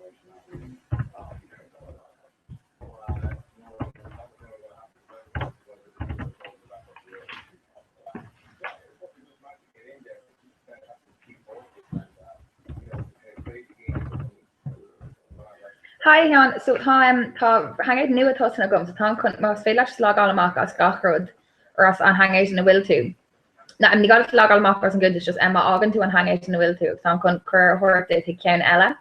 Hi a Sheáin, so tá em tá hangout nua tosaithe agam so táim chun más féidir leat just logáil amach as gach rud or as an hangout ina bhfuil tú. Na ní gá duit logáil amach as an gcuntas just em má fhágann tú an hangout ina bhfuil tú agus táim chun cuireadh a thabhairt duit chuig ceann eile.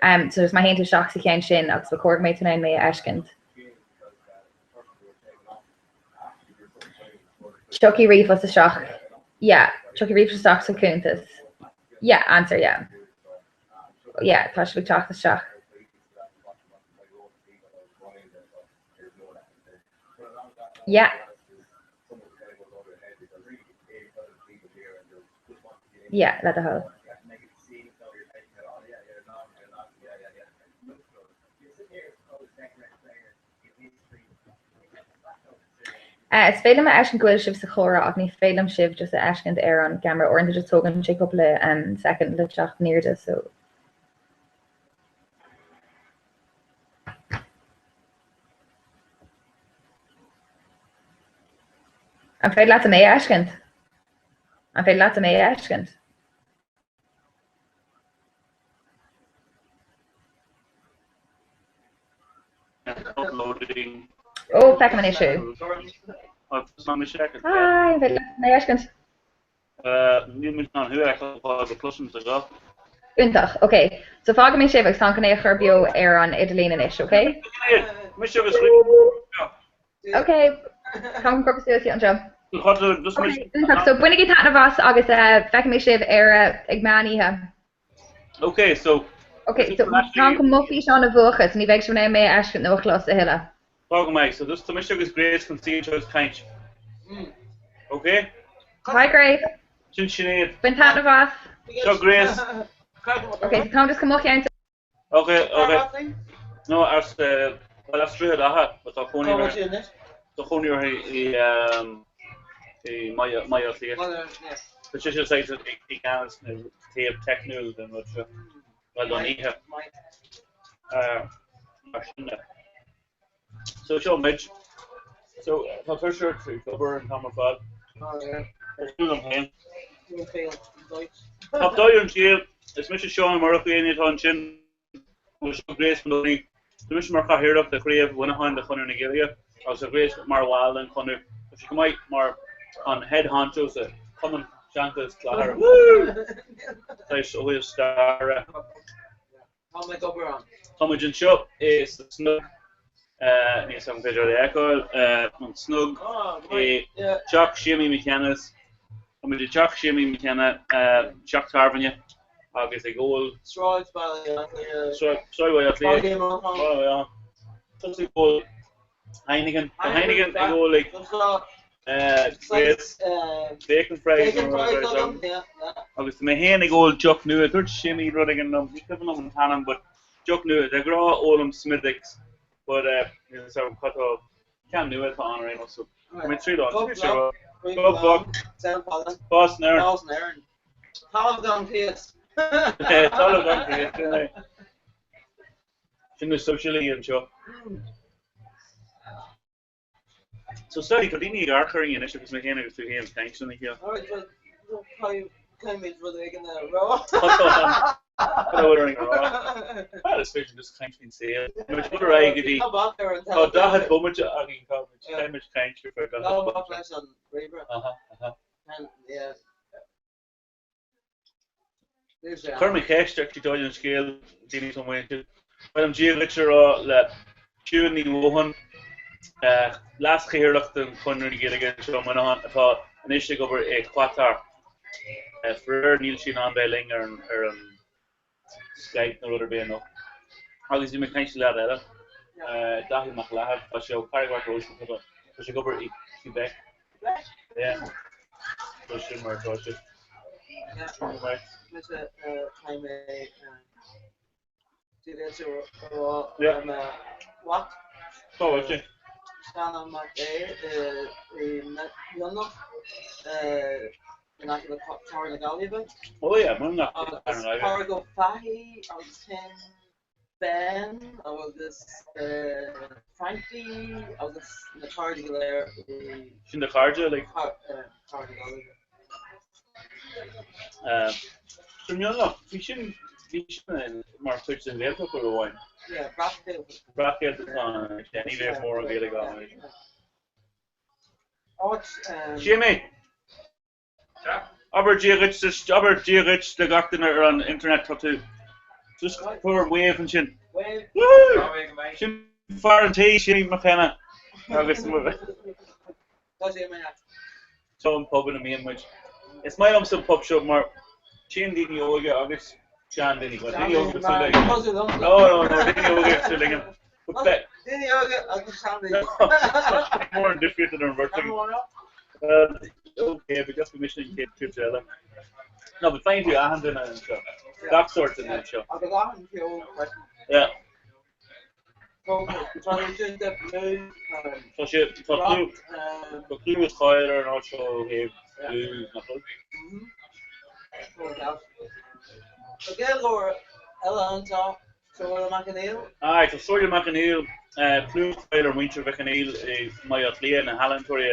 Um, so just má théann tú isteach sa cheann sin agus ba chóir go mbeidh tú in ann mé a fheiscint. Tiocfaidh ríomhphost isteach. Yeah, tiocfaidh ríomhphost isteach sa chuntas. Yeah, answer, yeah. Yeah, tá sibh ag teacht isteach. Yeah. Yeah, le do thoil. Is féidir liom a fheiscint go bhfuil sibh sa chomhrá ach ní féidir liom sibh just a fheiscint ar an gceamara. Uaireanta just tógann sé cúpla soicind le teacht in airde so. An féidir leatsa mé a fheiscint? An féidir leatsa mé a fheiscint? Uploading. Ó, feicim anois thú. Hi, an féidir leat mé a fheiscint? Níl muid in ann thú a fheiceáil go gcloisimse guth. Iontach, ok. So fágfaidh mé sibh agus táim chun é a chur beo ar an idirlíon anois, ok? Mise agus Ríona. Ok, táim chun cur suas anseo. Ok, iontach. So bainigí taitneamh as agus feicfidh mé sibh ar ag meán oíche. Ok, so. Ok, so táim chun mo fhíseán a mhúchadh, so ní bheidh sibh in ann mé a fheiscint nó a chlos a thuilleadh. Tá go maith, so just tá mise agus Grace chun suí anseo agus caint. Ok? Hi Grace. Sin Sinéad. Bain taitneamh as. Seo Grace. Ok, so táim just chun mo cheann. Ok, ok. No, as, well, as Droichead Átha, but tá cónaí uirthi, tá cónaí uirthi i, i mBaile Átha Cliath. Tá sise saghas i gceannas na taobh teicniúil den rud seo, bhuel, don oíche. Mar sin de. So seo muid. So tá tuirse ort ag obair an t-am ar fad. Ar siúl liom féin. Tá dóigh ar an scéal. Is mise Seán Ó Murchú éinne atá ansin. Agus seo Grace Moloney. Tá mise mar chathaoirleach de Chraobh Mhuineacháin de Chonradh na Gaeilge agus tá Grace mar bhall den Chonradh. Tá sí chomh maith mar an head honcho sa Chumann Seanchas Cladhaire. Woo! Saghas ó thaobh staire. Tá mé ag obair ann. Tá muid anseo i sa Snug, níl 'fhios agam an féidir é a fheiceáil, an Snug i dteach Séimí McKenna's. Tá muid i dteach Séimí McKenna, teach tábhairne agus ag ól. Sráid Bhaile Átha Cliath. Sráid Bhaile Átha Cliath. Baile Átha Cliath. Tusa ag ól Heineken. Tá Heineken ag ól ag Grace. Bacon fries nó rud ar dóigh. Agus tá mé féin ag ól deoch nua. Dúirt Séimí rud éigin liom, ní cuimhin liom an t-ainm, but deoch nua. De ghnáth ólaim Smithwick's, but níl 'fhios agam cad tá, ceann nua atá ann ar aon nós, so tá mé ag triail ann. Gob block. Fás in Éirinn. Talamh gan cíos. Talamh gan cíos, sin é. Sin na sóisialaigh anseo. So sorry, tá daoine ag amharc orainn anois agus mé féin agus tú féin ag caint lena chéile. Alright, well, caithfimid rud éigin a rá. Cad a bhfuil orainn a rá? Well, is féidir just caint faoin saol. Muid ag dul ar aghaidh go dtí. Tá bac ar an Tá 40 bomaite againn, caithfimid caint ar feadh 40 Ná bac bomaite. leis an ríomhaire. Aha, aha. Yeah. Chuir mé ceist ar dóigh an scéil daoine atá amuigh ansin. Ba mhaith liom Dia dhuit a rá le Siún Ní Mhodháin, Leas-Chathaoirleach de Chonradh na Gaeilge anseo i Muineachán atá anois ag obair i Qatar. Faraor níl sí in ann bheith linn ar an Skype nó rud ar bith anocht. Agus bhí mé ag caint le leaid eile, Daithí Mac Leathaimh, tá sé ó Carraig Mhac Róis, tá sé ag obair i Quebec. Yeah. So sin mar atá sé. Mise caithfidh mé Dia duit a rá le mo mhac. Cá bhfuil sé? Seanmhac é i Mionlach. In aice le Cathair na Gaillimhe. Oh yeah, mar in aice le Cathair na Gaillimhe. Agus Pádraig Ó Fathaigh agus sin Ben agus Frankie agus na cairde go léir i. Sin do chairde like? Cathair na Gaillimhe. Sure Mionlach, bhí sin, bhí sin mar chuid den Ghaeltacht uair amháin. Yeah, Breac-Ghaeltacht. Breac-Ghaeltacht atá ann anois, yeah, ní bheadh mórán Gaeilge ann anois. Áit. Séimí! Abair Dia dhuit, abair Dia dhuit le gach duine ar an internet, tá tú just tabhair wave ansin. Wave. Woohoo! Sin fear an tí, Séimí Mac Cionnaith agus Tá sé mé. Seo an pub ina mbíonn muid. Is maith liomsa an pub seo mar téann daoine óga agus seandaoine, well daoine óga cosúil linn. No, no, no, daoine óga cosúil linn. Daoine óga agus seandaoine. Mór an difríocht idir an bheirt againn. Well, okay, but just mise an chéad chuid eile. No, but faigheann tú achan duine anseo. Gach sórt duine anseo. Agus achan cheol freisin. Yeah. Traidisiúnta, blues, Tá sé, tá clú, tá clú is cáil ar an áit seo ó thaobh blues, nach bhfuil? Tá Gaeilgeoir eile anseo, Somhairle McAneill. Aye, tá Somhairle McAneill, clú is cáil ar mhuintir Mhic an Néill i mBaile Átha Cliath, na healaíontóirí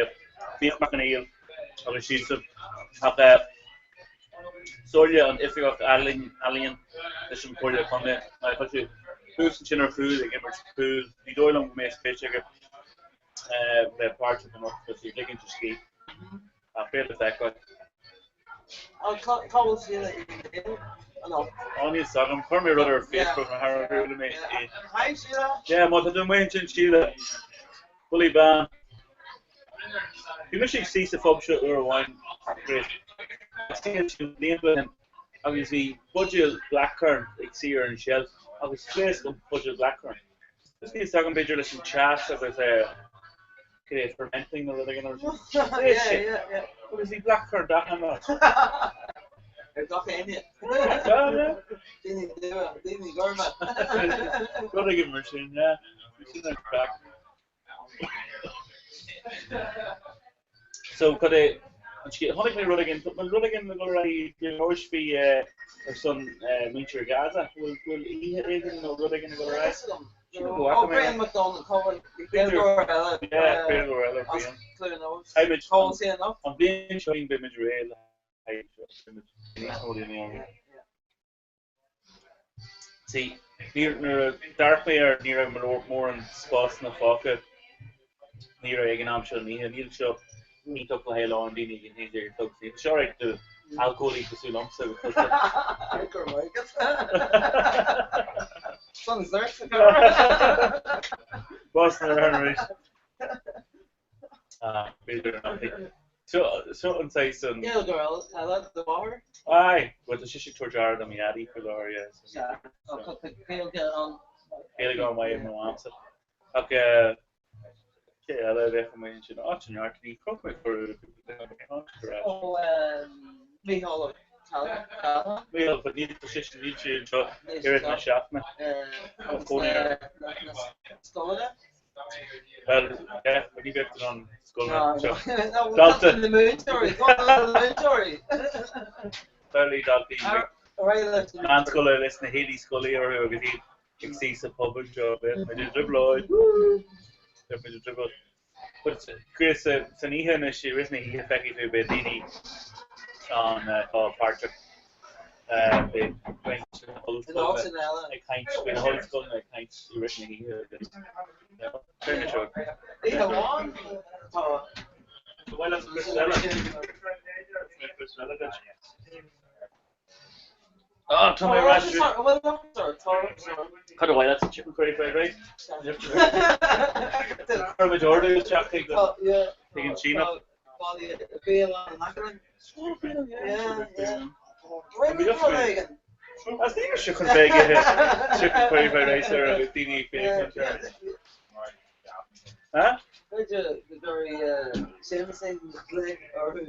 Fiach Mac Conghail agus siadsan. Ach Somhairle an Oifigeach Ealaíon leis an Chomhairle Contae. Aye, tá sé thuas ansin ar chúl ag imirt pool. Ní dóigh liom go mbeidh spéis aige bheith páirteach anocht, tá sé ag ligint a scíth. Ach beidh le feiceáil. Cá bhfuil Síle Uí Néill anocht? Á, níl 's agam. Chuir mé rud ar Facebook mar char chuala mé é. Hi Síle! Yeah, má tá tú amuigh ansin Síle, bullaí bán. Bhí mise ag suí sa phub seo uair amháin, Grace, blianta ó shin, agus bhí buidéal blackcurrant ag suí ar an tseilf agus phléasc an buidéal blackcurrant. Just níl 's agam, b'fhéidir leis an teas agus eh, cad é, fermenting nó rud éigin or Yeah, yeah, yeah. Agus bhí blackcurrant achan áit. Ar gach éinne. Yeah, yeah. Daoine dubha, daoine gorma. Rud éigin mar sin, yeah. Bhí sin an craic. So cad é an scéal? Chonaic mé rud éigin, bhfuil rud éigin ag dul ar aghaidh Dé Máirt faoi ar son muintir Gaza? Bhfuil bhfuil oíche éigin nó rud éigin ag dul ar aghaidh? Sílim go bhfaca Ó mé Brian é. McDonald, cá bhfuil Gaeilgeoir eile Yeah, Gaeilgeoir eile, as Brian. Cluain Eois. Beidh muid Cá bhfuil sé anocht? an bhliain seo chugainn beidh muid réidh le haghaidh seo. Beidh muid níos mó daoine ann. See, níor, nuair a d'amharc mé air ní raibh mórán spásanna fágtha. Ní raibh ag an am seo den oíche. Níl seo iontach le haghaidh a lán daoine ag an 11 a chlog. Níl seo right do alcólaí cosúil liomsa agus tusa. Go raibh maith agat. Son Zerk. Bás na arís. Ah, b'fhéidir nach é. Seo, seo an saghas an. Gaeilgeoir eile do mháthair? Aye, bhuel tá sise ag tabhairt aire do mo dhaidí faoi láthair, yeah. So Sea, tá Gaeilge an. Gaeilge an-mhaith ag mo mhamsa. Ach eh, cé eile a bheadh amuigh ansin? Áit an neart, ní chroch mé cuireadh do cúpla duine amuigh ann ar ais. Ó, Mícheál Ó Ceallacháin. Mícheál, but níl tá seisean, níl sé anseo i rith na seachtaine. Tá Agus cónaí air. na scoileanna? Bhuel, yeah, but ní bheadh tú in ann scoileanna anseo. No, Dalta. na múinteoirí, na múinteoirí. Bhuel, daltaí Ar aghaidh leis na meánscoile leis na héadaí scoile orthu agus iad ag suí sa phub anseo. Bheadh muid i dtrioblóid. Woo! Bheadh muid i dtrioblóid. But Chris, san oíche anois, i rith na hoíche feicfidh tú beidh daoine ann atá páirteach, beidh roinnt de na hollscoileanna ag caint, beidh na hollscoileanna ag caint i rith na hoíche agus beidh na seo. Oíche amháin tá. Ba mhaith leat Chris eile? Chris eile duit. Ah, tá mé ar ais. Cad a mhaith leat? Chicken curry fried rice? Chuir muid ordú isteach chuig an Síneach. As ní raibh sé chun bheith ag ithe chicken curry fried rice ar agus daoine ag féachaint air. Huh? B'fhéidir go gcuirfidh Séamus glao orthu.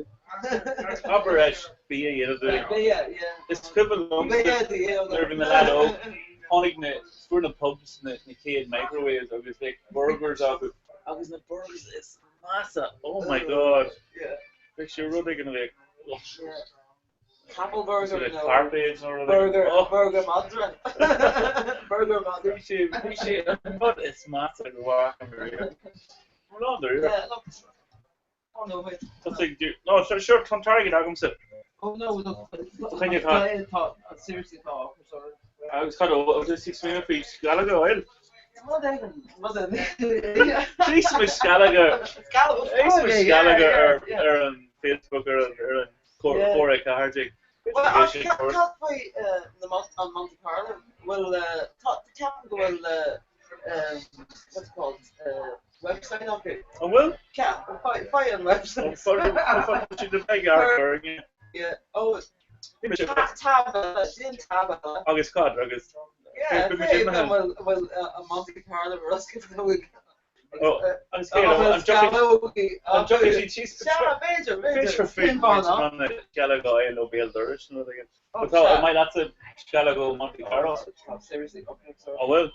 Abair leis bia a dhéanamh dúinn. Bia, yeah. Is cuimhin liomsa nuair a bhí mé leaid óg, tháinig na, fuair na pubs na chéad microwaves agus bheadh burgers acu agus na burgers is measa, oh my god. Yeah. Bheadh sé rud éigin a bheadh. Capall burger nó Carpet nó rud burger oh. burger madra burger madra Bhí sé bhí sé an rud is measa go bhfaca mé riamh. Lá dáiríre. Yeah, look. Oh no, wait. Tá sé no sure sure tá an t-airgead agamsa. Oh no, look. Coinne tá. Tá seriously tá ocras orm. Agus cad ó agus is smaoineamh faoi sceallóga oil. Rud éigin, rud éigin. Íosfaidh muid sceallóga Íosfaidh muid sceallóga ar ar an Facebook ar an ar an Comhrá 14. Well, ach cad faoi na an Monte Carlo? Bhfuil tá ceapaim go bhfuil what's it called website acu. An bhfuil? Ceap faigh an website. Tá siad ag orainne. Yeah. Oh, tab eile, sin tab eile. Agus cad agus Yeah, bhfuil bhfuil an Monte Carlo ar oscailt Oh, agus cé an dtiocfaidh siad síos Sea, b'fhéidir, b'fhéidir. B'fhéidir faoi sceallóga oil ó béal dorais nó rud éigin. Tá, an maith leatsa sceallóga ó Monte Carlo? Seriously, okay, sorry. An bhfuil?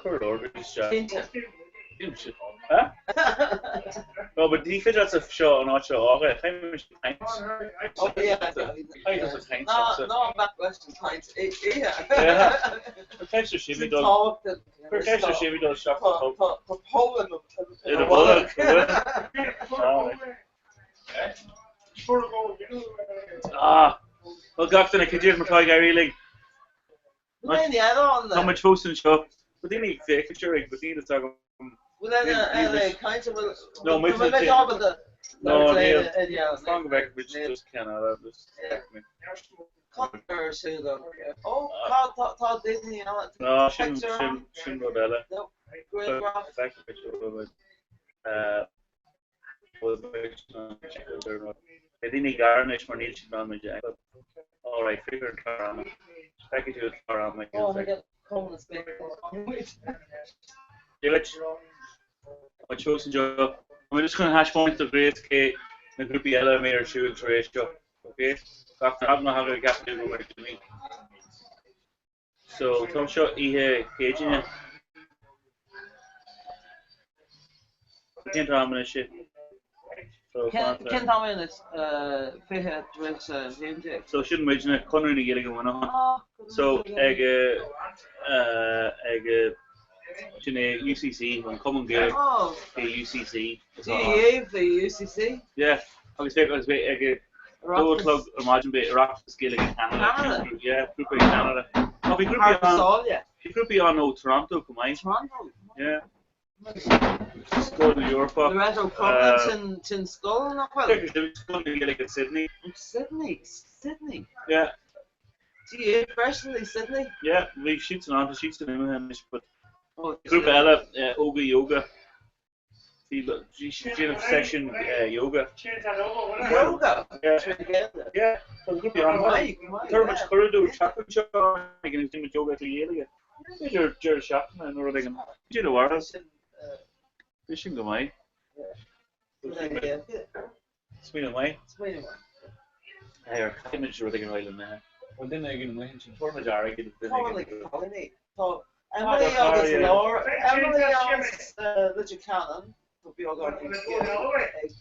Cuir order isteach. Cinnte. Cinnte. Huh? No, but ní féidir leatsa seo an áit seo a fhágáil. Caithfidh muid caint. Oh, yeah. Caithfidh tusa caint Ná, liomsa. ná bac leis an chaint. Yeah. Yeah. Cuir ceist ar Séimí dul. Tábhachtach. Cuir ceist ar Séimí dul isteach sa Tá, pub. tá, tá poll i mo, I do bholg, an bhfuil? Ah. Well, gach duine, cad é mar atá ag éirí linn? Bhfuil aon eile ann? Tá muid fós anseo. Tá daoine ag féachaint orainn, but níl fhios agam. Bhfuil aon eile ag caint? An bhfuil No, muid bhfuil mé ábalta No, labhairt le níl. éinne eile? Fan go bhfeicfidh muid just ceann eile. Just feicfidh mé. Cad ar siúl agam? Ó, tá tá tá daoine ann. No, sin sin sin rud eile. No, grianghraf. Feicfidh muid rud. Beidh daoine ag gearán anois mar níl siad in ann muid a fheiceáil. Alright, féach ar an chlár ama. Feicfidh tú an clár ama i gceann soicind. Dia duit. Tá fós anseo. Tá mé just chun a thaispeáint do Ghrace cé na grúpaí eile a mbeidh ar siúl tar éis seo. Ok? Gach rud ná thagann i gceapadh go bhfuil daoine. So, tá seo oíche Chéadaoine. Cén t-am anois é? So, Cén t-am é anois? 10:40. So, sin muidne, Conradh na Gaeilge Mhuineacháin. So, ag ag sin é UCC, an Cumann Gaeilge UCC. Dia dhaoibh, UCC? Yeah, agus féach agus beidh ag 2 a chlog ar maidin beidh Oireachtas Gaeilge Cheanada. Ceanada? Yeah, grúpa i Ceanada. Tá bhí grúpaí Thar ann, sáile. bhí grúpaí ann ó Toronto chomh maith. Toronto? Yeah. Scoil na Eorpach. Loreto Crumlin, sin sin scoil nach bhfuil? Féach, bhí Scoil na Gaeilge Sydney. Sydney, Sydney. Yeah. Dia freisin i Sydney? Yeah, bhí siadsan ann, tá siadsan imithe anois but grúpa eile, Óga Yoga. Bhí siad ag déanamh seisiún yoga. Yoga? Yeah, tá grúpaí ann. Tabharfaidh muid cuireadh dóibh teacht anseo ag an déanamh yoga trí Ghaeilge. B'fhéidir deireadh seachtaine nó rud éigin. B'fhéidir a mhair. Bhí sin go maith. Smaoineamh maith. Smaoineamh maith. Ar caithfidh muid rud éigin eile na. Bhfuil duine éigin amuigh ansin? Tabharfaidh muid airgead do Tá duine na éigin. cailíní. Tá Emily agus Laura, Emily agus Leitir Ceanainn, tá beagán ag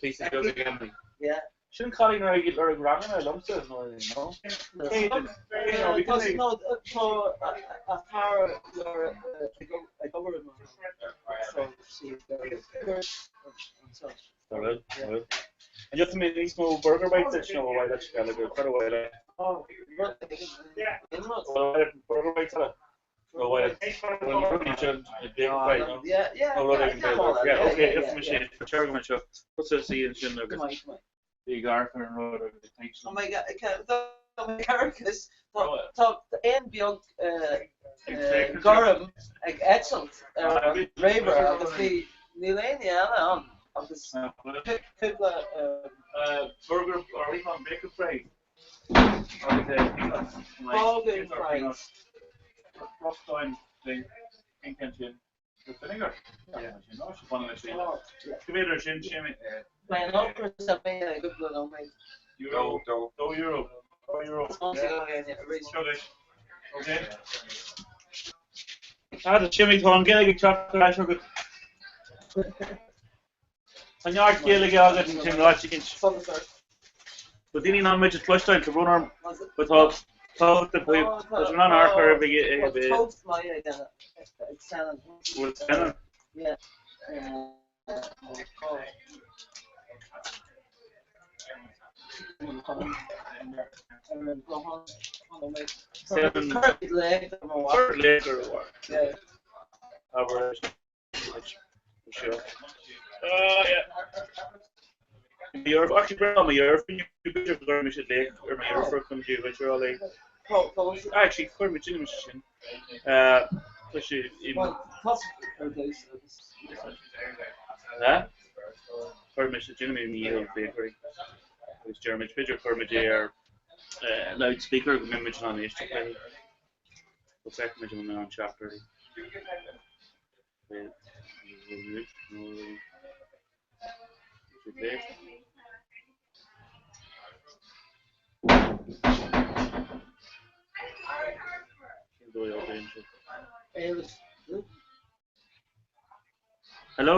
Píosa beag ag Emily. Yeah. Sin cailín a raibh ag ranganna liomsa nó no? Tá no tá a cara Laura ag obair i so she's very good anseo. Tá bhfuil, tá bhfuil. An dtiocfaidh mé níos mó burger bites duit nó ar mhaith leat sceallóga go cuir abhaile? Burger bites eile? Nó mhaith leat bacon bite nó? Nó rud éigin b'fhéidir. Yeah, okay, íosfaidh mé sin. Sure go mbeidh seo. Tusa suí ansin agus bí ag amharc ar an rud agus ag caint liom. Oh my God, tá mé ag Tá éan beag gorm ag eitilt ar an réamhaire agus níl éinne eile ann agus cúpla. Burger or what do you call them, bacon fries agus peanuts. Bacon fries. Brustáin thing, cén ceann sin? With vinegar? Yeah. Go mb'fhéidir sin, Séimí. Beidh an ocras ar mé i gcúpla nóiméad. Euro. €2. €2. Seo duit. Ok. Ah, Séimí, tá an Ghaeilge ag teacht ar ais agat. Tá neart Gaeilge agat an sin ráite cinnte. Tá daoine in ann muid a chloisteáil, tá brón orm, but tá tábhacht le tá sé in ann amharc ar bith ag bhfuil Senan. Senan. Abair. Loudspeaker go mbeidh muid in ann éisteacht léi. Go bhfeicfimid an mbeidh an teacht uirthi. Hello?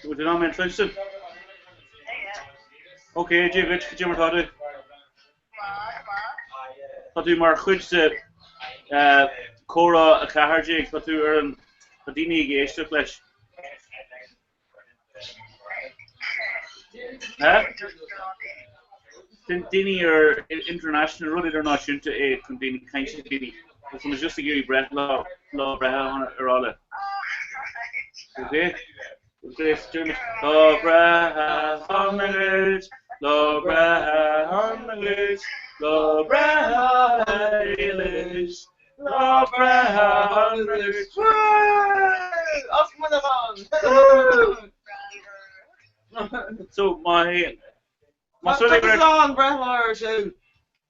Bhfuil tú in ann mé a chluinstin? Ok, Dia dhuit, cad é mar tá tú? Tá tú mar chuid de Comhrá 14, tá tú ar an, tá daoine ag éisteacht leis. Daoine ar international, rud idirnáisiúnta é chun daoine caint le daoine. Tá muid just ag iarraidh breithlá, lá breithe a rá leat. Ok? Lá breithe shona duit, lá breithe shona duit, lá breithe a Éilis, lá breithe shona duit. As Muineachán! So, má théann. Más rud é go raibh. Tá an breithlá ar siúl.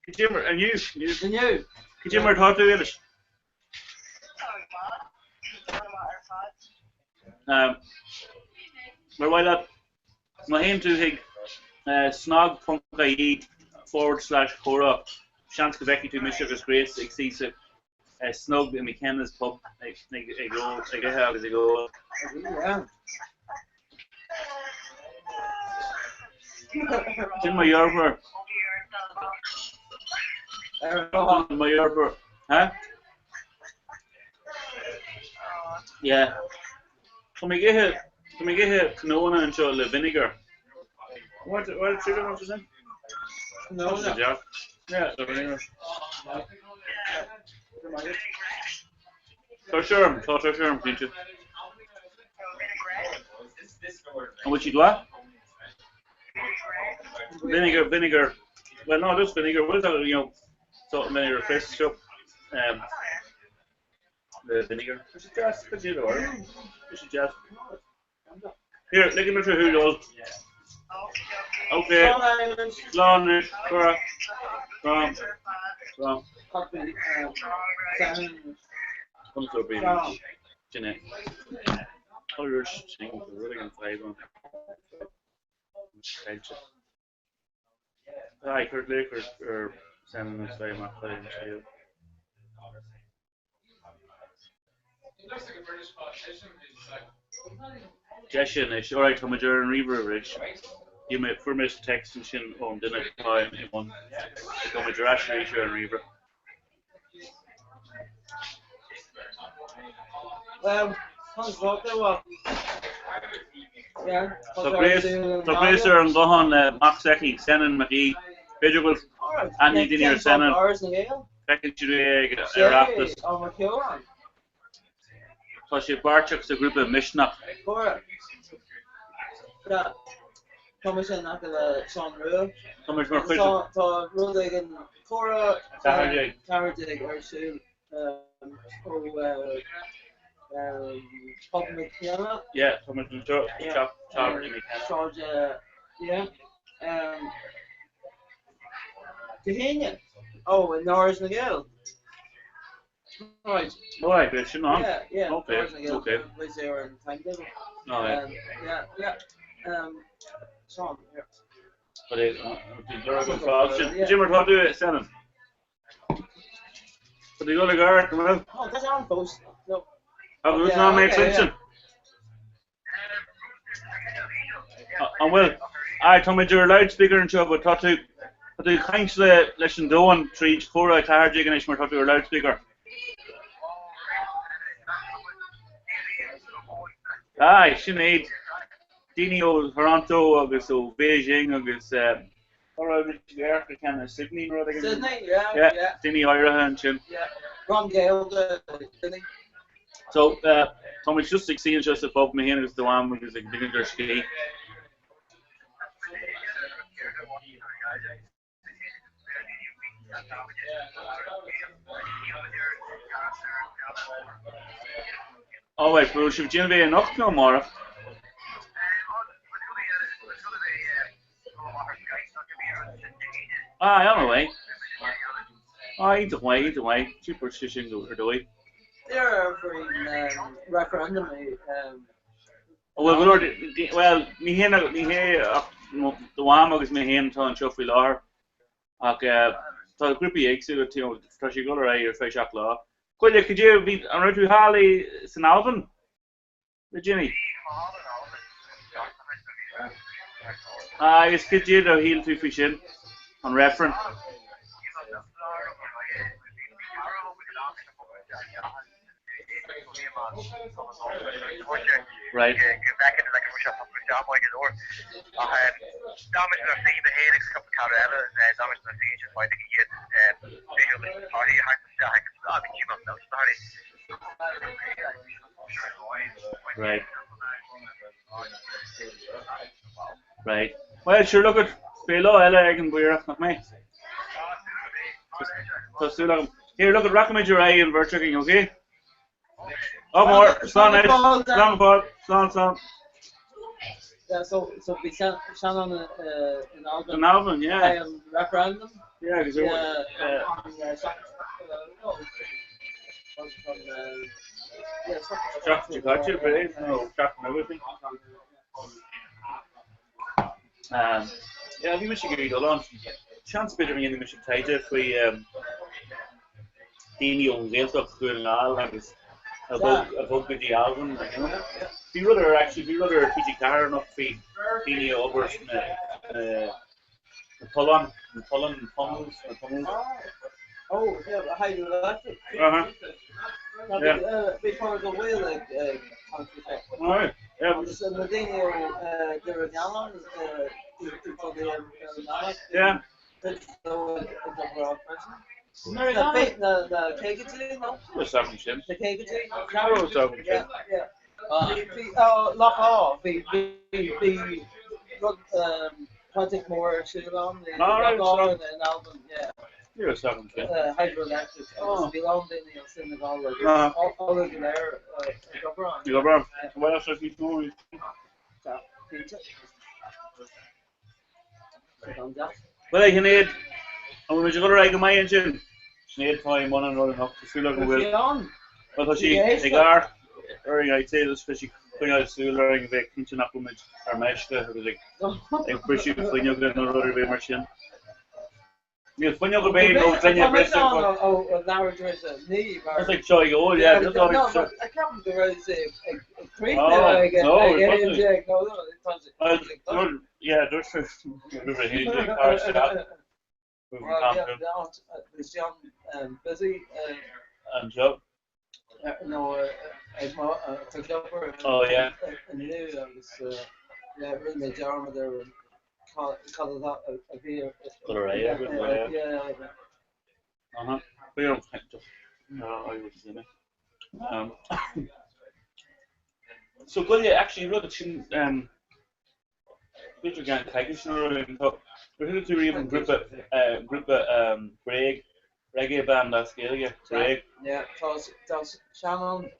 Cad é mar, inniu, inniu. Inniu. Cad é mar atá tú, Éilis? Tá mé go maith. Tá mé go maith ar fad. Ar mhaith leat, má théann tú chuig cnag.ie forward slash comhrá, seans go bhfeicfidh tú mise agus Grace ag suí sa Snug i McKenna's Pub ag ag ag ithe agus ag ól. Sin mo dheirfiúr. Mo dheirfiúr. Huh? Yeah. Tá mé ag ithe, tá mé ag ithe cnónna anseo le vinegar. What, what, sugar what is it? Cnónna. Yeah. Yeah, the vinegar. Tá tuirse orm, tá tuirse orm, cinnte. An bhfuil siad what? Vinegar, vinegar. Well, no, just vinegar. What is that, you know, salt and vinegar crisps, so, um, the vinegar. Tá sé deas, tá sé deas. Tá sé deas. Here, ligfidh mise thú dul. Okay. Slán anois. Slán. Slán. Slán. Conas a oibríonn sin é? Aye, cuir glaoch ar Sam nó Sly amach le an scéal. Deis anois. Alright, tá muid ar an ríomhaire arís. Bhí mé, fuair mé text ansin ón duine atá i mbun. Tá muid ar ais arís ar an ríomhaire. Tá Grace ar an nguthán le mac s'aici, Senan Mac Aoidh. B'fhéidir go bhfuil aithne ag daoine ar Senan. Feiceann siad é ag Oireachtas. Tá sé páirteach sa ghrúpa Misneach. Tá mise in aice le Seán Rua. Tá muid mar chuid de. Tá rud éigin Comhrá 14. 14 ar siúl ó Pub McKenna. Yeah, tá muid anseo i dteach tábhairne McKenna. Sráid, yeah. Dé hAoine. Oh, in Áras na nGael. Right. Oh, right, beidh sin ann. Yeah, yeah. Okay, Áras na nGael. okay. Beidh sé ar an timetable. Oh, yeah. Yeah, yeah. Seán, here. Cad é mar atá tú, Senan. Tá tú ag dul i gcarr, go bhfuil? Oh, tá sé ann fós. No. Agus ná mé cluinstin. An bhfuil? Aye, tá muid ar loudspeaker anseo but tá tú tá tú ag caint le leis an domhan tríd Comhrá 14 anois mar tá tú ar loudspeaker. Aye, sin iad. Daoine ó Toronto agus ó Beijing agus eh, cá raibh muid ag amharc ar cheann Sydney nó rud éigin? Sydney, yeah, yeah. Yeah, daoine áirithe ansin. Yeah, Ron Gaeilge, Sydney. So, eh, tá muid just ag suí anseo sa phub, mé féin agus do mham agus ag ligint ár scíth. Ó wait, bhfuil sibh ag déanamh é anocht nó amárach? Ah, an-mhaith. Ah, iontach maith, iontach maith. Super sé sin go ar dóigh. They're faoin referendum Bhuel, go leor, bhuel, ní hé, ní hé ach do mham agus mé féin atá anseo faoi láthair ach tá grúpaí éagsúla, tá sé ag dul ar aghaidh ar feadh 7 lá. Goile, cad é, bhí, an raibh tú thall i, san Albain le déanaí? Agus cad é a shíl tú faoi sin, an reifreann? Right. Right. Right. Well, sure, look at, beidh lá eile ag an bPaorach, nach mbeidh? Tá súil agam. Here, look at, rachaimid ar aghaidh an bheirt againn, okay? Ádh mór, slán anois, slán go fóill, slán, slán. Yeah, so, so bhí Seanán in Albain. In Albain, yeah. An referendum. Yeah, because yeah, Seachtain caite, b'fhéidir, nó seachtain roimhe sin. Yeah, bhí mise ag iarraidh dul ann. Seans b'fhéidir go ndéanfaidh mise taighde faoi daoine ón Ghaeltacht Dhún na nGall agus a bhog a bhog go dtí Albain, you know. Bhí rud ar actually bhí rud ar TG4 anocht faoi daoine a obair sna na tolláin, na tolláin, na tunnels, na tunnels. Oh, yeah, the hydroelectric. Uh-huh. Yeah. Bhí Pádraig Ó Baoill ag caint faoi seo. Alright. Yeah. Agus na daoine ó Dhoire Mealláin, Yeah. Na caogaidí, nó? What's happening sin? Na caogaidí? What's happening sin? Yeah, yeah. Bhí, Loch Á, bhí, bhí, bhí rud, project mór ar siúl ann, Loch Á in Albain, yeah. Ní raibh fhios agam sin. Hydroelectric agus bhí a lán daoine as Fine Gall agus eile go léir ag obair ann. Ag obair ann. Bhuel, tá níos mó. Tá, cinnte. Bhuel, a Shinéad, an bhfuil muid ag dul ar aghaidh go maith ansin? Sinéad atá i mbun an rud anocht, tá súil agam go bhfuil. Bhuel, tá sí ag amharc orainn, I'd say, just tá sí ag coinneáil súil orainn a bheith cinnte nach bhfuil muid ar meisce agus ag briseadh fuinneoga nó rud ar bith mar sin. Níl fuinneog ar bith nó duine briste Tá mé ó leathuair tar éis a 9 mar. Just ag seo ag ól, yeah. No, but ceapaim go raibh sé ag críochnú ag 11 nó tá sé. Well, yeah, dúirt sé roimh a 11 thar isteach. Well, yeah, bhí sé an busy. Anseo. Nó ag tá obair Oh yeah. inniu agus yeah rinne mé dearmad ar cad a bhí ar Dul ar aghaidh agat, yeah. Yeah. Uh-huh. Bhí orm No, I was in it. So goile actually rud sin um, B'fhéidir gan coicís nó rud éigin. Tá, ar chuala tú riamh an grúpa, grúpa Bréag, reggae band as Gaeilge, Bréag? Yeah, tá, tá Seanán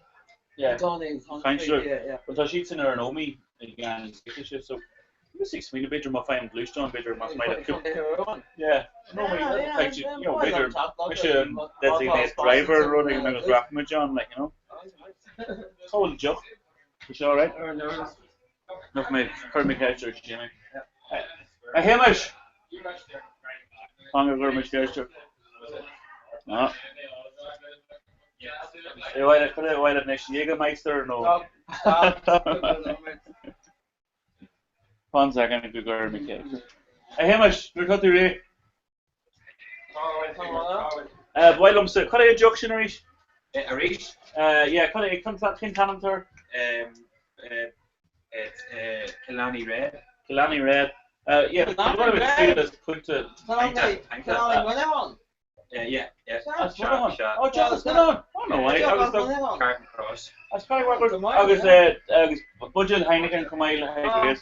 i gcónaí ag caint faoi, yeah, yeah. Bhuel tá siadsan ar an Ómaigh i gceann coicíse so bhí mise ag smaoineamh b'fhéidir má fhaighim gluaisteán b'fhéidir más maith le cúpla, yeah, an Ómaigh, caint, you know, b'fhéidir mise an designated driver rud éigin agus rachaimid ann, like, you know. Cá bhfuil deoch? Tá sé alright? Nach mé, chuir mé ceist ar Jimmy. A Shéamais! Fan go gcuir mé ceist air. Ah. É bhhaile, chuir é bhhaile anois, Jägermeister nó? Fan soicind go gcuirfidh mé ceist. A Shéamais, nuair atá tú réidh? Ba mhaith liomsa, cad é an deoch sin arís? Arís? Yeah, cad é, cén t-ainm atá air? Killarney Red. Killarney Red. Yeah, Killarney Red. Killarney Muineachán. Yeah, yeah. As Muineachán. Oh, deoch as Muineachán. Oh, no way. Agus Carton Cross. As Agus agus buidéal Heineken chomh maith le haghaidh.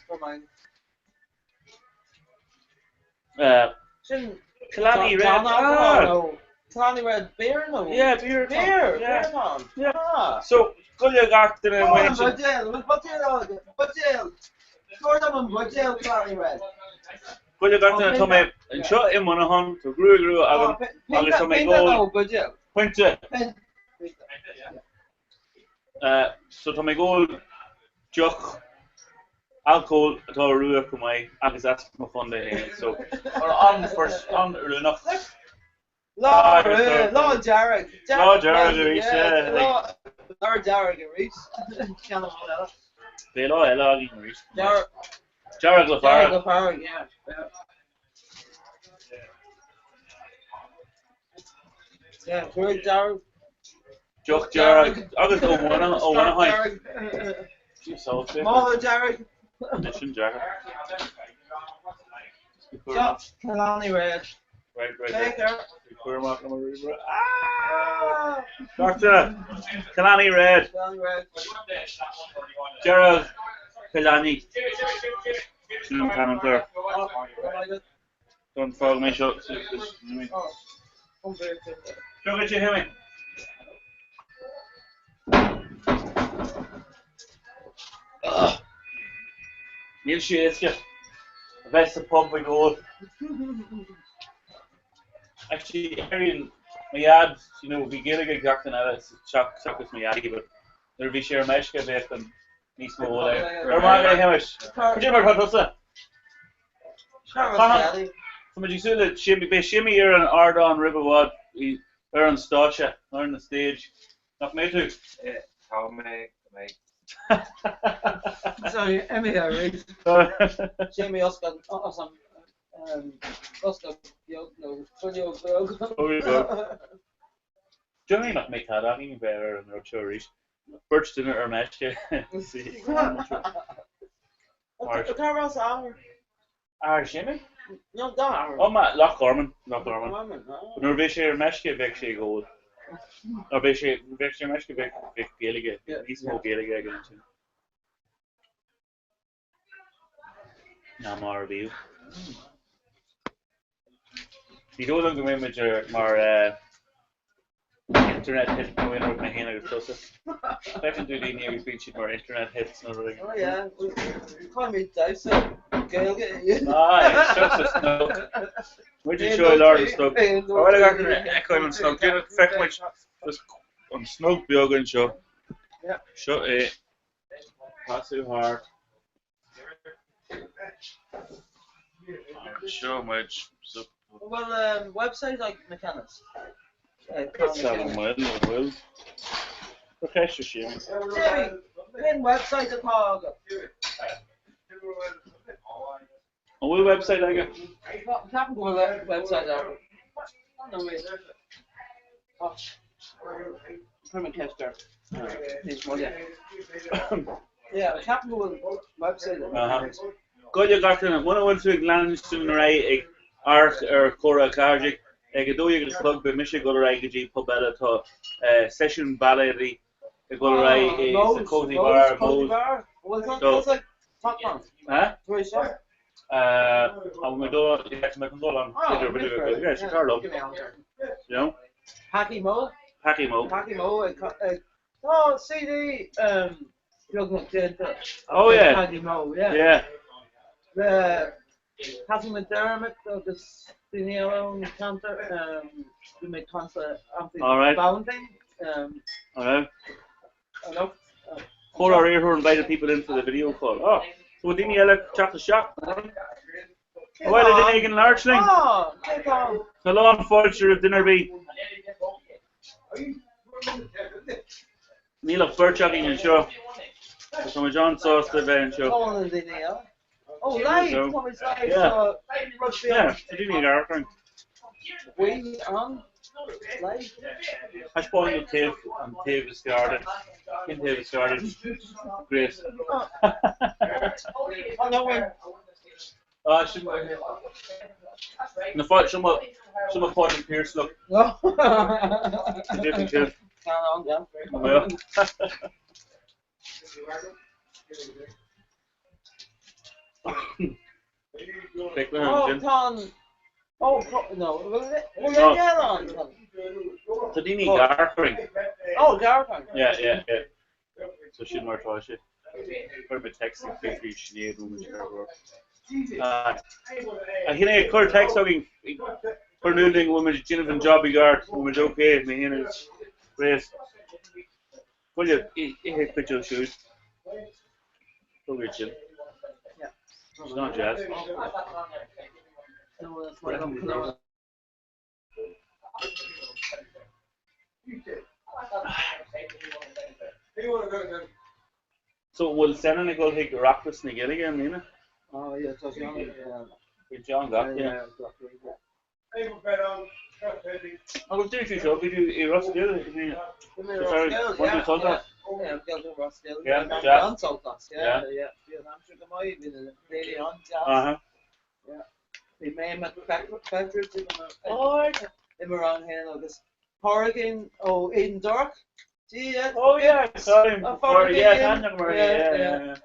Sin Killarney Red. Ah! Killarney Red beer nó? Yeah, beer. Beer, Yeah. beer ann. Yeah. Ah. So, goile gach duine Oh, an amuigh ansin. buidéal, an buidéal, buidéal. Scór dom an buidéal Killarney Red. Goile gach duine tá mé anseo i Muineachán, tá gruaig rua agam agus tá mé ag ól buidéal. pointe. So tá mé ag ól deoch alcóil atá rua chomh maith agus as mo chontae féin. So an-first, an-oiriúnach. Lá lá dearg. Lá dearg arís, yeah. Lá lá dearg arís. Ceann amháin eile. Beidh lá eile againn arís. Dearg. Dearg le Dearg fearg. le fearg, yeah. Yeah. Yeah, gruaig dearg. Deoch dearg agus ó Mhuineachán. Mála dearg. Sin deacair. Seo Killarney Red. Right, right. Take care. Cuir amach am ríomhaire. Ah! Doctor, Killarney Red. Killarney Red. Gerald Killarney. Sin an t-ainm air. Oh, my God. Don fág mé seo. Oh, unbelievable. Seo go Jimmy. Níl sé éasca a bheith sa pub ag ól. Actually, éiríonn mo dhaid, you know, bhí Gaeilge ag gach duine eile sa teach seachas mo dhaidí, but nuair a bhí sé ar meisce bheadh an níos mó óil air. Ar maith agat, a Shéamais. Cad é mar atá tusa? Tá muid ag súil le Séimí, beidh Séimí ar an ardán roimh i bhfad, ar an stáitse, ar an stage. Nach mbeidh tú? Tá mé, go mbeidh. Sorry, imithe arís. Séimí as an bosca beag nó fuinneog beag. Déarfainn nach mbeidh cead againn bheith ar an rud seo arís. Beirt duine ar meisce. Cá raibh as athair? Athair Séimí? No, dá athair. Ó, ma, Loch Garman. Loch Garman. Nuair a bheadh sé ar meisce bheadh sé ag ól. Nuair a bheadh sé, bheadh sé ar meisce bheadh, bheadh Gaeilge, níos mó Gaeilge aige ansin. Ná mar a bhíodh. Ní dóigh liom go mbeidh muid ar mar eh, Internet hit nó aon rud mé féin agus tusa. Feiceann tú daoine agus bíonn siad mar internet hits nó rud éigin. Oh yeah, caithfimid damhsa Gaeilge a dhéanamh. Aye, seo sa snug. Muid anseo i lár na snug. Ar bhfuil ag feiceáil an snug? Feic muid an snug beag anseo. Seo é. Casadh thart. Seo muid sa. An bhfuil website ag McKenna's? An bhfuil, an bhfuil? Cuir ceist ar Séamus. Jamie, cén website atá agat? An bhfuil website aige? Ceapaim go bhfuil website agat. No wait. Cuir mé ceist air. Níos moille. Yeah, ceapaim go bhfuil website aige. Goile gach duine, muna bhfuil tú ag leanstan ar aghaidh ag amharc ar Chomhrá 14, ag 12 a chlog beidh mise ag dul ar aghaidh go dtí pub eile tá seisiún bailéadaí ag dul ar aghaidh sa Cosy Bar, Cosy Bar? Bhfuil like top man? Huh? Tar éis seo? An bhfuil mé dul, yeah, tá mé chun dul ann. Ah, B'fhéidir, yeah, sé tar liom. You know? Packy Mo? Packy Mo. Packy Mo ag Tá CD beagnach déanta. Oh yeah. Packy Mo, yeah. Yeah. Le Cathy McDermott agus daoine eile ón cheantar. Bhí mé ag caint le Anthony All right. Valentine. All right. Anocht. Chomhrá Iarthar invited people in for the video call. Oh, so bhfuil daoine eile teacht isteach? Ar mhaith le duine éigin labhairt linn? Ah, cé tá? Tá lán fáilte roimh duine ar bith. Níl ach beirt againn anseo. Tá muid an-sásta a bheith anseo. Tá na daoine eile. Oh, live, táimid live, so rud beag. Yeah, tá daoine ag amharc orainn. Buí an live. Thaispeáin an taobh, an taobh is fearr duit. Cén taobh is fearr duit? Great. Oh, no way. Ah, sin na fáil, seo mo, seo mo Phádraig Pearse look. No. Different too. Yeah. Oh, tá an, oh, no, bhfuil No. aon ann? Tá daoine ag amharc orainn. Oh, ag amharc orainn. Yeah, yeah, yeah. So sin mar atá sé. Chuir mé text ag fiafraí Sinéad ó muid ar bhur. A shíl ag cur text againn cur in iúl dúinn go bhfuil muid ag déanamh an job i gceart, go bhfuil muid ok, mé féin agus Grace. Bhuel, ithe cuid dó siúd. Tóg iad sin. It's not jazz. So an bhfuil Senan ag dul chuig Oireachtas na Gaeilge i mbliana? Oh yeah, tá sé ann. Bhí John gach yeah. Agus dúirt tú seo, bhí tú i Ros Goill i mbliana. Sorry, bhain tú sult as? Yeah, jazz. Yeah, yeah. Bhí an aimsir go maith, bhí na daoine an-deas. Uh-huh. Bhí mé Beveridge i mo rang féin agus Pádraigín ó Éadan Doirc. Oh yeah, sorry. Oh yeah, yeah, yeah, yeah.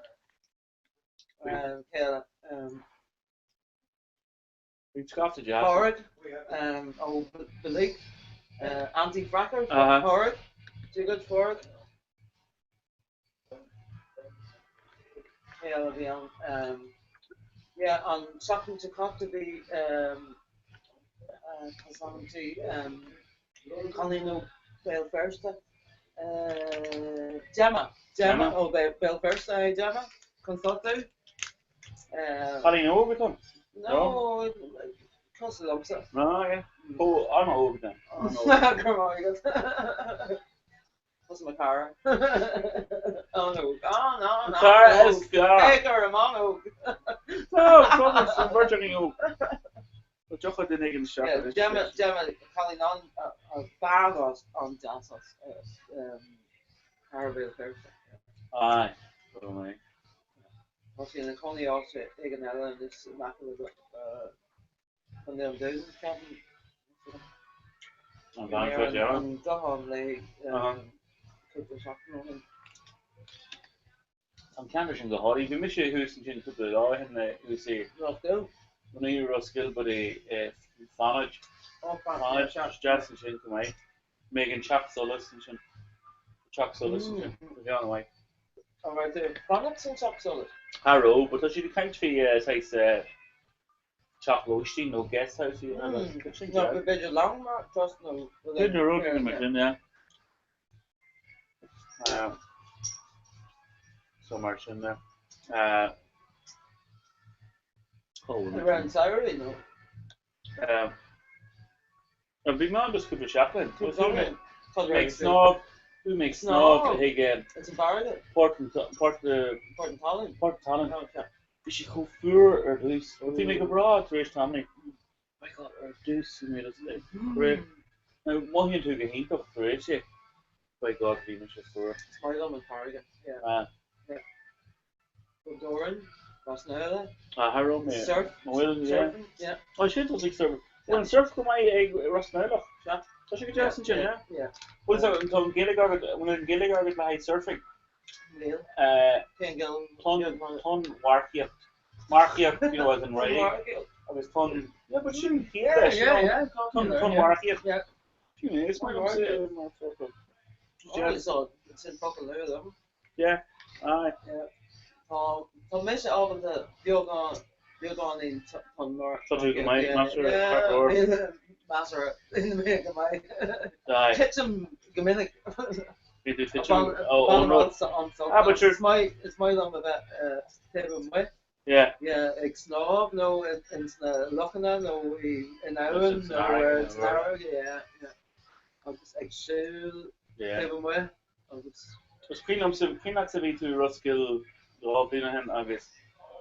Céile. Bhí scaifte deas. Pádraig ó Belig, Anti-Fracker, Pádraig. Do good Pádraig. Cé eile a bhí ann? Yeah, an tseachtain seo caite bhí tá a fhios agam cailín ó Bhéal Feirste, Gemma, Gemma ó Bhéal Feirste, hey Gemma, conas tá tú? Cailín óg atá ann? No, cosúil liomsa. Ah, yeah. Ó, an-óg then. Go raibh maith agat. Tusa mo chara. An-óg. An-an-an-óg. Cara is fearr. Féach orm, an-óg. Tá, tá an bheirt againn óg. Tá deoch duine éigin isteach Yeah, anois. Gemma, Gemma, cailín an, fear an-deas as cara Bhéal Feirste. Aye, go maith. Tá sí ina cónaí áit éigin eile anois in aice le Contae an Dúin, ceapaim. An bhean seo deireadh. An guthán léi cúpla seachtain ó shin. Tá an ceantar sin go hálainn. Bhí mise thuas ansin cúpla lá ó shin thuas i. Ros Goill. Ní i Ros Goill but i Fánaid. Ó Fánaid, sea. Deas ansin go maith. Mé ag an teach solais ansin. Teach solais ansin. Bhí an-mhaith. An raibh tú ag fanacht san teach solais? Cha raibh, but tá siad ag caint faoi saghas teach lóistín nó guest house a dhéanamh. No, b'fhéidir Longmont Trust nó B'fhéidir rud éigin mar sin, yeah. So mar sin de. An raibh an samhradh nó? Bhí mé ann just cúpla seachtain. Chuaigh mé ag snámh, chuaigh mé ag snámh chuig Port an Port Port an Talainn. Port an Talainn. Bhí sé chomh fuar ar dtús. Bhí mé go breá tar éis tamaill. My God, ar dtús bhí mé just like crith. Now mothaíonn tú go hiontach tar éis é. By God bhí mise fuar. Is maith liom an farraige. Yeah. Go Doran, Ros na hUile. Ah, cha raibh mé. Surf. Bhfuil, yeah. Surfing, yeah. Oh, sin tá surf. Bhfuil an surf go maith ag Ros na hUileach? Sea. Tá sé go deas ansin, yeah? Yeah. Bhfuil tá an Ghaeilge agat, bhfuil an Ghaeilge agat le haghaidh surfing? Níl. Cén Ghaeilge? Tonn, tonnmharcaíocht. Marcaíocht, you know, as in riding. Agus tonn, yeah, but sin céad leis, you know. Yeah, yeah. Tonn, tonnmharcaíocht. Yeah. Sin é, is maith liomsa mar focal. Oh, so, sin focal nua dom. Yeah, aye. Yeah. Tá, tá mise ábalta beagán, beagáinín tonnmhar. Tá tú go maith, measartha, ceart go leor. Measartha, mé go maith. Aye. Titim go minic. Bhí tú titim ó ón rud. Ah, but you're. Is maith, is maith liom a bheith taobh amuigh. Yeah. Yeah, ag snámh nó ins na lochanna nó in abhainn nó san fharraige, yeah, yeah. Agus ag siúl taobh amuigh agus. Is cuimhin liomsa, cuimhin leatsa bhí tú i Ros Goill 2 bhliain ó shin agus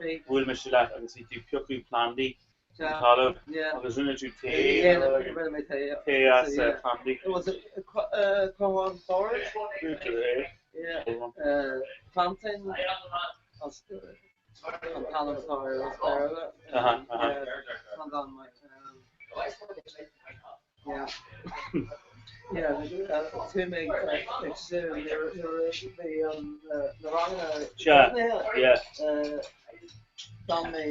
Bhí. Bhuail mise leat agus bhí tú ag piocadh plandaí sa talamh agus rinne tú tae Rinne mé tae. Tae as plandaí. Was it crothán forage? Rinne tú é. Yeah. Plantain as an t-ainm atá air as Béarla. Plantain Yeah. Yeah, bhí mé ag súil nuair a bhí an na ranganna críochnaithe. Yeah. D'fhan mé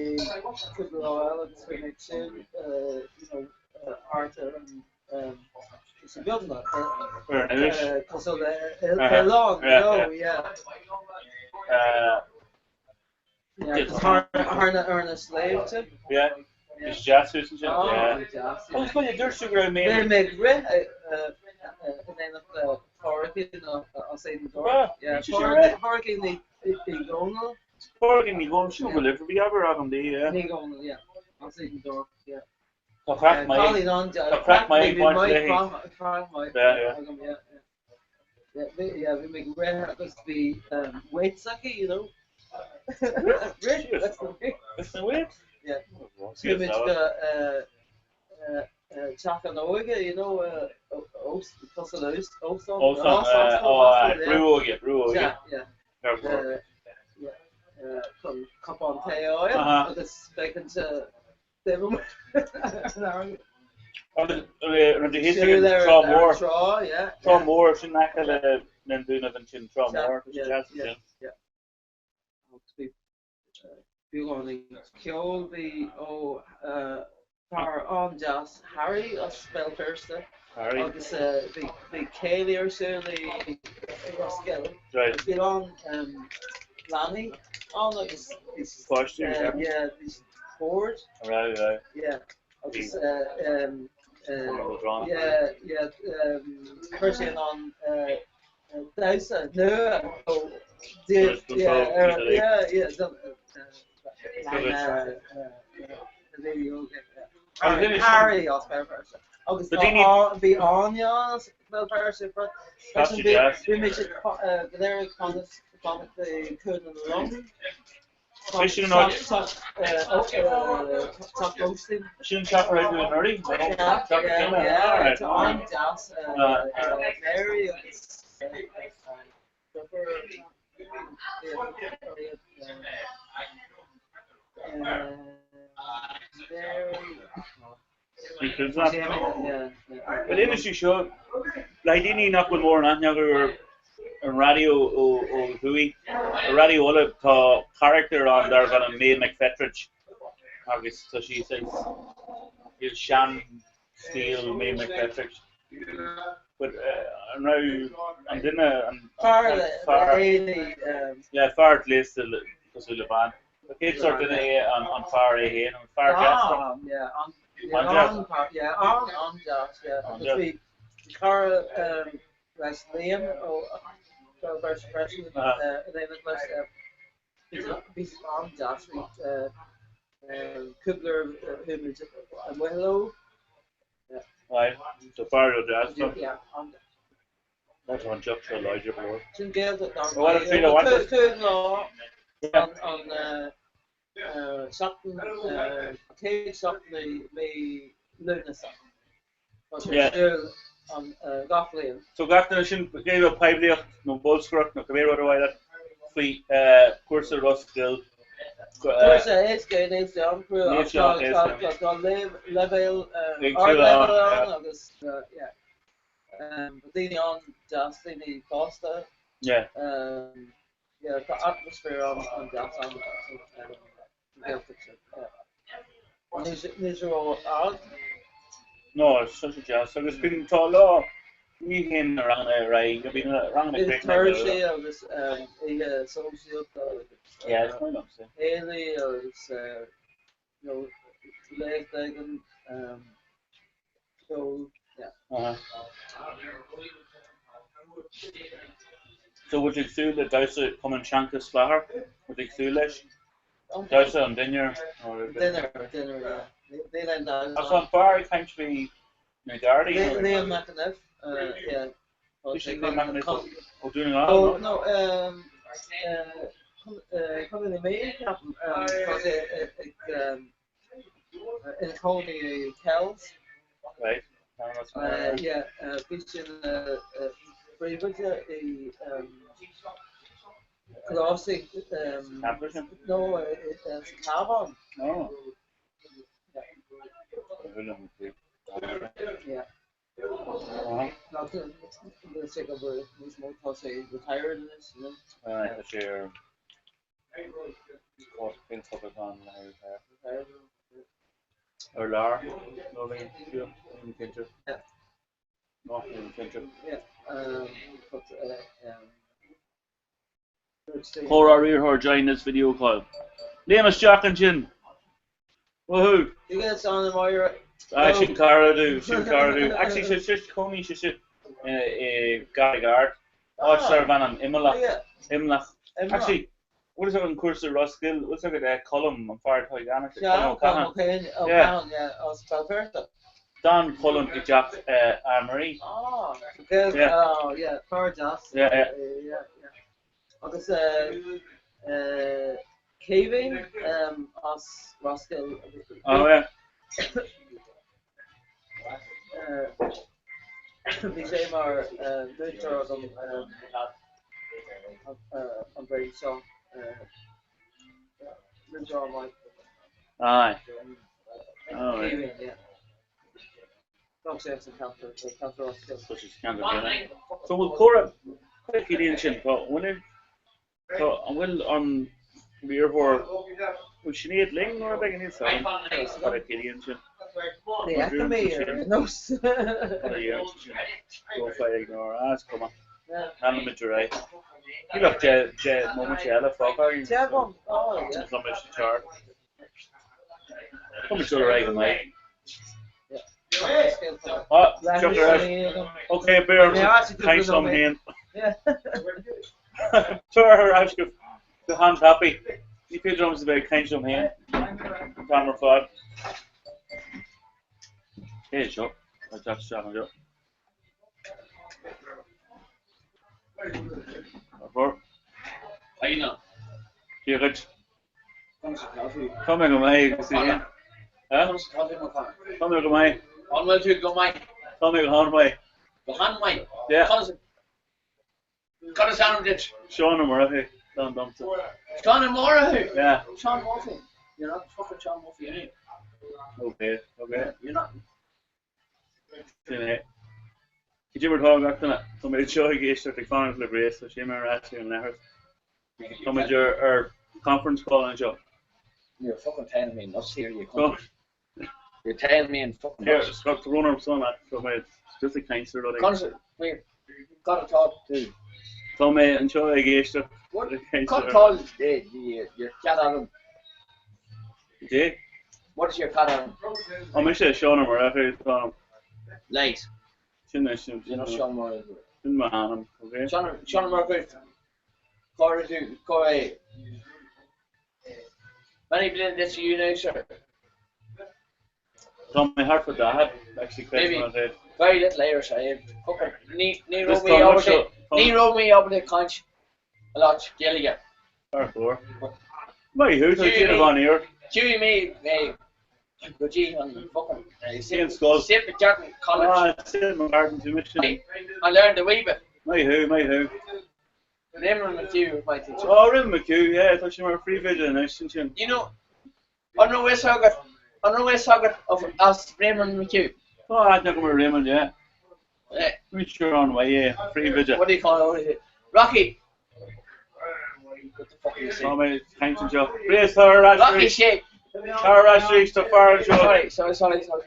cúpla lá eile agus bhí mé ag súil you know thart ar an sa beagnach Ar an iris. cosúil le oileán, you know, yeah. Yeah, thar na ar na sléibhte. Yeah. Is deas thuas ansin. Yeah. Deas. Agus bhuel, dúirt tú go raibh mé. Bhí mé ag rith in éineacht le Pádraigín as Éadan Doire. Yeah, Pádraigín Ní Dhomhnaill. Pádraigín Ní Dhomhnaill, sin bhfuil uimhir bhí abair agam di, yeah. Ní Dhomhnaill, yeah. As Éadan Doire, yeah. Tá craic maith. Tá craic maith ag baint léi. Craic maith agam, yeah. Yeah, bhí mé ag rith agus bhí weights aici, you know. Rith leis na weights. Leis na weights? Yeah. Bhí muid go Teach an Óige, you know, cosúil le óstán. Óstán, ó, brú óige, brú óige. Yeah, yeah. Yeah, chun cupán tae a fháil agus féachaint Agus Trá Mhór. Trá Mhór, sin aice le na Dúnaibh ansin, Trá Mhór, tá sé deas ansin. Bhí beagáinín ceoil, bhí ó fear an-deas Harry as Béal Feirste agus bhí céilí ar siúl i Ros Goill agus bhí a lán leanaí ann agus bhí Páistí, yeah. yeah, bhí bored. Right, right. Yeah, agus yeah, yeah, chuir sé in ann damhsa nua ó yeah, yeah, yeah, Harry as Béal Feirste. Agus bhí Áine as Béal Feirste freisin. Bhí muid go léir ag fanacht i Cuan na Long. Sin an áit. Teach lóistín. Sin an teach a raibh tú anuraidh? Yeah, tá an-deas. Mary agus Bhuel, inis tú seo le daoine nach bhfuil mórán aithne acu ar an raidió ó thuaidh. Ar Raidió Uladh tá carachtar ann darb ainm May McFetridge agus tá sí saghas sean stíl May McFetridge. But an raibh an duine an fear yeah fear gléasta cosúil le bean. Cén sórt duine é an fear é féin, an fear deas? Ah, yeah, an an yeah, an an-deas, yeah. Agus bhí cara leis Liam ó Béal Feirste freisin in éineacht leis. Bhí siad an-deas, bhí cúpla chuaigh muid amuigh leo. Right, so fear deas. Yeah, an-deas. Tá an deoch seo láidir go leor. Sin Gaeltacht dar Bhuel, an tríú lá. Cúig lá an seachtain, an chéad seachtain i mí Lúnasa. Tá sé ar siúl an gach bliain. So gach duine sin, cibé poiblíocht nó bolscaireacht nó cibé rud ar mhaith leat faoi chúrsa Ros Goill. Cúrsa éasca é níl sé an-chrua ach tá leibhéal ardleibhéal ann agus yeah. Daoine an-deas, daoine fásta. Yeah. Yeah, tá atmaisféar an-deas ann sa Ghaeltacht sin. Yeah. Níl sé ró-ard. No, tá sé deas. Agus bíonn tá lá ní théann na ranganna ar aghaidh, bíonn na ranganna Bíonn turais agus oíche sóisialta agus Yeah, is maith liomsa. céilí agus you know, léacht éigin, ceol, yeah. Uh-huh. So bhfuil tú ag súil le damhsa Cumann Seanchas Chlochair? Bhfuil tú ag súil leis? Damhsa an dinnéar? Dinner, dinner, yeah. Níl aon damhsa. Ach an fear ag caint faoi na Gardaí? Liam McEneff, yeah. Sin Liam McEneff ó Dún na nGall? No, Contae na Mí, ceapaim. Tá sé ag ina chónaí i Kells. Right. Yeah, bhí sé ina phríomhoide i Coláiste nó sa Chabhán. Oh. Yeah. Níos mó tá sé retired anois, you know. Tá sé ar cén focal atá ann le haghaidh retire? Ar lár nó níl mé cinnte. No, níl mé cinnte. Comhrá Riarthóir join this video call. Léim isteach ansin! Woohoo! You get on the Moira. Ah, sin cara domh, sin cara domh. Actually, sé sé cónaí sé sé i gCarraig Airt. Áit darbh ainm Imleach. Imleach. Actually, bhfuil fhios agat an cúrsa Ros Goill, bhfuil fhios agat Colm, an fear atá i gceannas ar Colm Ó Catháin? Yeah. Yeah, as Béal Feirste. D'fhan Colm i dteach Anne Marie. Ah, yeah, oh, yeah, fear deas. Yeah, yeah. Yeah, yeah. Agus Caoimhín as Ros Goill. Oh, yeah. Bhí sé mar mhúinteoir agam an bhliain seo. Múinteoir an-mhaith. Aye. Caoimhín, yeah. Tá sé as an ceantar, ceantar Ros Goill. Tá sé sa cheantar céanna. So bhfuil comhrá, cad a chiallaíonn sin? Tá, bhfuil, tá, an bhfuil an riarthóir, bhfuil Sinéad linn nó rud éigin? Níl 's agam cad a chiallaíonn sin. Ní fheicim í ar aon nós. Cad a dhéanann sé sin? Profile ignore, ah, is cuma. Leanfaimid ar aghaidh. Níl ach 10 móimint eile fágtha againn. 10 móimint, oh yeah. Tá muid ceart. Tá muid dul ar aghaidh go maith. Ah, tiocfaidh ar ais. Ok, beidh orm caint liom féin. Tar ar ais go han-tapaidh. Ní féidir liomsa bheith ag caint liom féin an t-am ar fad. Cé seo? Tá teacht isteach anseo. Dia dhuit. Tá mé go maith agus tú féin? Tá mé go maith. An bhfuil tú go maith? Tá mé go han-mhaith. Go han-mhaith? Yeah. Cad is ainm duit? Seán Ó Murchú, atá ann domsa. Seán Ó Murchú? Yeah. Seán Murphy. You're not fucking Seán Murphy, are you? Okay, okay. You're not. Sin é. Cad é mar atá gach duine? Tá mé anseo ag éisteacht ag fanacht le Grace, tá sé ar ais ar an leithreas. Tá muid ar ar conference call anseo. You're fucking telling me nuts here, you cunt. You're telling me in fucking Here, nuts. Scott, tá brón orm son leat, tá mé just ag caint ar rudaí. Conas, wait, cad atá tú? Tá mé anseo ag éisteacht What, ag caint cad ar. atá your cat ainm? Dé? What is your cat ainm? Ó mise Seán Ó Murchú atá ann. Lies. Sin é sin. You're not Seán Murchú. Sin mo ainm, okay? Seán Seán Ó Murchú. Cá raibh tú, cá raibh Many bliain duit you now, sir? Tá mé thart fá 40, actually question Maybe. on it. Very little Irish I have. Fucking ní ní This raibh mé tá ábalta seo- tá- ní raibh mé ábalta caint a lot Gaeilge. Thar fóir. Maith thú, tá déanamh an-iarracht. Chuaigh mé mé go dtí an fucking Cén scoil? St. Macartan College. Ah, St. Macartan, tú mise. I learned a wee bit. Maith thú, maith thú. Raymond McHugh was my teacher. Oh, Raymond McHugh, yeah, tá sé mar phríomhoide anois ansin. You know, an raibh fhios agat, an raibh fhios agat of as Raymond McHugh? Tá aithne agam ar Raymond, yeah. Múinteoir an-mhaith é, príomhoide. What do you call it? Rocky! What the fuck are you Tá saying? mé ag caint anseo. Grace, tá ar ais Rocky arís. sé. Tá ar ais arís, tá fear anseo. Sorry, sorry, sorry, sorry.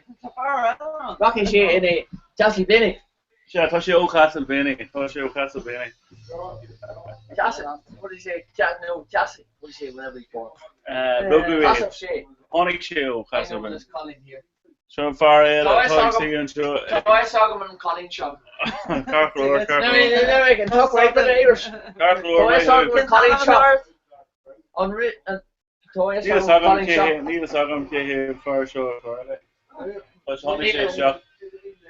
Rocky sé in a Castleblayney. Sea, tá sé ó Castleblayney. Tá sé ó Castleblayney. Castle, what do you say? Ca no, Castle. What do you say whenever he's born? Rugadh é. Castle sé. Tháinig sé ó I know Castleblayney. this Colin here. Seo an fear eile Tá atá ag fhios suí anseo. Tá fhios agam an Colin seo. Ceart go leor, ceart go No, leor. no, no, I can talk right bit of Irish. Ceart go leor, Tá fhios maith agam thú. an Colin seo. An ri an Tá fhios Níl fhios agam an agam Colin cé seo. hé, níl fhios agam cé hé an fear seo atá eile. Tá tháinig sé isteach.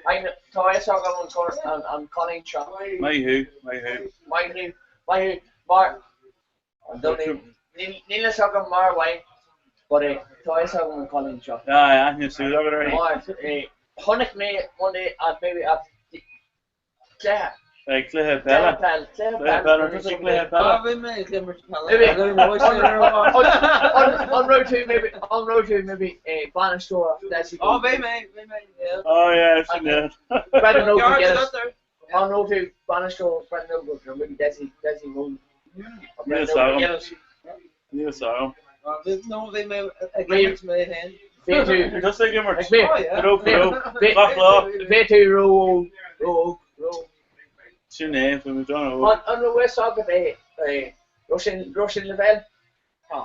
I know, tá fhios agam an cor an an Colin seo. Maith thú, maith thú. Maith thú, maith thú, mar an duine. Níl a fhios agam mar mhaith but tá a fhios agam an cailín seo. Ah, aithne súil agat uirthi. Mar chonaic mé one day at maybe at cluiche. Ag cluiche peile. Cluiche peile. Cluiche peile. An tusa ag cluiche peile? Ah, bhí mé ag imirt peile. Maybe. An raibh tú maybe an raibh tú maybe bainisteoir Dessie. Oh, bhí mé, bhí mé, yeah. Oh yeah, sin é. Brendan Óg McGuinness. An raibh tú bainisteoir Brendan Óg or maybe Dessie Dessie Moon. Níl a fhios agam. Níl a fhios agam. No, bhí mé ag imirt mé féin. Bhí tú. Bhí tusa ag imirt? Bhí. Go raibh, go raibh. Gach lá. Bhí tú ró-óg, ró-óg, ró-óg. Sin é, bhí mé an-óg. An raibh fhios agat é, raibh sin, raibh sin Lavelle? Tá.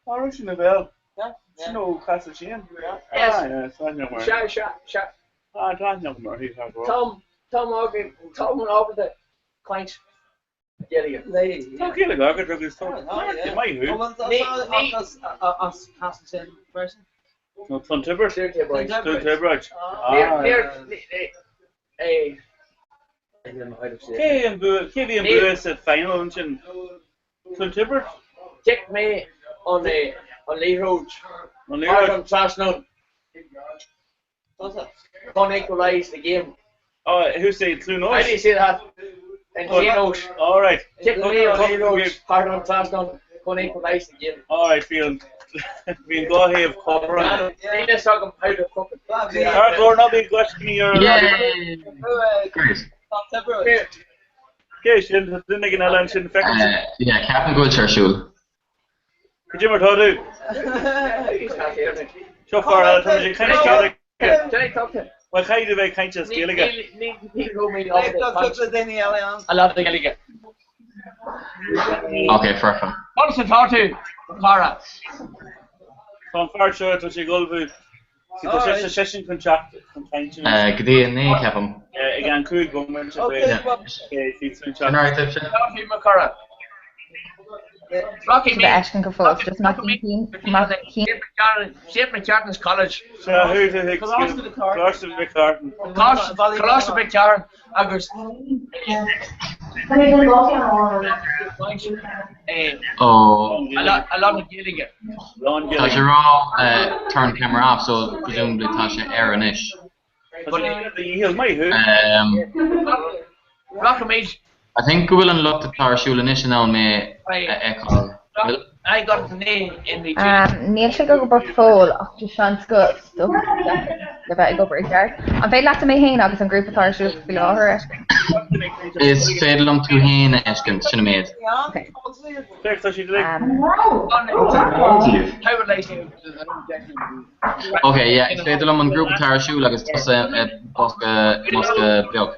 Tá, raibh sin Lavelle. Sin ó Castle Sheehan? Yes. Ah, yeah, tá aithne agam uirthi. Sea, sea, sea. Ah, tá aithne agam uirthi, tá go. Táim, táim ábalta, táim ábalta caint Gaeilge. Tá Gaeilge agat agus tá maith thú. As Castle Sheehan freisin? Nó Cluain Tiobraid. Cluain Tiobraid. Cluain Tiobraid. Cé an bua, cé bhí an bua sa final ansin? Cluain Tiobraid? Chic mé an an liathróid. An liathróid. Thar an trasnán. Chun equalise the game. Oh, who say Cluain How do you say that? In Clonós. All right. Chic mé an liathróid thar an trasnán chun equalise the game. All right, bhí an bhí an dá thaobh cothrom. Níl fhios agam how to fucking say that. Thar glór ná bí glaiscíní ar an Great. Cé sin, tá duine éigin eile ansin feicim. Yeah, ceapaim go bhfuil sé ar siúl. Cad é mar tá tú? Seo fear eile, tá muid ag caint Gaeilge. Bhuel, caithfidh tú bheith ag caint as Gaeilge. Ok, foirfe. Conas atá tú, a chara? Tá an fear seo, tá sé ag ullmhú. Tá sé seisean chun teacht chun cainte. Go dtí a 9, ceapaim. I gceann 5 bomaite beidh sé Sin alright libhse? Tá tú, mo chara. Rachaidh mé. Bheith go fóill, just má St. Macartan's College. Coláiste Mhic Cartain. Coláiste Mhic Cartain agus Ó. A lán Gaeilge. Tá sé rá turn camera off so presumably tá sé ar anois. Rachaimid. I think go bhfuil an lucht atá ar siúl anois in ann mé a fheiceáil. Bhfuil? I got the name in the Níl sé ag obair fóill ach tá seans go stopfaidh sé le bheith ag obair i gceart. An féidir leatsa mé féin agus an grúpa atá ar siúl faoi láthair a fheiscint? Is féidir liom tú féin a fheiscint, sin an méid. Ok, yeah, is féidir liom an grúpa atá ar siúl agus tusa i bosca, i mbosca beag.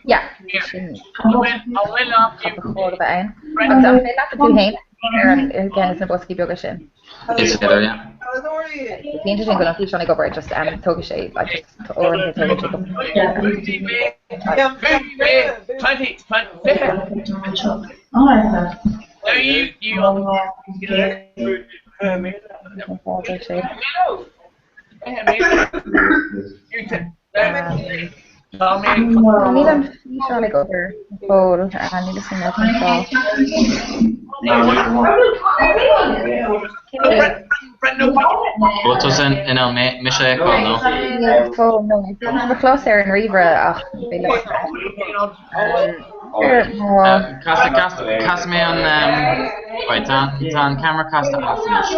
Yeah, sin cad ba chóir a bheith ann. Agus an féidir leat tú féin ar an ar cheann de na boscaí beaga sin? Is féidir, yeah. Is cinnte sin go bhfuil an físeán ag obair, just um, tógfaidh sé, like, just uaireanta tógann sé cúpla Níl an físeán ag obair go fóill, níl a fhios agam cén fáth. Bhfuil tusa in ann mise a fheiceáil, nó? Níl go fóill, no. Tá mo chlos ar an ríomhaire ach ní féidir liom. Casfaidh mé an, right, tá an ceamara casta as anois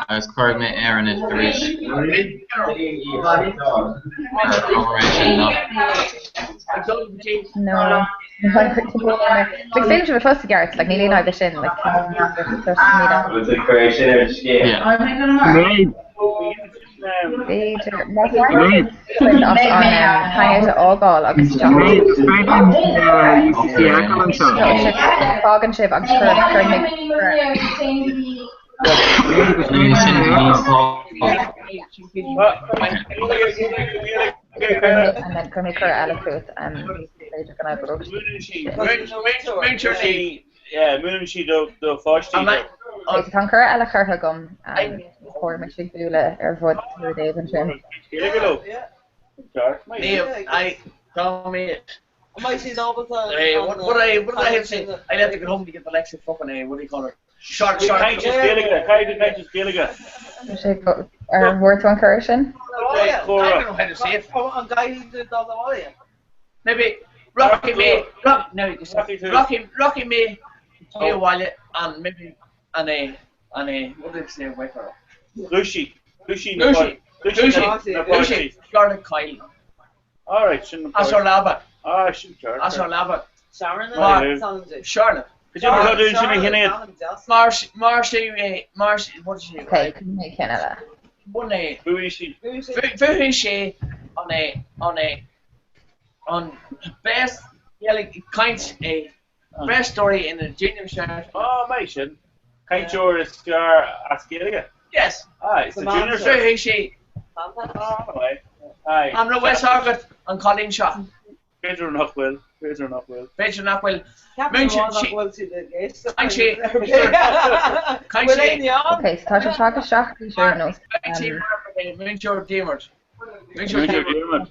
agus cuirfidh mé air anois arís. Obair é sin, no? No. Like, féidir mo chlos i gceart, like, níl aon fhadhb leis sin, like, Yeah. B'fhéidir, más féidir as an Hangout a fhágáil agus teacht. Fágann sibh agus cuir mé And then cuir mé cuireadh eile chugat b'fhéidir go n-oibreoidh sé. Múineann sí do pháistí. Tá an cuireadh eile curtha agam. Chóir mise ag bualadh ar bhod rud éigin ansin. Charlotte, Charlotte. Caint as Gaeilge, caint caint as Gaeilge. Tá sé go, ar bhfuair tú an cuireadh sin? Oh yeah, I don't know how to say it. An gcaithfidh tú dul abhaile? Maybe rachaidh mé, no, rachaidh, rachaidh mé abhaile and maybe an é, an é, what do they say, wake her up. Dhúisigh, dhúisigh na Dhúisigh, na páistí. Charlotte Coyle. Alright, sin na As ár leaba. Ah, sin ceart. As ár leaba. Sharon, Charlotte. Cad é mar atá dúinn sin a Shinéad? Mar, mar sé é, mar, what did she Okay, mé ceann eile. Bun é. Bhuaigh sí. Bhuaigh sé an é, an é, an best Gaelic caint é, best story in the junior shirt. Ah, maith sin. Cainteoir is fearr as Gaeilge? Yes. Aye, sa junior shirt. Bhuaigh sé. Ah, maith. Aye. An raibh fhios agat an cailín seo? B'fhéidir nach bhfuil. B'fhéidir nach bhfuil. B'fhéidir nach bhfuil. Ceapaim nach bhfuil siad ag éisteacht. Caint sé. Caint Bhfuil sé. éinne ann? Ok, so tá sé tagtha isteach arís ar aon nós. Caint sé Múinteoir Diarmuid. Múinteoir Diarmuid.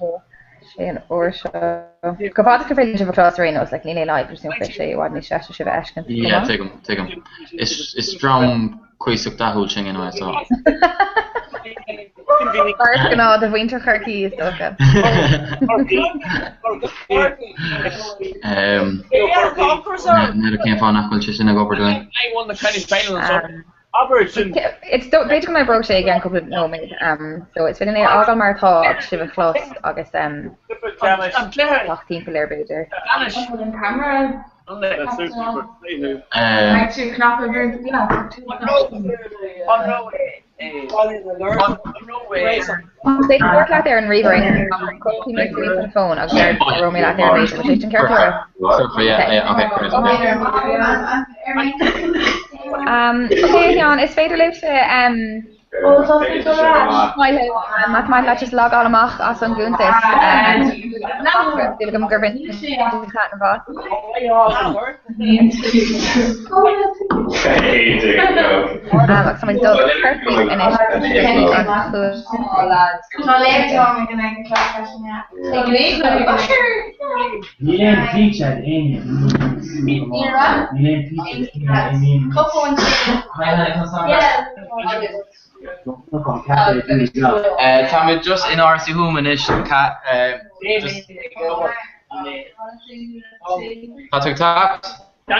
Sé an uair seo. Go fada gur féidir sibh a chlos ar aon nós, like níl aon fhadhb, just ní bheidh sé i bhfad níos deise sibh a fheiscint. Yeah, tuigim, tuigim. Is is dream cuíosach dathúil sinn anyway, so. Mar is gnáth do mhuintir Chorcaí, is dócha. Um, N'fheadar cén fáth nach bhfuil sé sin ag obair dúinn. I won the county final and something. Abair sin. It's b'fhéidir go n-oibreoidh sé i gceann cúpla nóiméad. So is féidir é a fhágáil mar atá agus sibh a chlos agus An cluiche. teacht timpeall air b'fhéidir. Ceannais. An camera. Um, Beidh tú cnaipe An raibh é. Is féidir labhairt leat ar an ríomhaire. Cloisfidh mé suas an fón agus labhróidh mé leat ar an raidió. Bhfuil sé sin ceart go leor? Surfer, yeah, yeah, okay, great, okay. Um, ok, a Sheáin, is féidir libhse um, maith libh, más maith leat just logáil amach as an gcuntas. Um, Súil agam gur bhain tú taitneamh as. Um, agus tá muid dul go Corcaigh anois an Tá léirteán ag an ag freisin, yeah. Níl aon pizza ag éinne i Níl aon pizza ag éinne i Tá muid just in Áras Uí Thuama anois, just Tá tú ag teacht? Is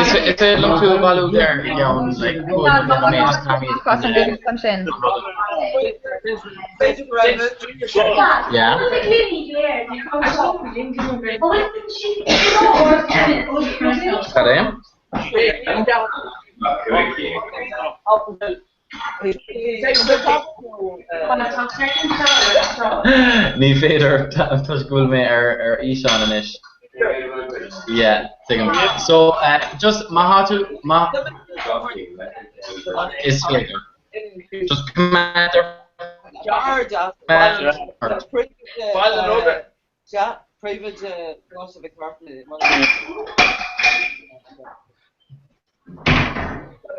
féidir liom tú a bhailiú there i gceann like 5 nó 10 nóiméad just caithfimid As an gcuntas ansin. Yeah. Cad é? Ní féidir toisc go bhfuil mé ar ar fhíseán anois. Yeah, tuigim. So, just má thá tú, má, is féidir. Just coimeád ar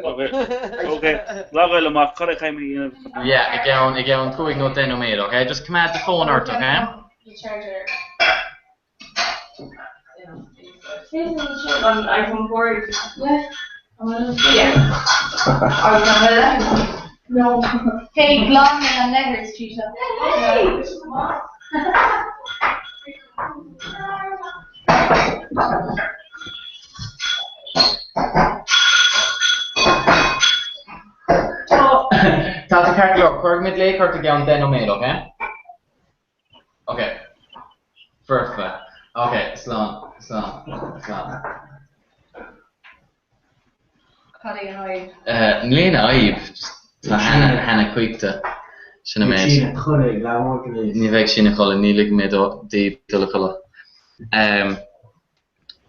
Ok, logáil amach, cad é caithfidh mé a dhéanamh? Yeah, i gceann, i gceann 5 nó 10 nóiméad, ok? Just coimeád do fón ort, ok? An iPhone 4. Yeah. No. Hey, glan mé an leithreas, Tita. Tá tú ceart go leor, cuirfidh mé glaoch ort i gceann 10 nóiméad, ok? Ok. Foirfe. Ok, slán, slán, slán. Cad é an fhadhb? Níl aon fhadhb, just tá Hannah, Hannah caochte. Sin an méid. Beidh sí ina codladh ag leathuair tar éis. Ní bheidh sí ina codladh, ní ligfidh mé di dul a chodladh.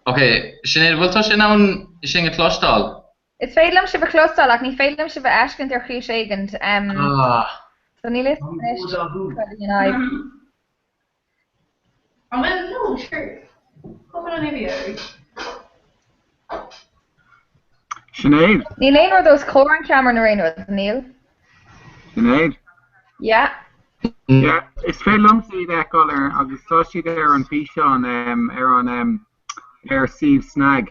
Ok, Sinéad, bhfuil tusa in ann sinn a chloisteáil? Is féidir liom sibh a chloisteáil ach ní féidir liom sibh a fheiscint ar chúis éigint. Ah. So níl fhios agam anois cad í an fhadhb. An bhfuil? No, sure. Cúpla nóiméad. Sinéad. Níl aon rud os comhair an cheamara nó aon rud, níl? Sinéad. Yeah. Yeah, is féidir liomsa iad a fheiceáil ar agus tá siad ar an físeán ar an ar suíomh SnaG.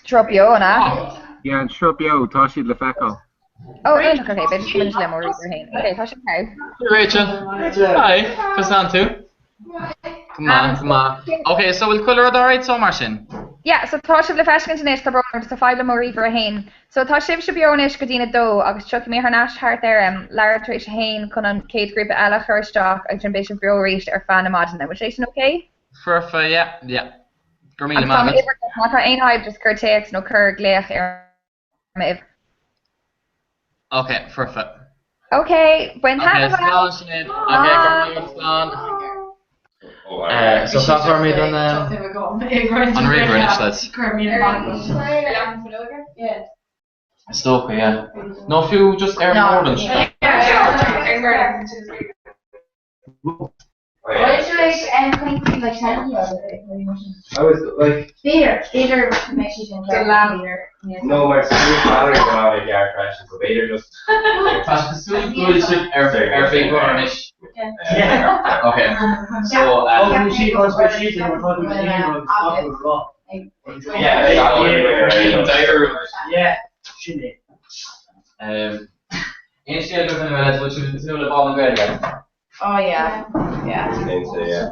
Sruth beo, an ea? Yeah, an sruth beo, tá siad le feiceáil. Ó, iontach, ok, b'fhéidir go mbeidh le mo ríomhaire féin. Ok, tá sin thall. Rachel. Hi, conas tánn tú? Go maith, go maith. Ok, so bhfuil chuile rud alright so mar sin? Yeah, so tá sibh le feiscint anois, tá brón orm, tá fadhb le mo ríomhaire féin. So tá sibhse beo anois go dtí'n 2 agus tiocfaidh mé thar n-ais thart ar em leathuair tar éis a haon chun an chéad ghrúpa eile a chur isteach agus ansin beidh sibh beo arís ar feadh na maidine. Bhfuil sé sin ok? Foirfe, yeah, yeah. Go raibh míle Agus tá maith agat. m'uimhir agat, má tá aon fhadhb just cuir téacs nó cuir glaoch ar m'uimhir. Ok, foirfe. Ok, bain Ok, taitneamh slán as! Sinéad. Ok, go raibh maith agat, slán. So caithfimid an an ríomhaire anois, lads. Is dócha, yeah. Nó fiú just ar an mbord anseo. I was like No mar ceart freisin so b'fhéidir just Tá sé cosúil go bhfuil sibh ar ar Big Brother anois. Ok, so Aon scéal go bhfuil bhfuil sibh ag tnúth le Bál na Gaeilge? Oh yeah, yeah. Cinnte, yeah.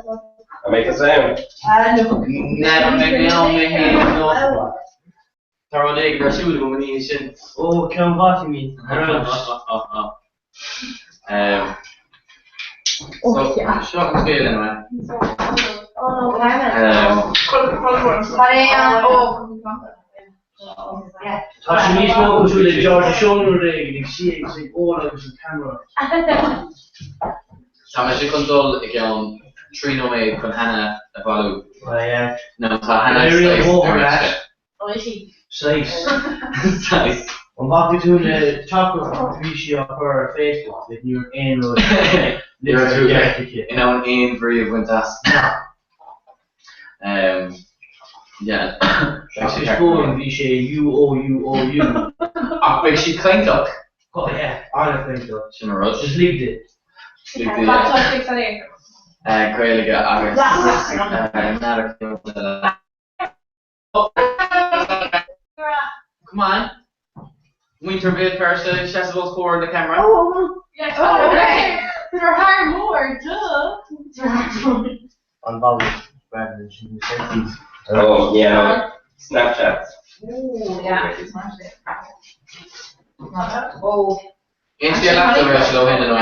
An mbeidh tusa ann? N'fheadar an mbeidh mé ann mé féin nó tá rud éigin ar siúl agam an oíche sin. Ó, ceann mhaith you mean. So, seo an scéal anyway. Tá sé níos mó cosúil le George Sean nó rud éigin ag suí agus ag ól agus an ceamara. Tá mise chun dul i gceann 3 nóiméad chun Hannah a bhailiú. Nó tá Hannah saghas Saghas. Saghas. An bhfaca tú na teachtaireachtaí a bhí sí á chur ar Facebook like ní raibh aon rud Ní raibh tú in ann aon bhrí a bhaint as. Yeah. Seachas fuaim bhí sé U O U O U. Ach beidh sí cainteach. Oh yeah, an-chainteach. Sin an rud. Just lig di. Lig di, yeah. Gaeilge agus n'fheadar cén rud eile. Come on. Muintir Bhéal Feirste ag seasamh os comhair na ceamara. An bhfaighidh Brendan sin na selfies? Oh yeah, no, Snapchat. Aon scéal leat a Rachel ó shin nó?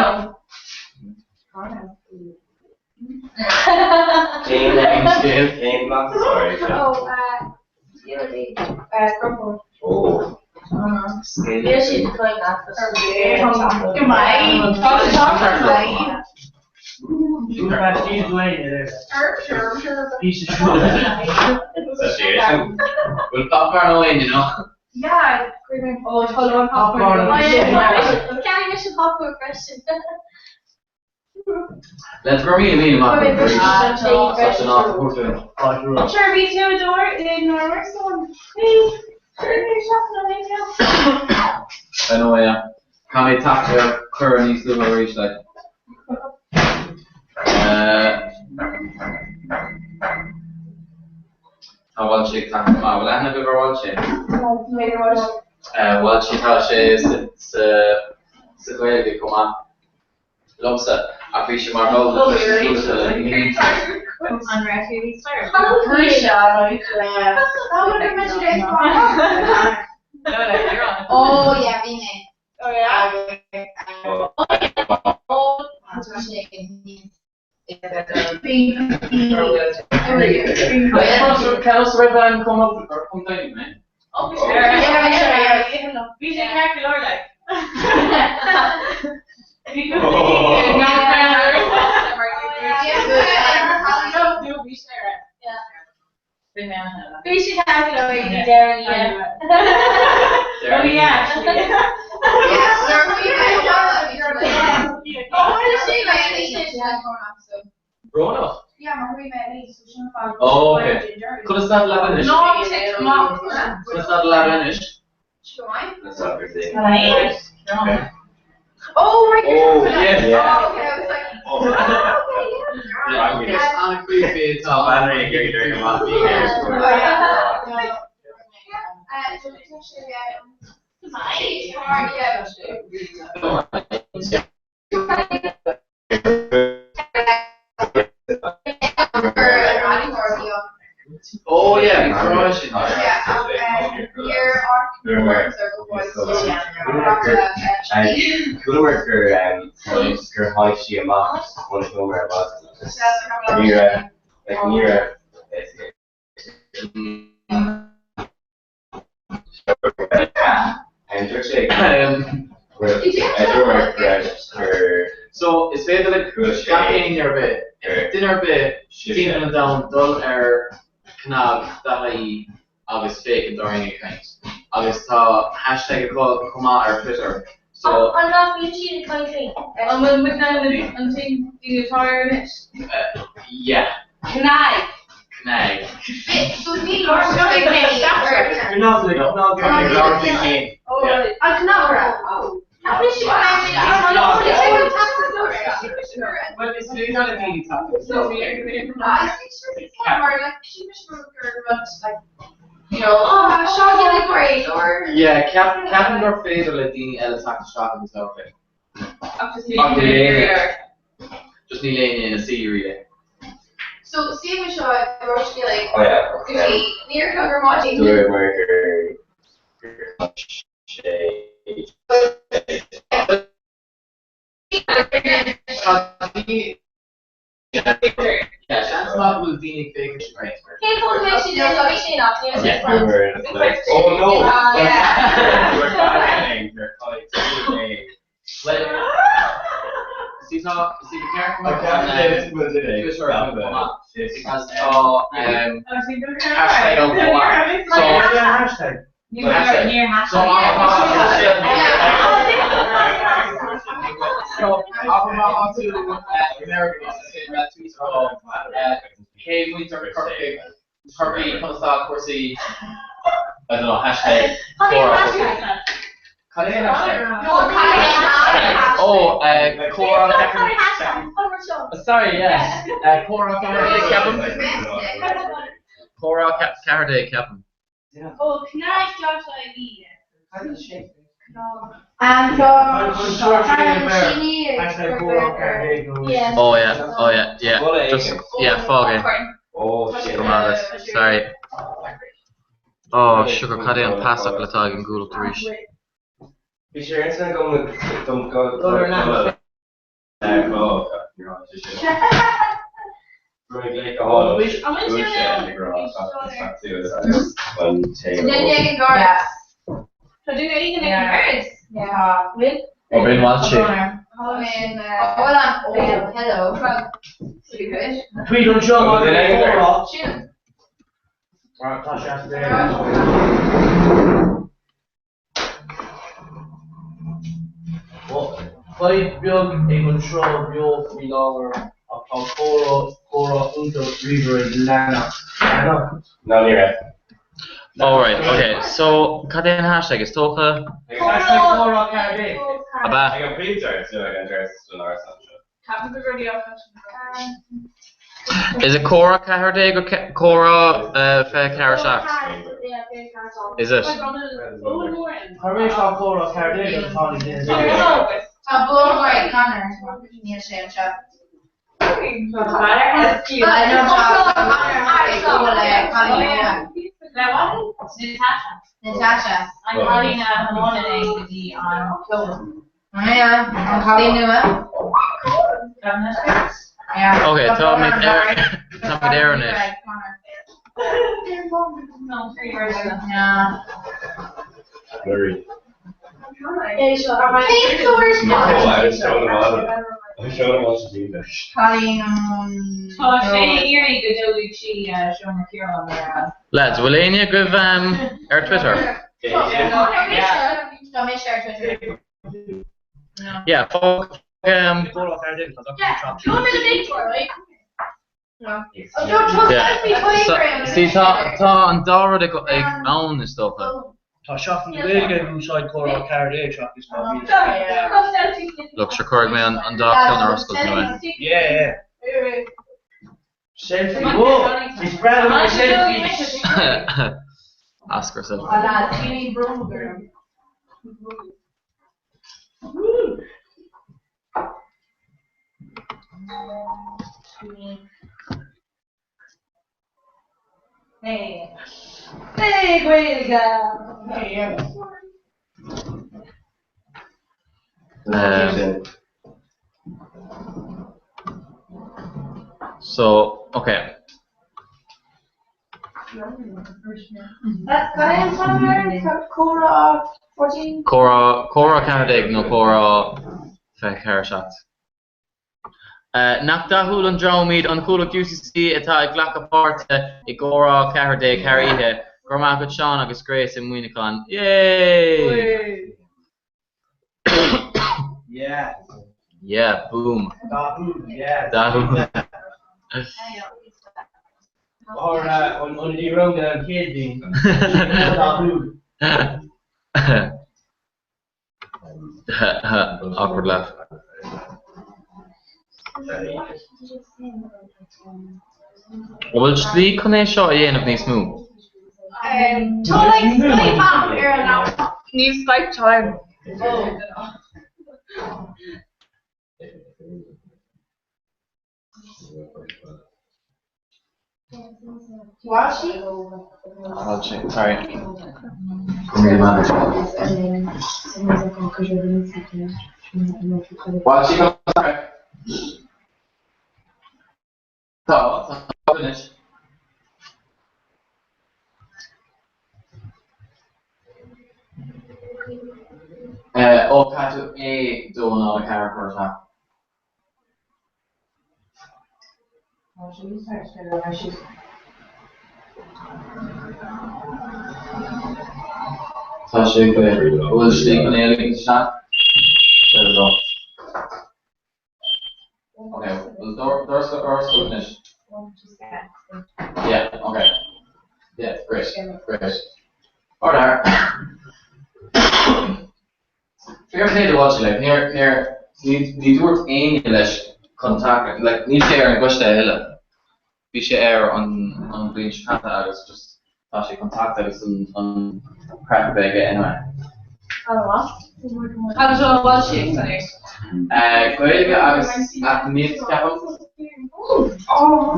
Cén Aon scéal? Cén blas is fearr é sin? Oh. Piece of shit. Bhfuil popcorn ó éinne nó? Let's go raibh míle maith agat arís as an áit a thabhairt dúinn. I know yeah. Caithfidh mé teacht ar cuireadh níos luaithe arís like. Tá Walshy ag teacht amach. Bhfuil aithne agaibh ar Walshy? Walshy tá sé sa Ghaeilge chomh maith. Liomsa, ach bhí sé mar bhall de choiste le Brónach? Oh, okay. Conas tá do leaba anois? Conas tá do leaba anois? Okay. Oh, right, you're Oh, talking about that. yeah. Oh, okay, I was like, oh, okay, yeah. An-creepy atá. Banraí ag iarraidh go maith. Oh yeah, bhí crá sin. Chuala gur gur tháinig sí amach ón seomra ar maidin agus ní raibh like ní raibh So, is féidir le gach éinne ar bith, duine ar bith timpeall an domhain dul ar cnag.ie agus féachaint orainn ag caint. Agus tá hashtag acu chomh maith ar Twitter. So. An nach mbíonn siad ag caint linn? An bhfuil muid in ann an t-aon daoine atá air anois? Yeah. Cnag. Cnag. Yeah, ceapaim gur féidir le daoine eile teacht isteach agus labhairt linn. Ach just níl éinne ina suí really. So, suíomh seo Gaeilge Oh yeah. go dtí níor thug ar maidin. Dúirt mar gur sé Yeah, seans maith go bhfuil daoine ag féachaint sin right. Cén fáth go mbeidh siad ina suí sin ach níl sé Oh no! Well, see tá see ba cheart go mbeadh an Twitter acu chomh maith because tá um, hashtag ann chomh maith. So Hashtag. So So abair tú America sin Cé muintir Corcaigh Chorcaí conas tá cúrsaí I don't know hashtag comhrá Cad é an hashtag? Oh comhrá Sorry yes comhrá 14 ceapaim Comhrá 14 ceapaim. Ó cnag.ie. Oh yeah, oh yeah, yeah, just, yeah, fág é. Oh shit. Go maith agat, sorry. Oh, sugar, cad é an pasfhocal atá ag an gcomhlacht arís? Bhí sé ar intinn agam dom go Tá duine éigin ag an doras? Bhfuil? Ó b'in Walshy. Tweet anseo maidir le comhrá. Tá sé as Béarla. Fadhb bheag ag an sruth beo faoi láthair ach tá comhrá iontach bríomhar ag leanacht. No, ní raibh. Oh right, ok, so cad é an hashtag? Is dócha? Hashtag comhrá 14. Ab ea? Ag an príomhdhoras nó ag an doras don árasán seo? Ceapaim go rudaí Is it comhrá 14 or comhrá 24 7? Is it? Tar éis á comhrá 14 agus tháinig duine Tá bó ag Conor níl sé anseo. Natasha. An cailín a thiomáineann é go dtí an ceol. An cailín nua. Ok, táimid ar táimid ar anois. Blurry. Cén sórt No, I was showing them all. I was showing them all to do this. Cailín Tá sé ag iarraidh go dtógfaidh sí seomra Ciarán mar Lads, bhfuil éinne agaibh ar Twitter? Tá mise ar Twitter. Yeah, fág um, Comhrá 14 tá gach Do you want me to make for right? Yeah. See, tá tá an dá rud ag ag ann is dócha. Tá Seachtain na Gaeilge ag úsáid comhrá 14 seachas 2000. Look, sure cuirfidh mé an an dá cheann ar oscailt anyway. Yeah, yeah. Selfie. Whoa! Is breá liom na selfies. Ask yourself. Ah lads, bíonn brón orm. Hey. Hey Gaeilge! Um, so, okay. Comhrá 14? Comhrá, comhrá 14 nó comhrá 24 7. Nach dathúil an dream iad an Chuallacht UCC atá ag glacadh páirte i gComhrá 14 thar oíche. Go raibh maith agat Seán agus Grace i Muineachán. Yay! Yeah. Yeah, boom. Dathúil, yeah. Dathúil. Or an ní raibh an chéad bhliain. Dathúil. Awkward laugh. An bhfuil slí chun é seo a dhéanamh níos mó? Tá like Skype app ar an laptop. Ní Skype time. Sorry. Tá, tá anois. Ó, caithfidh tú A 2 0 4 a chur isteach. Tá sé go bhfuil slí chun é a ligean isteach? There we go. Okay, bhfuil doras ar oscailt anois? Yeah, okay. Yeah, great, great. Order. Fair play do Walshy, like, níor, níor, ní, ní dúirt éinne leis chun taca, like, níl sé ar an gcoiste a thuilleadh. Bhí sé air an, an bhliain seo caite agus just tá sé chun teacht agus an, an craic a bheith aige anyway. Cad atá Walshy ag staidéar? Eh, Gaeilge agus Eacnamaíocht, ceapaim. Um,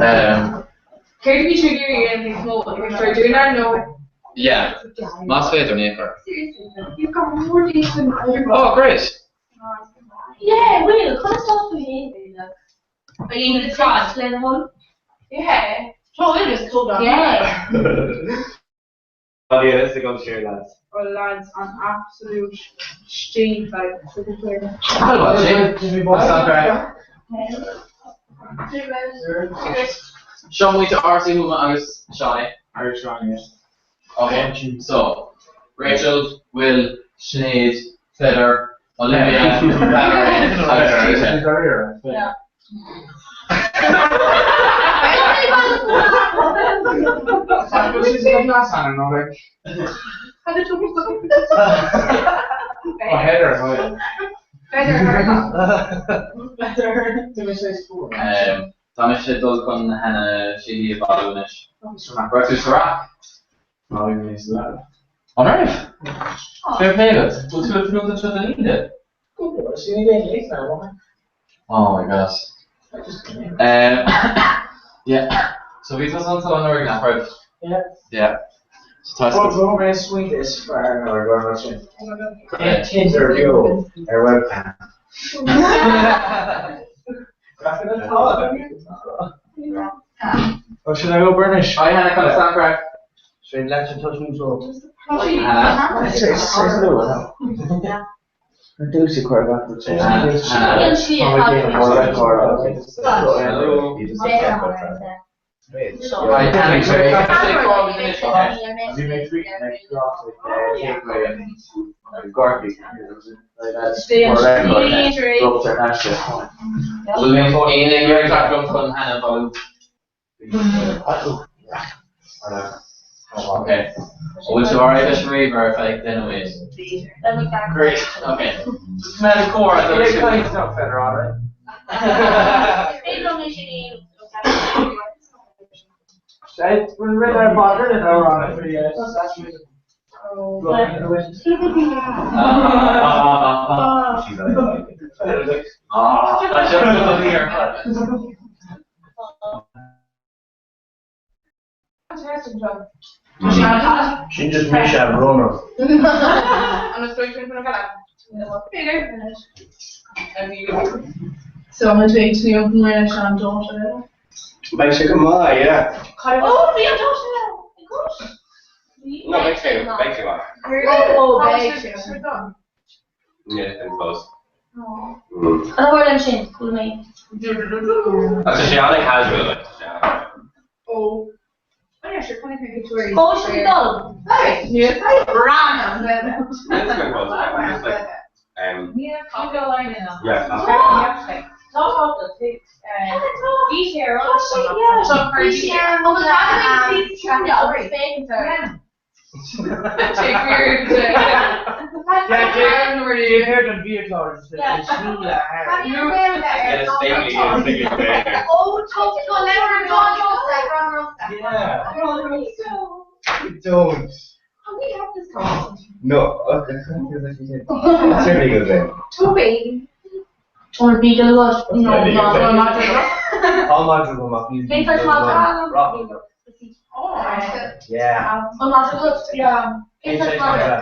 Céard a bhí sé ag iarraidh a dhéanamh níos mó? Ag dúnadh nó? Yeah. Más féidir, ní chur. You've got more days than Oh, great! Yeah, Will, conas tá tú féin? A dhéanamh the trad. Lena thul? Yeah. Tá Will is cool Yeah. Tá a fhios agam siar, lads. Oh lads, an absolute stink like. Hello, Walshy. What's up, Greg? Seo muid RC Huma agus Seánie. Irish Seánie, yeah. Okay, so, Rachel, Will, Sinéad, Feather, Olivia, Valerie, agus Tita. Yeah. Oh, Heather, hi. Um, Tá mise dul chun Hannah Sheehy a bhailiú anois. Raibh tú sa rac? An raibh? Fair play duit. Bhfuil tú ag tnúth anseo don Aoine? Oh my gosh. Um, yeah. So bhí tusa anseo anuraidh nach raibh? Yeah. Yeah. So tá Well, mé sweet is fearr ná go sin. Tinder beo ar webcam. Oh, should I go burnish? I had a kind of soundtrack. Straight left and touch neutral. Hannah. Dúsa chuir Right, Hannah, so you have to say call the finish, okay? Bhfuil mé aon ag iarraidh teacht liom chun Hannah a bhailiú? Okay. Bhfuil sibh alright leis an ríomhaire ar feadh 10 nóiméad? Great, okay. Just coimeád an comhrá ag dul ar siúl. Rinne ar bhadr in amhrán Sin just mise a bhronnadh. So I'm going to open leis an daughter. Beidh sé go maith, yeah. Oh, bhí an daughter No, beidh sé, beidh sé maith. Oh, beidh sé. Yeah, been close. An bhfuil sin cool mé. Tá sé an-casual, like, tá sé an- Oh. Ó sin dul. Random. It's been close. I'm just like, yeah, Dave heard an bhíochlár súla Yeah, it's vaguely, it's vaguely there. Oh, Yeah. Don't. We have this conversation. No, okay. That's really good then. Toby. Or bí go No, no, no, not Tá madra go maith Cén fáth madra? Oh, Yeah. Yeah. Cén fáth madra?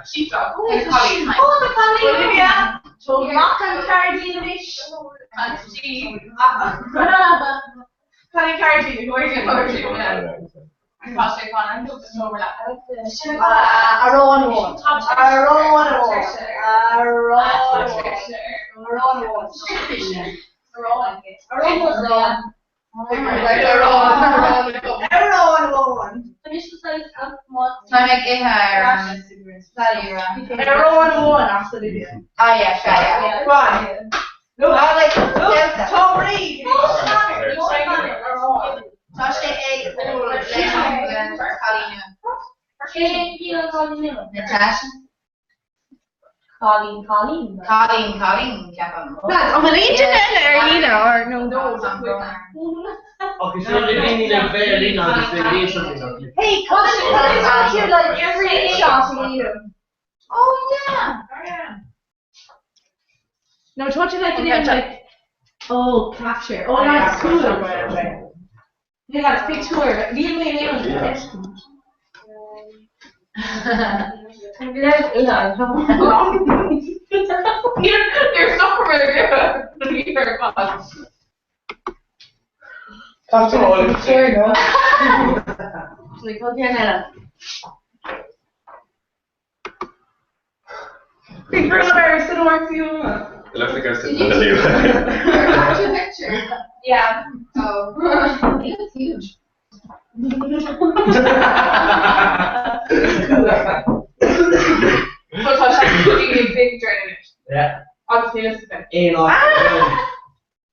Sheepdog. Oh, the collie. Olivia. Mac an cardínis. Connie Carty, who are you? Tá mé ithe ar an Ah, yeah, sure, yeah. Go on. Look, I like look, Delta. Tom Reed. Tá sé ag ól le cailín nua. Natasha? Colleen, Colleen. Colleen, Colleen, ceapaim. Lads, an bhfuil aon duine eile ar líne or no? Agus sin daoine le bheith ar líne agus bheith líon something. Hey, Colin, Colin, you like every shot you. Oh yeah. No, touch it like it is like oh capture. Oh that's cool. Yeah, that's picture. Níl mé aon. You're so familiar. Tá There you go. Like, okay, now. It looks like I'm sitting on the loo. picture. Yeah. Oh. He looks huge. Yeah. Obviously, listen. Aon áit.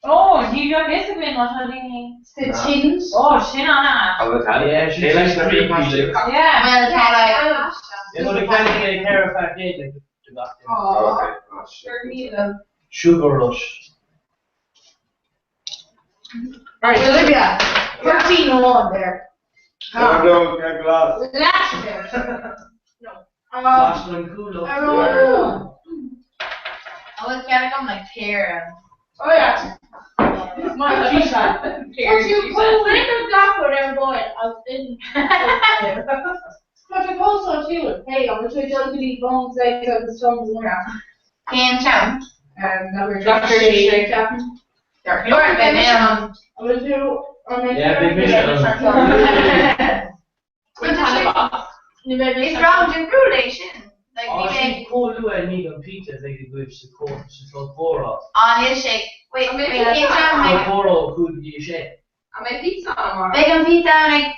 Oh, you got this again, what are they? The chins. Oh, sin on All the time. Yeah, she's They like to be creepy. Yeah. Well, tá like. Yeah, no, the kind of get hair fact like the doctor. Oh, okay. Oh, shit. Sugar rush. All right, Olivia. 13 1 there. Oh, no, get glass. Last there. No. Last one cool. Oh. I was gonna come like here. Oh yeah. My G-Shot. You pull the blackboard and boy, I was in. But I also too. Hey, I'm going to tell you bones legs agus tongues and that. Cén team? Number Dr. Shea. You're big man. I'm going to I'm Yeah, big mission. Is round in relation. Like Oh, we sin make cóú ní an pizza bheith go goibh sa có sa chlórá. on his shake. Wait, wait, cén team like Chlórá chu dtí sé. Beidh an pizza like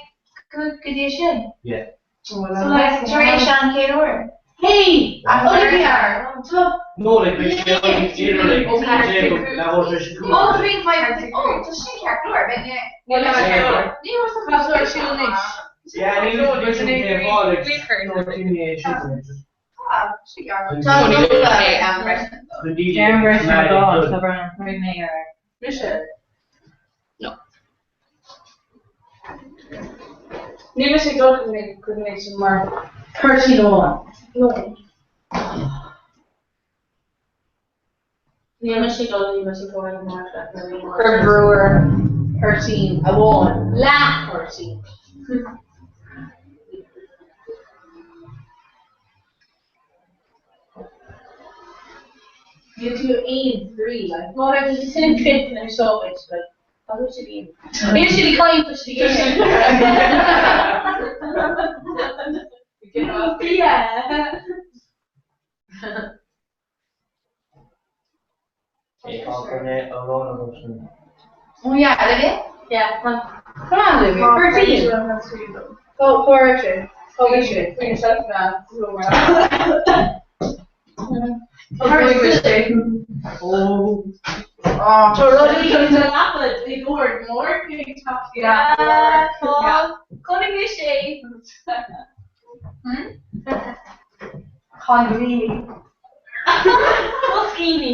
go go dtí sin. Yeah. So like tar éis an chéad uair. Hey, Olivia. No, like bhí sé like le Oh, 3 5 Oh, tá sin ceart leor, beidh mé. Ní raibh Yeah, ní bhí sin é fáil Ah, sin ceart. Tá an am freisin. Darren Gershon, so Bernard, bring me your. Mise. Níl mise ag dul chuig an sin mar 13 amháin. No. Níl mise ag dul, níl mise ag dul mar Cuir brú air 13 amháin. Leath 13. Níl tú aon bhrí like. Má raibh tú sin fit ar seo like. Níl siad ag caint tá siad ag Yeah. Oh yeah, Olivia? Yeah, come on. Come on, Olivia. 13. Oh, poor Richard. Oh, Richard. Bring yourself now. Oh. Tá rudaí de leapa i gcomhair mór Chonaic mé sé. Conlí. Coscíní.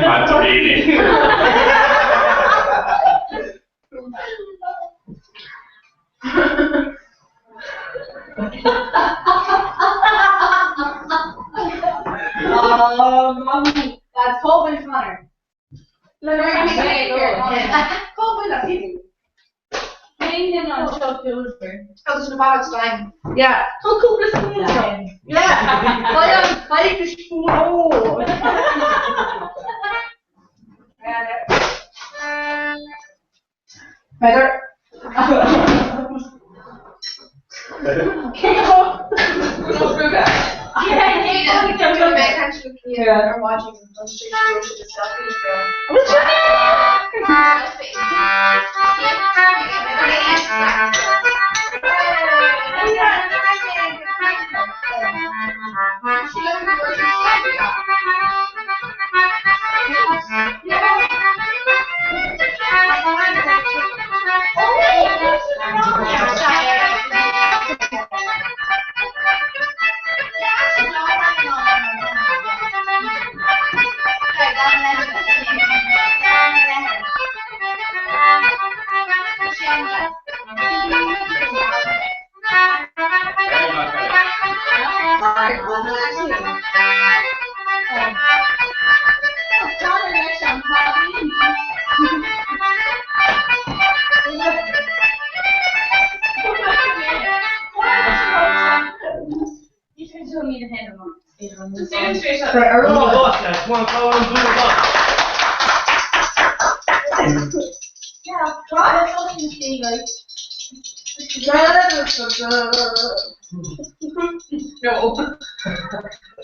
Mandarini. Oh, mommy. That's Colvin Connor. Colvin, that's easy. Agus na ball stein. Yeah. Tá cúpla spún Yeah. Ba an spoon ó. Better. Yeah. No.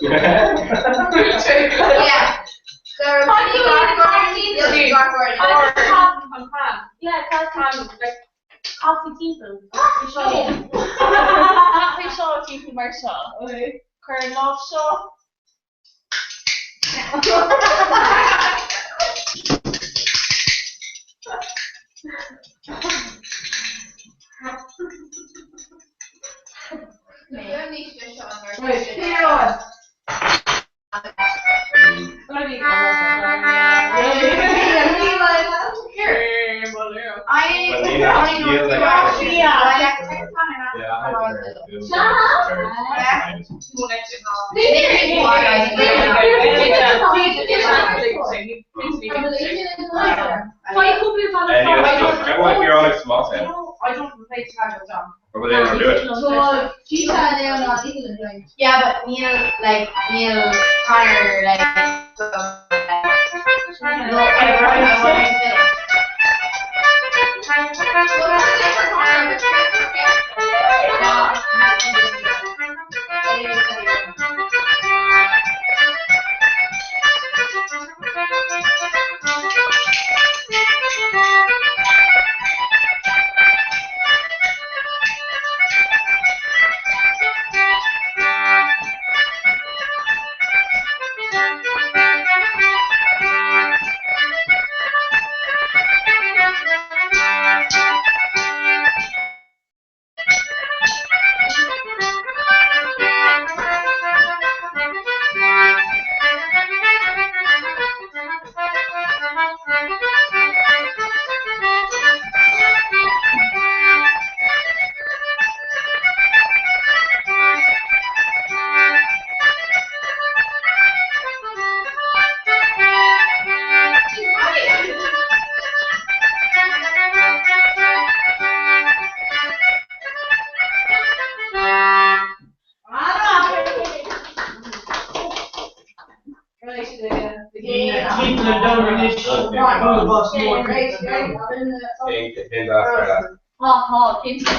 Yeah. Yeah, coffee people. Seo timpeall mar seo. Cuir an lámh seo. I don't play tag with John. Or will they ever do it? Yeah, but Neil, like, Neil Connor, like, no, Thank you. an domhan anois. Bualadh bos mór croíte an domhain. Tá, tá, cinnte.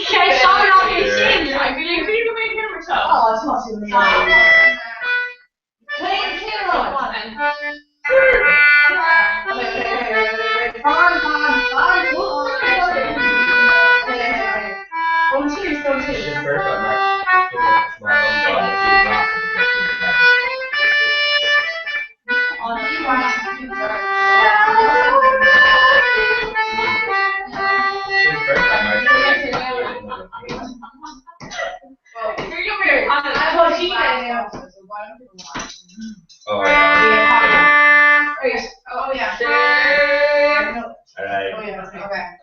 Sé sean é sin, like, bhí bhí go mé mar seo. Á, tá tú Oh, yeah. Right. Oh yeah. All right. Oh yeah. Okay.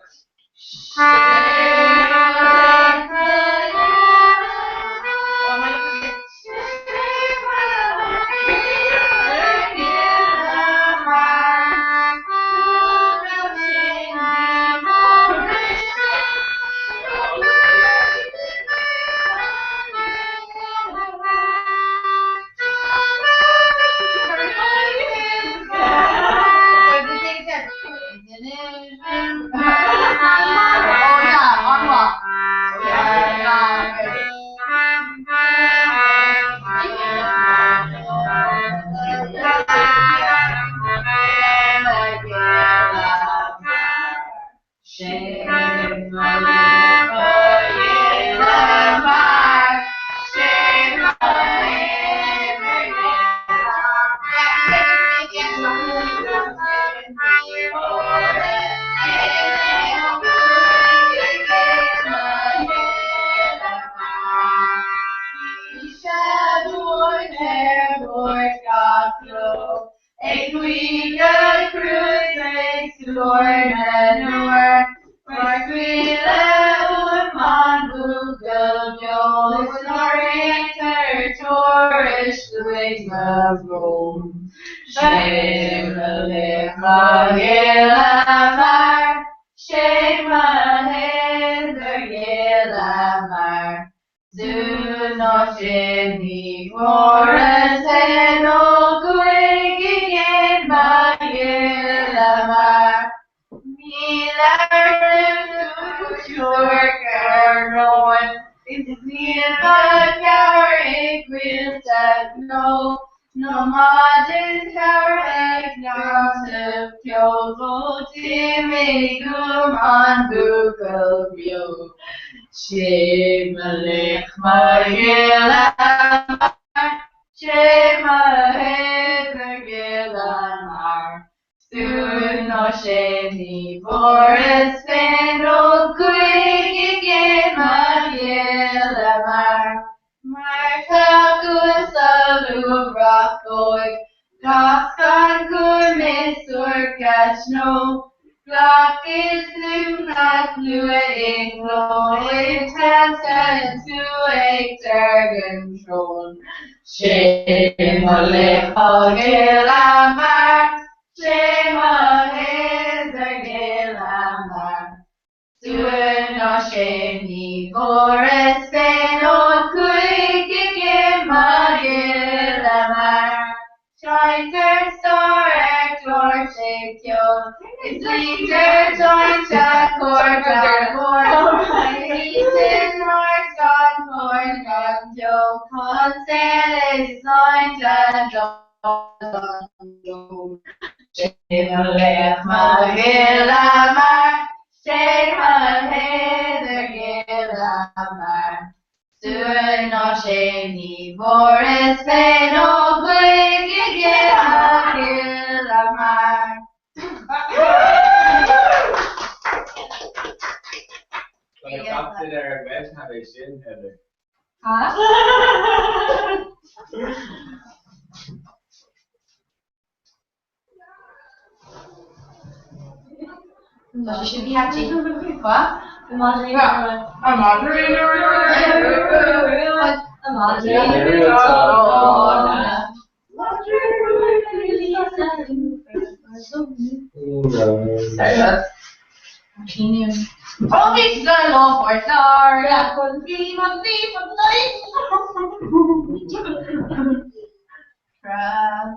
Dul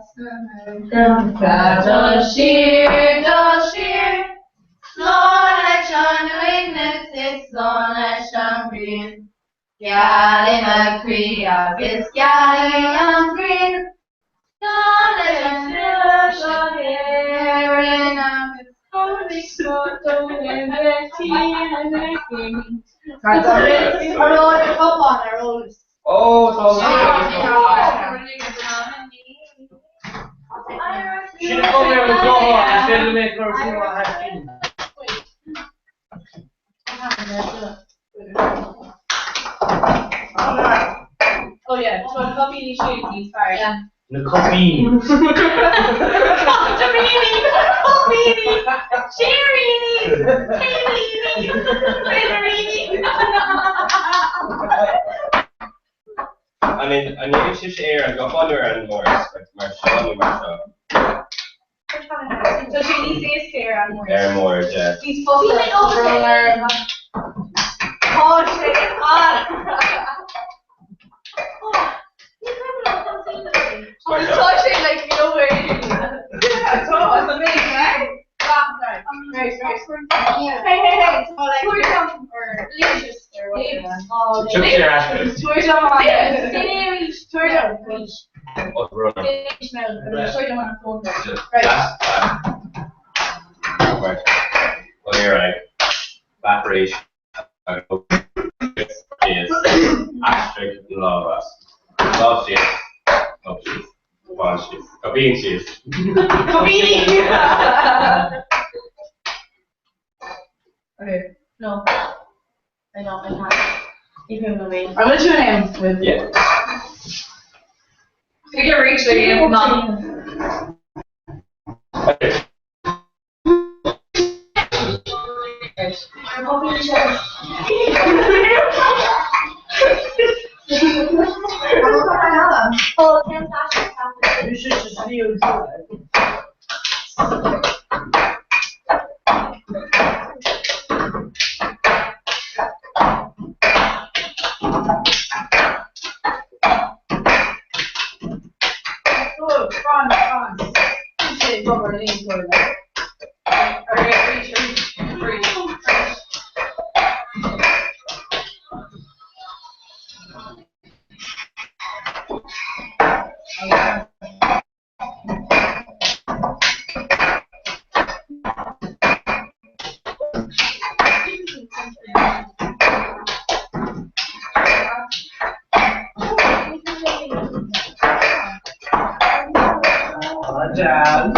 siar, dul siar, slán leis an uaigneas is slán leis an ghrian. Geal i mo chroí agus gealaí an ghrian. Slán leis an tuile seo Éireann agus Ó tá Sin an ar an gclár is féidir mé cur faoi a thaiscín. Oh yeah, tá na cupíní sin níos fearr. Na cupíní. Cupíní, cupíní, séiríní, céilíní, féiliríní. I mean, an ndéanann sibhse é ar an nguthán nó ar an mbord, mar seo nó mar seo? Tá sé níos éasca ar an mbord. Ar an mbord, yeah. Níos fusa Tá sé Tá sé like nowhere. Yeah, tá it's amazing, eh? Right, right, right. Hey, hey, hey, tá like Took sé ar ais. Ó, run. Right. Well, you're right. Evaporation. Is aistrigh lámha. Lámh síos. Up síos. Bán síos. Cupín síos. Cupíní! Okay. No. I don't, I can't. You can move me. I'm gonna tune in with Yeah. Figure reach the mom. Okay. Oh, Tim Oh, Fran, Fran. Sé rubber lean for that. Okay, reach, reach, reach, reach. Down.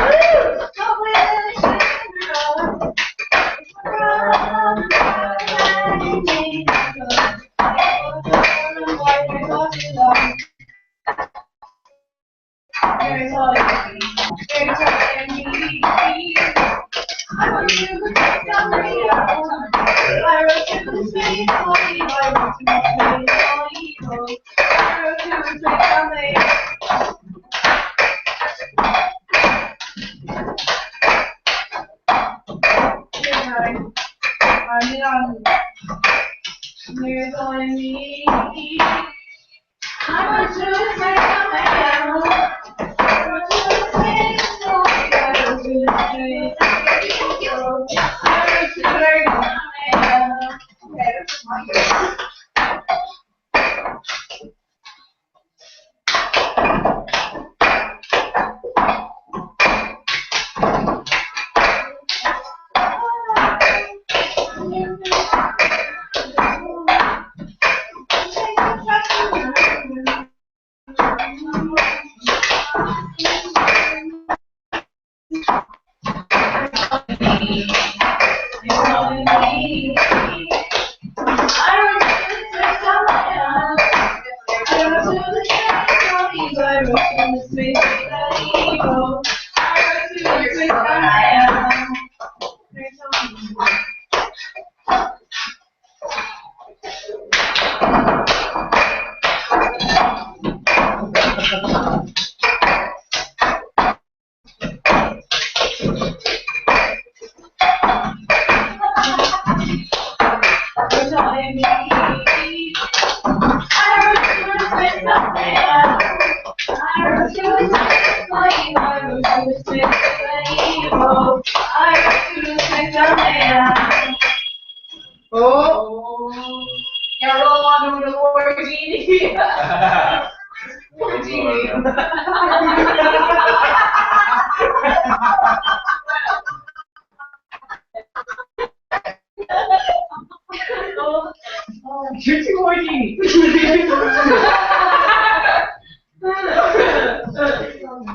You're too horny.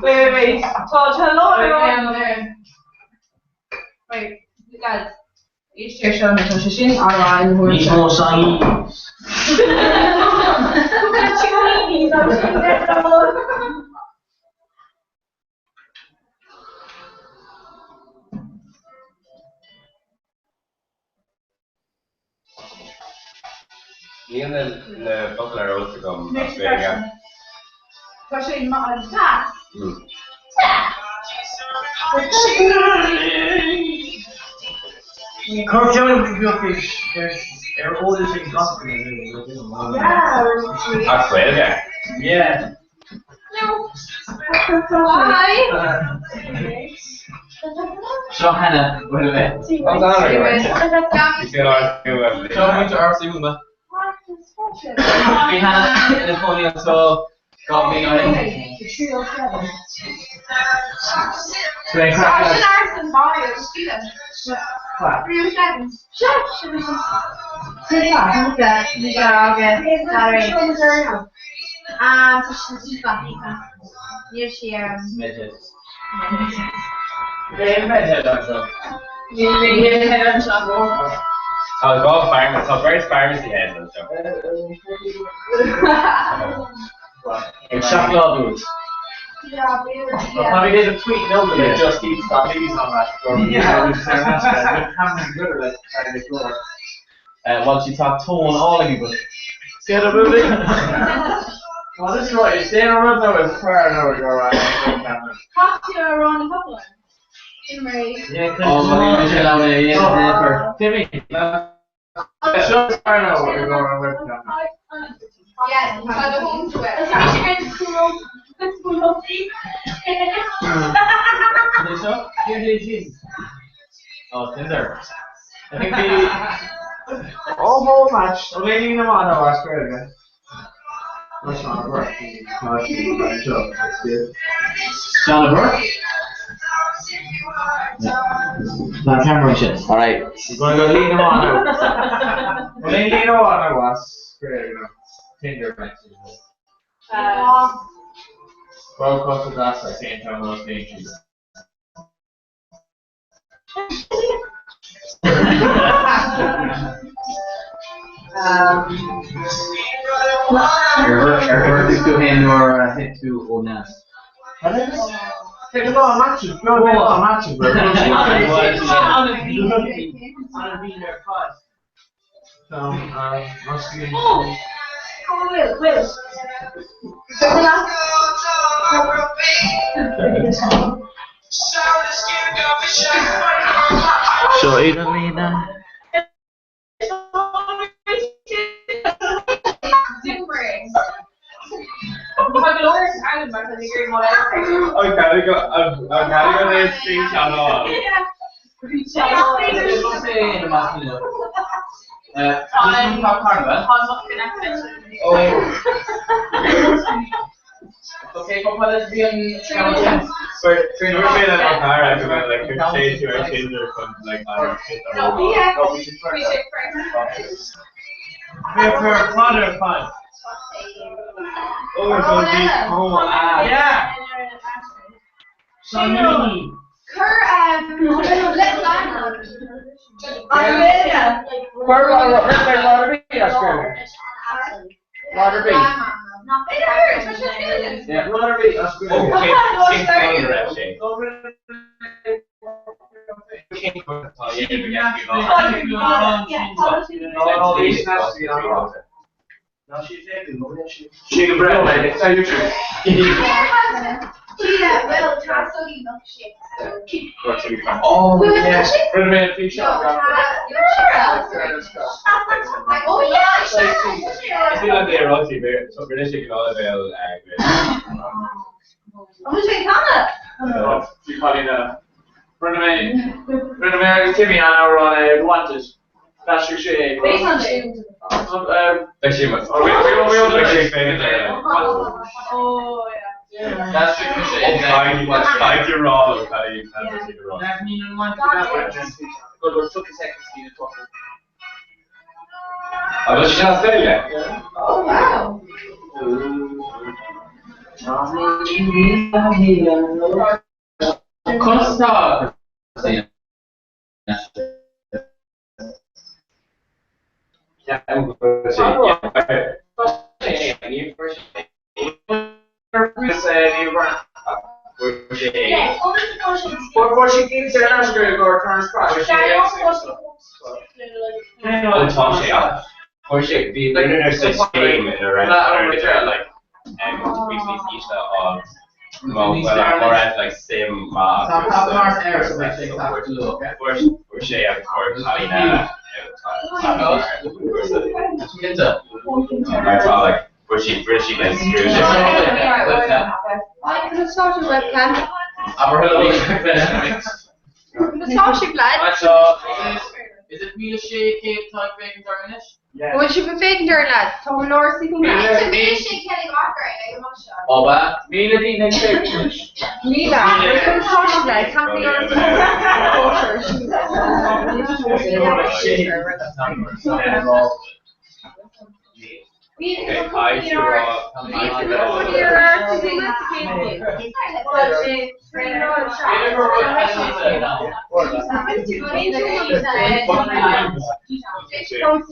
Wait, wait, tá tá lá Wait, guys. Éist seo tá sé sin ará Níos mó sangi. Níl na focail ar eolas agam as Gaeilge. Tá sé maith an Cuir ceann ar eolas ag gach duine. As Gaeilge? Yeah. Seo Hannah, by the way. Seo muintir RC Muma. Bhí Hannah ina cónaí anseo 2 mhí ó shin. Níl sí Medhead. Bhí medhead anseo. Tá dhá pharmacy, tá beirt pharmacy heads anseo. Ag seacláid. Well, probably did a tweet no, but it just keeps that news on that. Well, she tá tón all of you, but Get a movie. Well, this is right. It's Dan Rudno is far now go around. Yeah, Oh, yeah, Timmy. Show us far now what you're going on with. Yeah, tá do home to it. Oh, Tinder. I think the Oh, whole match. Oh, lady in the mono, I swear to God. That's not work. That's good. John Burke. Not camera shit. All right. We're going to go lean them on now. Well, lean them on now, was. Great, you know. Tinder matches. Well, across the glass, I can't tell those dangers. Ar tú hen nuair a hit tú ó nas. Take a lot of matches. No, a lot of matches, bro. So, must be. Oh, Will, Will. Seo iad an líne. I'm kind of go. I'm kind of going to screenshot on. Okay, go put it in. But we're made out of car. I about like your change your Tinder from like our We're for fodder fun. Oh, it's on deep. Oh, ah. Yeah. Sonny. Cur little Lottery. Yeah, lottery. Oh, King, King Chicken bread, mate. It's how you do. Oh, yeah. For the minute, please shut up. Oh yeah, Is an é rosí rinne sé go bhéal Bhí Colin Rinne mé Rinne mé agus Timmy an amhrán é Wanted. D'aistrigh sé é go. Beidh sé mar. Beidh sé féin ar. D'aistrigh mise é. Caithfidh tú rá liom cad é cad tá sé ag rá. An bhfuil sé sin as Gaeilge? Oh wow. Conas atá? I could have started webcam. Tá sibh lads. Is it 1600 tá féachaint ar anois? Bhfuil sibh ag féachaint ar lads? Tá an lár sí Oba 1000 daoine ag féachaint anois. Míle. Tá sibh lads. Tá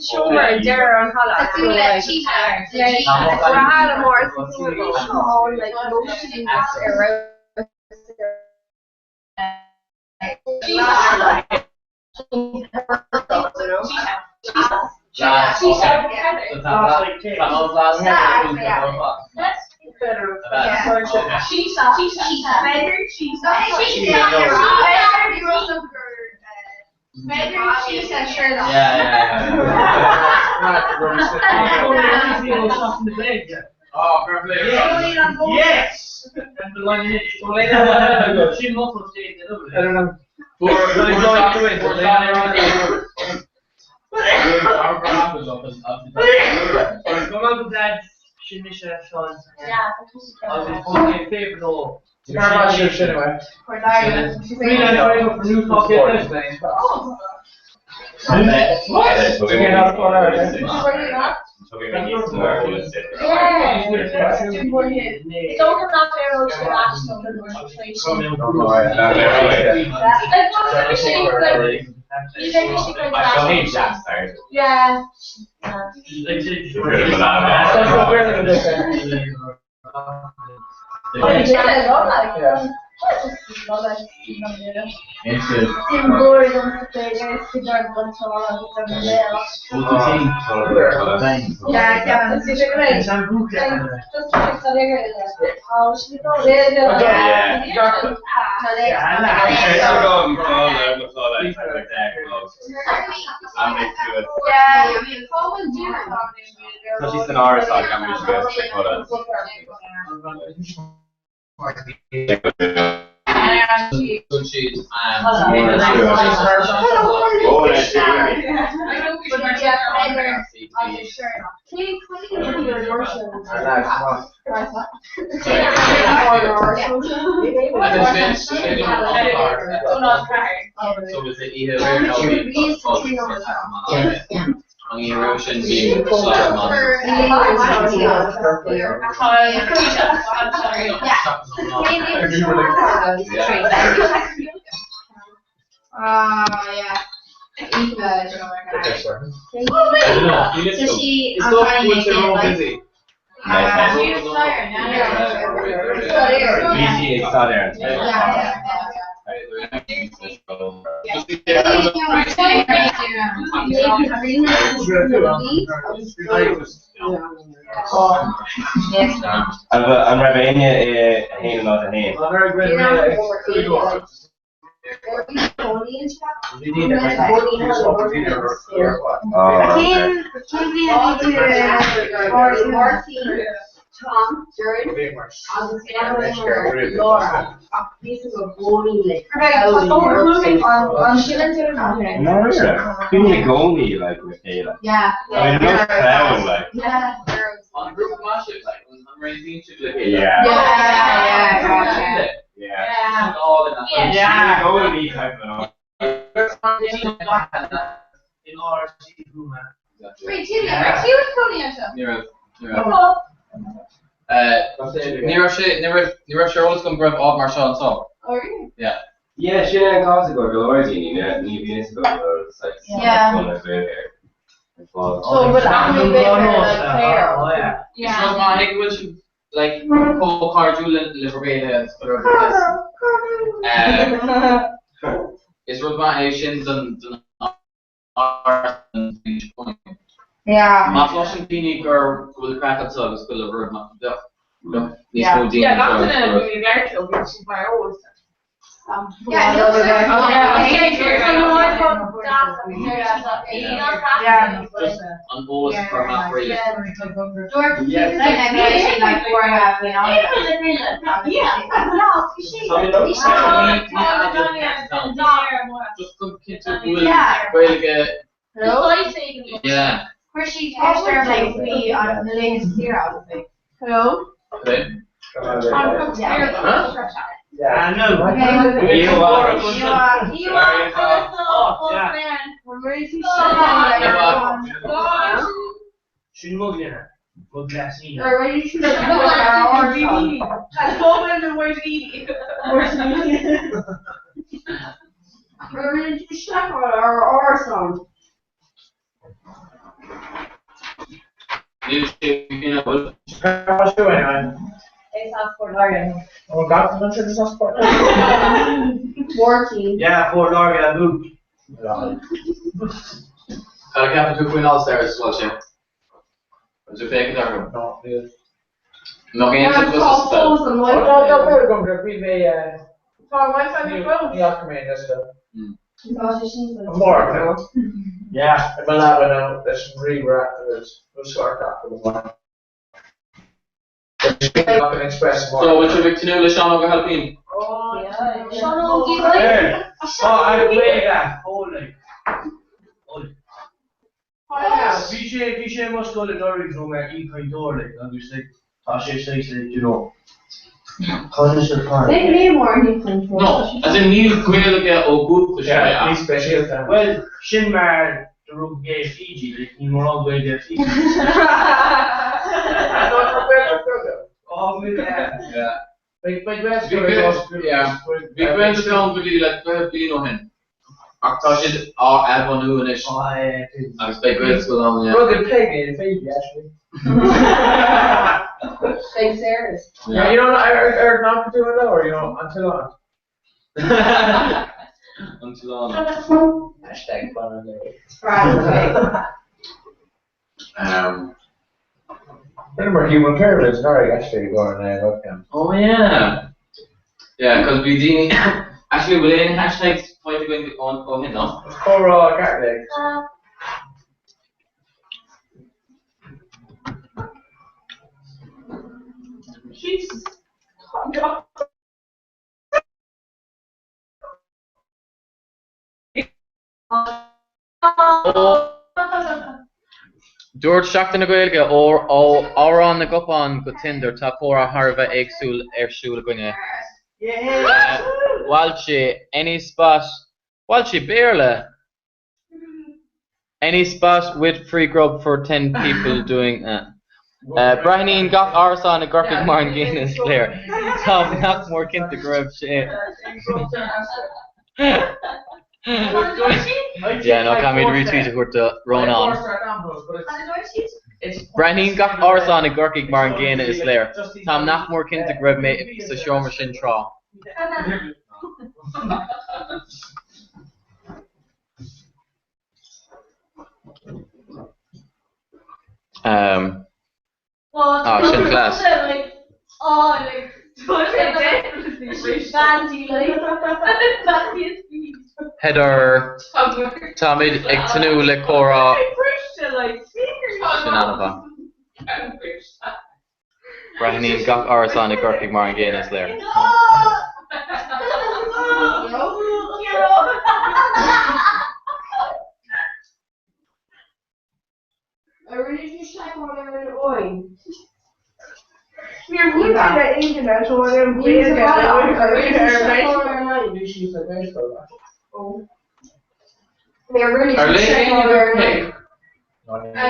seomra dear an hala Yes! Yeah. Tá sí san áras gan Ah, yeah. Bhí ag staidéar An raibh éinne i 1 0 1? Tom, Doireann agus Laura ach bhí go bhóín le No, yeah. Bíonn i gcónaí like le chéile. Yeah. I mean, no clown like. Yeah. An grúpa maith sibh, like, an réitíonn sibh le chéile? Yeah. Yeah, yeah, yeah. Yeah. All in that. Yeah. I gcónaí type of In RC Huma. Wait, Julia, are you with Tony anseo? Ní raibh, ní raibh. Ní raibh sé, ní raibh, ní raibh sé ar eolas agam go raibh áit mar seo anseo. Oh, really? Yeah. Yeah, sin an cás go go leor daoine, ní bhíonn fhios acu go leor Yeah. like Gaeilge ar fáil. So bhfuil aithne bit ar like Claire? Oh yeah. Is rud maith é go bhfuil sibh like chomh cairdiúil le bhur gcéile agus chuile rud agus is rud maith é sin don don Yeah. Má chloiseann daoine gur go bhfuil craic anseo agus chuile rud maith bheadh níos mó daoine Yeah, anseo gach duine agus a bhí ag labhairt leo, bhí siad mar eolas. Yeah, Just an eolas a chur amach really. Just chun cinntiú go bhfuil Gaeilge Yeah. Chuir sí ceist orm like faoi an na laethanta saoire agus like Hello? Okay. Yeah, no. Sin muglina. Muglasina. Níl sé ina bhfuil. Oh, God, I'm sure there's not sport. Yeah, Fort Lauderdale move. Cad a cheapann tú faoin All Stars is bhfuil sé? Is tú féachaint orthu? No, níl. Nach aon sa bhus is spell. Oh, no, no, better go to bhí mé ní fhaca mé anois though. More, no? Yeah, I'm allowed now leis an ríomhaire afterwards. No sort after the one. Express So, bhfuil sibh ag tnúth le Seán Óg Ó hAilpín? Hey. Oh, I play that. Holy. Bhí sé bhí sé mar scoil anuraidh nó mar aoichainteoir like agus like tá sé saghas like you know conas atá No, as in níl Gaeilge ó dhúchas Yeah, é. níos speisialta. Well, sin mar do rugadh é i Fiji, like níl mórán Gaeilge i Fiji. Oh, yeah. Yeah. Beidh Bhí Gaeilge ann go dtí le 20 bliain ó shin. Ach tá siad á athbhunú anois agus beidh Gaelscoil ann, yeah. Rugadh Peggy in Fiji, actually. Yeah, you know, ar nach do it or you know, until on. Until on. Hashtag fun on there. Remember human pyramids, sorry, actually going there, look them. Oh yeah. Yeah, cos bhí daoine actually bhfuil aon hashtags faighte againn ó shin, no? It's comhrá Catholic. Jesus. Dúirt Seachtain na Gaeilge ó Amhrán na gCupán go Tinder tá comhrá thar a bheith éagsúil ar siúl againne. Bhailte, any spot, bhailte Béarla! Any spot with free grub for 10 people doing uh. Breathnaíonn gach árasán i gCorcaigh mar an gcéanna is léir. Táim nach mór cinnte go raibh sé. Yeah, no, caithfimid retweet a thabhairt do Rónán. Breathnaíonn gach árasán i gCorcaigh mar an gcéanna is léir. Táim nach mór cinnte go raibh mé sa seomra sin tráth. Um, ah, sin class. Header Táimid ag tnúth le comhrá sin an-mhaith. Breathnaíonn gach árasán i gCorcaigh mar an gcéanna, is léir. Ar léigh éinne agaibh Peig? Ar chuala tú riamh caint ar Peig Sayers?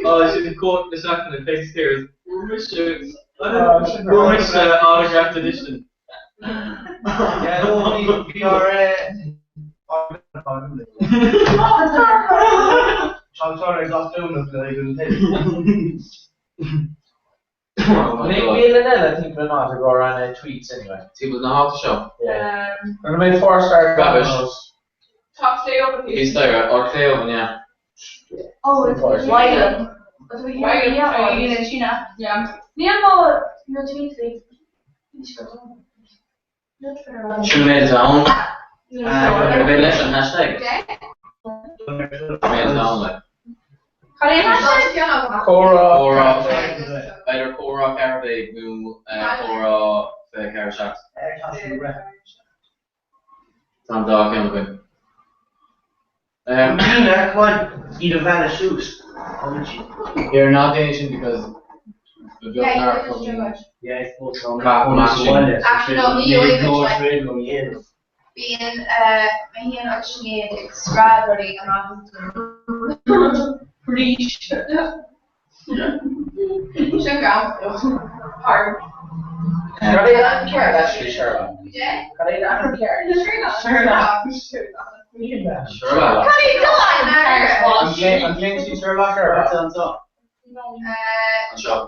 Oh, sin quote na seachtaine, Peig Sayers. Fuair mise autographed edition. Yeah, no, bhí ár Tá gach Domhnach le haghaidh an Míle eile timpeall an áit ag rá na tweets anyway. Timpeall na háite seo. Yeah. An mbeidh four star Rubbish. Tá Cleo He's there, or Cleo, yeah. Oh, it's Wylam. Níl mo na tweets Sin mé down. Bhí leis an hashtag. Mé down le. Comhrá. Comhrá. B'fhéidir comhrá ceathrú nó comhrá 24 7. Tá an dá cheann againn. Nina, come on, iad a bhean suas. You're not doing sin because the Yeah, Yeah, I suppose so. Caith amach sin. Actually, no, ní fhaigheann Bíonn Micheál agus Sinéad ag scread rudaí amach. Rís. Sin greann. Hard. Cad é an ceart actually Sherlock? Cad é an ceart? Sherlock. Sherlock. Cad é do An gléann sí Sherlock ar anseo? Anseo.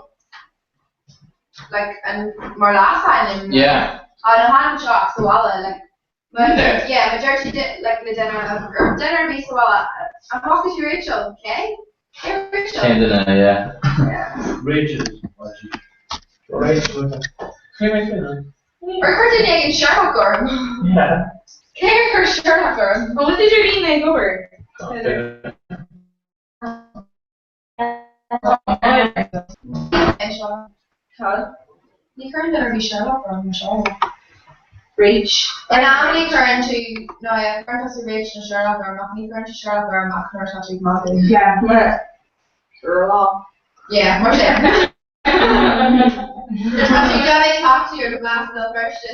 Like an mar leasainm. Yeah. An han seo sa bhaile like Really? Yeah, ma deir sí like le duine gur duine ar bith sa bhaile an bhfaca tú Rachel, okay? Hey Rachel. Cén duine, yeah. Rachel. Rachel. Ar chuir duine éigin Sherlock orm? Yeah. Cé ar chuir Sherlock orm? Ó did you mean ag obair? Ní chuireann duine ar bith Sherlock orm, mar Rach. In am ní chuireann tú no yeah, cuireann tusa Rach nó Sherlock orm ach ní chuireann tú Sherlock orm ach nuair atá tú ag magadh. Yeah, mar Sherlock. Yeah, mar sin. Nuair atá tú gan ag tachtú ar go blas Béal Feirste.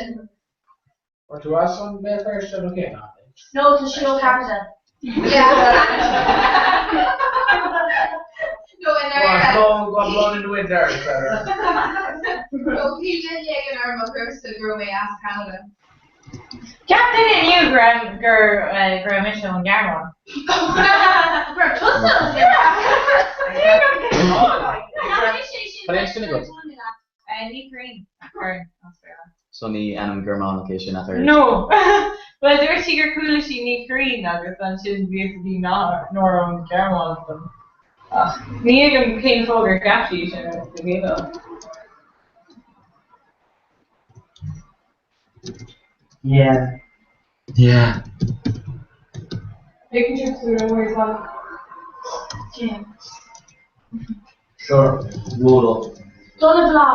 Or tú as an Béal Feirste nó cén áit? No, tá sí ó Canada. Yeah. No, in Go on, go on, blown in the wind there, is better. No, shíl duine éigin orm ó chúrsa go raibh mé as Canada. Ceap duine inniu go raibh gur go raibh mise ón nGearmáin. Go raibh tusa ón Cad é sin agat? Ní Green. So ní ainm Gearmánach é sin ach oiread. No. Well dúirt sí gur chuala sí Ní Churraoin agus ansin bhí a bhí nár ón Ghearmáin dom. Ach ní thuigim cén fáth gur cheap sí sin agus go géilleadh. Yeah. Yeah. Making sure to know where he's at. Sure. Roll up. Donna Bhla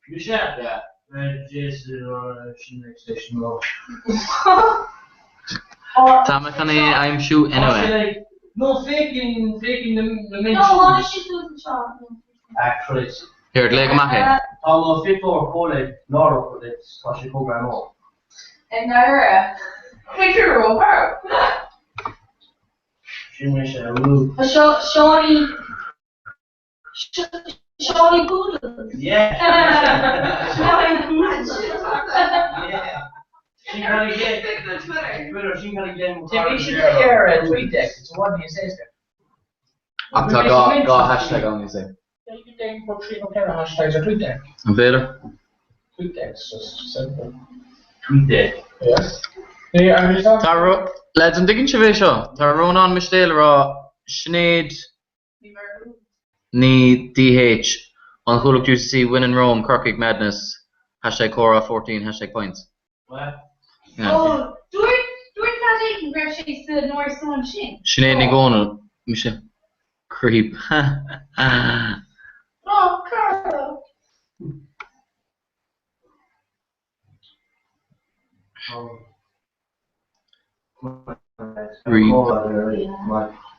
Yeah. Jason or Station Tá mé chun é a aimsiú anyway. No, faking, faking the No, tháinig sí suas anseo. Actually, Here, léigh amach é. Tá mo fit for cóla náireach tá sé cógra nó. In Naira. Picture roll. Sin mé sé rú. Seo Seánie Seánie Poodle. Yeah. Seánie Poodle. Yeah. Twitter, sin cad a dhéanann mo Bhí siad ar TweetDeck, it's one níos éasca. Ach tá dhá dhá hashtag ann níos é. Yeah, you can name for 3 nó 4 hashtags ar TweetDeck. An féidir? TweetDeck's just simple. TweetDeck. Yes. Ní, I'm just Tá ro, lads, an dtuigeann sibh é seo? Tá Rónán Mistéil ag rá Sinéad Ní DH, An Chuallacht UCC win in Rome, Corcaigh madness, hashtag comhrá 14, hashtag pints. What? Yeah. Ó, dúirt, dúirt lad éigin go raibh sé sa n-árasán sin. Sinéad Ní Dhomhnaill, mise. Creep. Ó, Carlo. Creep.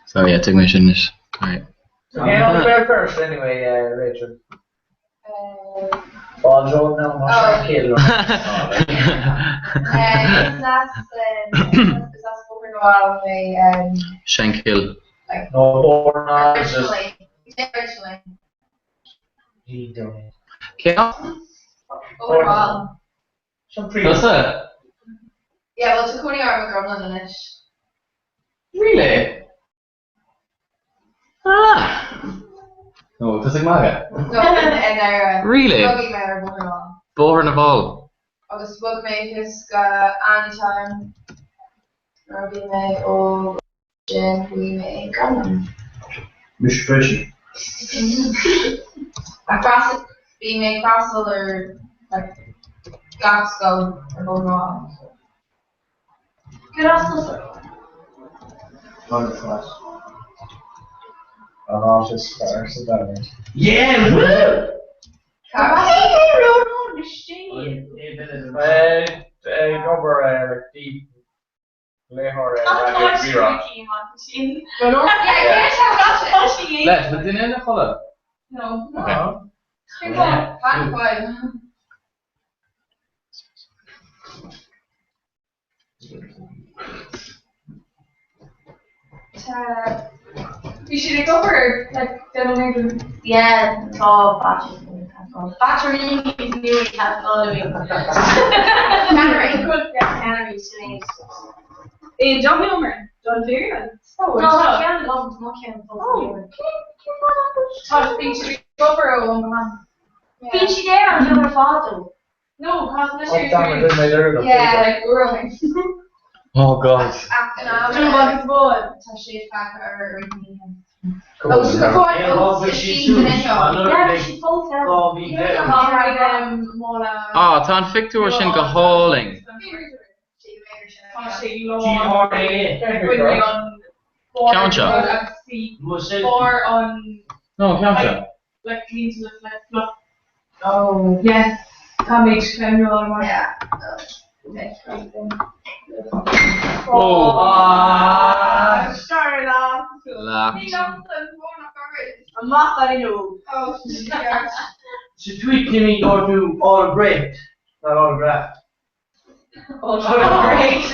Sorry, yeah, tuig mé sin anois. Alright. So cén áit Béal Feirste anyway, Rachel? Fáilte nó mar sin céad Is as is as Bóthar na bhFál mé. Shankill. No, Bóthar na Originally. Originally. Cén áit? Bóthar na bhFál. Tusa? Yeah, well, tá cónaí orm i gCromghlinn anois. Really? Ah! No, tusa ag magadh? No, i ndáiríre. Really? Rugadh mé ar Bhóthar na bhFál. Bóthar na bhFál. Agus bhog mé thuas go Annietown nuair a bhí mé óg ansin bhí mé i gCromghlinn. Mise freisin. Ach freastal, bhí mé ag freastal ar like gach scoil ar Bhóthar na bhFál. Cad as tusa? An-fhas. An áit is fearr sa domhan. Yeah, woo! Ag obair ar deep léitheoir ar Raidió Rí-Rá. Lads, bhfuil duine ina chodladh? No. Okay. Bhí siad ag obair like déanamh éigin. Yeah, tá battery. Battery nua ceapáil. Canary. Canary sin É John Milmer, John Fearnan. Tá ceann agam, tá ceann Tá bhí siad ag obair ó an man. Bhí siad ar an dúr fadó. No, tá na Oh, damn, I did my lyric. Yeah, like uair ó shin. Oh God. Ach in am Dúr agus bóil. tá sé fágtha ar an oíche. Come on, Ó, now. go bhfuil Yeah, bhí siad fós ann. Ah, tá an phictiúr sin go hálainn. Tá sé lán. Ceann seo. Barr an No, ceann seo. like línte le like fluff. Oh yes, tá méid ceanúil mar. Yeah. Oh. Ah, sorry lá. Lacht. Amach I know. Oh, yeah. So tweet Timmy or do autographed, not autographed. Oh, great.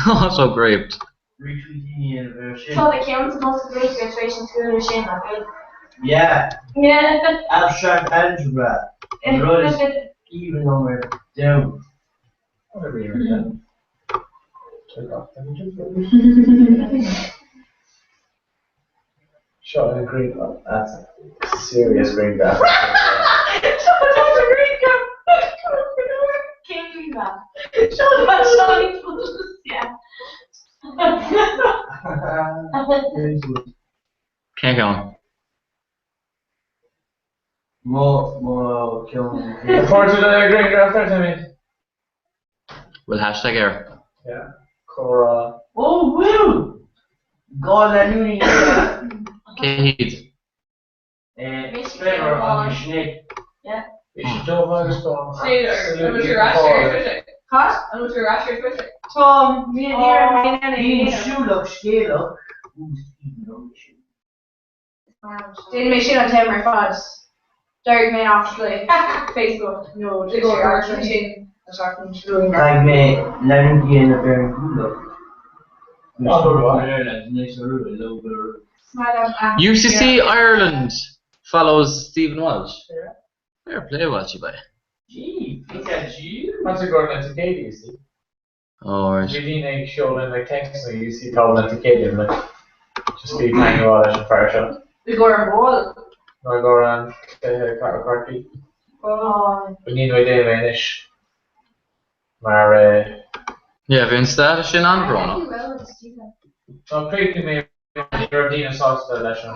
Oh, so graped. Tá na ceann sa bosca bréige tar éis an tsúil sin nach bhfuil. Yeah, Yeah. abstract algebra. Rud is even number down. Whatever you're doing. Take off the Shot in a green one. That's a serious green graph. Cén green Cén ceann? Mo mo ceann. According to the green graph there, Timmy. Bhfuil hashtag air? Yeah. Comhrá. Oh, woo! Gá leanúnaí Cé hiad? Trevor agus Sinéad. Bhí siad dubh agus donn. Cad? An bhfuil tú ar ais ar Twitter? Tá mí Bíonn siúlach scéalach. Déanfaidh mé sin an t-am ar fad. D'éirigh mé as le Facebook nó Twitter agus ansin an seachtain seo chugainn. Caithfidh mé leanúnaí na bhfear gúlach. UCC Ireland Follows Stephen Walsh. Fair play Walshy boy. Gee, look at you. That's a good one to Katie, you see. Oh, right. Bhí daoine ag seoladh like texts you see tá na ticéid like just bhí caint rá leis an fear seo. I gcomhair an bhall. Nó i gcomhair an cluiche Cathair Chorcaí. Oh. But ní mé déanamh é anois mar eh. Yeah, bhí an status sin an-bhrónach. Nó chríochnaigh mé ní raibh daoine sásta leis an.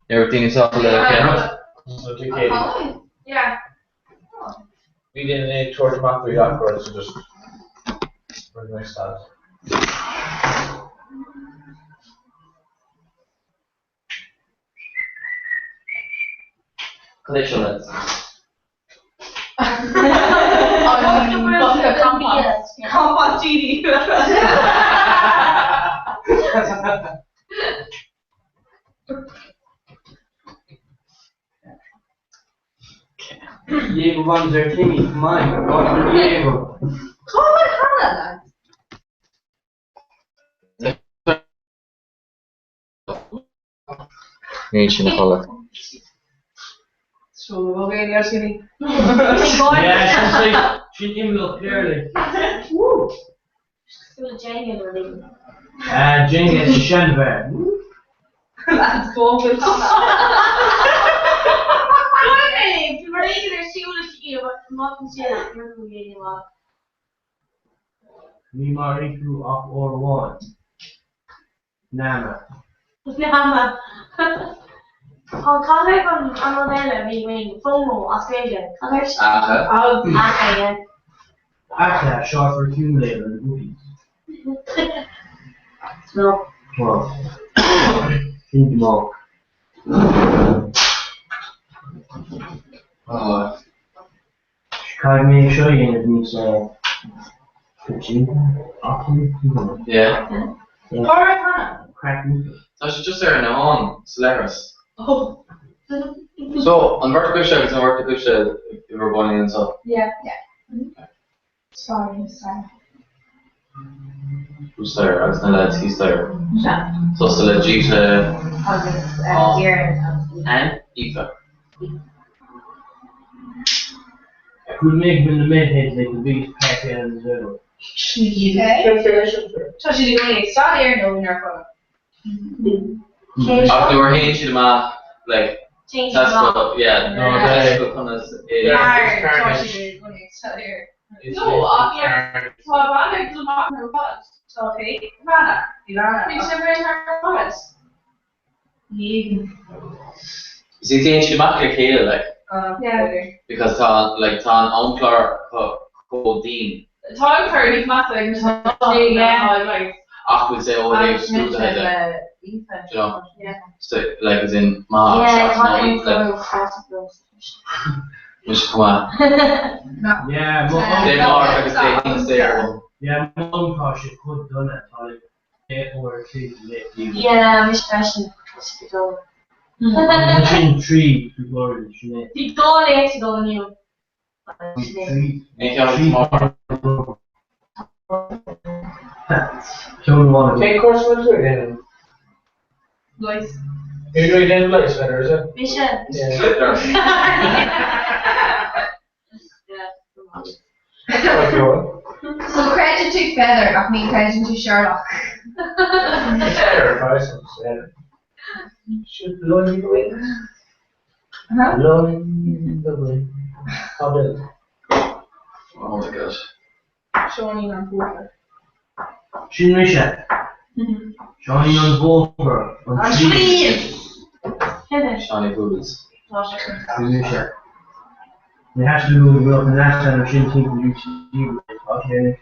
Ní raibh daoine sásta le cén rud? Na ticéid. Yeah. Bhí daoine ag tabhairt amach faoi gach rud so just rinne mé stad. Cad é seo lads? Compost GD. Diego von der King, mine, Gott Diego. Cá bhfuil Hannah, lads? Níl sin a chodladh. Sin imlach clearly. Cosúil le Jenga nó rud éigin. Jenga is seanfhear. Lads, bóthar. Bhí rud éigin ar siúl istigh amach ansin ach ní raibh mé amach. Ní mharaigh tú ach uair amháin. Nama. Nama. Tá cad é an rud eile a bhí againn? FOMO as Gaeilge. Cad é sin? ACA. ACA, yeah. ACA, short for accumulator in the bookies. No. Well, sin díomách. Oh. Caithfidh mé seo a dhéanamh níos coitianta, aclaí? Yeah. Cá raibh Hannah? Craic iontach. Tá sé just ar an amháin sa leithreas. Oh. So, an bheirt agaibhse agus an bheirt agaibhse i bhur gcónaí anseo? Yeah. Yeah. Sorry, sorry. Thuas staighre agus na lads thíos staighre. Sea. Tusa le Gita. Agus Doireann agus Aoife. And Aoife. Could make been the Medheads like the biggest party animals ever. Tá siad i gcónaí ag staidéar nó inár gcodladh. Ach nuair a théann siad amach like Téann siad amach. Tesco, yeah, No, Tesco conas é. Mar tá siad i gcónaí ag staidéar. No, ach tá Lana ag dul amach ar fad. Tá cé? Lana. Bhí Lana. Bhí sé ar fad. Ní. See téann siad amach le chéile like. Yeah. Because tá like tá an amchlár chomh dian. Tá an clár níos measa ag na yeah like. Ach we'll say ó thaobh scrúduithe de. Le Aoife. Do you know? Yeah. So like as in má Yeah, seachtain tá ó an like mise chomh maith. Yeah, mo Dé Máirt agus Dé hAoine saor. Yeah, mo tá sé chomh dona tá like Yeah, mise freisin, tá sé go dona. Sin 3 tutorial sin é. Bhí dhá léacht agam inniu. Aon cheann agat amárach? Ceann amháin agam. Cén cúrsa a bhfuil tú ag déanamh? Leighis. You're doing déanamh leighis, Heather, is it? Mise. Yeah. Yeah. So creideann tú Feather ach ní chreideann tú Sherlock. Feather, tá Feather. Should blowing the wind? Huh? Blowing the wind. Tá Bill. Oh my god. Seáinín an Bóthar. Sin mise. Seáinín an Bóthar. An tslí. Seánie Poodles. Sin mise. Ní theastaigh uaim go mbeadh an leasainm sin timpeall UCD tá sé anois.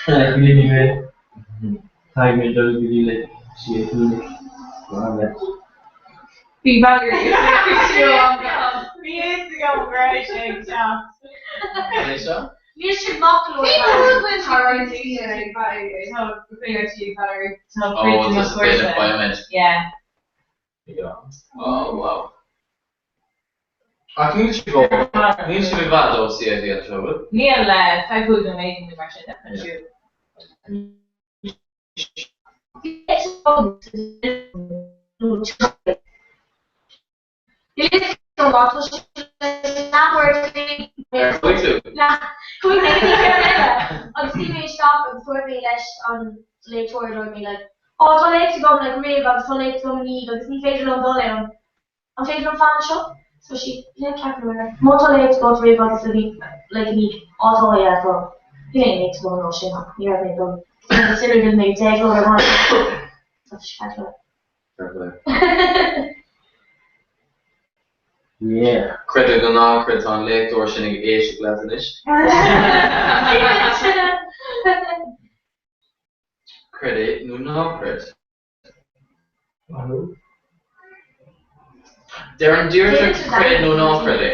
Like bhí mé. Caithfidh mé dul go dtí like CAP anois. Go on let's. Bhí Valerie Bhí fhios agam go raibh sé ag teacht. Cad é seo? Níl sé maith go leor. Cén rud bhfuil sé ag Valerie? Tá Oh, cuid de just mo a bit of chúrsa. biomed. Yeah. Oh wow. Ach níl sibh ó, níl sibh i bhfad ó CIT anseo, bhfuil? Níl, tá 5 nóiméad nó mar sin de chun siúl. Níl a fhios agam tá sé leathuair Ar chuaigh tú? Chuaigh mé go dtí ceann eile agus shuigh mé isteach agus dúirt mé leis an léachtóir dúirt mé like oh tá léacht agam like roimh agus tá léacht agam i ndiaidh agus ní féidir liom dul ann. An féidir liom fan anseo? So sí yeah ceart go leor. Má tá léacht agat roimh agus i ndiaidh like i ndiaidh á tá yeah tá. Níl aon léacht agam an lá sin ach ní raibh mé ag dul. Agus sin rud mé ag dul ar an Tá sé ceart go leor. Fair play. Yeah. Creid é nó ná creid, tá an léachtóir sin ag éisteacht leat anois. Creid é nó ná creid. Deireann Deirdre creid nó ná creid é.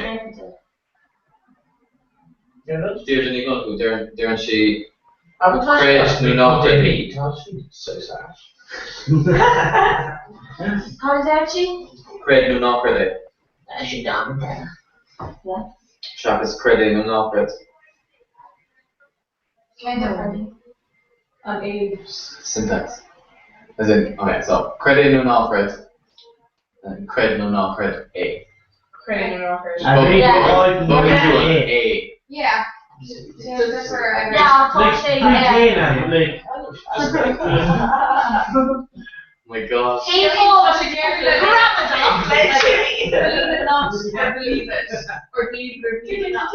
Deirdre Ní Dhonnchú, deireann sí creid nó ná creid é. Tá sí so sad. Cad a deir sí? Creid nó ná creid é. Tá sí damanta. Seachas creid é nó ná creid. Cén difear? An é? Syntax. As in, okay, so, creid é nó ná creid, and creid nó ná creid é. Creid nó ná creid. Bogann tú an é. Yeah. So difear Yeah, tá sé. Like, My God. Cén fáth? Tá sé ceart le gramadach! Believe it not, or believe it, or believe it or believe it not.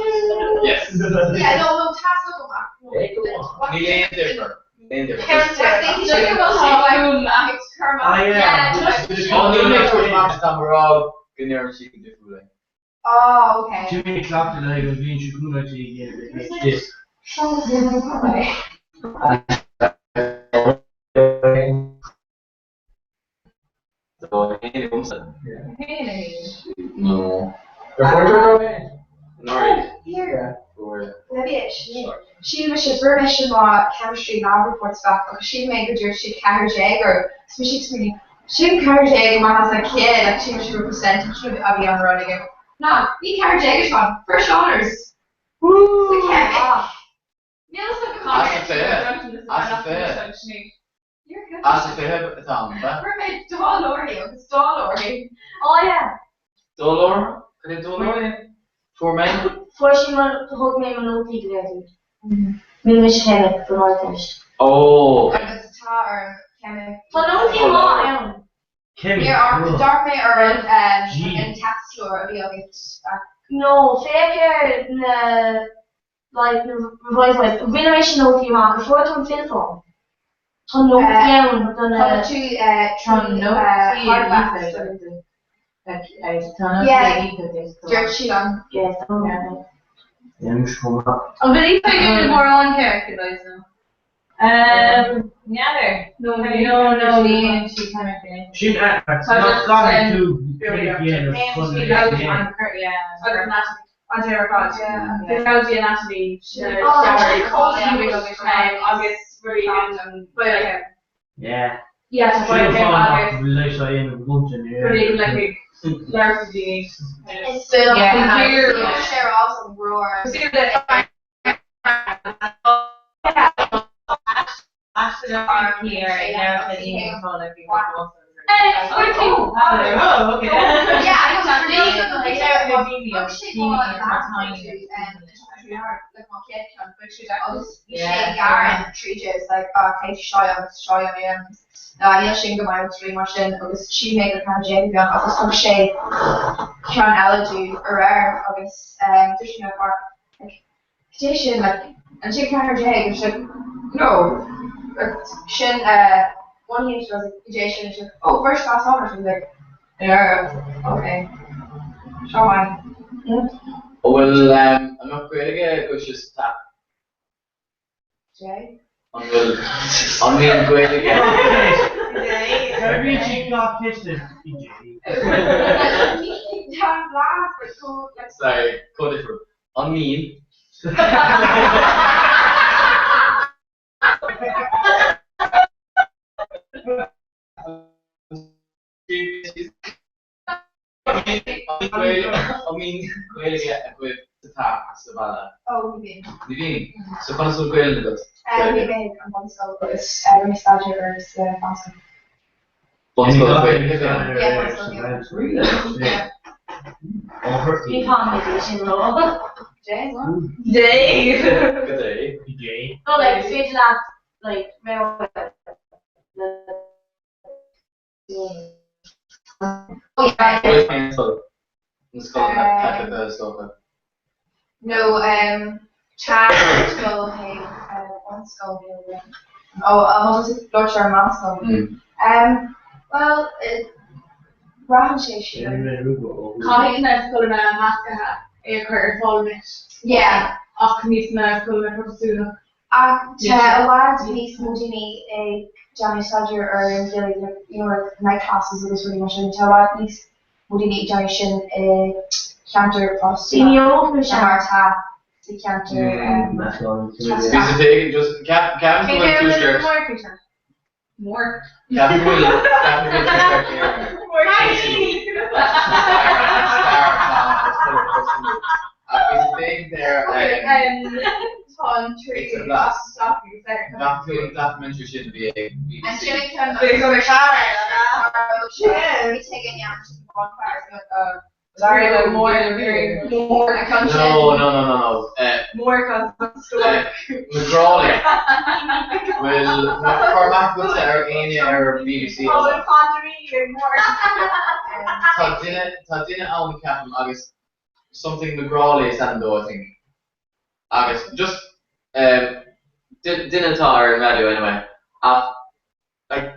Yes. Yeah, no, no, tá a fhios agam. Níl aon difear. Níl aon difear. Ah, yeah. Oh, níl mé ag tabhairt amach tá mé ag rá go ndeireann sí go difriúil é. Oh, okay. Jimmy Clapton le an bhliain seo chugainn this. No. Here. Maybe it Shíl mise fuair mise mo chemistry lab reports back agus shíl mé go dúirt siad 14 orm agus mise ag smaoineamh sin 14 amach as an chéad like shíl mise gur percentage a bhí an rud aige. Ná ní 14 atá ann, first honours! Sa cheimic. Níl a fhios agam As a 20. As a 20. As a 20 atá ann, ab ea? Fuair mé dall uirthi agus dall uirthi. Oh yeah. Dólóir? Cad é dólóir? Fuair mé? Fuair sí mo, thug mé mo nótaí go léir di. Rinne mise ceimic don Ardteist. Oh, okay. Agus tá orm ceimic. Tá nótaí maith ann. Ceimic. Níor amharc, d'amharc mé ar an an téacsleabhar a bhí agat. No, féach ar na like na revised ones. Rinne mise nótaí amach agus fuair tú an fillteán. Tá nótaí ann do na. Tá tú Tá nótaí hardbacks. Tá nótaí Yeah, dúirt sí liom. Yeah, tá nótaí. An bhfuil fhios ag mórán ceimic i leis nó? N'fheadar. No, no, no, ní sí ceimic. Sin caithfidh tú ceimic a dhéanamh chun a Agus an té ar fad. Physiology, anatomy, agus rudaí biochem. Yeah. Yeah, tá Sin biochem fáth nach agus bhfuil leis á dhéanamh agamsa rudaí like learn daoine. Is share awesome roar. Níl sin go maith trí mar sin agus shíl mé gur ceann déag a bhí ann agus thug sé ceann eile domh aréir agus dúirt mé like cad é sin like an sin 14 and she's like no like sin one H I was like cad é sin and she's like oh first class honours I was like yeah okay seo maith. An bhfuil an mbeadh Gaeilge agaibhse sa teach? J. An bhfuil an mbíonn Gaeilge? Bíonn sí gach ceist i J. Sorry, chomh difriúil. An mbíonn? An mbíonn Gaeilge agaibh sa teach sa bhaile? Ó, ní bhíonn. Ní bhíonn? So conas a bhfuil Gaeilge agat? Bhí mé ag an bunscoil agus rinne mé staidéar ar sa bhunscoil. Bunscoil Ghaeilge? Yeah, bunscoil Ghaeilge. Really? Yeah. Ní fágfaidh mé sin ró. Dave. Goidé. No, like, is féidir leat, like, rogha Na scoileanna Caitliceacha is dócha. No, tá scoil féin, an scoil Ghaeilge. Ó, an bhfuil tú ag labhairt ar an meánscoil? Bhuel, braitheann sé siar. Caithfidh na scoileanna measctha é a chur ar fáil anois. Yeah. Ach ní sna scoileanna Protastúnacha. Ach tá i bhfad níos mó daoine ag déanamh staidéar ar an Ghaeilge, like, you know, like night classes agus rudaí mar sin, tá i bhfad níos mó daoine ag déanamh sin i cheantar Daoine óg nó Protastúnach ná mar atá sa cheantar Bhí sa féidir just ceapaim go bhfuil tuaisceart Mór. Ceapaim go bhfuil ceapaim go bhfuil tuaisceart Éireann stair atá ann agus chuile Protastúnach ach bhí sa féidir ar It's a blast. Bhfaca tú an documentary sin a bhí ag BBC? No, no, no, no, no. McGrawley. Bhfuil cur amach agatsa ar éinne ar BBC? Tá duine, tá duine ann ceapaim agus something McGrawley is ainm dó I think. Agus just duine atá ar an raidió anyway ach like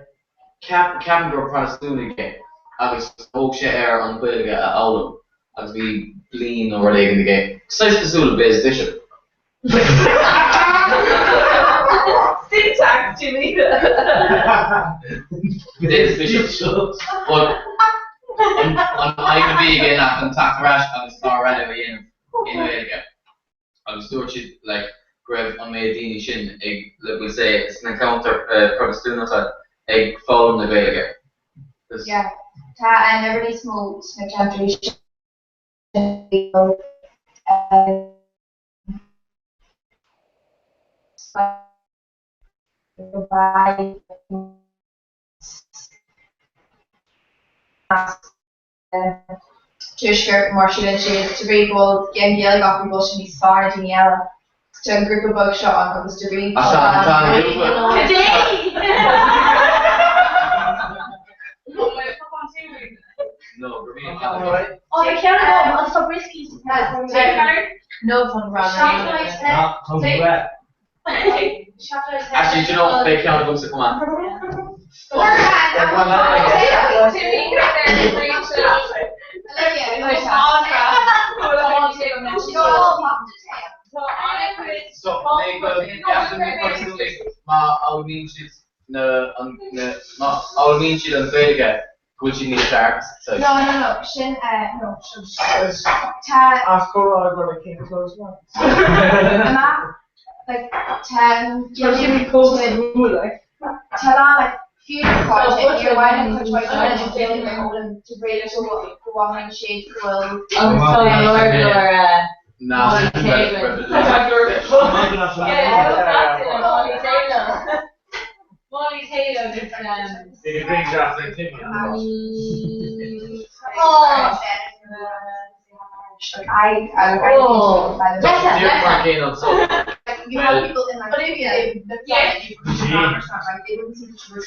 ceap, ceapaim gur Protastúnach é agus thóg sé air an Ghaeilge a fhoghlaim agus bhí bliain nó rud éigin aige. Saghas cosúil le Biz Bishop. Syntax, Jimmy! Biz Bishop. But an aidhm a bhí aige ná chun teacht ar ais agus clár raidió a dhéanamh i nGaeilge. Agus dúirt siad like go raibh an méid daoine sin ag like we'll say sna ceantair Protastúnacha ag foghlaim na Gaeilge. Cos. Yeah. Tá an oiread níos mó sna ceantair sin Tuaisceart mar síleann siad de bhrí go bhfuil an Ghaeilge acu go bhfuil siad níos fearr ná daoine eile. Tá an grúpa beag seo ann agus de bhrí Tá tá an grúpa. Actually, do you know, beidh ceann agamsa chomh maith. So, má fhoghlaimíonn siad na, má fhoghlaimíonn siad an Ghaeilge, go bhfuil siad níos fearr. No, no, no, sin, no, tá. As comhrá go le cén clós Amach, like, tá Tá lá, like, fiú na cairde, níor mhaith liom cuid mhaith daoine a bheith ar fhoghlaim de bhrí go mothaíonn siad go bhfuil Agus tá go leor go leor Molly Taylor. Molly Taylor Like I, I, like, I Oh. Dear Mark Aon so. You have people in like Olivia, the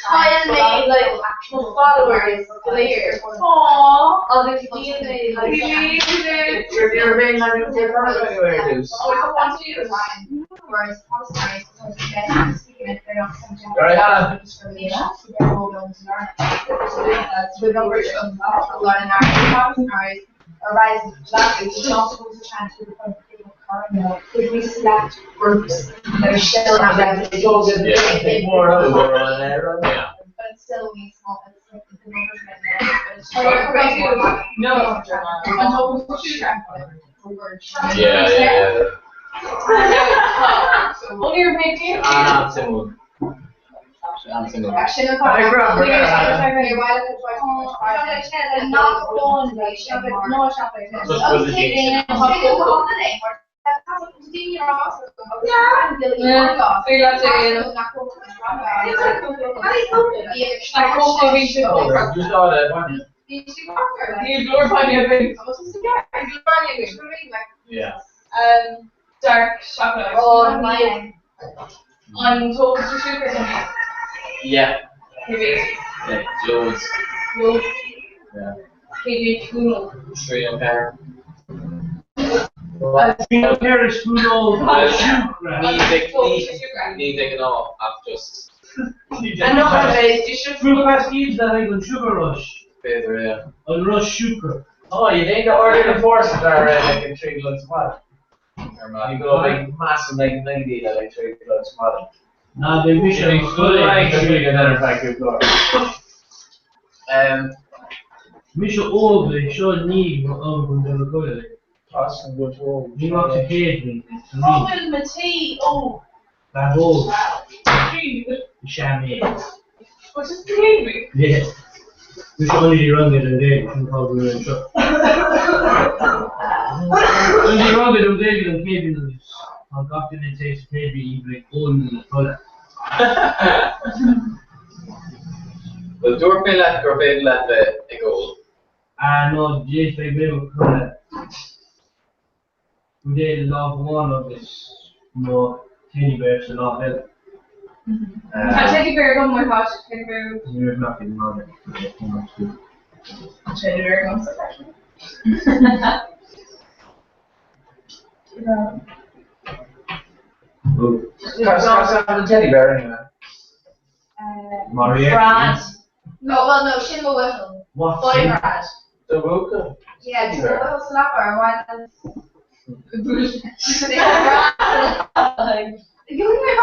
Kyle made like followers later. Aww. Agus daoine like Whereas Protestants sometimes get speaking if they're not subject Right, Hannah. to discrimination, so they're all going to learn. So the numbers of learning Irish arise language is not supposed to try to the point if we select groups that are still not represented. Yeah. But it's still only small, it's like the numbers are but it's No. Yeah, yeah, yeah. Only your making. Ah, simple. I'm single. Bhí sí maith ar Níl glór bainne againn. Níl glór bainne againn. Yeah. Um, dark chocolate. Oh, my. An tóg tú siúcra Tony? Yeah. Cé mhéad? Yeah, loads. Loads. Yeah. Cé mhéad spúnóg? Trí nó ceathair. Trí nó ceithre spúnóg siúcra. Ní ní de ghnáth ach just. Fruit pastilles le haghaidh an sugar rush. B'fhéidir, yeah. An rush siúcra. Oh, you need to order the force ar like an 3 blood squad. You go like massive like 90 like 3 blood squad. Ná beidh mise Bhí full like 3 and then fact good glór. Um, Mise óg le seo ní mo am an dul codladh. Tá an good óg. Ní raibh sa chéad bhliain sa Cá mí. bhfuil mo tae ó? Bean óg Trí. is ea mé. Well, just céad mí. Yeah. Mise ionadaí ranga don Ghaeilge, sin fáth go bhfuil anseo. Ionadaí ranga don Ghaeilge don chéad bhliain agus tá gach duine tar éis sa chéad bhliain iad ag ól nó le codladh. Well, dúirt mé leat gur féidir leat bheith ag ól. Ah no, jeez, beidh mé mo chodladh. Buidéal i lámh amháin agus mo teddy bear sa lámh eile. Tá teddy bear agam my gosh, teddy bear. Ní raibh mé ach ag magadh. Tá teddy bear agamsa freisin. Cos an teddy bear anyway. Moriarty. Brad. No, well, no, sin mo bhuachaill. What? Boy Brad. The buachaill. Yeah, tá mo bhuachaill sa leaba ar mhaith Brad. You look at my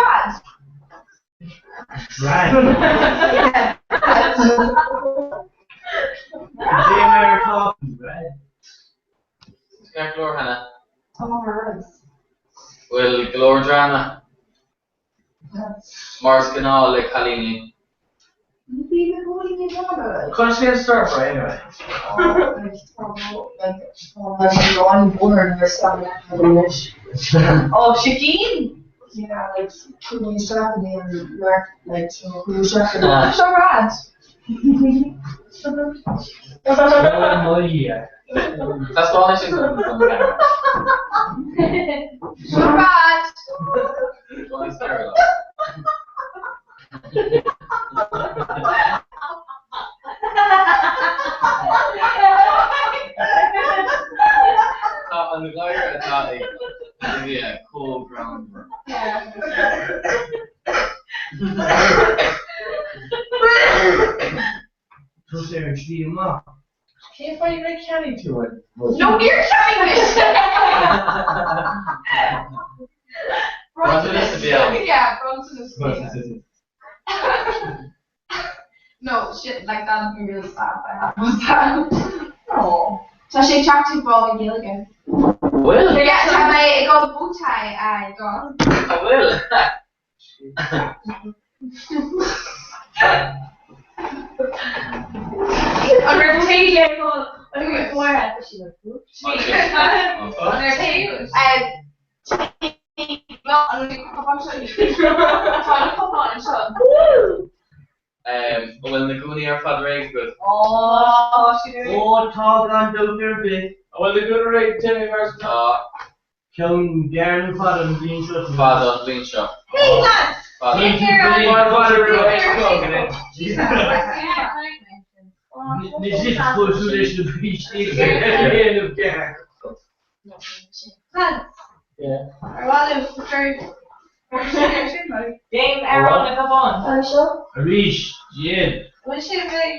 Brad. Brad. Yeah, Brad. Cé mar atá tú, Brad? Ceart go leor, Hannah. Oh, my ribs. Bhfuil go leor dráma mar is gnáth le cailíní. Bhí na cailíní dráma. Conas bhí an stir fry anyway? Oh, sicín? Yeah, like, chuaigh mé isteach in aon like, so chuaigh mé isteach in aon. Seo Brad. Oh my yeah. Taispeánann sin don cheamara. Seo Brad. Tá an gháire atá ag Olivia chomh greannmhar. Tusa ar an tslí amach. Cén fáth ar cheannaigh tú an No, níor cheannaigh mise. Bronntanas a bhí ann. Yeah, bronntanas a bhí ann. No, shit, like that'd be really sad if I had was that. No. Tá sé ag teacht ag ball na Gaeilge. Bhfuil? Yeah, tá mé ag dul bowtie a fháil. An bhfuil? An raibh tae le fáil an raibh An raibh tae? Tá an cupán anseo. An bhfuil na gúnaí ar fad réidh agat? Ó, sin Ó tá gan dabht ar bith. An bhfuil na gúnaí réidh Timmy mar Tá. Ceann gearr nó fada an bhliain seo? Fada an bhliain seo. Hey lads! Fada. Ní zit chomh súil leis na brístí a dhéanamh gearr. Lads! Ar mhaith libh cur Déan arán na gcupán. Arís, déan. Bhfuil sibh ag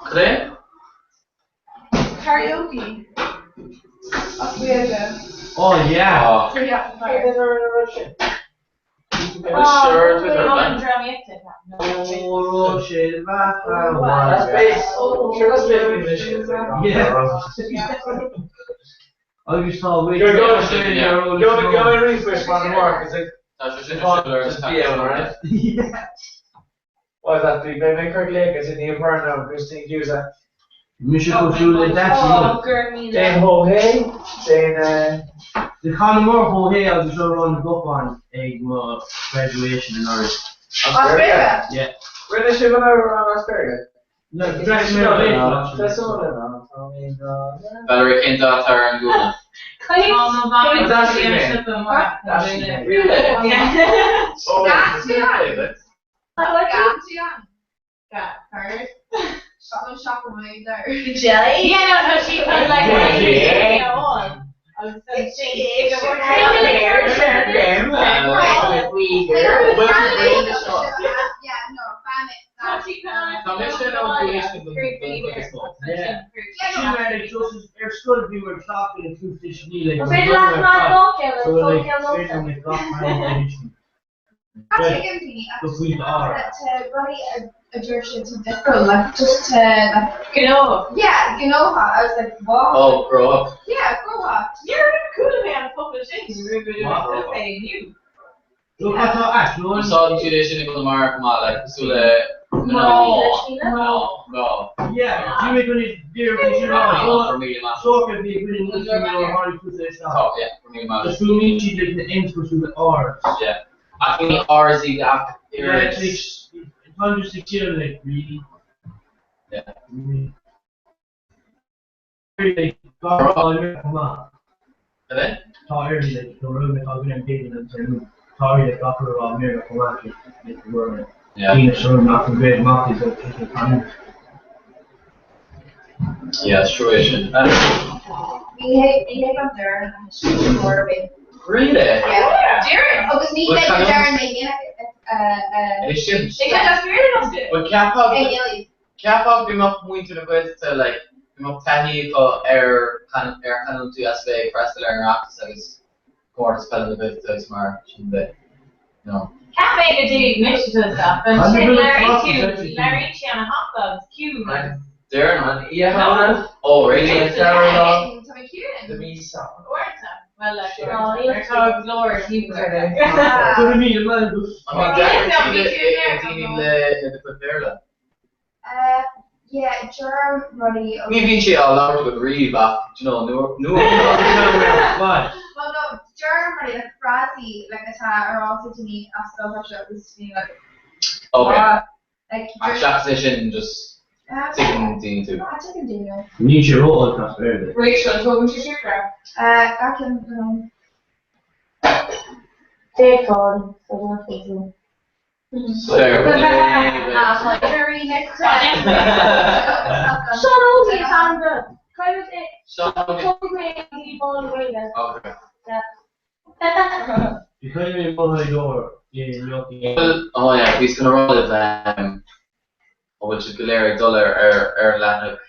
Cad é? karaoke? As Gaeilge. Oh yeah. Sure, Twitter, man. Ó sé That's base. Sure, that's base. Yeah. Agus tá You're going to go go go and refresh one more because like Tá sé sin just be out, right? What is that? Bhí mé cur léig as in Inferno, Christine Cusack. Mise cosúil le Oh, gur míle. Déan ho hey, déan De Chanamór ho hé agus seo run gopán ag mo graduation in Ireland. Asperger. Yeah. Rinne sibh an amhrán Asperger? Valerie, cén dath atá ar an gúna? Tá mise in ann faoi uisce don chuid is mó. Ar scoil bhí muid sách ina tús is ní le Yeah, gnótha. I was like, what? Oh, grow up. Yeah, grow up. Úsáideann siad é sin i gConamara chomh maith, like, cosúil le mná, mná, mná. Tá, yeah, go raibh míle maith agat. Yeah. Ach ní R's iad ach oiread. Yeah. Yeah, is true é sin. Really? É sin. Bhuel cheapfá Cheapfá go mbeadh muintir na Gaeltachta like go mbeadh taithí acu ar ar chanúintí as bheith ag freastal ar an Oireachtas agus Comórtas Peile na Gaeltachta agus mar sin de, you know. Cheap mé go dtuigfeadh mise tusa ach ansin labhraíonn tú, labhraíonn sí ana thapa agus ciúin agus. Deireann an oíche Shamhna? Oh really? Uaireanta, bhuel like nuair atá glór An mbíonn deacrachtaí ag daoine le do chuid Béarla? Yeah, deirim rudaí agus. Ní bhíonn sé á labhairt agat riamh ach, do you know, nuair Well no, deirim rudaí like frásaí like atá ar eolas ag daoine as Béal Feirste agus daoine like Ok. like Ach seachas é sin, just tuigeann daoine tú. Ah, tuigeann daoine mé. Níl sé ró-olc as Béarla. Rachel, tógann sé siúcra. Gach ceann um. D'fhéadfá, so don't feel Fair play. Seán Óg is ainm do. Cuireadh é. Seán Óg. Tóg mé agus bhí ball Gaeilge. Ok. Bhí coinne mé mo leor i Bhuel, oh yeah, bhíos chun a rá libh an bhfuil sibh go léir ag dul ar ar ar an leathanach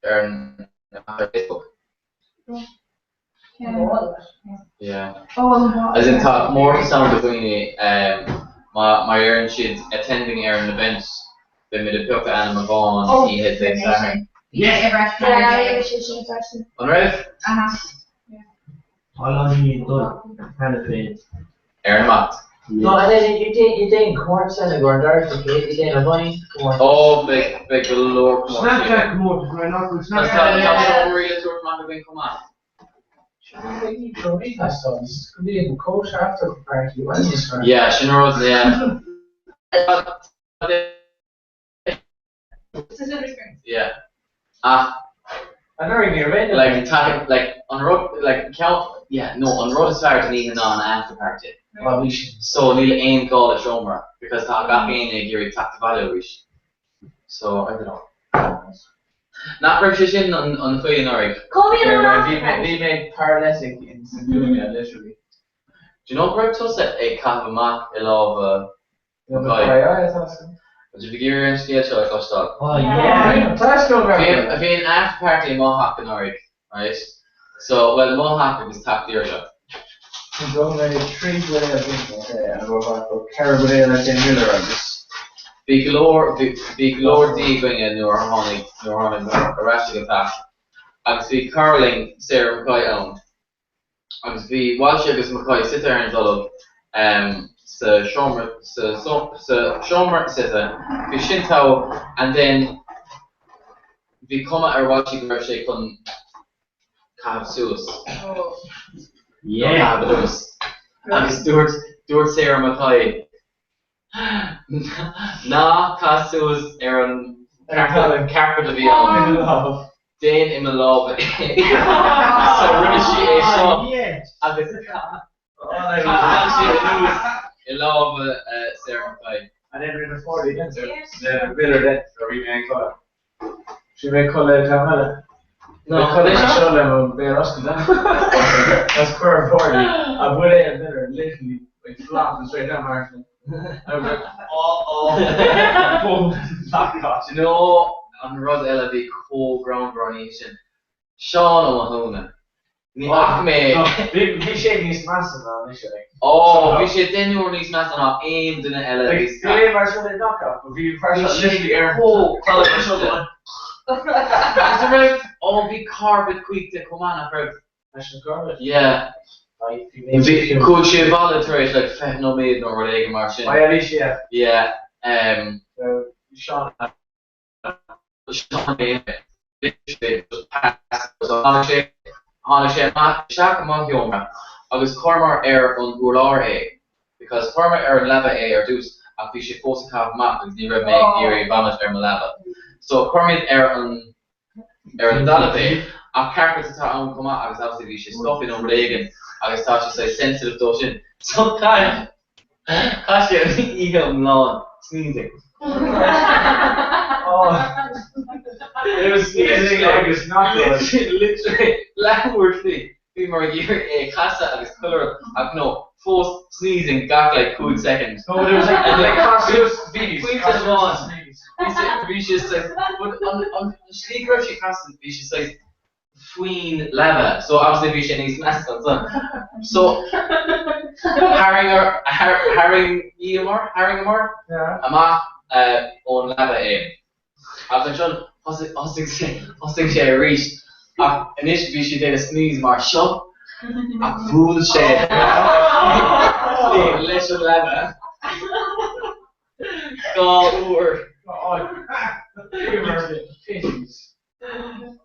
ar an ar Facebook? Yeah. As in tá comórtas ann do dhaoine má má iarrann siad attending ar an event beimid ag piocadh ainm amháin oíche Dé Sathairn. An raibh? Tá a lán daoine ag dul cheana féin. Ar an imeacht. No, and then you did you did comórtas eile go an dara sa chéad you did a bhain comórtas. Ó, beidh beidh go leor comórtaisí. Snapchat comórtas mar nach bhfuil Tá Snapchat. tá seomraí le tabhairt amach againn chomh maith. Yeah, sin rud, yeah. Yeah. Ach like tá like an rud like ceann yeah no an rud is fearr den oíche ná an after party. So níl aon ghá le seomra because tá gach éinne ag iarraidh teacht abhaile arís. So I don't know. Nach raibh sé sin an an chaoi anuraidh? Bhí mé paralytic in sa gcúinne literally. Do you know go raibh tusa ag caitheamh amach i lámha McCoy? Bhfuil sibh ag iarraidh an scéal seo a chloisteáil? Bhí an after party i mo theach anuraidh, right? So, bhuel, mo theach agus teach Deirdre. Bhí go leor, bhí go leor dí againne nuair a tháinig, nuair a tháinig ar ais ag an teach agus bhí cara linn, Sarah McCoy ann. Agus bhí Walshy agus McCoy suite ar an dtolg sa seomra sa seomra suite. Bhí sin togha and then bhí cuma ar Walshy go raibh sé chun caitheamh suas. Yeah. Caitheamh anuas. Agus dúirt dúirt Sarah McCoy Ná caith suas ar an. Carpet a bhí ann. Déan i mo lámha é. So rinne sí é seo agus chaith sí anuas i lámha Sarah McKay. And then rinne Ford again sir. Miller then so bhí mé ag codladh. Bhí mé ag codladh ag am eile. No, codladh seo le mo bhéal oscailte. That's cuir Ford a bhuail é Miller literally like flopped straight down mar sin. I was like, oh oh. Boom. Knock Do you know an rud eile a bhí chomh greannmhar an oíche sin? Seán Ó Mathúna. Ní fhaca mé. Bhí sé níos measa ná mise. Ó, bhí sé 10 n-uair níos measa ná aon duine eile a bhí sa. Bhí mé mar seo le knockout, but bhí an fear seo literally ar chomh cliste. Agus an raibh, ó bhí carbad caointe chomh maith, nach raibh? Leis an gcarbad? Yeah. Bhí, chuaigh sé abhaile tar éis like 20 nóiméad nó rud éigin mar sin. Oh yeah, bhí sé, yeah. Yeah. Um, Seán. Tháinig sé amach isteach i mo sheomra agus chuireamar ar an urlár é because chuireamar ar an leaba é ar dtús ach bhí sé fós ag caitheamh amach agus ní raibh mé ag iarraidh vomit ar mo leaba so chuir muid ar an ar an dtalamh é ach carpet atá ann chomh maith agus obviously bhí sé stuffy nó rud éigin agus tá sé saghas sensitive dó sin so chaith chaith sé an oíche iomlán sneezing. Oh, it was sneezing agus nach Literally leathuair faoi bhíomar ag iarraidh é a chasadh agus chuile rud ach no fós sneezing gach like 5 second. No, there was like, like Bhí pointe amháin bhí sé saghas but an an slí go raibh sé casta bhí sé saghas faoin leaba so obviously bhí sé níos measa ansan. So tharraing tharraingíomar tharraingeamar amach ón leaba é. Agus ansin thosaigh sé thosaigh sé arís ach anois bhí sé ag déanamh sneeze mar seo ach bhuail sé leis an leaba dhá uair.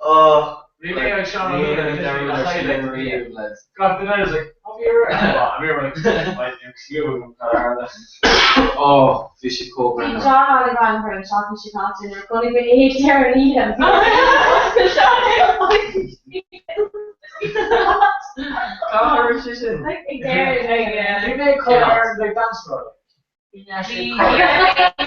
Oh, Bhí mé ag Seán Ó Ní dearúd ar sin riamh, lads. Gach duine was like, oh, bhí ar Bhí like, Oh, bhí sé chomh Bhí greannmhar. John an-ghreannmhar an tseachtain seo caite nuair a chonaic mé é ar an oíche. Cá raibh sé sin? Ag deireadh ag Bhí mé ag codladh ar an like dance floor. Bhí mé actually ag codladh.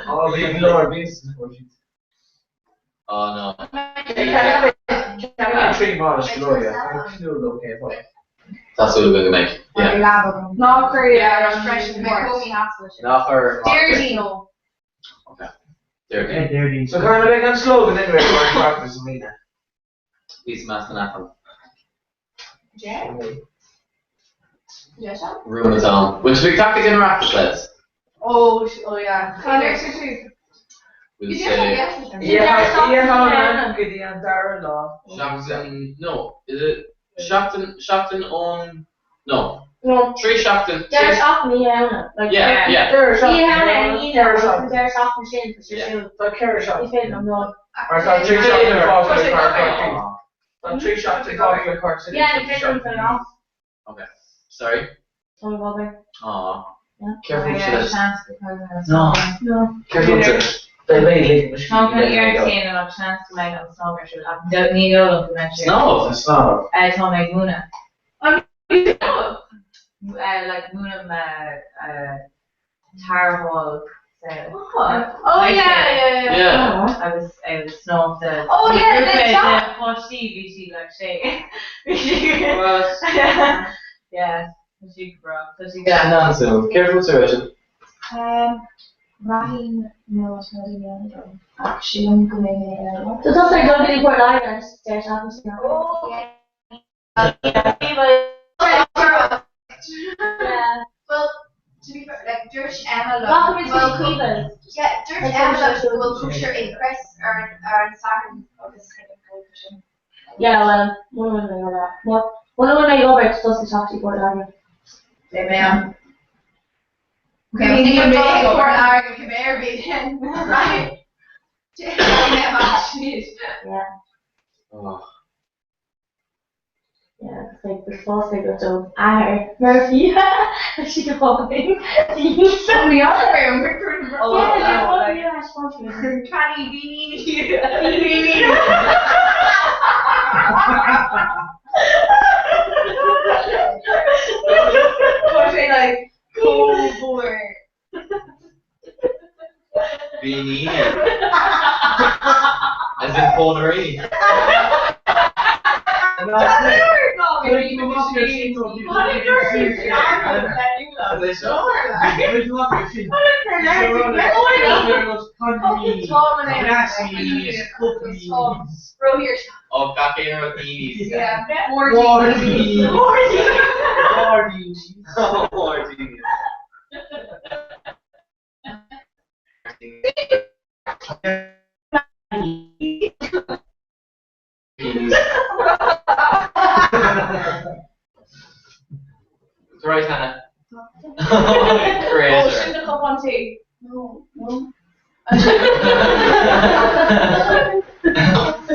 Oh, bhí go leor bhí Oh no. Tá súil agam go mbeidh. Yeah. Ná cuir ar freisin Ná cuir Déardaoin. Okay. Déardaoin. So kind of like an slogan anyway for practice I mean. Píosa measa den Aifreann. Yeah. Rún atá ann. Bhfuil sibh ag teacht ag an Oireachtas, lads? Oh, oh yeah. We'll say. Go dtí an dara lá. Seachtain, no, is it seachtain, seachtain ón, no. No. Trí seachtain. Deireadh seachtaine oíche Shamhna. Like, Yeah, yeah. Oíche Shamhna ar an Aoine agus an deireadh seachtaine sin, tá sé siúl. Tá ceithre seachtain. Ní féidir liom ná. Mar tá trí seachtain fágtha le Cork. Tá trí seachtain fágtha le Cork City. Yeah, ní féidir liom fáil off. Okay. Sorry. Tá mé bother. Aw. Yeah. Careful Yeah, with seans go gcuirfidh No. No. Careful with it. Beidh mé ag Tá mé iarraidh céanna ach seans go mbeidh an snámh ar siúl ach ní dóigh liom go mbeidh sé. Snámh? Snámh. Tá mé ag múineadh. Like múinim tarrtháil sa Oh yeah, yeah, yeah. Yeah. Agus agus snámh de Oh yeah, the job. páistí bhí siad like sé. Bhí siad What? Yeah, tá siad go breá. Tá siad Yeah, no, so careful with it. Um, Raithín nó tá daoine eile dom ach sílim go mbeidh mé ar an So tá ag dul go dtí Port Láirge an deireadh seachtaine sin. Oh yeah. Yeah. Well, to be fair, like dúirt Emma liom Rachaimid go go bhfuil dtí Yeah, dúirt Emma liom go bhfuil cóisir ag Chris ar an ar an Satharn agus sin. Yeah, well, muna bhfuil mé ag obair. Muna bhfuil mé ag obair, tá tusa ag teacht go Port Láirge. Beidh mé ann. Okay, ní mé ag cur airgead cibé ar bith then, right? Déanfaidh mé amach siad. Yeah. Oh. Yeah, it's like the spás ag do athair Murphy leis an gcáin. Ní fhaca mé an pictiúr. Oh, yeah, yeah, Tranny beanie. Tá sé like chomh mór. Beanie. As in pónairí. Ó gach aon rud beanies. More Beanies. It's right, Hannah. Ó, Creator. sin do chupán tae. No, no.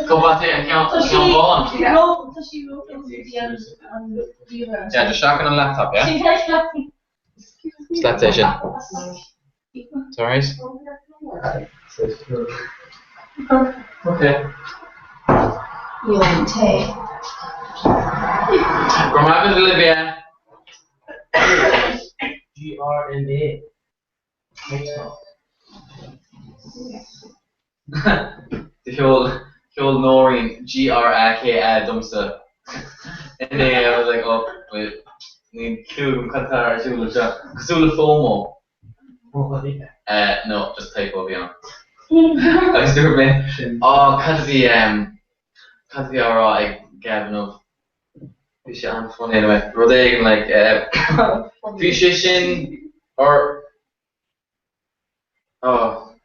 Cupán tae an ceann Tá sí ceann bán. ró tá sí róchloistear dtí an an ríomhaire. Yeah, just seachain an laptop, yeah? Sin ceist leat. Just leat é sin. It's alright? Okay. Níl tae. Go raibh maith agat, Olivia. G R M A. TikTok. Do sheol sheol Nóirín G R A K A domsa inné I was like oh wait níl clue agam cad atá ar siúl anseo. Cosúil le FOMO. Eh no just typo a bhí ann. Agus dúirt mé oh cad a bhí em cad a bhí á rá ag Gavin inniu? Bhí sé an-funny anyway. Rud éigin like eh bhí sé sin or oh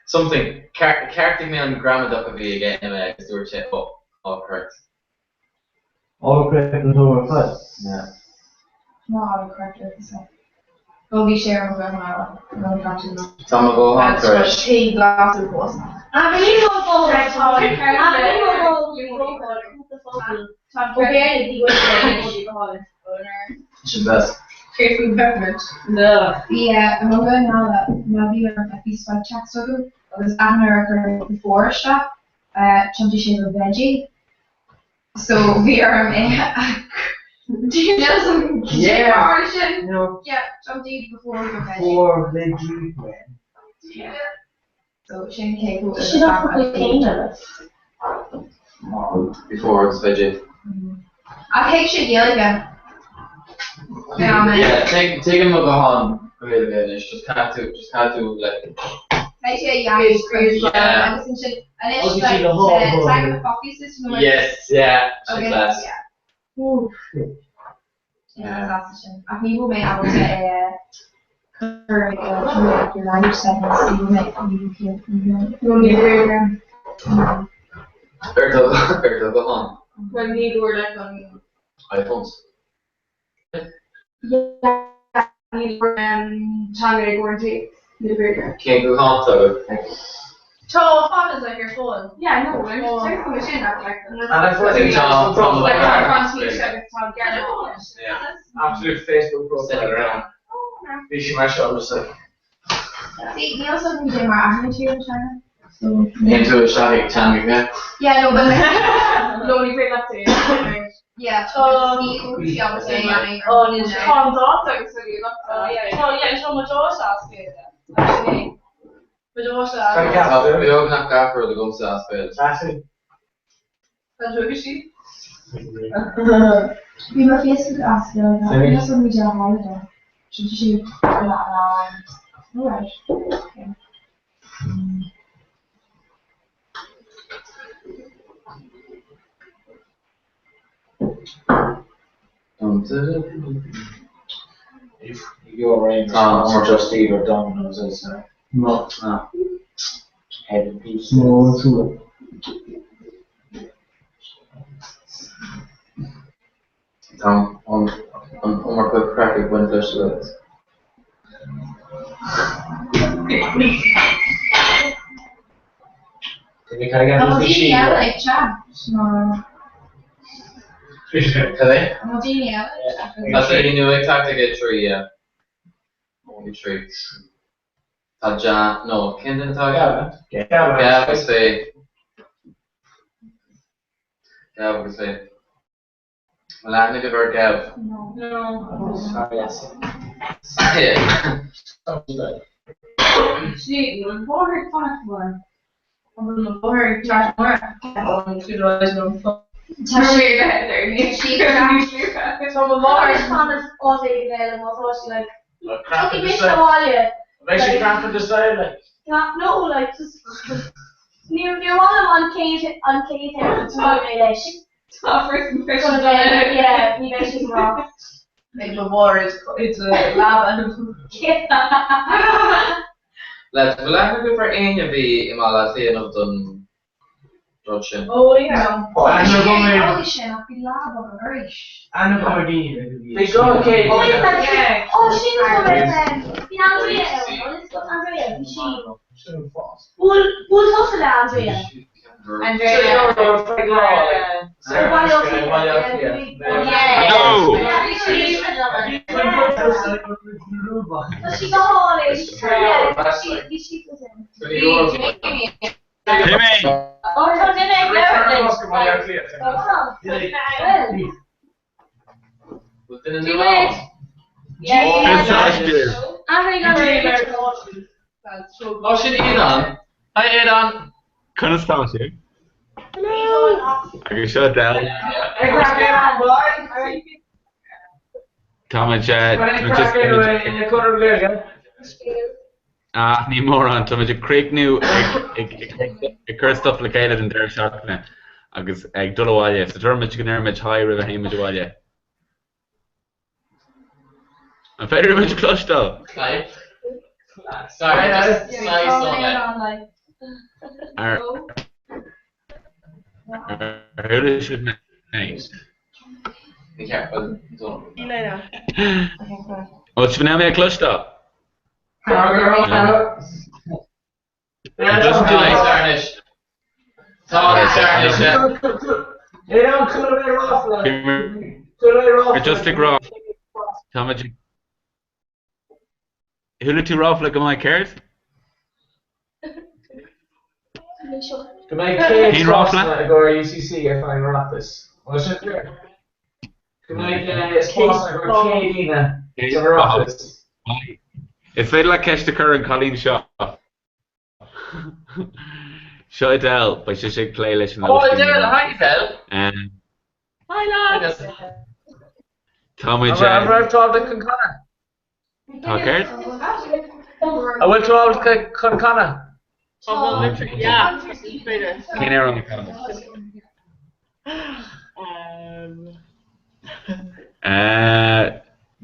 something ceartaigh mé an gramadach a bhí aige anyway agus dúirt sé oh all correct. All correct an t-am ar fad. Yeah. Má all correct orthu. Ó bhí sé ar mo ghuthán eile, nó an ceart sin. Tá mo ghuthán tar éis. Tae glas ar fós. Sin best. Careful peppermint. Bhí i mo ghuthán eile má bhí orm bhí swipe text agam agus aithne ar chur before isteach, tiontaigh sé go veggie. So bhí orm é a Do you know some Yeah. sin? No. Yeah, tiontaigh before go veggie. Before veggie when. Yeah. So sin cé go Sin an focal céanna. Before it's veggie. Ach thuig sé Gaeilge. Yeah, take tuigim mo ghuthán Gaeilge anois, just caithfidh tú, just caithfidh tú like. Beidh sé a dheanamh Yeah. agus ansin anois Agus like sí le hábhar. teanga coffee system nó Yes, yeah, sin Okay, class. yeah. Oh shit. Yeah, that's sin. Ach ní bhfuil mé ábalta é a chur ag your language settings ní bhfuil mé ní No, ní bhfuil. Ar do ar do ghuthán. Well, ní bhfuil like an iPhones. Yeah, ní bhfuil teanga ag warranty. Ní bhfuil. Cén guthán atá agat? Tá fad like ar fáil. Yeah, no, I'm just texting the sin after like. And I feel like Tá tá mo Like ghuthán. tá Francis agus tá German. Yeah. Absolute Facebook profile Sitting down. Bhí sí mar seo just like See, níl something dé mar aithne tú an teanga. So Níl tú isteach ag teanga. Yeah, no, but like No, ní bhfuil leat é. yeah, Tá ní bhfuil sí ábalta é a dhéanamh Ó, níl sé. Tá an dáta agus a bhí agat. Tá, yeah, tá mo dáta as Gaeilge. Actually, mo dáta as. Tá beagnach gach rud agamsa as Gaeilge. Classic. Tá tuige sí? Bhí mo Facebook as Gaeilge. Níl something dé holiday. Sin sí Alright. Okay. If your aim is Tá or Just Eat or Domino's, I'd say. No. Ah. Head and piece. No, true. Tá an an iomarca craic ag baint leis agat. Tá daoine eile ag teacht nó. Cad é? An bhfuil daoine eile ag teacht? Tá daoine nua ag teacht ag a 3, yeah. Ag a 3. Tá Jan, no, cén duine atá ag? Gav. Gav agus Faye. Gav agus Faye. An bhfuil aithne agaibh ar Gav? No. Sí, an mháthair ag fanacht mar. An bhfuil an mháthair ag teacht mar? Tá sí Tá mo mháthair ag fanacht áit éigin eile má tá sí like Tiocfaidh mise abhaile. Beidh sí cramped aside like. No, like just níor níor mhaith liom an chéad an chéad duine a bhuail mé leis. Tá first impression Gonna be, yeah, ní bheidh siad rá. Beidh mo mháthair i do leaba. Lads, bhfuil aithne agaibh ar éinne a bhí i mBaile Átha Cliath inniu don rud sin? Oh yeah. Aithne agam ar. Bhí sin ach bhí leaba agam arís. Aithne agam ar daoine a bhí. Bhí go céad. Oh yeah, oh sin go raibh bhí Andrea ann, Andrea, bhí sí. Bhuail bhuail tusa le Andrea. Andrea. Ó sin Aodán. Hi Aodán. Conas tá sibh? Agus seo Del. Táimid just Ach ní mórán, táimid ag críochnú ag cur stuff le chéile don deireadh seachtaine agus ag dul abhaile, so dúirt muid go ndéarfaimid hi roimh a théimid abhaile. An féidir muid a chloisteáil? Sorry, just saghas on Ar chuala sibh mé? Ní ceart, well, don't. Bhfuil sibh in ann mé a chloisteáil? Just too late. Just ag rá Táimid ag Chuala tú ráfla go mbeidh céard? Go mbeidh 100 Cén ráfla? spásanna i gcomhair UCC ar feadh an Oireachtais. Bhfuil sin fíor? Go mbeidh spásanna i gcomhair 100 daoine san Oireachtas. Is féidir leat ceist a chur ar an chailín seo. Seo Adele, beidh sise ag plé leis an Oh lóistín Adele, inniu. hi Adele. Hi lads! Tá muid An raibh tú ábalta chun canadh? Tá céard? An bhfuil tú ábalta chun canadh? Yeah, b'fhéidir. Cén amhrán a chanfaimid?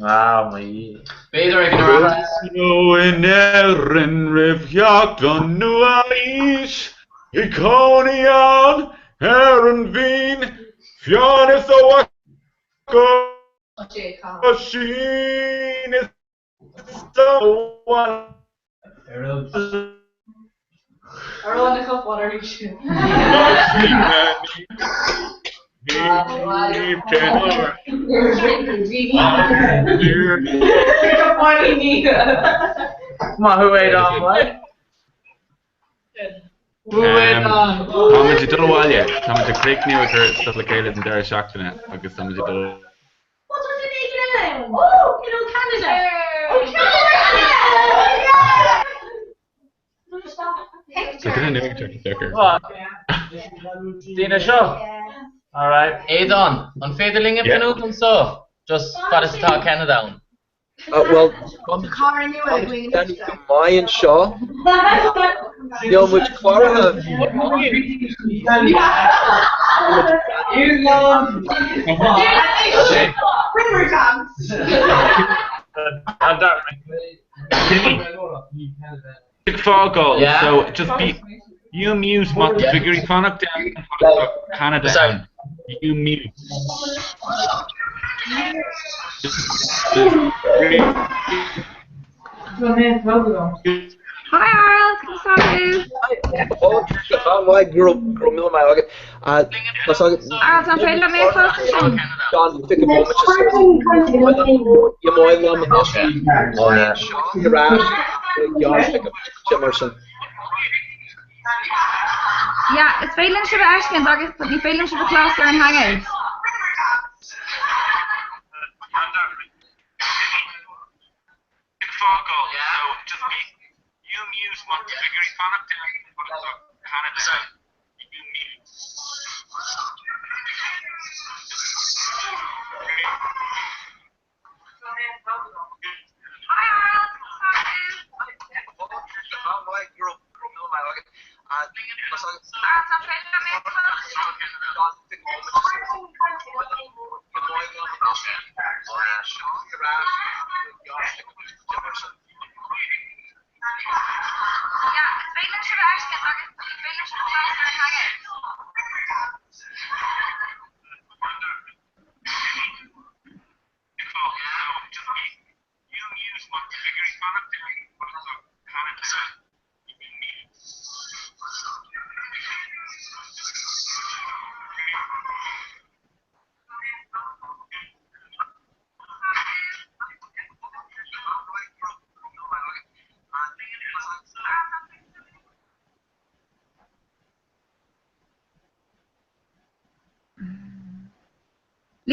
Ah, mo Dhia. B'fhéidir ag an Oireachtas. Snow in Éirinn roimh theacht an nua-aois, Bhí cónaí ann ar an bhFiann, Fionn is a mhac Oisín is a Ar na cupán arís. Maith thú Aodán, right? Táimid ag dul abhaile, táimid ag críochnú ag cur stuff le chéile don deireadh seachtaine agus táimid ag dul. Ó tá duine éigin eile ann! Ó, you know Canada! Ó Canada! Tá duine nua ag teacht isteach ar. Daoine seo? Alright. Aodán, an féidir linn Yeah. fanacht anseo just fad is atá Ceanada ann? Bhuel, Cara nua againn déanamh go maith anseo. Níl muid cláraithe. Ag fágáil, Yeah. so just be you mute má tá tú ag iarraidh fanacht ann tá Canada ann. You mute. Hi Aralt, conas tá tú? Tá maith, go raibh míle maith agat. Tá Aralt, an féidir liom é a chlos ansin? Gan fiche bomaite maith liom anois ar ais gearr fiche mar sin. Yeah, is féidir liom sibh a fheiscint agus ní féidir liom sibh a chlos ar an Hangout.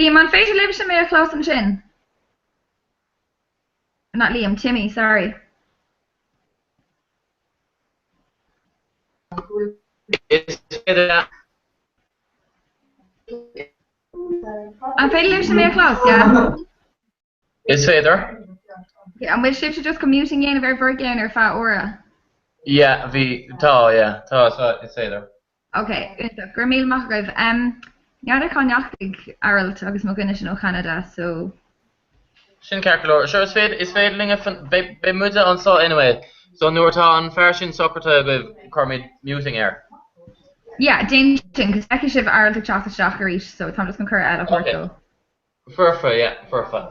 Liam, an féidir libhse mé a chlos ansin? Not Liam, Timmy, sorry. Is féidir An féidir libhse mé a chlos, yeah? Is féidir. Okay, an bhfuil sibhse just chun muting a dhéanamh ar bhur gceann ar feadh uaire? Yeah, bhí, tá, yeah, tá, tá, is féidir. Ok, iontach. Go raibh míle maith agaibh. N'fheadar cá ndeachaigh Aralt agus mo dhuine sin ó Cheanada, so. Sin ceart go leor. Sure, is féidir, is féidir linn a fan, beidh, beidh muide anseo anyway, so nuair atá an fear sin socraithe agaibh, cuirfimid muting air. Yeah, déan sin, cos feicfidh sibh Aralt ag teacht isteach arís, so táim just chun cuireadh eile a thabhairt Ok. dó. Foirfe, yeah, foirfe.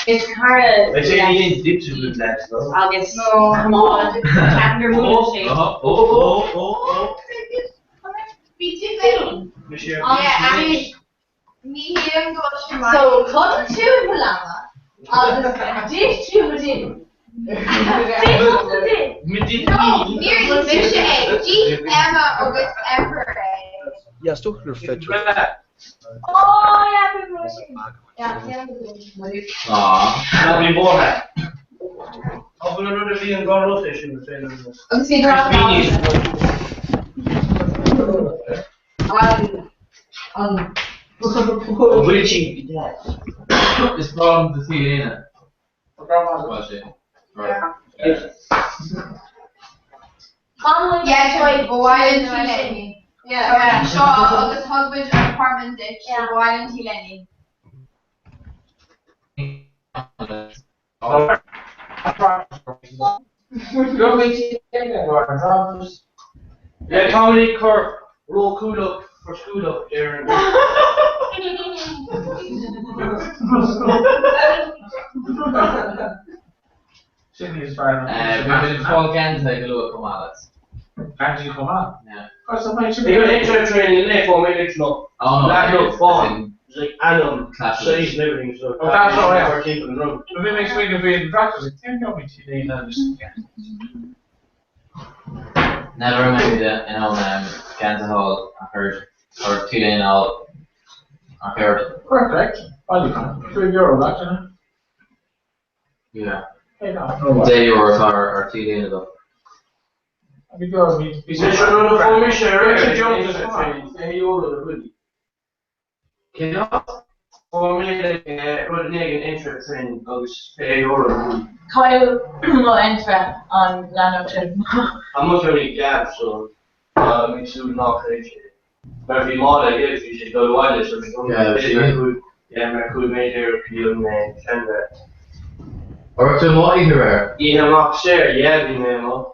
Is cara agus So chun tú mo leaba agus d'ith tú mo dhin. Níor ith mise é, d'ith Emma agus Ember é. Yeah, is dócha gur féidir. Agus bhí Is breá liom do T-léine. Seo agus thug muid an apartment duit so ba mhaith linn t-léine. Táimid ag cur róchúlach for scúlach ar an. Sin níos fearr ná. Beidh fáil geansaithe go luath chomh maith leat. Geansaí chomh maith? Yeah. Oh no. Leathanach bán. It's like ainm, size and everything. So Oh, that's all right. But bhí mé ag smaoineamh faoi an practice, like, cén ceann tí léine agus Never remember the in ann geansaí a fháil ach oiread, or t-léine a fháil ach oiread. Perfect. Bailíonn. €5 leat, isn't it? Yeah. Hey, no. No, €10 atá ar t-léine though. Fuair mé like rud éigin entre sin agus €20 a bhí. Chaill mo entre an leanbh sin. Tá mo chroí geal so tá mé ag súil nach raibh sé. Mar bhí mála aige agus bhí sé ag dul abhaile so bhí yeah mar chuaigh mé ar bhí mé seanbheir. An raibh tú amuigh oíche aréir? Oíche amach sure yeah bhí mé amuigh.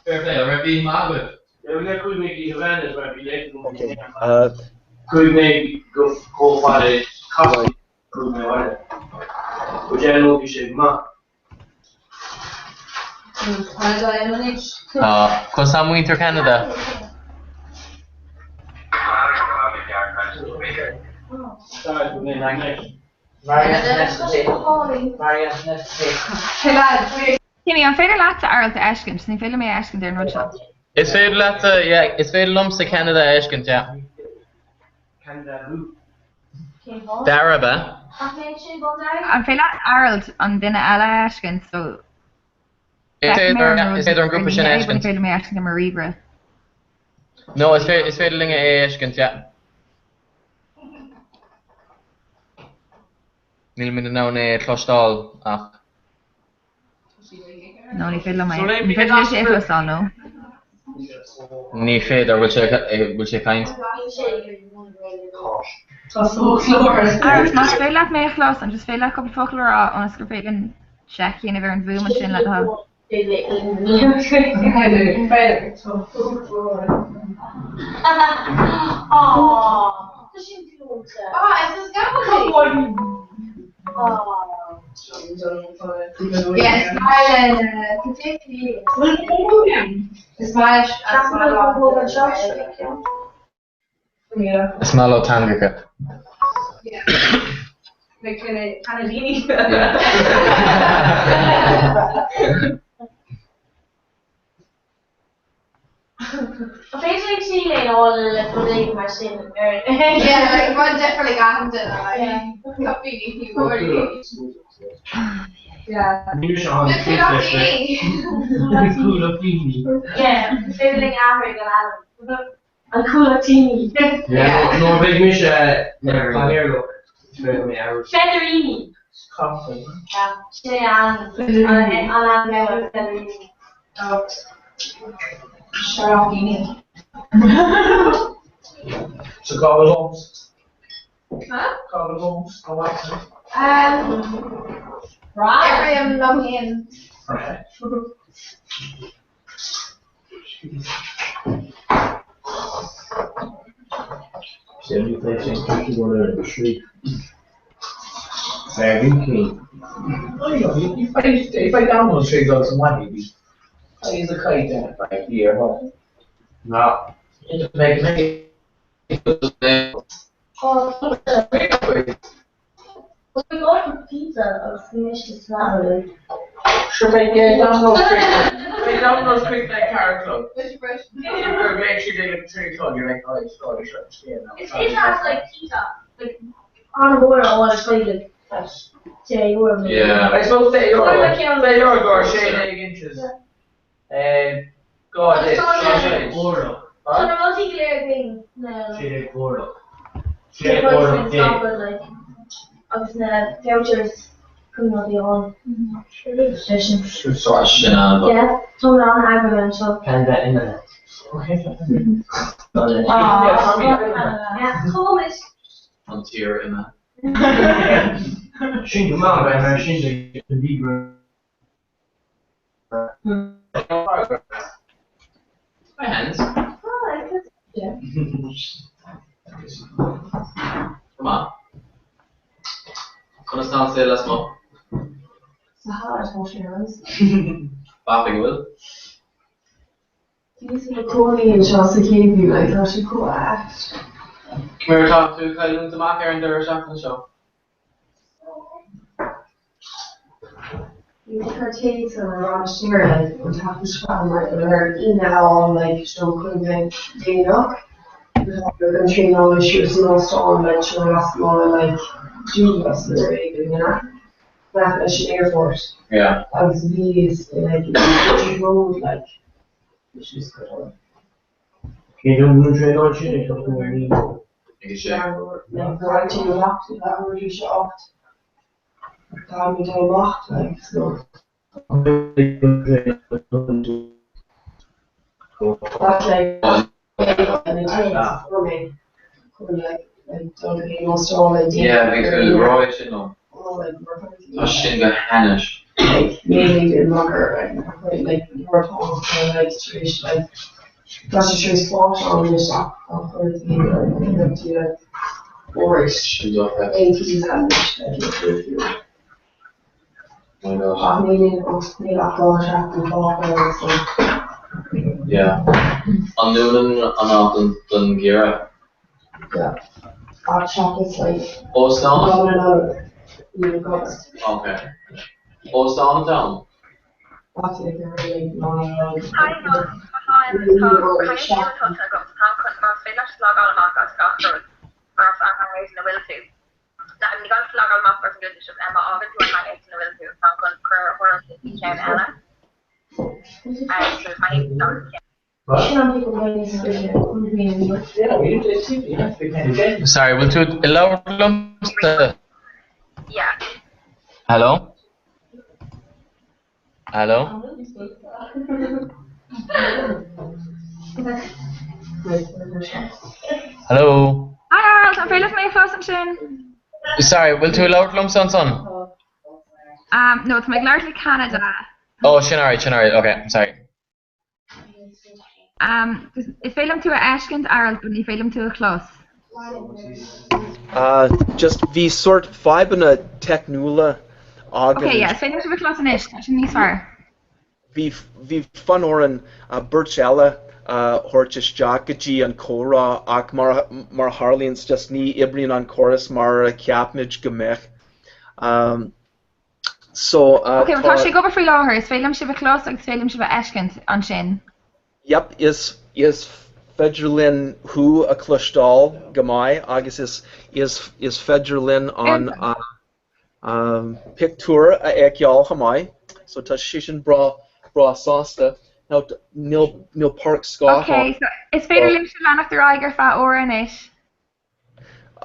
Fair play, an raibh oíche maith agat? Yeah bhí chuaigh mé go dtí Havana's mar bhí léamh agam Chuaigh mé go chomh fada Costco chuaigh mé abhaile. But yeah no bhí sé go maith. Tá. Conas tá muintir Cheanada? Timmy, an féidir leatsa Aralt a fheiscint? Ní féidir liom é a fheiscint ar an rud seo. Is féidir leatsa, yeah, is féidir liomsa Ceanada a fheiscint, yeah. Dara, ab ea? An féidir leat Aralt an duine eile a fheiscint? So, Is feicim ar an féidir an grúpa sin a rud, ní fheiscint. féidir liom é a fheiscint ar mo ríomhaire. No, is féidir linn é a fheiscint, yeah. Nílimid in ann é a chloisteáil ach. No, ní féidir liom é. Ní féidir leis é a chloisteáil, no. Ní féidir, bhfuil sé, bhfuil sé ag caint? Aralt, más féidir leat mé a chlos, an just féidir leat cúpla focal a rá ionas gur féidir linn seic a dhéanamh ar an bhfuaim ansin le do thoil? Is maith leo teangacha. An féidir linn síl é a fháil le rud éigin mar sin ar Yeah, like rud difriúil ag achan duine, like cupíní mór. Yeah. Cúlatíní. Yeah, is féidir linn athraigh an ainm. An Cúlatíní. Yeah, nuair a bheidh mise mar chathaoirleach, is féidir liom é a athrú. Feidiríní. Yeah, sin é an ainm an ainm nua, Feidiríní. Sharpíní. So cá bhfuil Holmes? Huh? Cá bhfuil Holmes? An bhfaca tú? Oibrím liom féin. Okay. If I download trade logs in one maybe I use a kite and if I here home. No. Bhí mé ag pizza agus bhí mise snámh. Sure beidh download beidh download quick like car club. Make sure they get the club you're like oh it's sorry sure Is féidir leat like pizza like an-mhór a fháil ar like €6. Yeah. I suppose €6 €6 go 16 inches. God Agus tá na- Euro. Tá na rudaí go léir againn na €16 euro. na prices scaipeadh like agus na vouchers chun rudaí a fháil. Sin. Sin an Yeah, tá mé an-eagraithe anseo. Canada internet. Yeah, táimid. An tír ime. Sin go maith mar sin de Libra. My hands. Yeah. Come on. Conas tá an saol lasmuigh? Sa halla atá sé rose. Bapaigh bhfuil? Bhíos i mo chónaí anseo sa chéad like tá sé chomh ait. Cad é mar atá tú ag cailliúint amach ar an deireadh seachtaine seo? Bhí mé ag cur téacs ar mo bhainisteoir like an tseachtain seo caite mar go raibh orm Aoine a fháil like seo chuig mé déanach an traenáil siar san óstán like seo lasmuigh like Dúglas nó rud éigin you know leath leis an airport Yeah. agus bhíos like in road like which is good. Cén an traenáil sin ag tosú ar líne? Ag a sé. Yeah, bhí tú ag rá é sin liom. Tá sin go hainnis. Sin dochreidte. My God. Yeah. An ndúnann an áit don gheimhreadh? Óstán? Ok. Óstán atá ann? Hi Tá caint nua tosaithe agam so táim chun más féidir leat logáil amach as gach rud or as an Hangout ina bhfuil tú. Ná ní gá duit logáil amach as an gcuntas just má fhágann tú an Hangout ina bhfuil tú táim chun cur ort go dtí ceann eile. So is maith Sorry, bhfuil tú ag labhairt liomsa? Yeah. Hello? Hello? Hello? Hi Aralt, an féidir leat mé a chlos ansin? Sorry, bhfuil tú ag labhairt liomsa ansan? Um, no, tá mé ag labhairt le Ceanada. Oh, sin alright, sin alright, okay, sorry. Um, is féidir liom tú a fheiscint, Aralt, but ní féidir liom tú a chlos. Uh, just bhí sórt fadhbanna teicniúla againn. Okay, yeah, is féidir liom sibh a chlos anois, tá sin níos fearr. Bhí, bhí fonn orainn beirt eile a thabhairt isteach go dtí an comhrá ach mar, mar a tharlaíonn just ní oibríonn an córas mar a cheap muid go mbeadh. Um, So, Ok, bhuel tá tá. sé ag obair faoi láthair, is féidir liom sibh a chlos agus is féidir liom sibh a fheiscint ansin. Yep, is, is féidir linn thú a chloisteáil go maith agus is, is, is féidir linn an pictiúr a fheiceáil chomh maith. So tá sé sin breá, breá sásta. Now, níl, níl Pádraig Scott Ok, so is féidir libhse leanacht ar aghaidh ar feadh uaire anois.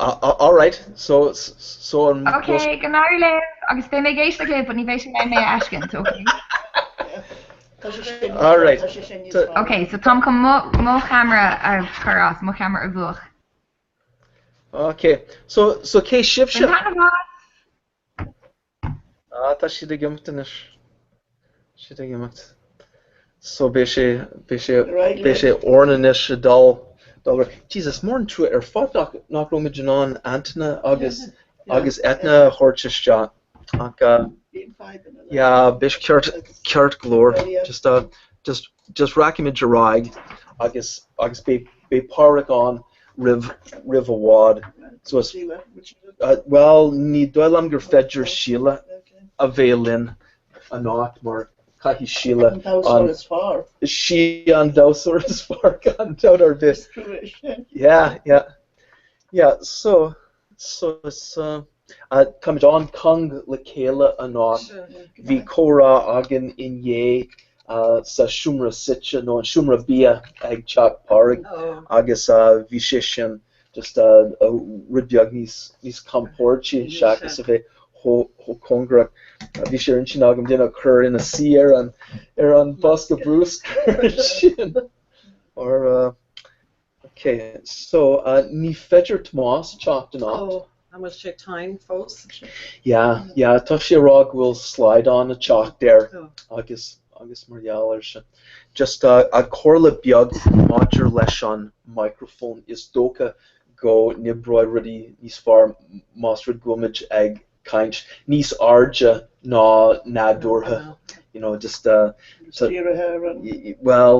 Alright, so, so an. Ok, go n-éirí libh, agus beidh mé ag éisteacht libh, but ní bheidh sibh in ann mé a fheiscint, ok? Alright. Ok, so táim chun mo, mo cheamara a chur as, mo cheamara a mhúch. Ok, so, so cé sibhse? Bain taitneamh as! Ah, tá siad ag imeacht anois. Siad ag imeacht. So beidh sé, beidh sé, beidh sé orainn anois a dul, dul ar. Jesus, mór an trua ar fad nach, nach raibh muid in ann Antaine agus, agus Eithne a thabhairt isteach. Ach, yeah, beidh sé ceart, ceart go leor. Just, uh, just, just rachaimid ar aghaidh agus, agus beidh, beidh Pádraic ann roimh, roimh i bhfad. So is, bhuel, ní dóigh liom gur féidir Síle a bheith linn anocht mar caithfidh Síle An damhsóir is fearr. Sí an damhsóir is fearr gan dabht ar bith. Yeah, yeah. Yeah, so, so is, táimid an-cúng le chéile anocht. Bhí comhrá againn inné sa seomra suite, nó an seomra bia ag teach Phádraig agus bhí sé sin just rud beag níos níos compóirtí seachas a bheith chomh cóngarach. Bhí sé ar intinn agam duine a chur ina suí ar an ar an bosca bruscair sin. Or ok, so ní féidir Tomás teacht anocht. Oh, an bhfuil sé tinn fós? Yeah, yeah, tá sé ag rá go bhfuil slaghdán ag teacht air agus agus mar gheall air sin. Just comhairle beag maidir leis an microphone, is dócha go n-oibreoidh rudaí níos fearr más rud go bhfuil muid ag caint níos airde ná nádúrtha, you know, just Dírithe ar an. Bhuel,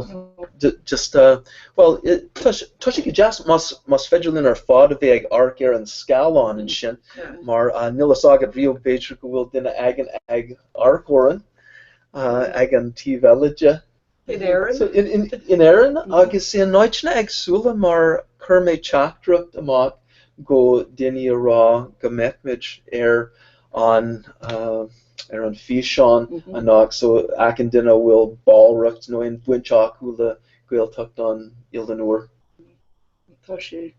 just bhuel, tá sé go deas más más féidir linn ar fad a bheith ag amharc ar an scáileán ansin mar níl fhios agat riamh b'fhéidir go bhfuil duine éigin ag amharc orainn ag an taobh eile de. In Éirinn? In Éirinn agus in áiteanna éagsúla mar chuir mé teachtaireacht amach go daoine a rá go mbeadh muid ar an ar an físeán anocht so achan duine a bhfuil ballraíocht nó aon bhaint acu le Gaeltacht an Oileáin Úir. Tá sé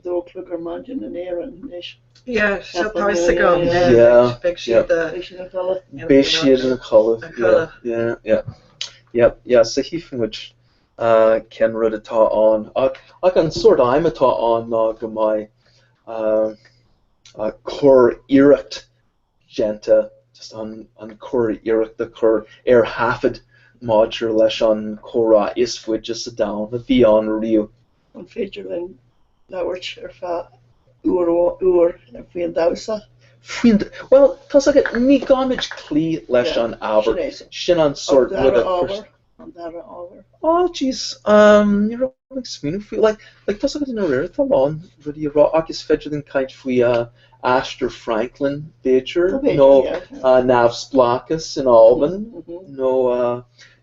a 2 a chlog ar maidin in Éirinn anois. Yeah, seo tá fhios agam. Yeah, Beidh siad Beidh siad ina gcodladh. Beidh siad ina codladh, yeah, yeah, yeah. Yeah, yeah, so chífidh muid cén rud atá ann. Ach an sórt aidhm atá ann ná go mbeidh curiarracht déanta, just an curiarracht a chur ar thaifead maidir leis an chomhrá is faide sa domhan a bhí ann riamh. An féidir linn labhairt ar feadh uair uair faoin damhsa? Faoin, bhuel, tá's agat, ní gá muid cloí leis an ábhar, sin an sórt rud a chuir. An dara ábhar. Oh jeez, ní raibh mé ag smaoineamh faoi, like, like tá's agat i ndáiríre tá a lán rudaí a rá ach is féidir linn caint faoi aistear Franklin b'fhéidir, nó neamhspleáchas in Albain, nó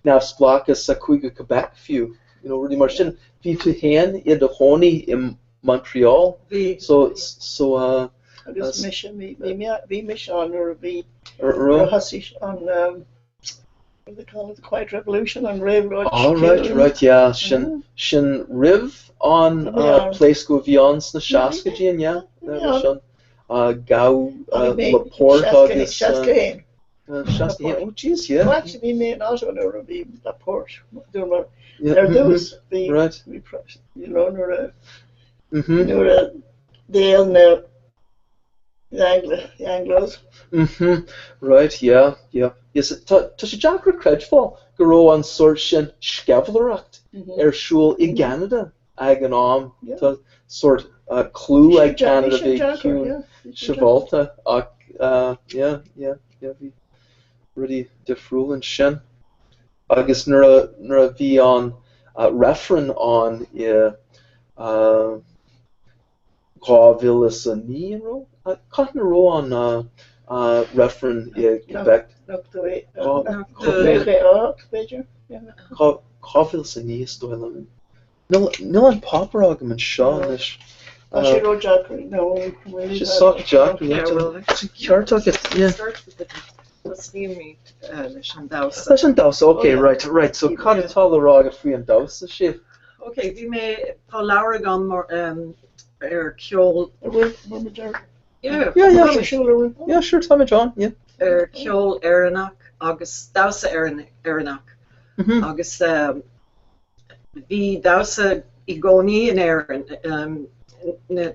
neamhspleáchas sa Chúige Quebec fiú, you know, rudaí mar sin. Bhí tú féin i do chónaí i Montreal, so, so. Agus mise, bhí mise ann nuair a bhí, nuair a thosaigh an. What do they call it? The Quiet Revolution, an réabhlóid Oh right, chiúin. right, yeah, sin, sin roimh an pléascadh a bhí ann sna seascaidí, an ea? Yeah, sin, gabhadh Laporte agus. 61. 61, oh jeez, yeah. Well actually bhí mé in Ottawa nuair a bhí Laporte, dúirt mar, ar dtús, bhí, bhí, you know, nuair a, nuair a d'fhill na The Anglo, the Anglos. Mhm, right, yeah, yeah. Yes, tá, tá sé deacair a chreidbheáil go raibh an sórt sin sceimhlitheoireacht ar siúl i gCeanada ag an am. Tá sórt clú ag Ceanada bheith ciúin sibhialta ach yeah, yeah, yeah, bhí rudaí difriúil ansin. Agus nuair a, nuair a bhí an reifreann ann i 2009, an raibh? Cathain a raibh an reifreann i Quebec? 98, b'fhéidir? 2009 is dóigh liom. Níl an páipéar agam anseo anois. Tá sé ró-deacair. No, Tá sé sách deacair, tá an ceart agat, yeah. Tosnaímid leis an damhsa. Leis an damhsa, ok, right, right. So cad atá le rá agat faoi an damhsa, Siobh? Ok, bhí mé, tá leabhar agam mar ar ceol. An bhfuil muid ar? Yeah. Yeah, yeah, sure. Yeah, sure, táimid ann, yeah. Ar ceol Éireannach agus damhsa Éireannach. Agus bhí damhsa i gcónaí in Éirinn, na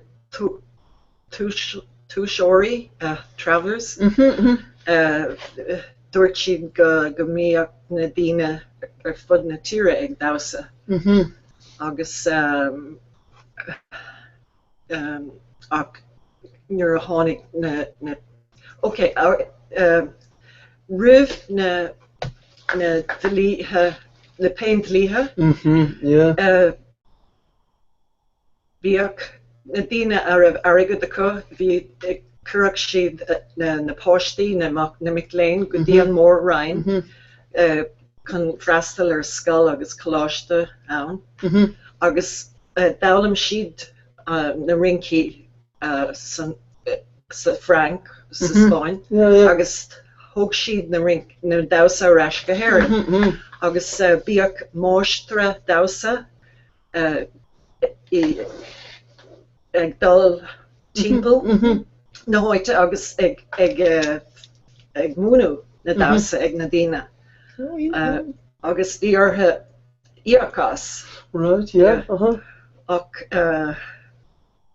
turasóirí, travellers, dúirt siad go mbíodh na daoine ar fud na tíre ag damhsa agus ach nuair a tháinig na, ok, roimh na dlíthe, na péindlíthe, Bhíodh na daoine a raibh airgead acu, bhí, chuireadh siad na páistí, na mic léinn go dtí an Mór-Roinn chun freastal ar scoil agus coláiste ann agus d'fhoghlaim siad na rincí sa Fhrainc, sa Spáinn agus thóg siad na rinc, na damhsa ar ais go hÉirinn agus bhíodh máistir damhsa ag dul timpeall na háite agus ag ag múineadh na damhsa ag na daoine agus bhí orthu íoc as. Right, yeah, uh-huh. Ach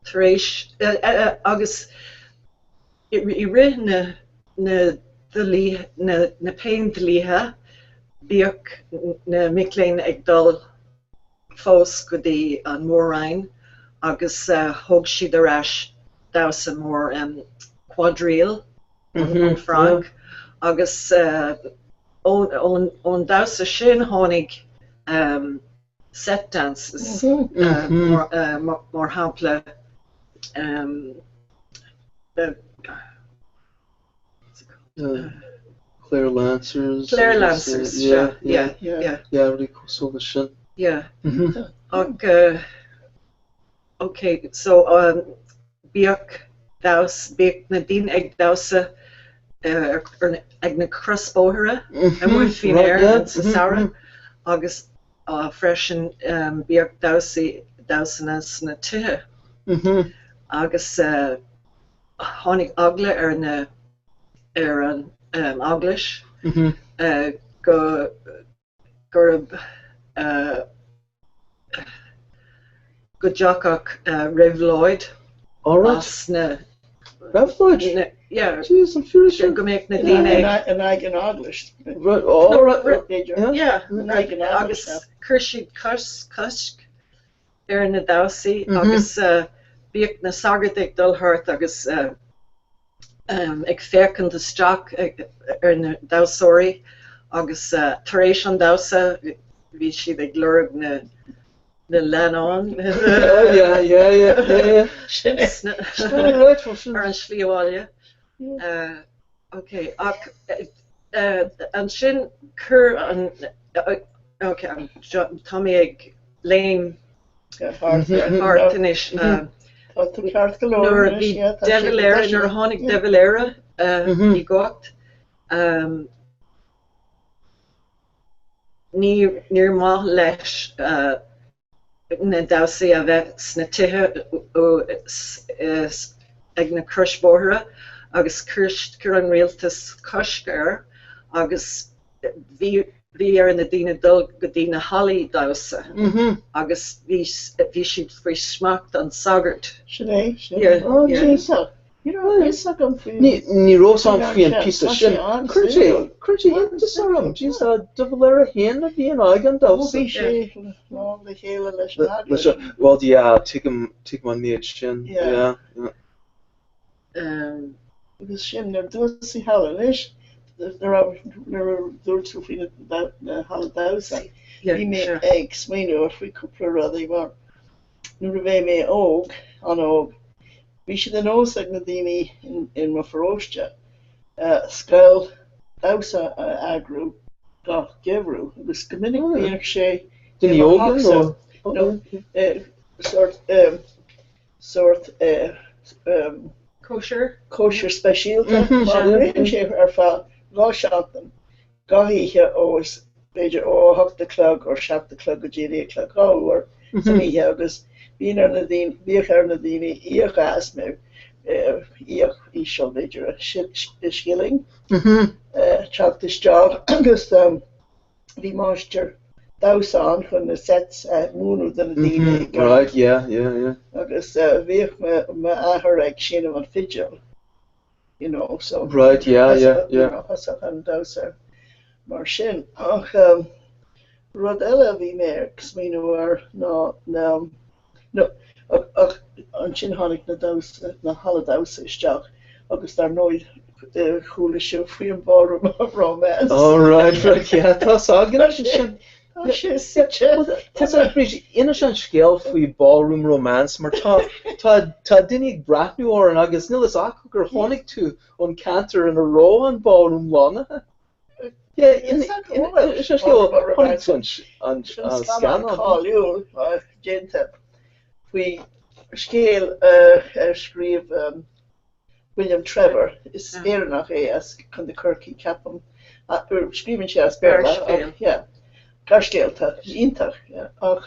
tar éis agus i rith na na dlíthe na péindlíthe bhíodh na mic léinn ag dul fós go dtí an Mór-Roinn agus thóg siad ar ais damhsa mór quadrille ón Fhrainc agus ón damhsa sin tháinig set dances mar shampla Clare Lancers. Clare Lancers, yeah, yeah, yeah. Yeah, rudaí cosúil leis sin. Yeah. Ach, ok, so bíodh damhsa, bíodh na daoine ag damhsa ag na crosbhóithre amuigh faoin aer sa samhradh agus freisin bíodh damhsaí, damhsanna sna tithe. Agus tháinig eagla ar na ar an eaglais go gurb go dtiocfadh réabhlóid as na Réabhlóid? Yeah. Jeez, an fíor é sin? Go mbeadh na daoine ag. In aghaidh an eaglais. B'fhéidir. Yeah. Agus chuir siad cosc ar na damhsaí agus bhíodh na sagairt ag dul thart agus ag féachaint isteach ar na damhsóirí agus tar éis an damhsa bhí siad ag lorg na na leannán ar an slí abhaile. Ok, ach ansin chuir an, ok, tá mé ag léim thart anois. Tá tú ceart go leor Nuair a bhí De Valera, nuair a tháinig De Valera i gcumhacht, níor mhaith leis na damhsaí a bheith sna tithe ag na crosbhóithre agus chuir an rialtas cosc air agus bhí bhí ar na daoine dul go dtí na hallaí damhsa agus bhí bhí siad faoi smacht an sagairt. Sin é, sin é. Oh, Jesus. Ní raibh a fhios agam faoi. Ní raibh a fhios agam faoi an píosa sin. Cuireann sé, cuireann sé iontas orm. Jeez, De Valera féin a bhí in aghaidh an damhsa. Bhí sé lán le chéile leis an eaglais. Bhuel, yeah, tuigim, tuigim an méid sin. Yeah, yeah. Agus sin, nuair a dúirt sí thall anois, nuair a dúirt tú faoi na halla damhsa, bhí mé ag smaoineamh faoi cúpla rudaí mar nuair a bhí mé óg, an-óg, Bhí sé de nós ag na daoine in mo pharóiste scoil damhsa a eagrú gach geimhreadh agus go minic bhíodh sé i mo theachsa nó sórt sórt cóisir cóisir speisialta mar ritheann sé ar feadh 2 seachtain gach oíche ó b'fhéidir ó 8 a chlog or 7 a chlog go dtí a 9 a chlog, 2 uair san oíche agus bíonn ar na daoine, bhíodh ar na daoine íoc as nó íoc íseal b'fhéidir scilling teacht isteach agus bhí máistir damhsa ann chun na sets a mhúineadh do na daoine i gceart. Right, yeah, yeah, yeah. Agus bhíodh m'athair ag seinm an fidil. you know, so Right, yeah, yeah, yeah. you know, thosaigh an damhsa mar sin. Ach um, rud eile a bhí mé ag smaoineamh air ná na, no, ach, ach ansin tháinig na damhsa, na halla damhsa isteach agus dar ndóigh eh, chuala sibh faoi an Ballroom of Romance. Oh, right, right, yeah, tá a fhios againn sin. Tá sé suite. Tá sé Bríd, inis an scéal faoi Ballroom Romance mar tá tá tá daoine ag breathnú orainn agus níl fhios acu gur tháinig tú ón ceantar ina raibh an ballroom lonnaithe. Yeah, inis an scéal, chonaic tú an an Sin scannán scannán cáiliúil déanta faoi scéal a scríobh William Trevor, is Éireannach é as Contae Chorcaí, ceapaim. Scríobhann sé as Béarla ach, yeah, gearrscéalta, iontach, yeah. Ach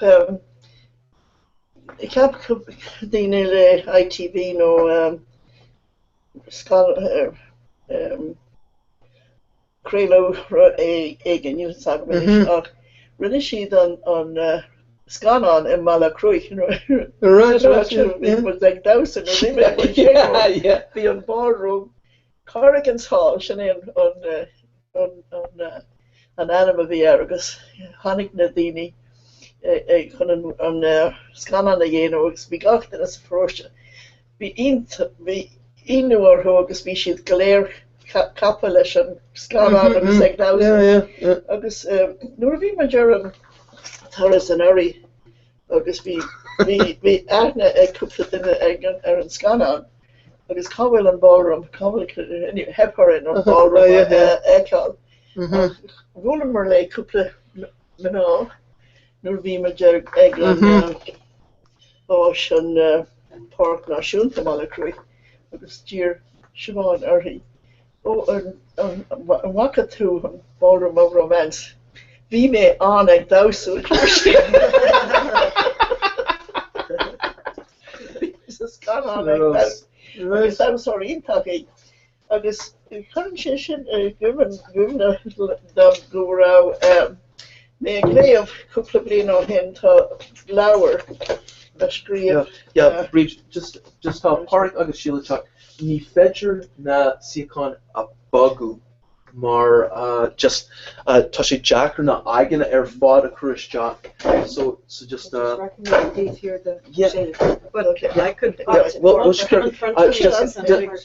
cheap daoine le ITV nó craoladh éigin, níl fhios agam anois, ach rinne siad an scannán i mBaile Átha Cruaich bhí muid ag damhsa nuair bhí mé faoi sé bhí an ballroom Corrigan's Hall, sin é an ainm a bhí air agus tháinig na daoine chun an scannán a dhéanamh agus bhí gach duine sa pharóiste Bhí bhí ionadh orthu agus bhí siad go léir gafa leis an scannán agus ag damhsa. Agus nuair a bhí muid ar an turas anuraidh agus bhí bhí bhí aithne ag cúpla duine ag an ar an scannán agus cá bhfuil an ballroom, cá bhfuil anyway theip orainn an ballroom a fheiceáil. Ach bhuaileamar le cúpla mná nuair a bhí muid ag ag an áis an Páirc Náisiúnta i mBaile Átha Cruaich agus d'iarr Siobhán uirthi, Ó, an bhfaca tú an Ballroom of Romance? Bhí mé ann ag damhsa, a dúirt sí. scannán ag agus damhsóir iontach í. Agus cuireann sé sin i gcuimhne dom go raibh mé ag léamh cúpla bliain ó shin, tá leabhar a scríobh. Yeah, Bríd, just, just tá Pádraig agus Síle ag teacht, ní féidir na suíocháin a bogadh mar just tá sé deacair na aghaidheanna ar fad a chur isteach so so just yeah well just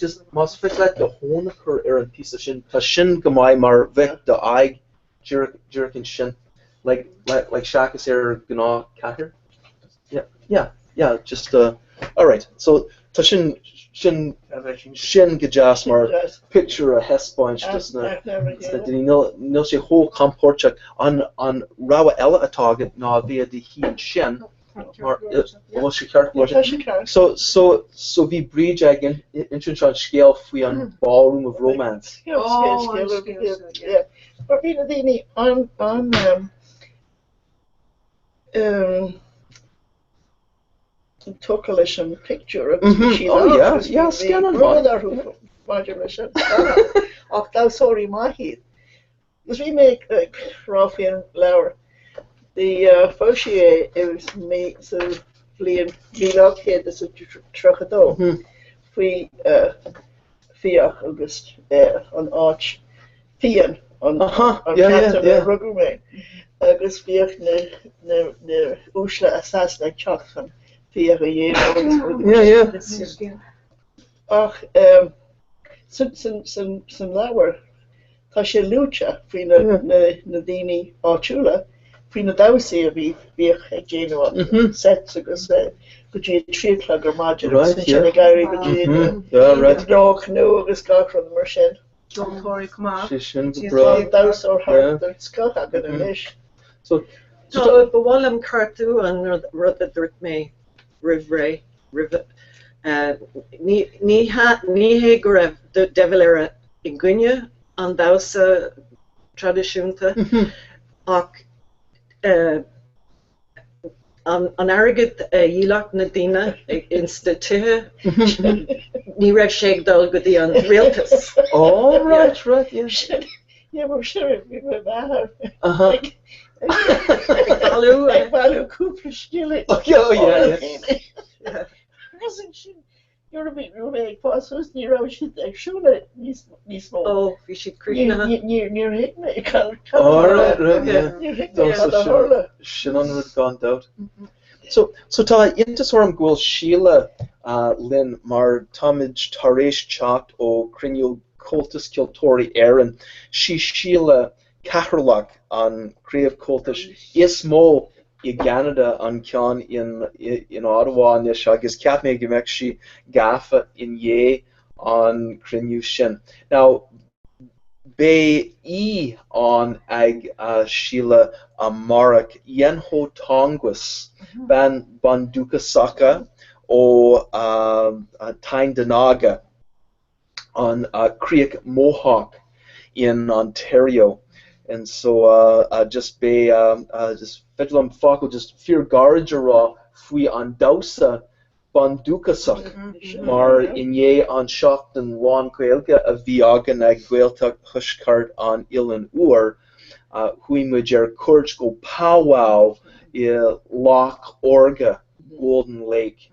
just más féidir leat do thóin a chur ar an píosa sin tá sin go maith mar bheadh do aghaidh díreach díreach ansin like like like seachas ar gnáth cathaoir yeah yeah yeah just uh alright so tá sin sin sin go deas mar pictiúr a thaispeáint dos na daoine níl níl sé chomh compóirteach an an rogha eile atá agat ná a bheith i do shuí ansin mar bhfuil sé ceart go leor so so so bhí Bríd ag insint an scéal faoi an Ballroom of Romance. Oh, an scéal seo, yeah. Mar bhí na daoine an an tógtha leis an pictiúr agus bhí siad Oh yeah, agus yeah, bhí scannán brón maith. orthu maidir leis an scannán ach damhsóirí maith iad. Agus bhí mé ag rá faoin leabhar, bhí foilsithe é i mí sa bhliain 1832 faoi fiach agus an áit Fíon, an ceantar a rugadh mé, agus bhíodh na uaisle as Sasana ag teacht chun fiach a dhéanamh agus rudaí mar sin. Ach san leabhar tá sé luaite faoi na daoine áitiúla, faoi na damhsaí a bhíodh ag déanamh an sets agus go dtí a 3 a chlog ar maidin agus ansin ag éirí go dtí na cnó agus gach rud mar sin. Ceoltóirí chomh maith. Sé sin go breá. Tá damhsóir thart den scoth againn anois. So, Tá, ba mhaith liom ceartú an rud a dúirt mé roimh ré, roimhe. Ní, ní ní hé go raibh de Valera i gcoinne an damhsa traidisiúnta ach An airgead a dhíolfadh na daoine ins na tithe, ní raibh sé ag dul go dtí an rialtas. Oh right, right, yeah. Yeah, mar sin bhí mo mháthair Uh-huh. ag bailiú ag bailiú cúpla scilling. Oh yeah, yeah. Agus ansin Nuair a bhí mé ag fás suas ní raibh siad ag siúl níos mó. Ó, bhí siad críochnaithe. Níor thuig mé cad níor thuig mé cad a tharla. Sin an rud gan dabht. So, so tá iontas orm go bhfuil Síle linn mar táimid tar éis teacht ó chruinniú Comhaltas Ceoltóirí Éireann. Sí Síle Cathaoirleach an Craobh Comhaltais is mó i gCeanada, an ceann in Ottawa anois agus cheap mé go mbeadh sí gafa i ndiaidh an cruinniú sin. Now, beidh aoi ann ag Síle amárach, Ienho Tongwis, bean bundúchasacha ó Tyendinaga. an Chríoch Mohawk in Ontario and so just beidh just féidir liom focal just fíor gairid a rá faoi an damhsa bundúchasach mar i ndiaidh an seachtain lán Gaeilge a bhí againn ag Gaeltacht Thuaisceart an Oileáin Úir chuaigh muid ar cuairt go powwow i Loch Órga, Golden Lake.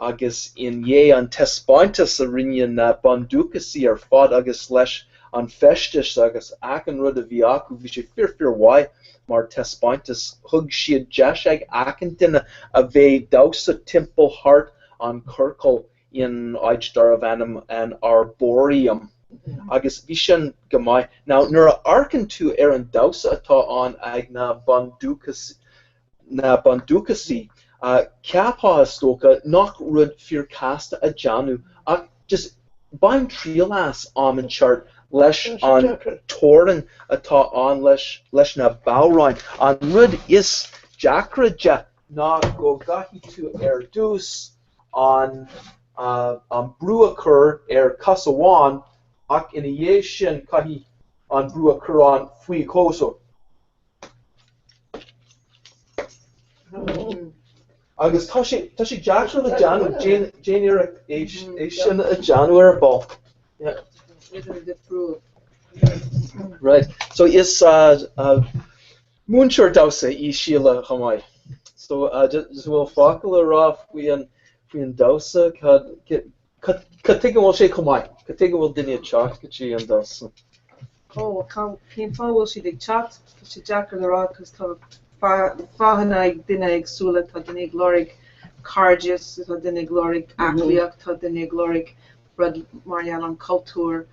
agus i ndiaidh an taispeántas a rinne na bundúchasaigh ar fad agus leis an feisteas agus achan rud a bhí acu, bhí sé fíor fíor mhaith mar taispeántas. Thug siad deis ag achan duine a bheith damhsa timpeall thart an ciorcal in áit darbh ainm an Arboretum agus bhí sin go maith. Now nuair a amharcann tú ar an damhsa atá ann ag na bundúchasaigh, na bundúchasaigh, cheapfá is dócha nach rud fíor casta a déanamh ach just bain triail as am inteacht leis an torann atá ann leis leis na bodhráin. An rud is deacra de ná go gcaithfidh tú ar dtús an an brú a chur ar cos amháin ach ina dhiaidh sin caithfidh an brú a chur ann faoi dhó so. Agus tá sé, tá sé deacair le déanamh, déan, déan iarracht é, é sin a dhéanamh ar ball. Yeah. Difriúil. Right. So is múinteoir damhsa í Síle chomh maith. So just an bhfuil focal le rá faoi an, faoi an damhsa? Cad, cad, cad tuige a bhfuil sé chomh maith? Cad tuige a bhfuil daoine ag teacht go dtí an damhsa? Ó, cén fáth a bhfuil siad ag teacht? Tá sé deacair le rá cos tá fáthanna ag duine éagsúla, tá duine ag lorg cairdeas, tá duine ag lorg aclaíocht, tá duine ag lorg rud mar gheall an cultúr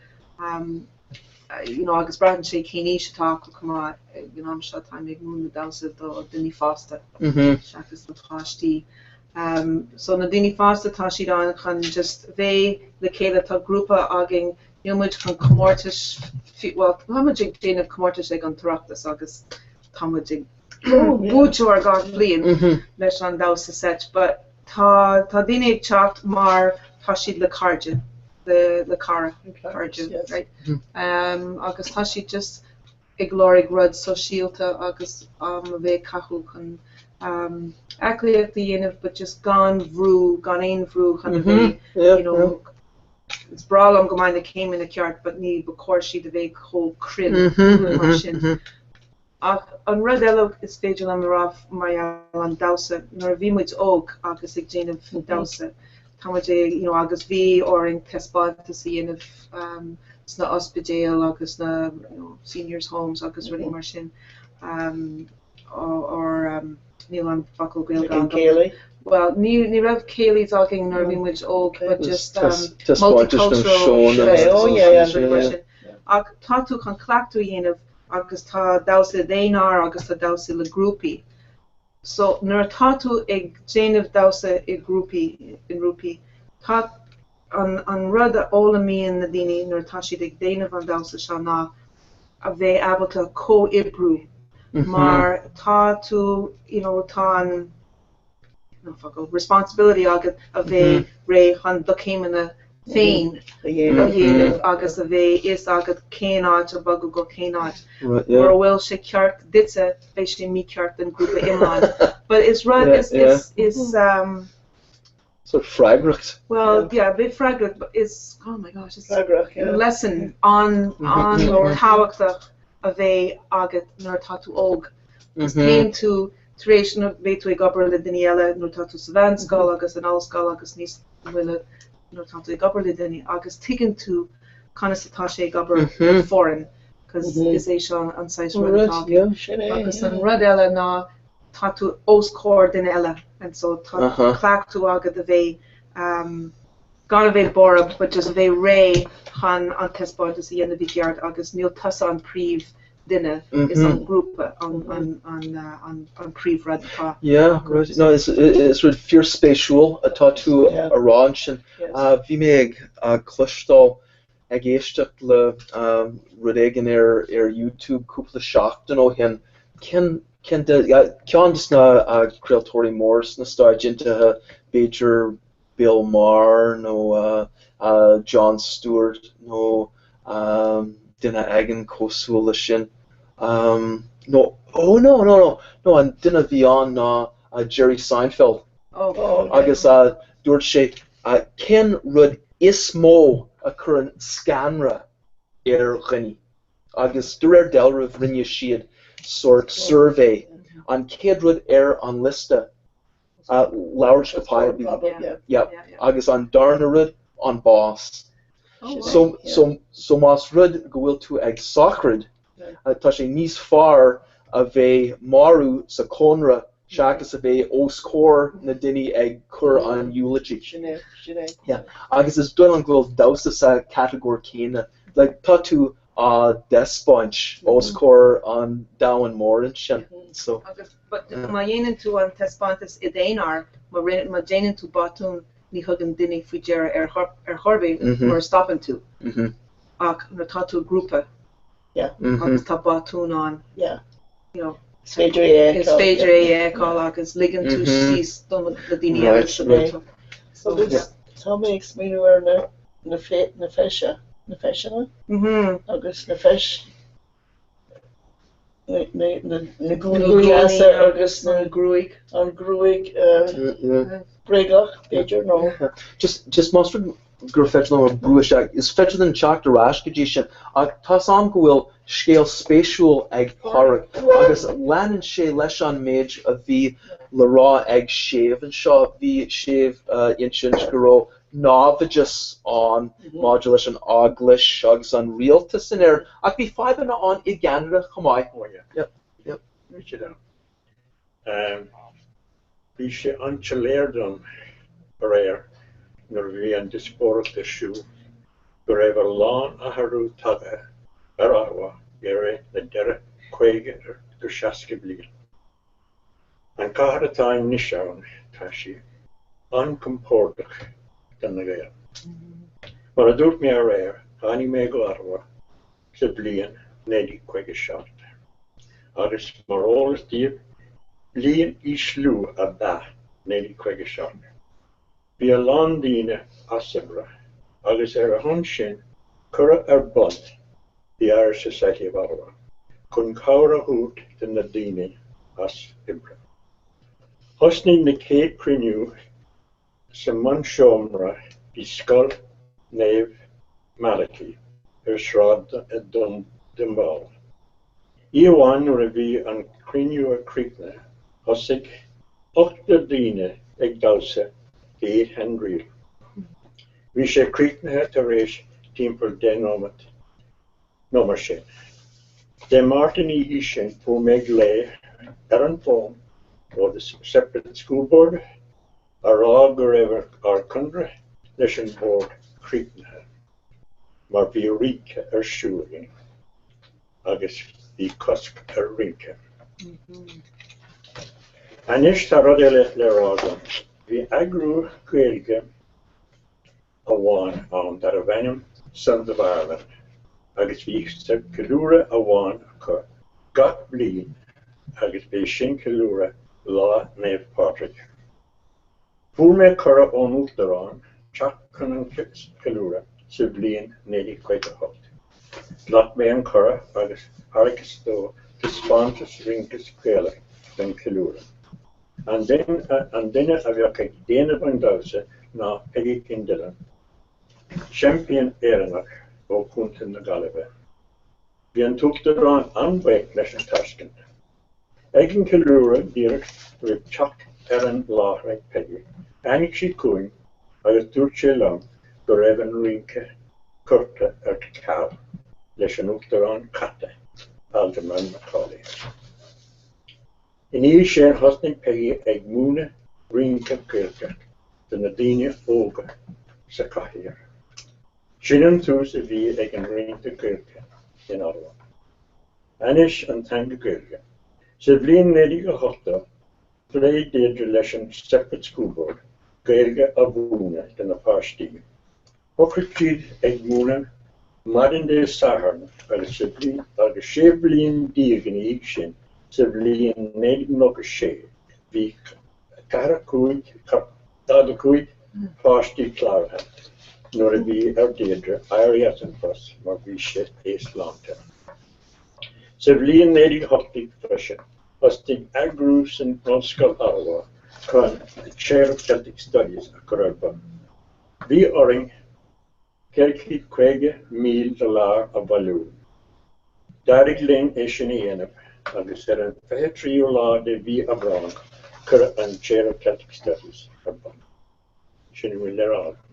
you know agus braitheann sé cén aois atá acu chomh maith. Ag an am seo táim ag múineadh damhsa do daoine fásta seachas do pháistí. So na daoine fásta tá siad ann chun just bheith le chéile, tá grúpa againn Níl muid chun comórtais, bhuel, tá muid ag déanamh comórtais ag an tOireachtas agus tá muid ag buaiteoir gach bliain leis an damhsa seit but tá tá daoine ag teacht mar tá siad le cairde, le le cara, cairde, right? Agus tá siad just ag lorg rud sóisialta agus am a bheith ag caitheamh chun aclaíocht a dhéanamh but just gan bhrú, gan aon bhrú chun a bheith, you know, Is breá liom go mbeidh na céimeanna ceart but ní ba chóir siad a bheith chomh cruinn mar sin. Ach an rud eile is féidir liom a rá mar gheall an damhsa, nuair a bhí muid óg agus ag déanamh damhsa, tá muid ag, you know, agus bhí orainn taispeántas a dhéanamh sna ospidéil agus sna, you know, seniors homes agus rudaí mar sin. Or níl an focal Gaeilge agam. Céilí? Bhuel, ní ní raibh céilís againn nuair a bhí muid óg but just multicultural festivals mar sin. Ach tá tú chun cleachtadh a dhéanamh agus tá damhsa i d'aonar agus tá damhsa le grúpaí. So nuair atá tú ag déanamh damhsa i grúpaí, i ngrúpaí, tá an an rud a fhoghlaimíonn na daoine nuair atá siad ag déanamh an damhsa seo ná a bheith ábalta comhoibriú mar tá tú you know tá an no focal responsibility agat a bheith réidh chun do chéimeanna féin a dhéanamh agus a bheith fhios agat cén áit a bogadh go cén áit. Mura bhfuil sé ceart duitse beidh sé mícheart don grúpa iomlán. But is rud is is is um, Sort freagracht. Well, yeah, bheith freagrach, but is, oh my gosh, is Freagrach, yeah. lesson an-tábhachtach a bheith agat nuair atá tú óg. Agus téann tú tar éis nuair beidh tú ag obair le daoine eile nuair atá tú sa mheánscoil agus san ollscoil agus níos moille nuair atá tú ag obair le daoine agus tuigeann tú conas atá sé ag obair le foireann, cos is é seo an saghas rud atá againn. Agus an rud eile ná tá tú os comhair duine eile and so tá cleachtadh agat a bheith gan a bheith borb but just a bheith réidh chun an taispeántas a dhéanamh i gceart agus níl tusa an príomh duine is an grúpa an príomh rud atá Yeah, right. No, is is rud fíorspéisiúil atá tú a rá ansin. Bhí mé ag cloisteáil ag éisteacht le rud éigin ar ar YouTube cúpla seachtain ó shin. Cén cén de ceann de na craoltóirí mór sna Stáit Aontaithe, b'fhéidir Bill Maher nó Jon Stewart nó duine éigin cosúil leis sin. Nó oh no no no no an duine a bhí ann ná Jerry Seinfeld. Agus dúirt sé Cén rud is mó a chuireann scanradh ar dhaoine? Agus de réir dealraimh rinne siad sórt suirbhé. An chéad rud ar an liosta, labhairt go poiblí. Yeah. Agus an darna rud, an bás. So, so, so más rud go bhfuil tú ag sochraid, Tá sé níos fearr a bheith marbh sa chónra seachas a bheith os comhair na daoine ag cur an eulogy. Sin é, sin é. Yeah. Agus is dóigh liom go bhfuil damhsa sa catagóir céanna. Like, tá tú á dtaispeáint os comhair an domhain mór ansin. So. Agus, but má dhéanann tú an taispeántas i d'aonar, má má déanann tú botún, ní thugann duine faoi deara ar chor ar chor ar bith mura stopann tú. Ach nuair atá tú i grúpa agus tá botún ann, you know, Is féidir é a is féidir é a fheiceáil agus ligeann tú síos do na daoine eile sa ghrúpa. So tá mé ag smaoineamh ar na na na feise, na feiseanna agus na feis. Na gúnaí deasa agus na gruaig, an gruaig bréagach, b'fhéidir, nó. Just, just más rud gur féidir liom brú isteach, is féidir linn teacht ar ais go dtí sin, ach tá's a'm go bhfuil scéal spéisiúil ag Pádraig agus leanann sé leis an méid a bhí le rá ag Séabh anseo. Bhí Séabh ag insint go raibh naimhdeas ann maidir leis an Eaglais agus an rialtas in Éirinn, ach bhí fadhbanna ann i gCeanada chomh maith. Oh yeah. Yep. Bhí siad ann. Bhí sé an-soiléir dom aréir nuair a bhí an díospóireacht ar siúl go raibh a lán athrú tagtha ar Ottawa i rith na deireadh 50 go 60 bliain. An cathair atá anois ann, tá sí an-compordach do na Gaeil. Mar a dúirt mé aréir, tháinig mé go Ottawa sa bhliain 1957 agus mar eolas daoibh, bliain ísliú ab ea 1957. Bhí a lán daoine as oibre agus ar a shon sin cuireadh ar bun The Irish Society of Ottawa chun cabhair a thabhairt do na daoine as oibre. Thosnaigh na chéad cruinniú sa mbunseomra i Scoil Naomh Malachy ar Sráid Dombasle. Oíche amháin nuair a bhí an cruinniú críochnaithe thosaigh ochtar daoine ag damhsa The Eight Hand Reel. Bhí sé críochnaithe tar éis timpeall 10 nóiméad nó mar sin. Dé Máirt ina dhiaidh sin fuair mé glao ar an bhfón ó the Separate School Board a rá go raibh ár conradh leis an bhord críochnaithe mar bhí rince ar siúl againn agus bhí cosc ar rince. Anois tá rud eile le rá agam. Bhí eagrú Gaeilge amháin ann darbh ainm Sons of Ireland agus bhí ceiliúradh amháin acu gach bliain agus b'é sin ceiliúradh Lá Naomh Pádraig. Fuair mé cuireadh ón Uachtarán teacht chun an ceiliúradh sa bhliain 1958. Ghlac mé an cuireadh agus thairgeas dó taispeántas rince Gaelach don cheiliúradh. An duine a bheadh ag déanamh an damhsa ná Peggy Kendellen, seaimpín Éireannach ó Chontae na Gaillimhe. Bhí an tUachtarán an-bhuíoch leis an tairscint. Ag an cheiliúradh díreach roimh teacht ar an láthair ag Peggy, tháinig sí chugainn agus dúirt sé liom go raibh an rince curtha ar ceal leis an Uachtarán caite, Alderman McCauley. Ina dhiaidh sin thosnaigh Peggy ag múineadh rince Gaelach do na daoine óga sa chathair. Sin an tús a bhí ag an rince Gaelach in Ottawa. Anois an teanga Gaeilge. Sa bhliain 1980 phléigh Deirdre leis an Separate School Board Gaeilge a mhúineadh do na páistí. Shocraigh siad ag múineadh maidin Dé Sathairn agus sa bhliain agus sé bhliain déag ina dhiaidh sin, sa bhliain 1996, bhí 45 45 páistí cláraithe nuair a bhí ar Deirdre éirí as an phost mar bhí sí easláinte. Sa bhliain 1980 freisin, thosaigh eagrú san Ollscoil Ottawa chun Chair of Celtic Studies a chur ar bun. Bhí orainn 450,000 dollar a bhailiú. D'éirigh linn é sin a dhéanamh agus ar an 23ú lá de mhí Aibreán cuireadh an Chair of Celtic Studies ar bun. Sin a bhfuil le rá agam.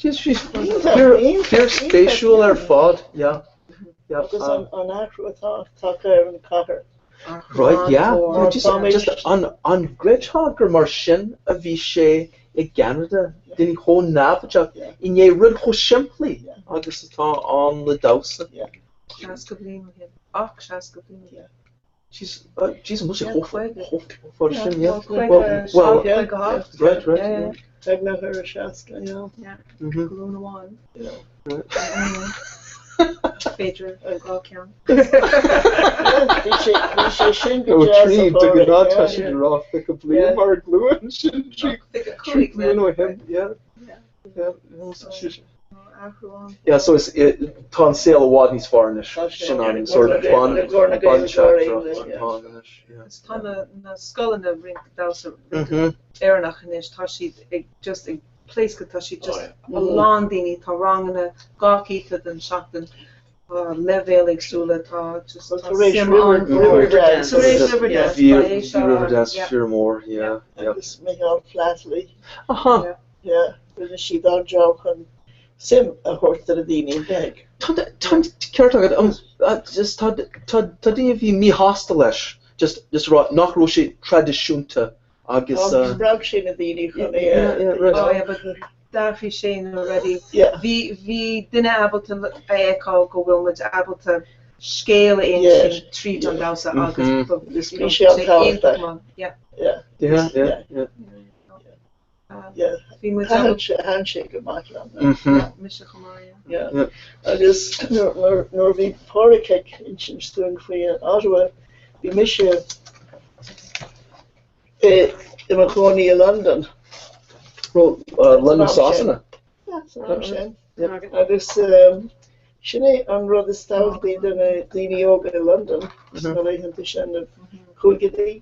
Fíor spéisiúil ar fad, yeah. Agus an athrú atá tagtha ar an chathair. Right, yeah. Just, just an, an gcreidfeá gur mar sin a bhí sé i gCeanada, daoine chomh naimhdeach i ndiaidh rud chomh simplí agus atá ann le damhsa. 60 bliain ó shin. Ach 60 bliain ó shin. Jeez, jeez, an bhfuil sé chomh fada sin, yeah. Well, well, right, right, yeah. Beagnach ar a 60, yeah. Yeah. Glúin amháin. B'fhéidir dhá ceann. Bhí sé sin go Ó deas trí, a de Phádraig, ghnáth tá yeah, siad yeah. ag rá 20 bliain mar glúin sin, trí glúin ó shin, yeah. Yeah, so is, tá an saol i bhfad níos fearr anois, sin an sort bun, bunteachtaireacht atá ann anois, yeah. Agus tá na, na scoileanna rince damhsa Éireannach anois, tá siad ag just ag pléascadh, tá siad just a lán daoine, tá ranganna gach oíche den seachtain, tá leibhéil éagsúla, tá just, tá suim an-mhór. Tar éis Riverdance, Bhí Riverdance fíor mór, yeah, yeah. Agus Micheál Flatley. Aha. Yeah, rinne siad an-jab chun suim a thabhairt do na daoine bheag. Tá an ceart agat, just tá tá daoine a bhí míshásta leis, just just rá nach raibh sé traidisiúnta agus. Spreag sé na daoine chun é a. Yeah, right. Oh yeah, but d'athraigh sé na rudaí. Bhí bhí duine ábalta a fheiceáil go bhfuil muid ábalta scéal a insint tríd an damhsa agus ba Bhí sé an-tábhachtach. Yeah. Yeah. Yeah, yeah, yeah. Bhí muid Thaitin sé go maith liom. Mise chomh maith, yeah. Agus nuair a bhí Pádraic ag insint dúinn faoi Ottawa, bhí mise i mo chónaí i Londain. Londain Sasana? Yeah, san am sin. Agus sin é an rud is tábhachtaí do na daoine óga i Londain sna laethanta sin, na caogaidí.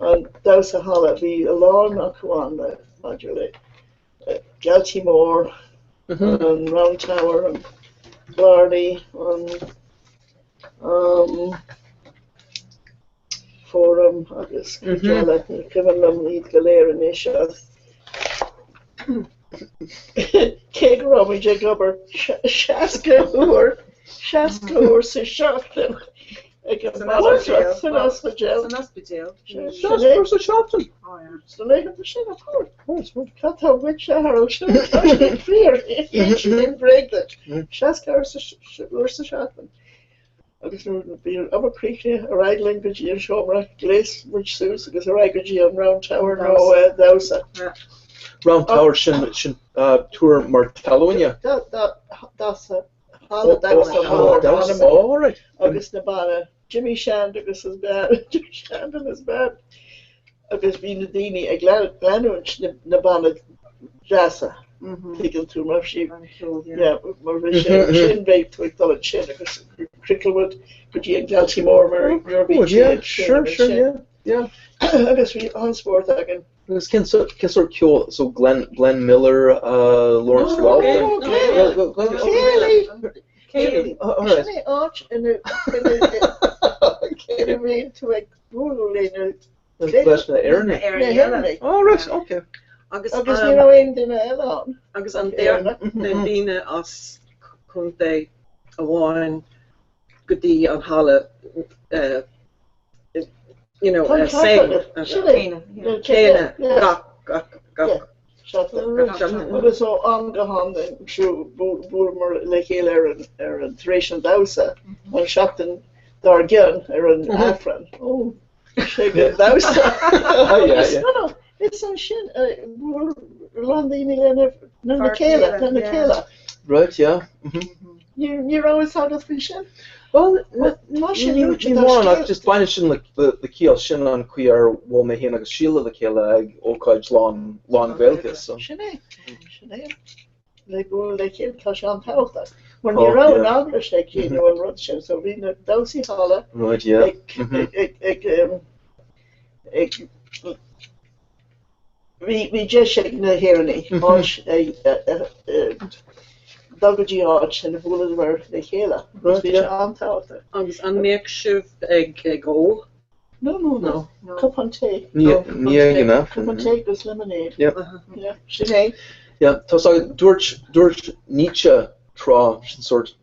An damhsa halla, bhí a lán acu ann maidir le Galtee Mór, an Round Tower, an Blarney, an Forum agus cuid eile, ní cuimhin liom iad go léir anois ach cé go raibh muid ag obair 60 uair, 60 uair sa seachtain ag an mbaile san ospidéal. San ospidéal. Sin é sa seachtain. Sna laethanta sin, of course. Cad tá uait a Harold? Sin tá sé fíor. Níl sé aon bhréag duit. 60 uair sa seachtain. Agus nuair a bhí an obair críochnaithe, ar aghaidh linn go dtí an seomra, ghléas muid suas agus ar aghaidh go dtí an Round Tower nó damhsa. Round Tower, sin, sin Túr Martello, an ea? Damhsa, halla damhsa mór, All right. Agus na banna, Jimmy Shand agus his band, Jimmy Shand and his band. Agus bhí na daoine ag leanúint na banna deasa, tuigeann tú, mar sí, yeah, mar bhí sé sin beidh tú ag dul ansin agus Cricklewood go dtí an Galtee Mór mar nuair a bhí yeah, sure, sure, yeah, yeah. Agus bhí an-spórt againn. Agus cén sórt cén sórt ceoil, so Glenn, Glenn Miller, uh, Lawrence Welk? Céilí! Céilí! Sin é áit ina ina mbíonn tú ag bualadh lena Leis na Éireannaigh. Na hÉireannaigh. Oh right, okay. Agus Agus ní raibh aon duine eile ann. Agus an dtéadh na daoine as contae amháin go dtí an halla you know, same céanna gach gach gach Agus ó am go ham bhuaileamar le chéile ar an ar an tar éis an damhsa an seachtain dár gcionn ar an Aifreann. Ó sé go damhsa. No no is ansin a bhuail a lán daoine lena lena chéile lena chéile. Right, yeah. Ní raibh fhios agat faoi sin? Bhuel, ní mórán ach just baineann sin le ciall, sin an chaoi ar bhuail mé féin agus Síle le chéile ag ócáid lán Gaeilge, so. Sin é, sin é. Le bualadh le chéile, tá sé an-tábhachtach. Mar ní raibh an eaglais aici nó an rud sin, so bhí na damhsaí halla ag, ag, ag, Bhí deis ag na hÉireannaigh áit dul go dtí áit ina bhuaileadar le chéile. Bhí sé an-tábhachtach. Agus an mbeadh sibh ag ól? No, no, no. Cupán tae. Ní ag an Aifreann. Cupán tae agus lemonade. Yeah, sin é. Yeah, tá 's agat, dúirt, dúirt Nietzsche tráth, sin sórt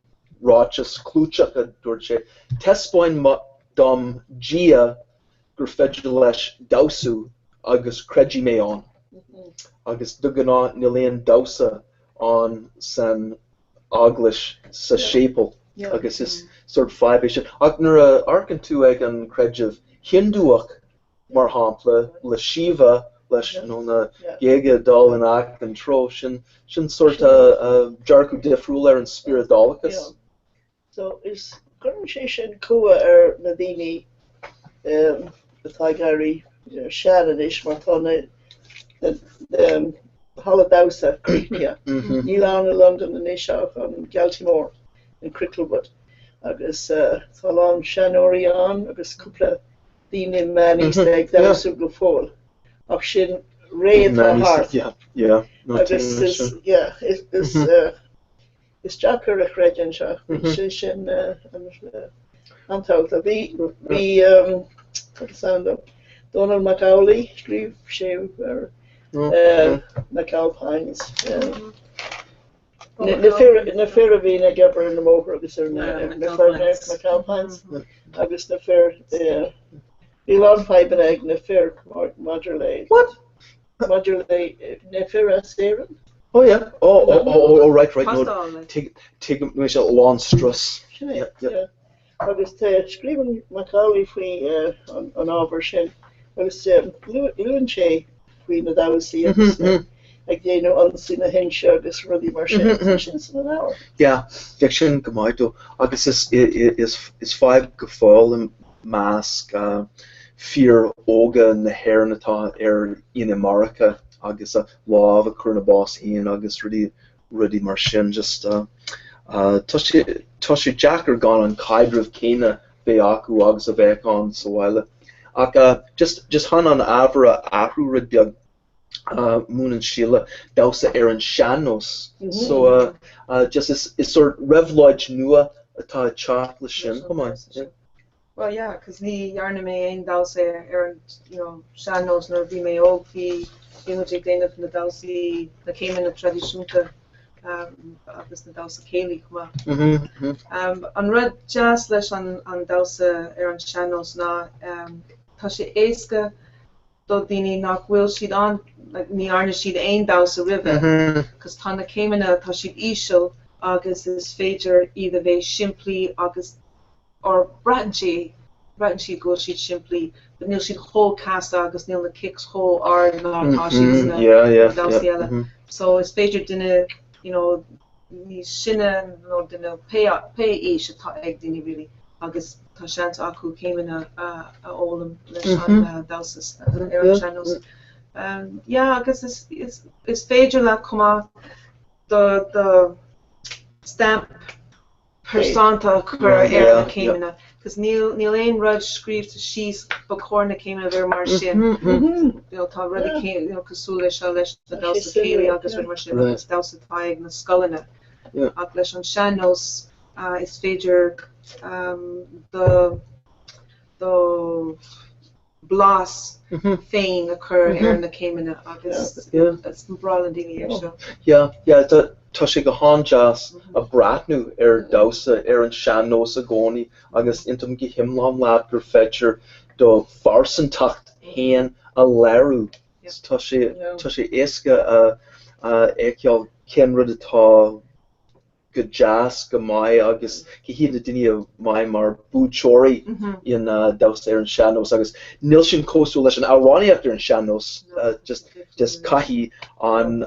ráiteas clúiteach a dúirt sé, taispeáin dom Dia gur féidir leis damhsú agus creidfidh mé ann. Agus de ghnáth níl aon damhsa ann san eaglais, sa séipéal, agus is sórt fadhb é sin. Ach nuair a amharcann tú ag an creideamh Hiondúach, mar shampla, le Shiva, leis nó na géaga ag dul in achan treo, sin sin sórt dearcadh difriúil ar an spioradálachas. So is cuireann sé sin cumha ar na daoine atá ag éirí sean anois mar tá na halla damhsa críochnaithe. Níl ann i Londain anois ach an Galtee Mór in Cricklewood agus tá a lán seanóirí ann agus cúpla daoine meánaosta ag damhsú go fóill ach sin ré atá thart agus is yeah is is is deacair a chreidiúint ach bhí sé sin an-tábhachtach. Bhí bhí cad is ainm dó? Dónall Mac Amhlaigh, scríobh sé ar McAlpines. Na fir na fir a bhíonn ag obair ar na mbóithre agus ar na na fir McAlpines agus na fir bhí a lán fadhbanna ag na fir maidir le What? Maidir le na fir as Éirinn? Oh yeah, oh oh oh oh right right no tuigim anois a lán strus. Sin é, yeah. Agus scríobhann Mac Amhlaigh faoi an ábhar sin agus luann sé faoi na damhsaí agus ag déanamh ionsaí na hInse agus rudaí mar sin, tá sin san leabhar. Yeah, bheadh sin go maith dó agus is is fadhb go fóill i measc fir óga na hÉireann atá ar inimirce agus a lámh a chur ina bás féin agus rudaí rudaí mar sin. Just tá sé tá sé deacair gan an caidreamh céanna bheith acu agus a bheadh ann sa bhaile. Ach just just chun an ábhar a athrú rud beag, múineann Síle damhsa ar an sean-nós. So just is is sórt réabhlóid nua atá ag teacht leis sin chomh maith. Well yeah, 'cause ní dhearna mé aon damhsa ar an you know sean-nós nuair a bhí mé óg, bhí bhí muid ag déanamh na damhsaí, na céimeanna traidisiúnta um agus na damhsa céilí chomh maith. Um an rud deas leis an an damhsa ar an sean-nós ná um tá sé éasca do daoine nach bhfuil siad an like ní dhearna siad aon damhsa roimhe 'cause tá na céimeanna tá siad íseal agus is féidir iad a bheith simplí agus or braitheann sé braitheann siad go bhfuil siad simplí but níl siad chomh casta agus níl na kicks chomh ard ná atá siad sna damhsaí eile so is féidir duine you know níos sine nó duine pé pé aois atá ag daoine really agus tá seans acu céimeanna a fhoghlaim leis an damhsa ar an sean-nós. Yeah agus is is is féidir leat chomh maith do do stamp pearsanta a chur ar na céimeanna cos níl níl aon rud scríobhta síos ba chóir na céimeanna a bheith mar sin. You know tá rudaí you know cosúil leis seo leis na damhsa céilí agus rud mar sin agus damhsa atá ag na scoileanna. Ach leis an sean-nós is féidir do do blas féin a chur ar na céimeanna agus is breá le daoine é seo. Yeah, yeah, tá sé go han-deas a breathnú ar damhsa ar an sean-nós i gcónaí agus aontaím go hiomlán leat gur féidir do phearsantacht féin a léiriú. Tá sé, tá sé éasca a fheiceáil cén rud atá go deas, go maith agus cé hiad na daoine maith mar buaiteoirí in damhsa ar an sean-nós agus níl sin cosúil leis an amhránaíocht ar an sean-nós, just just caithfidh an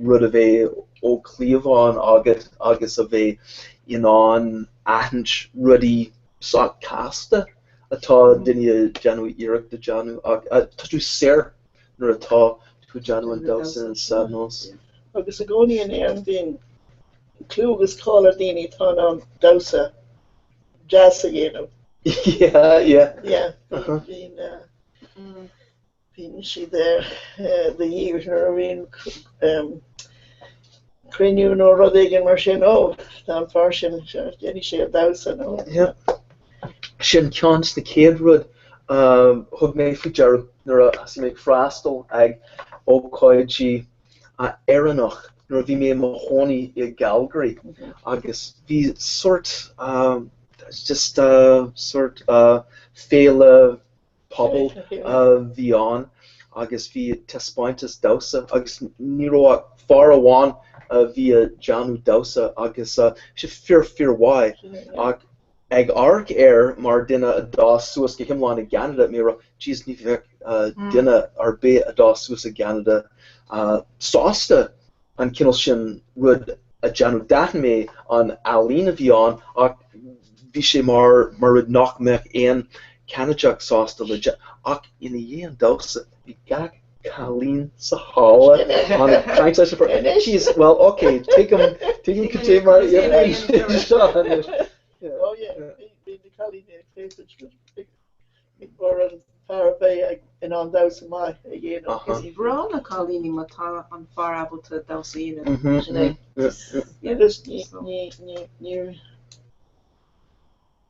rud a bheith ó chliabhán agat agus a bheith in ann aithint rudaí sách casta atá daoine ag déanamh iarracht a déanamh ach tá tú saor nuair atá tú ag déanamh an damhsa ar an sean-nós. Agus i gcónaí in Éirinn bíonn clú agus cáil ar daoine atá in ann damhsa deas a dhéanamh. Yeah, yeah. Yeah, bíonn bíonn siad ar de dhíth nuair a bhíonn cruinniú nó rud éigin mar sin, ó, tá an fear sin, déanfaidh sé an damhsa nó. Yeah. Sin ceann de na chéad rud a thug mé faoi deara nuair a thosaigh mé ag freastal ag ócáidí Éireannach nuair a bhí mé i mo chónaí i gCalgary agus bhí sórt just sórt féile pobail a bhí ann agus bhí taispeántas damhsa agus ní raibh ach fear amháin a bhí ag déanamh damhsa agus bhí sé fíor fíor mhaith ach ag amharc air mar duine a d'fhás suas go hiomlán i gCeanada mé ag rá jeez ní bheadh duine ar bith a d'fhás suas i gCeanada sásta an cineál sin rud a dhéanamh. D'aithin mé an ealaín a bhí ann ach bhí sé mar mar rud nach mbeadh aon Cheanadach sásta le déanamh. Ach ina dhiaidh an damhsa bhí gach Cailín sa halla an ag caint leis an fear. Jeez, well, ok, tuigim, tuigim cad é mar a oibríonn sé seo anois. Oh yeah, bhí na cailíní ag féachaint mar an fear a bheidh in ann damhsa maith a dhéanamh. Is breá na cailíní má tá an fear ábalta damhsa a dhéanamh. Sin é. Agus ní, ní, ní, ní,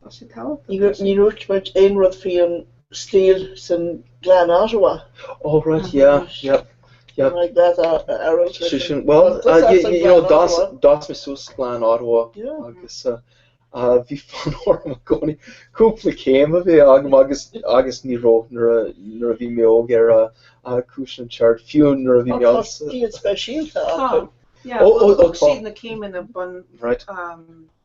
Tá sé tábhachtach. Ní dúirt muid aon rud faoi an stíl san Gleann Ottawa. Oh right, yeah, yeah, yeah. Like that, Errol. Sé sin, well, you know, d'fhás mé suas sa Ghleann Ottawa agus bhí fonn orm i gcónaí cúpla céim a bheith agam agus agus ní raibh nuair a nuair a bhí mé óg ar chúis an cheird, fiú nuair a bhí mé Tá stíl speisialta acu. Yeah, well, thug siad na céimeanna bun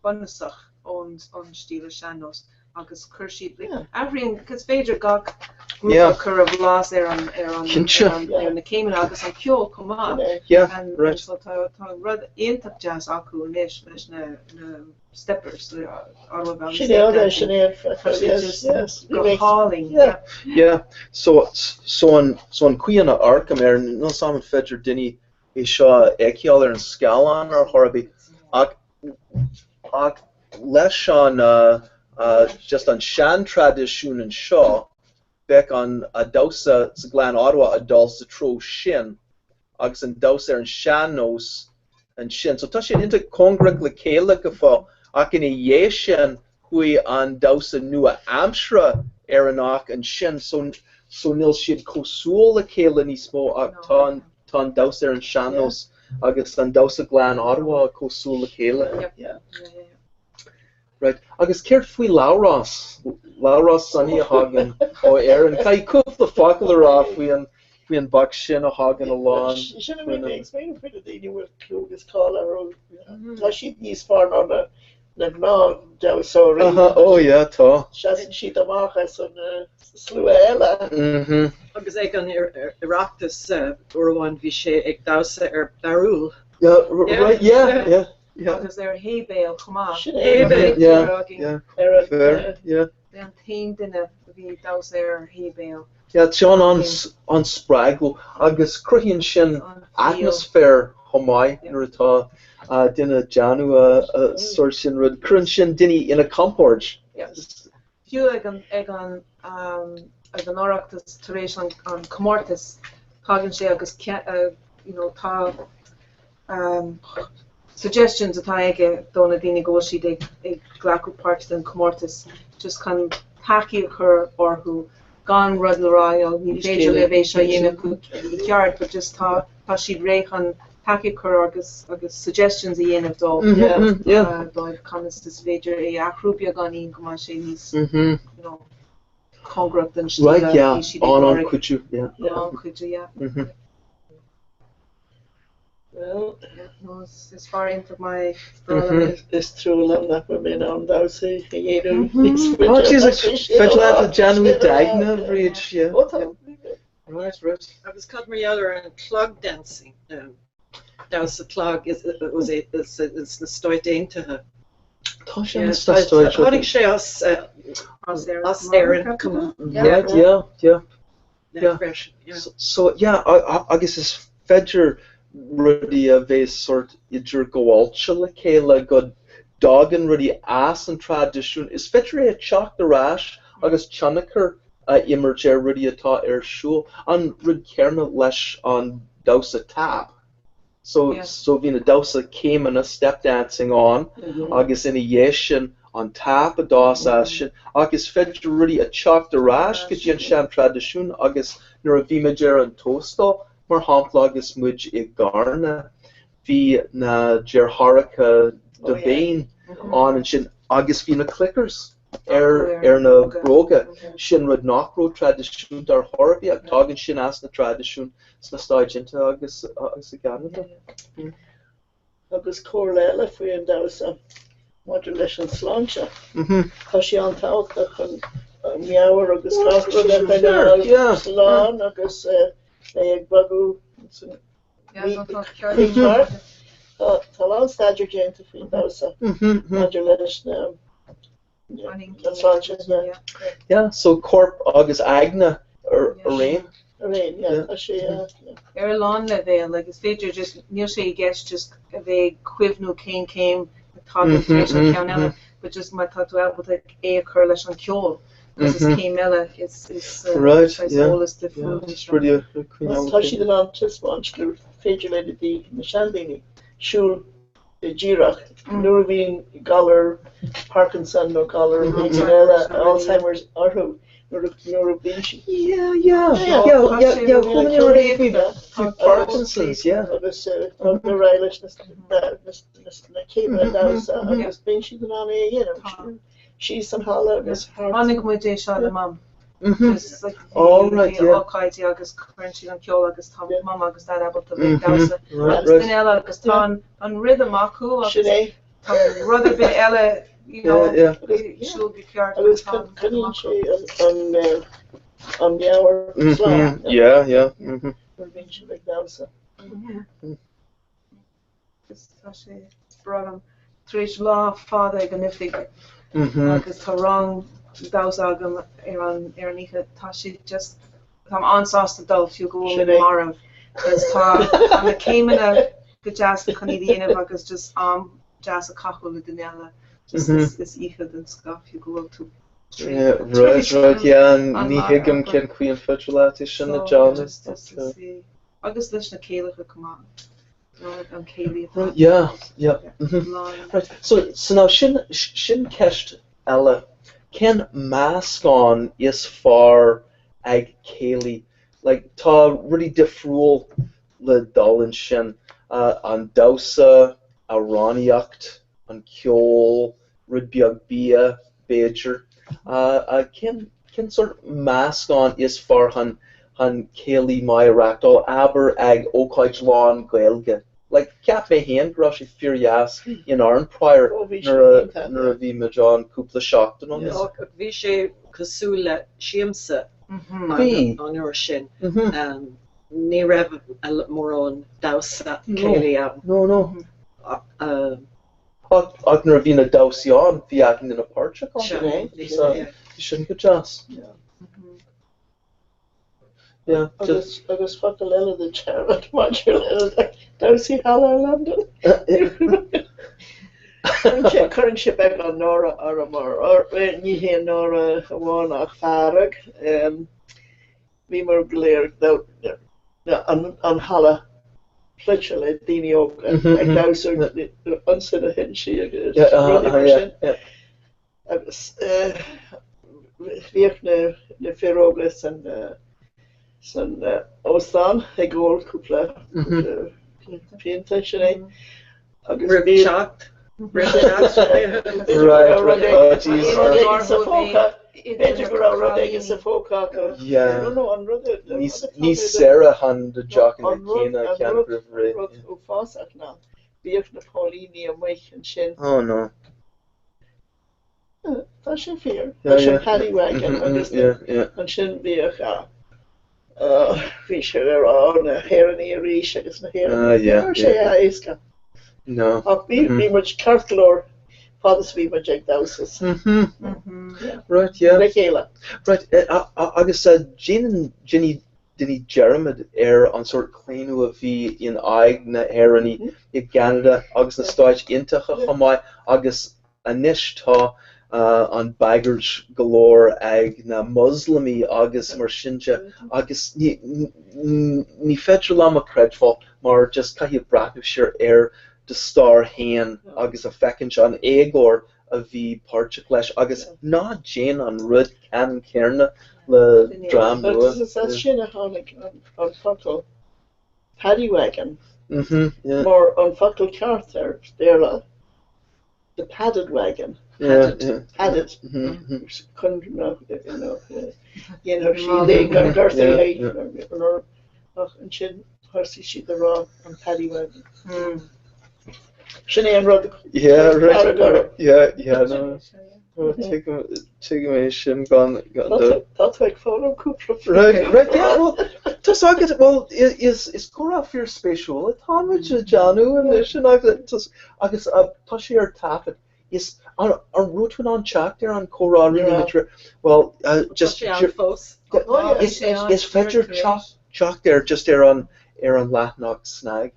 bunúsach ón stíl sean-nós agus chuir siad, like, athraíonn, is féidir gach grúpa a chur a bhlas ar an, ar an, ar an, ar na céimeanna agus an ceol chomh maith. Yeah, right. So tá, tá rud iontach deas acu anois leis na, na steppers, the Ottawa Valley Sin é, Step Dancing. sin é, Tá sé yes, just yes. go hálainn, yeah. Yeah, so, so an, so an chaoi ina amharcaim air, níl 'fhios a'm an féidir duine é seo a fheiceáil ar an scáileán ar chor ar bith ach ach leis an just an sean-traidisiún anseo bheadh an damhsa sa Ghleann Ottawa ag dul sa treo sin agus an damhsa ar an sean-nós ansin. So tá siad iontach cóngarach le chéile go fóill ach ina dhiaidh sin chuaigh an damhsa nua-aimseartha Éireannach ansin so so níl siad cosúil le chéile níos mó ach tá an tá an damhsa ar an sean-nós agus an damhsa Gleann Ottawa cosúil le chéile. Right. Agus céard faoi Labhrás? Labhrás Sonny a thagann ó Éirinn. Caithfidh cúpla focal a rá faoi an faoi an boc sin a thagann a lán Sin a bhí mé ag smaoineamh faoi na daoine a bhfuil clú agus cáil orthu. Tá siad níos fearr ná na na gnáthdhamhsóirí. Aha, oh yeah, tá. Seasann siad amach as an slua eile. Mhm. Agus ag an Oireachtas uair amháin bhí sé ag damhsa ar Barúil. Yeah, right, yeah, yeah. Yeah. Agus ar Hay Bale chomh maith. Sin é. Hay Bale. Yeah, yeah. Fair, yeah. B'é an t-aon duine a bhí ag damhsa ar Hay Bale. Yeah, tá sé an-spreagúil agus cruthaíonn sin atmaisféar chomh maith nuair atá duine ag déanamh an sórt sin rud. Cuireann sin daoine ina compord. Fiú ag an ag an ag an Oireachtas tar éis an an comórtas tagann sé agus you know tá suggestions atá aige do na daoine go bhfuil siad ag ag glacadh páirt den comórtas just chun tacaíocht a chur orthu gan rud le rá you know ní féidir libh é seo a dhéanamh i gceart but just tá tá siad réidh chun tacaíocht a chur agus agus suggestions a dhéanamh dó dóibh conas is féidir é a athrú beagáinín go mbeidh sé níos you know cóngarach don stíl Right, a yeah, bhí siad ag lorg. An-chuidiú, yeah. An-chuidiú, yeah. Well, No, is fear iontach maith é. Is trua liom nach bhfuil mé in ann damhsa a dhéanamh níos Oh, faide. Jesus, féidir leat a dhéanamh i d'aigne, Bríd, yeah. Ó, tá. Right, right. Agus cad mar gheall ar an clog dancing, damhsa clog is sna Stáit Aontaithe. Tá sé sna Stáit Aontaithe. Tháinig sé as as Éirinn chomh maith. Yeah, yeah, yeah. Yeah, freisin, yeah. So, yeah, agus is féidir rudaí a bheith sórt idirghabháilte le chéile go dtagann rudaí as an traidisiún, is féidir é a teacht ar ais agus tionchar a imirt ar rudaí atá ar siúl. An rud céanna leis an damhsa tap. So, so bhí na damhsa céimeanna, step dancing, ann agus ina dhiaidh sin an tap a d'fhás as sin. Ach is féidir rudaí a teacht ar ais go dtí an sean-traidisiún agus nuair a bhí muid ar an Tóstal, mar shampla, agus muid i gCarna, bhí na deartháireacha Devane ann ansin agus bhí na clickers. ar ar na bróga. Sin rud nach raibh traidisiúnta ar chor ar bith ach tagann sin as na traidisiúin sna Stáit Aontaithe agus agus i gCeanada. Agus comhairle eile faoi an damhsa maidir leis an sláinte. Tá sé an-tábhachtach chun an meabhair agus gach rud a choinneáil slán agus é ag bogadh san Tá a lán staidéar déanta faoin damhsa maidir leis na sláinte. Yeah, so corp agus aigne araon. Araon, yeah, tá sé, yeah. Ar a lán leibhéal, like, is féidir just, níl sé i gceist just a bheith ag cuimhniú cén céim atá tar éis an ceann eile, but just má tá tú ábalta é a chur leis an ceol, agus is céim eile, is is saghas eolas difriúil ansin. Tá siad in ann taispeáint gur féidir le na seandaoine siúl díreach nuair a bhíonn galar Parkinson nó galar éigin eile, Alzheimer's orthu, nuair a bhíonn siad. Yeah, yeah, yeah, yeah, yeah, chuala mé rud éigin faoi Parkinson's, yeah. Agus ar aghaidh leis na céimeanna damhsa agus bíonn siad in ann é a dhéanamh. Síos an halla agus thart. Chonaic muid é seo le Mam. Just like bhí ócáidí agus cuireann siad an ceol agus tá Mam agus Dad ábalta bheith ag damhsa agus duine eile agus tá an rhythm acu agus tá rud ar bith eile you know siúl go ceart agus coinníonn sé an an meabhair slán. Yeah, yeah. Nuair a bhíonn siad ag damhsa. Tá sé breá liom. Tar éis lá fada ag an oifig agus tá rang damhsa agam ar an ar an oíche, tá sé just, táim an-sásta dul fiú go bhfuil mé marbh because tá tá na céimeanna go deas chun iad a dhéanamh agus just am deas a chaitheamh le duine eile. Just is is oíche den scoth fiú go bhfuil tú Yeah, right, right, yeah, ní thuigim cén chaoi an féidir leat é sin a dhéanamh. Agus leis na céilithe chomh maith. An céilí atá. Yeah, yeah. Right, so, so now sin, sin ceist eile. Cén meascán is fearr ag céilí? Like, tá rudaí difriúil le dul ansin. An damhsa, amhránaíocht, an ceol, rud beag bia, b'fhéidir. Cén, cén sórt meascán is fearr chun, chun céilí maith a reachtáil, abair ag ócáid lán Gaeilge? Like, cheap mé féin go raibh sé fíordheas in Arnprior nuair a, nuair a bhí muid ann cúpla seachtain ó shin. Bhí sé cosúil le siamsa Bhí. an uair sin. Ní raibh mórán damhsa céilí ann. No, no. Ach nuair a bhí na damhsaí ann, bhí achan duine páirteach ann. Sin é. Bhí sin go deas. Yeah. Agus agus focal eile de Charlotte maidir le damhsaí thall i Londain. Cuireann sé beagán náire orm mar ní hé an náire amháin ach fearg. Bhíomar go léir an halla sluaite le daoine óga ag damhsa ansin a hinsí agus rudaí mar sin. Agus bhíodh na fir óga san san óstán ag ól cúpla pionta, sin é. Agus Roimh teacht. Roimh teacht. Right, right, oh jeez. Rud éigin sa phóca, b'fhéidir go raibh rud éigin sa phóca acu. Yeah. No, no, an rud Níos níos saoire chun do deochanna céanna a An cheannach roimh ré. rud uafásach ná bhíodh na póilíní amuigh ansin. Oh no. Tá sé fíor. Leis an paddy wagon agus ansin bhíodh bhí sé le rá na hÉireannaigh arís agus na hÉireannaigh. Ní raibh sé éasca. Ach bhí bhí muid ceart go leor fad is a bhí muid ag damhsa. Right, yeah. Le chéile. Right, agus déanann daoine dearmad ar an sórt claonadh a bhí in aghaidh na hÉireannaigh i gCeanada agus na Stáit Aontaithe chomh maith agus Anois tá an bagairt go leor ag na Moslamaigh agus mar sin de agus ní ní féidir liom a chreidbheáil mar just caithfidh breathnú siar ar do stair féin agus a fheicint an éagóir a bhí páirteach leis agus ná déan an rud ceannann céanna le dream nua. Agus is as sin a tháinig an focal paddy wagon mar an focal ceart ar Bhéarla. the padded wagon, padded, padded, chun dhéanfadh siad é gan gortú é ach ansin thosaigh siad a rá an paddy wagon. Sin é an rud Yeah, right. Yeah, yeah, no. Tuigim é sin gan gan dabht. Tá tú ag foghlaim cúpla Right, right, yeah, well, tá 's agat, well, is is comhrá fíorspéisiúil atáimid a déanamh anois agus agus tá sé ar taifead. Yes, an raibh tú in ann teacht ar an chomhrá a rinne muid bhuel just Tá sé ann fós. Is is féidir teacht air just ar an ar an leathanach SnaG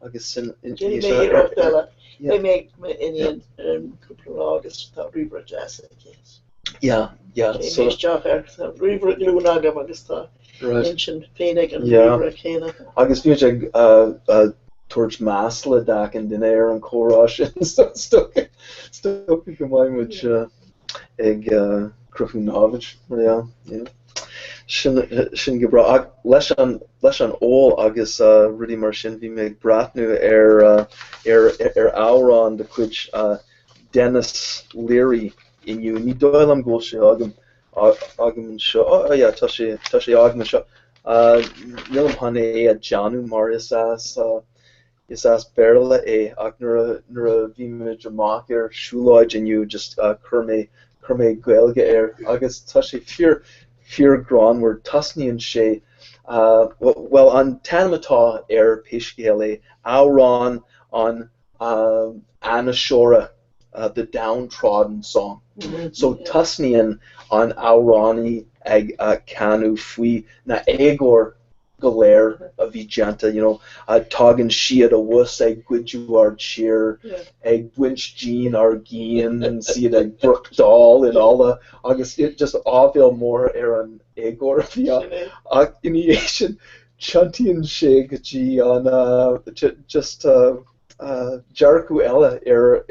agus sin Déanfaidh mé iarracht eile. Beidh mé ag m'iníon cúpla lá agus tá ríomhaire deas aici. Yeah, yeah. Téigh mé isteach air. Tá ríomhaire glúine agam agus tá intinn féin ag an ríomhaire céanna. Agus bhí muid ag tabhairt masla d'achan duine ar an chomhrá sin so is dócha go mbeidh muid ag cruthú námhaid mar dhea. Sin sin go breá. Ach leis an leis an ól agus rudaí mar sin bhí mé ag breathnú ar ar ar amhrán de chuid Denis Leary inniu. Ní dóigh liom go bhfuil sé agam agam anseo. Oh yeah, tá sé tá sé agam anseo. Nílim chun é a déanamh mar is as is as Béarla é ach nuair a nuair a bhí muid amach ar siúlóid inniu just chuir mé chuir mé Gaeilge air agus tá sé fíor fíor greannmhar. Tosnaíonn sé bhuel an t-ainm atá air pé scéal é, Amhrán an Ainniseora, The Downtrodden Song. So tosnaíonn an amhránaí ag canadh faoi na éagóir go léir a bhí déanta, you know, tagann siad abhus ag goideadh ár dtír, ag baint dínn ár gcian, 's iad ag briochtáil in ola agus just áibhéil mór ar an éagóir a bhí ann. Ach ina dhiaidh sin tiontaíonn sé go dtí an just dearcadh eile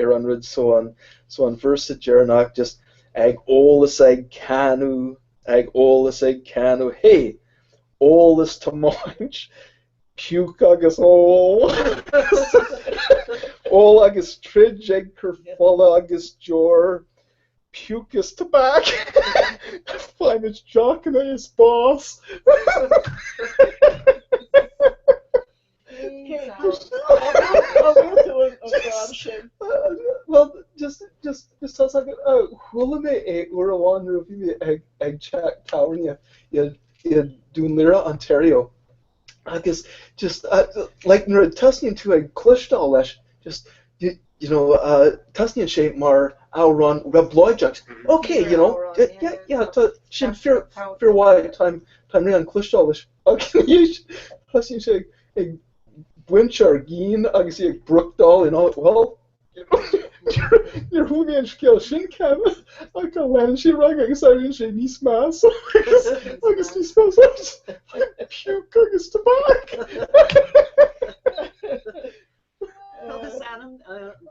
ar an rud so an so an véarsa deireanach just ag ól is ag canadh ag ól is ag canadh hey ól is tiomáint puke agus ól ól agus troid ag cur fola agus deor Puke is tobac! Faighimid deochanna is bás! Bhuel, just, just, just tá a fhios agat, chuala mé é uair amháin nuair a bhí mé ag, ag teach tábhairne i, i Dún Laoghaire, Ontario. Agus just, like, nuair a tosnaíonn tú ag cloisteáil leis, just, you, you know, tosnaíonn sé mar amhrán réabhlóideach. Ok, you know, yeah, yeah, tá sin fíor, fíor mhaith, táim, táim réidh chun cloisteáil leis. Agus ina dhiaidh sin, tosnaíonn sé ag, ag baint ár gcinn agus í ag briochtáil in all, well, Níor chuala mé an scéal sin cheana, ach leanann sé ar aghaidh agus éiríonn sé níos measa agus agus níos measa agus puke agus tobac. Cad is ainm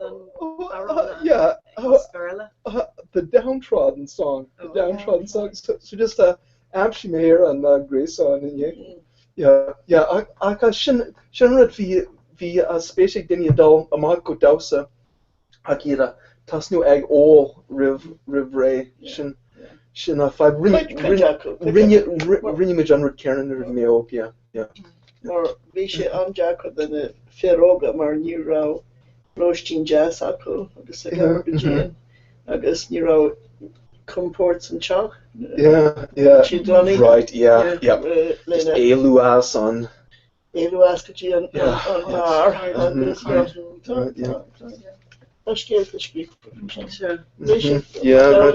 don amhrán Yeah, as Béarla? The Downtrodden Song, The Downtrodden Song. So just aimsigh mé ar an gréasán inné. Yeah, yeah, ach sin, sin an rud, bhí, bhí spéis ag daoine dul amach go damhsa ach iad a tosnú ag ól roimh, roimh ré. Sin, sin an fadhb. Rinne, Cuid, cuid acu, cuid rinne, acu. rinne muid an rud céanna nuair a bhí mé óg, yeah, yeah. Mar bhí sé an-deacair do na fir óga mar ní raibh lóistín deas acu agus ag obair go dian agus ní raibh compord san teach. Yeah, yeah. Siad don oíche. Right, yeah, yeah. Just Lena éalú as an. éalú as go dtí an an bar agus Right, yeah. Tá scéalta scríofa faoi sin. Bhí sé Yeah, right.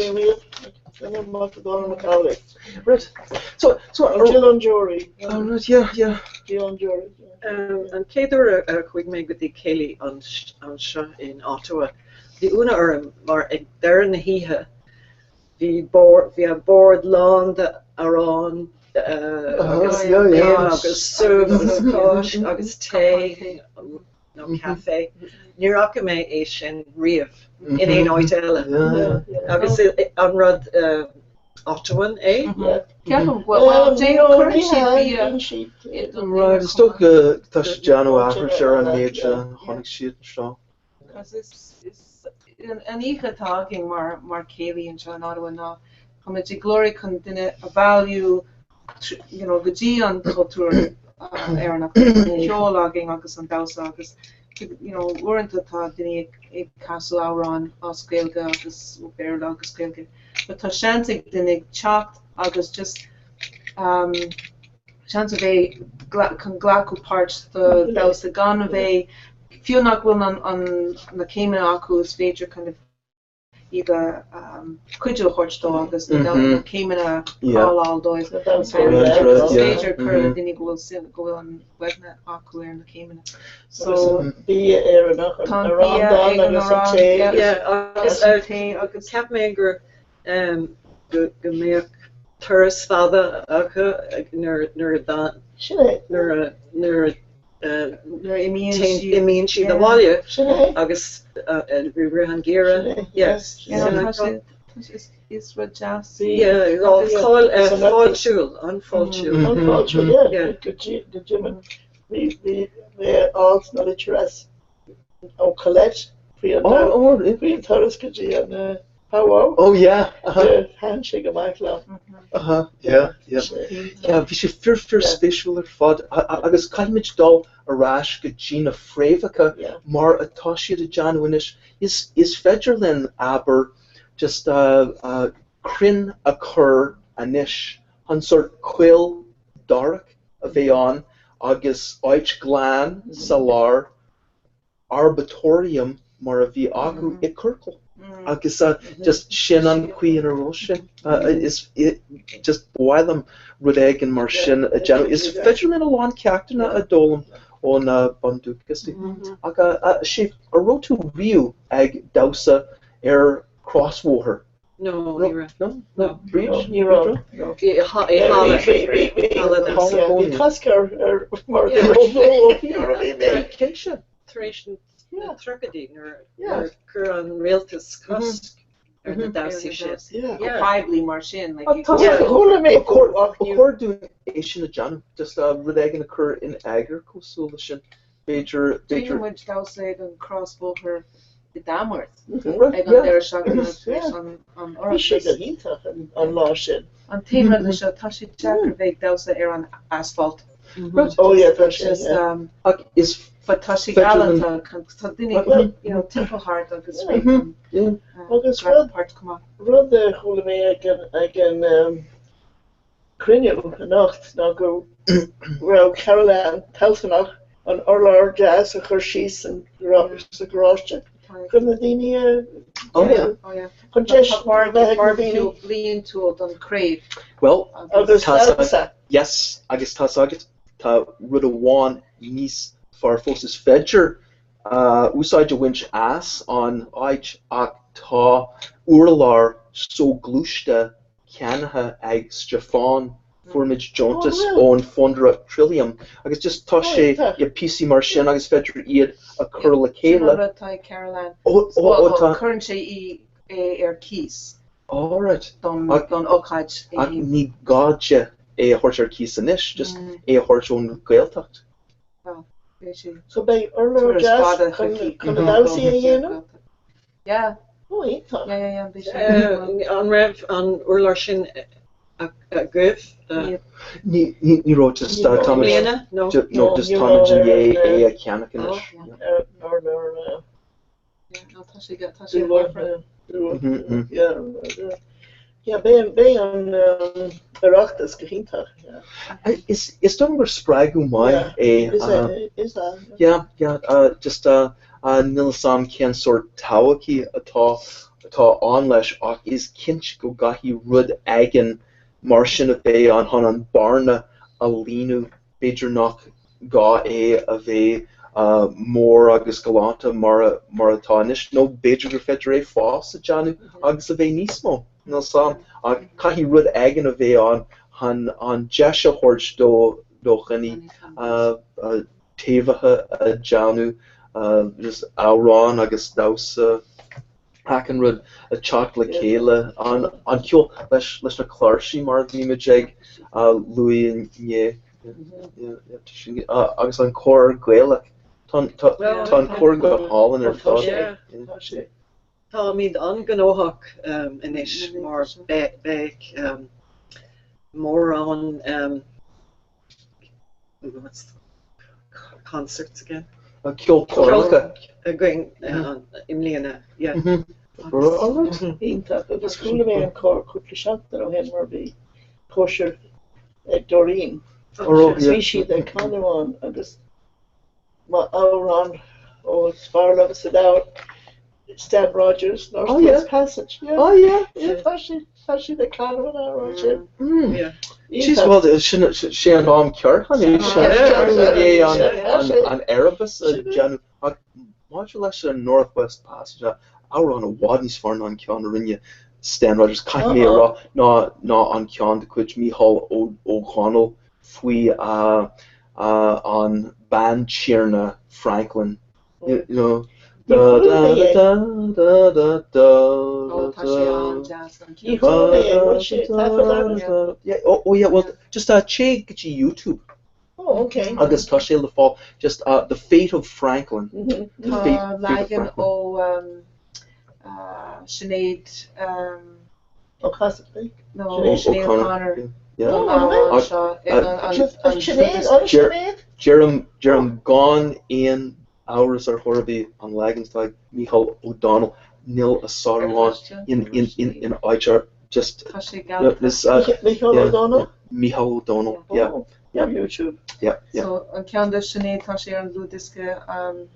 Duine mac Dónal Mac Amhlaigh. Right. So, so. Jill an Jury. Oh, right, yeah, yeah. Jill an Jury. An chéad uair a chuaigh mé go dtí céilí anseo in Ottawa, bhí ionadh orm mar ag deireadh na hoíche bhí bord, bhí an bord lán de arán agus im agus subh agus cáis agus tae nó caife. Níor fhaca mé é sin riamh in aon áit eile. Agus an rud Ottawan é? Ceapaim go bhfuil. Bhuel, cuireann siad bia i do Right, is dócha tá siad ag déanamh aithris ar an méid a chonaic siad anseo. Because is, is, an oíche atá againn mar, mar céilí anseo in Ottawa ná tá muid ag lorg chun duine a bhailiú you know, go dtí an cultúr Éireannach, an ceol againn agus an damhsa agus you know, uaireanta tá daoine ag, ag casadh amhráin as Gaeilge agus Béarla agus Gaeilge but tá seans ag duine teacht agus just um, seans a bheith chun glacadh páirt do damhsa gan a bheith, fiú nach bhfuil an, an, na céimeanna acu is féidir kind of. Iad a cuidiú a thabhairt dó agus na céimeanna a fháil dóibh. Is féidir cur le daoine go bhfuil suim, go bhfuil an uaigneas acu ar na céimeanna. So bia Éireannach, an arán donn agus an tae. Agus an tae agus cheap mé gur go mbeadh turas fada acu nuair nuair a nuair a nuair a Nuair a imíonn siad. Imíonn siad abhaile agus i rith an gheimhridh. Yes. Is rud deas. Fáiltiúil, an-fháiltiúil. An-fháiltiúil, yeah. Go deimhin. Bhí mé alt na litir as ó Colette faoi an turas go dtí an powwow. Oh yeah. Thaitin sé go maith liom. Uh-huh, yeah, yeah. Yeah, bhí sé fíor fíor spéisiúil ar fad agus caithfimid dul ar ais go dtí na fréamhacha mar atá siad ag déanamh anois. Is is féidir linn, abair, just crainn a chur anois chun sórt coill darach a bheith ann agus áit glan sa lár arboretum mar a bhí acu i Corcaigh agus just sin an chaoi ina raibh sé. Is just ba mhaith liom rud éigin mar sin a dhéanamh. Is féidir linn a lán ceachtanna a d'fhoghlaim ó na bundúchasaigh. Ach Siobh, an raibh tú riamh ag damhsa ar chrosbhóthar? No, ní raibh. No? No. Bríd? Ní raibh. Bhí halla. Bhí cosc ar mar bhí mé. Cinnte. Tar éis na tríochaidí nuair a chuir an rialtas cosc ar na damhsaí sin. Go poiblí mar sin. Chuala mé Ba chóir dúinn é sin a dhéanamh, just rud éigin a chur in eagar cosúil leis sin. B'fhéidir, b'fhéidir. Rinne muid damhsa ag an crosbhóthar i dTamworth ag an deireadh seachtaine tar éis an Bhí sé go hiontach an lá sin. An t-aon rud leis seo, tá sé deacair bheith ag damhsa ar an asfalt. Oh yeah, tá sé, yeah. Ach is But tá sé galánta, tá daoine, you know, timpeall thart agus Agus rud, rud a chuala mé ag an, ag an cruinniú anocht ná go raibh Carol Ann toilteanach an urlár deas a chur síos sa gharáiste chun na daoine a chun deis a bheith ag na daoine. bliantúil don chraobh. Bhuel, Agus damhsa. Yes, agus tá's agat, tá rud amháin níos fearr fós, is féidir úsáid a bhaint as an áit ach tá urlár soghluaiste ceannaithe ag Stiofán, fuair muid deontas ón Fondúireacht Trillium agus just tá sé i píosaí mar sin agus is féidir iad a chur le Sin chéile. an rud atá ag Carol Ann. Ó, ó, ó, tá. Cuireann sé í é ar cíos. All right. Don don ócáid é Ach ní gá di é a thabhairt ar cíos anois, just é a thabhairt ón Ghaeltacht. Well, beidh sé. So beidh urlár deas chun na damhsaí a dhéanamh? Yeah. Ó, iontach. Yeah, yeah, yeah, bhí sé. An raibh an urlár sin agaibh? Ní ní raibh, just Ní raibh. táimid, I mbliana? No. no, just táimid i ndiaidh é a cheannach anois. Ar ar ar Yeah, no, tá sé tá sé Yeah, yeah, beidh beidh an Oireachtas go hiontach. Is is dóigh liom gur spreagadh maith é. Is é, is ea. Yeah, yeah, just níl a fhios a'm cén sórt todhchaí atá atá ann leis ach is cinnte go gcaithfidh rud éigin mar sin a bheith ann chun an bearna a líonadh. B'fhéidir nach gá é a bheith mór agus galánta mar mar atá anois, nó b'fhéidir gur féidir é fás a dhéanamh agus a bheith níos mó, níl a fhios a'm, ach caithfidh rud éigin a bheith ann chun an deis a thabhairt do do dhaoine taibhithe a dhéanamh, just amhráin agus damhsa. achan rud ag teacht le chéile, an ceol leis leis na cláirsí mar a bhí muid ag lua inné agus an cór Gaelach. Tá an cór go hálainn ar fad. Táimid an-ghnóthach anois mar beidh mórán Concerts again. Ceolchoirmeacha. Againn i mbliana, yeah. Iontach. Agus chuala mé an cór cúpla seachtain ó shin mar bhí cóisir ag Doreen. Agus bhí siad ag canadh ann agus m'amhrán ó is fearr liom sa domhan. Stan Rogers, Oh, yeah. Northwest Passage. Yeah. Oh, yeah, yeah. Tá sé tá sé le canadh an amhrán sin. Jeez, well, sin sé an am ceart an é sin an an Erebus a déanamh ach maidir leis an North West Passage, amhrán i bhfad níos fearr ná an ceann a rinne Stan Rogers, caithfidh mé a rá, ná ná an ceann de chuid Mícheál Ó Ó Domhnaill faoi an Bantiarna Franklin. You know, da da da da da da Ó, tá sé an-deas an Ní chuala mé é, bhfuil sé taifead agat? Yeah, oh, oh yeah, well, just uh, téigh go dtí YouTube. Oh, okay. Agus tá sé le fáil, just uh, The Fate of Franklin. Mhm. The Tá Fate, Fate of leagan Franklin. ó um, uh, Sinéad um, Ó Casaide? No, Ó- Sinéad O'Connor, O'Connor. yeah. An Oh, amhrán Uh, seo, uh, an- Just- an- Sinéad, oh, Jer- Sinéad? Deirim, deirim gan aon amhras ar chor ar bith an leagan atá ag Mícheál Ó Domhnaill, níl a sárú ann in, in, in, in áit ar just Tá sé galanta. This, uh, Mícheál yeah, Ó Domhnaill? Mícheál Ó Domhnaill, yeah. Oh, yeah, YouTube. Yeah, yeah. So an ceann de Sinéad tá sé ar an dlúthdhiosca um,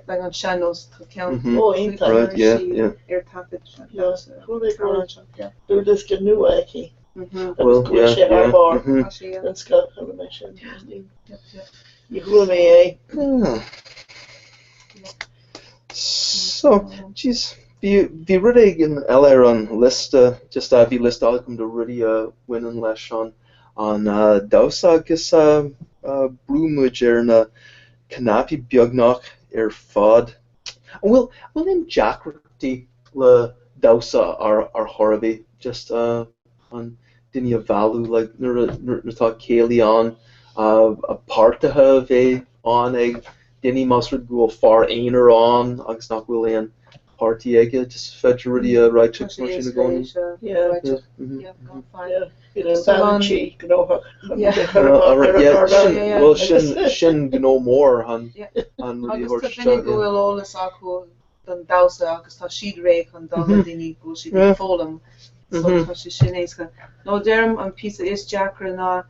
like an sean-nós tá ceann Mhm. Oh, iontach. Right, yeah, sí yeah. ar taifead Yeah, chuala mé go amhrán bhfuil seo, yeah. dlúthdhiosca nua aici. Mhm. Well, Agus go bhfuil yeah, sé thar yeah. barr. mhm. Tá sé, yeah. Den scoth, chuala mé sin. Yeah, yeah. Ní chuala mé é. Yeah. So, jeez, bhí, bhí rud éigin eile ar an liosta, just uh, bhí liosta agam de rudaí a bhaineann leis an, an uh, damhsa agus uh, uh, brúigh muid ar na cnaipí beagnach ar fad. An bhfuil, an bhfuil aon deacrachtaí le damhsa ar, ar chor ar bith, just uh, an duine a mhealladh, like nuair a, nuair atá céilí ann, uh, páirtithe a bheith ann ag duine más rud go bhfuil fear aonair ann agus nach bhfuil aon páirtí aige, just féidir rudaí a Tá réiteach sé mar sin i éasca gcónaí. é seo a Yeah. réiteach. Mhm. Yeah, go fine. Yeah, bhí an So bean an- tí gnóthach chun Yeah. de chur Uh, amach alright, ar an yeah, ardán. sin, Yeah, yeah. well, sin, sin gnó mór an, Yeah. an rudaí a Agus tá thabhairt duine isteach, go yeah. bhfuil eolas acu don damhsa agus tá siad réidh chun dul le Mhm. daoine go bhfuil siad Yeah. ag foghlaim so Mhm. tá sé sin éasca. Nó deirim an píosa is deacra ná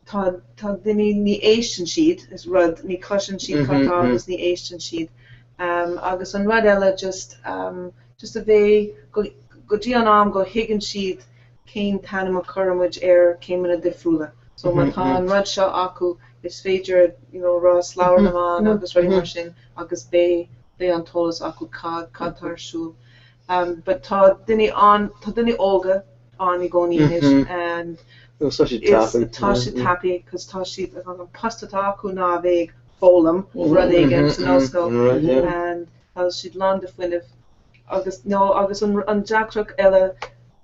tá tá daoine ní éisteann siad is rud ní cloiseann siad cad Mhm, tá mhm. agus ní éisteann siad. Um, agus an rud eile just um, just a bheith go go dtí an am go thuigeann siad cén t-ainm a chuireann muid ar céimeanna difriúla. So má Mhm, tá mhm. an rud seo acu is féidir you know, rá slabhra na mban Mhm, agus rudaí mhm. mar sin agus beidh beidh an t-eolas acu cad cad tá ar siúl. Um, but tá duine an tá duine óga ann i gcónaí anois Mhm. and Nó tá siad is tapaidh, tá yeah, siad yeah. tapaidh cos tá siad an post atá acu ná a bheith ag foghlaim rud éigin Mhm, san mhm, ollscoil right, yeah. and tá siad lán de fuinneamh agus nó agus an an deacracht eile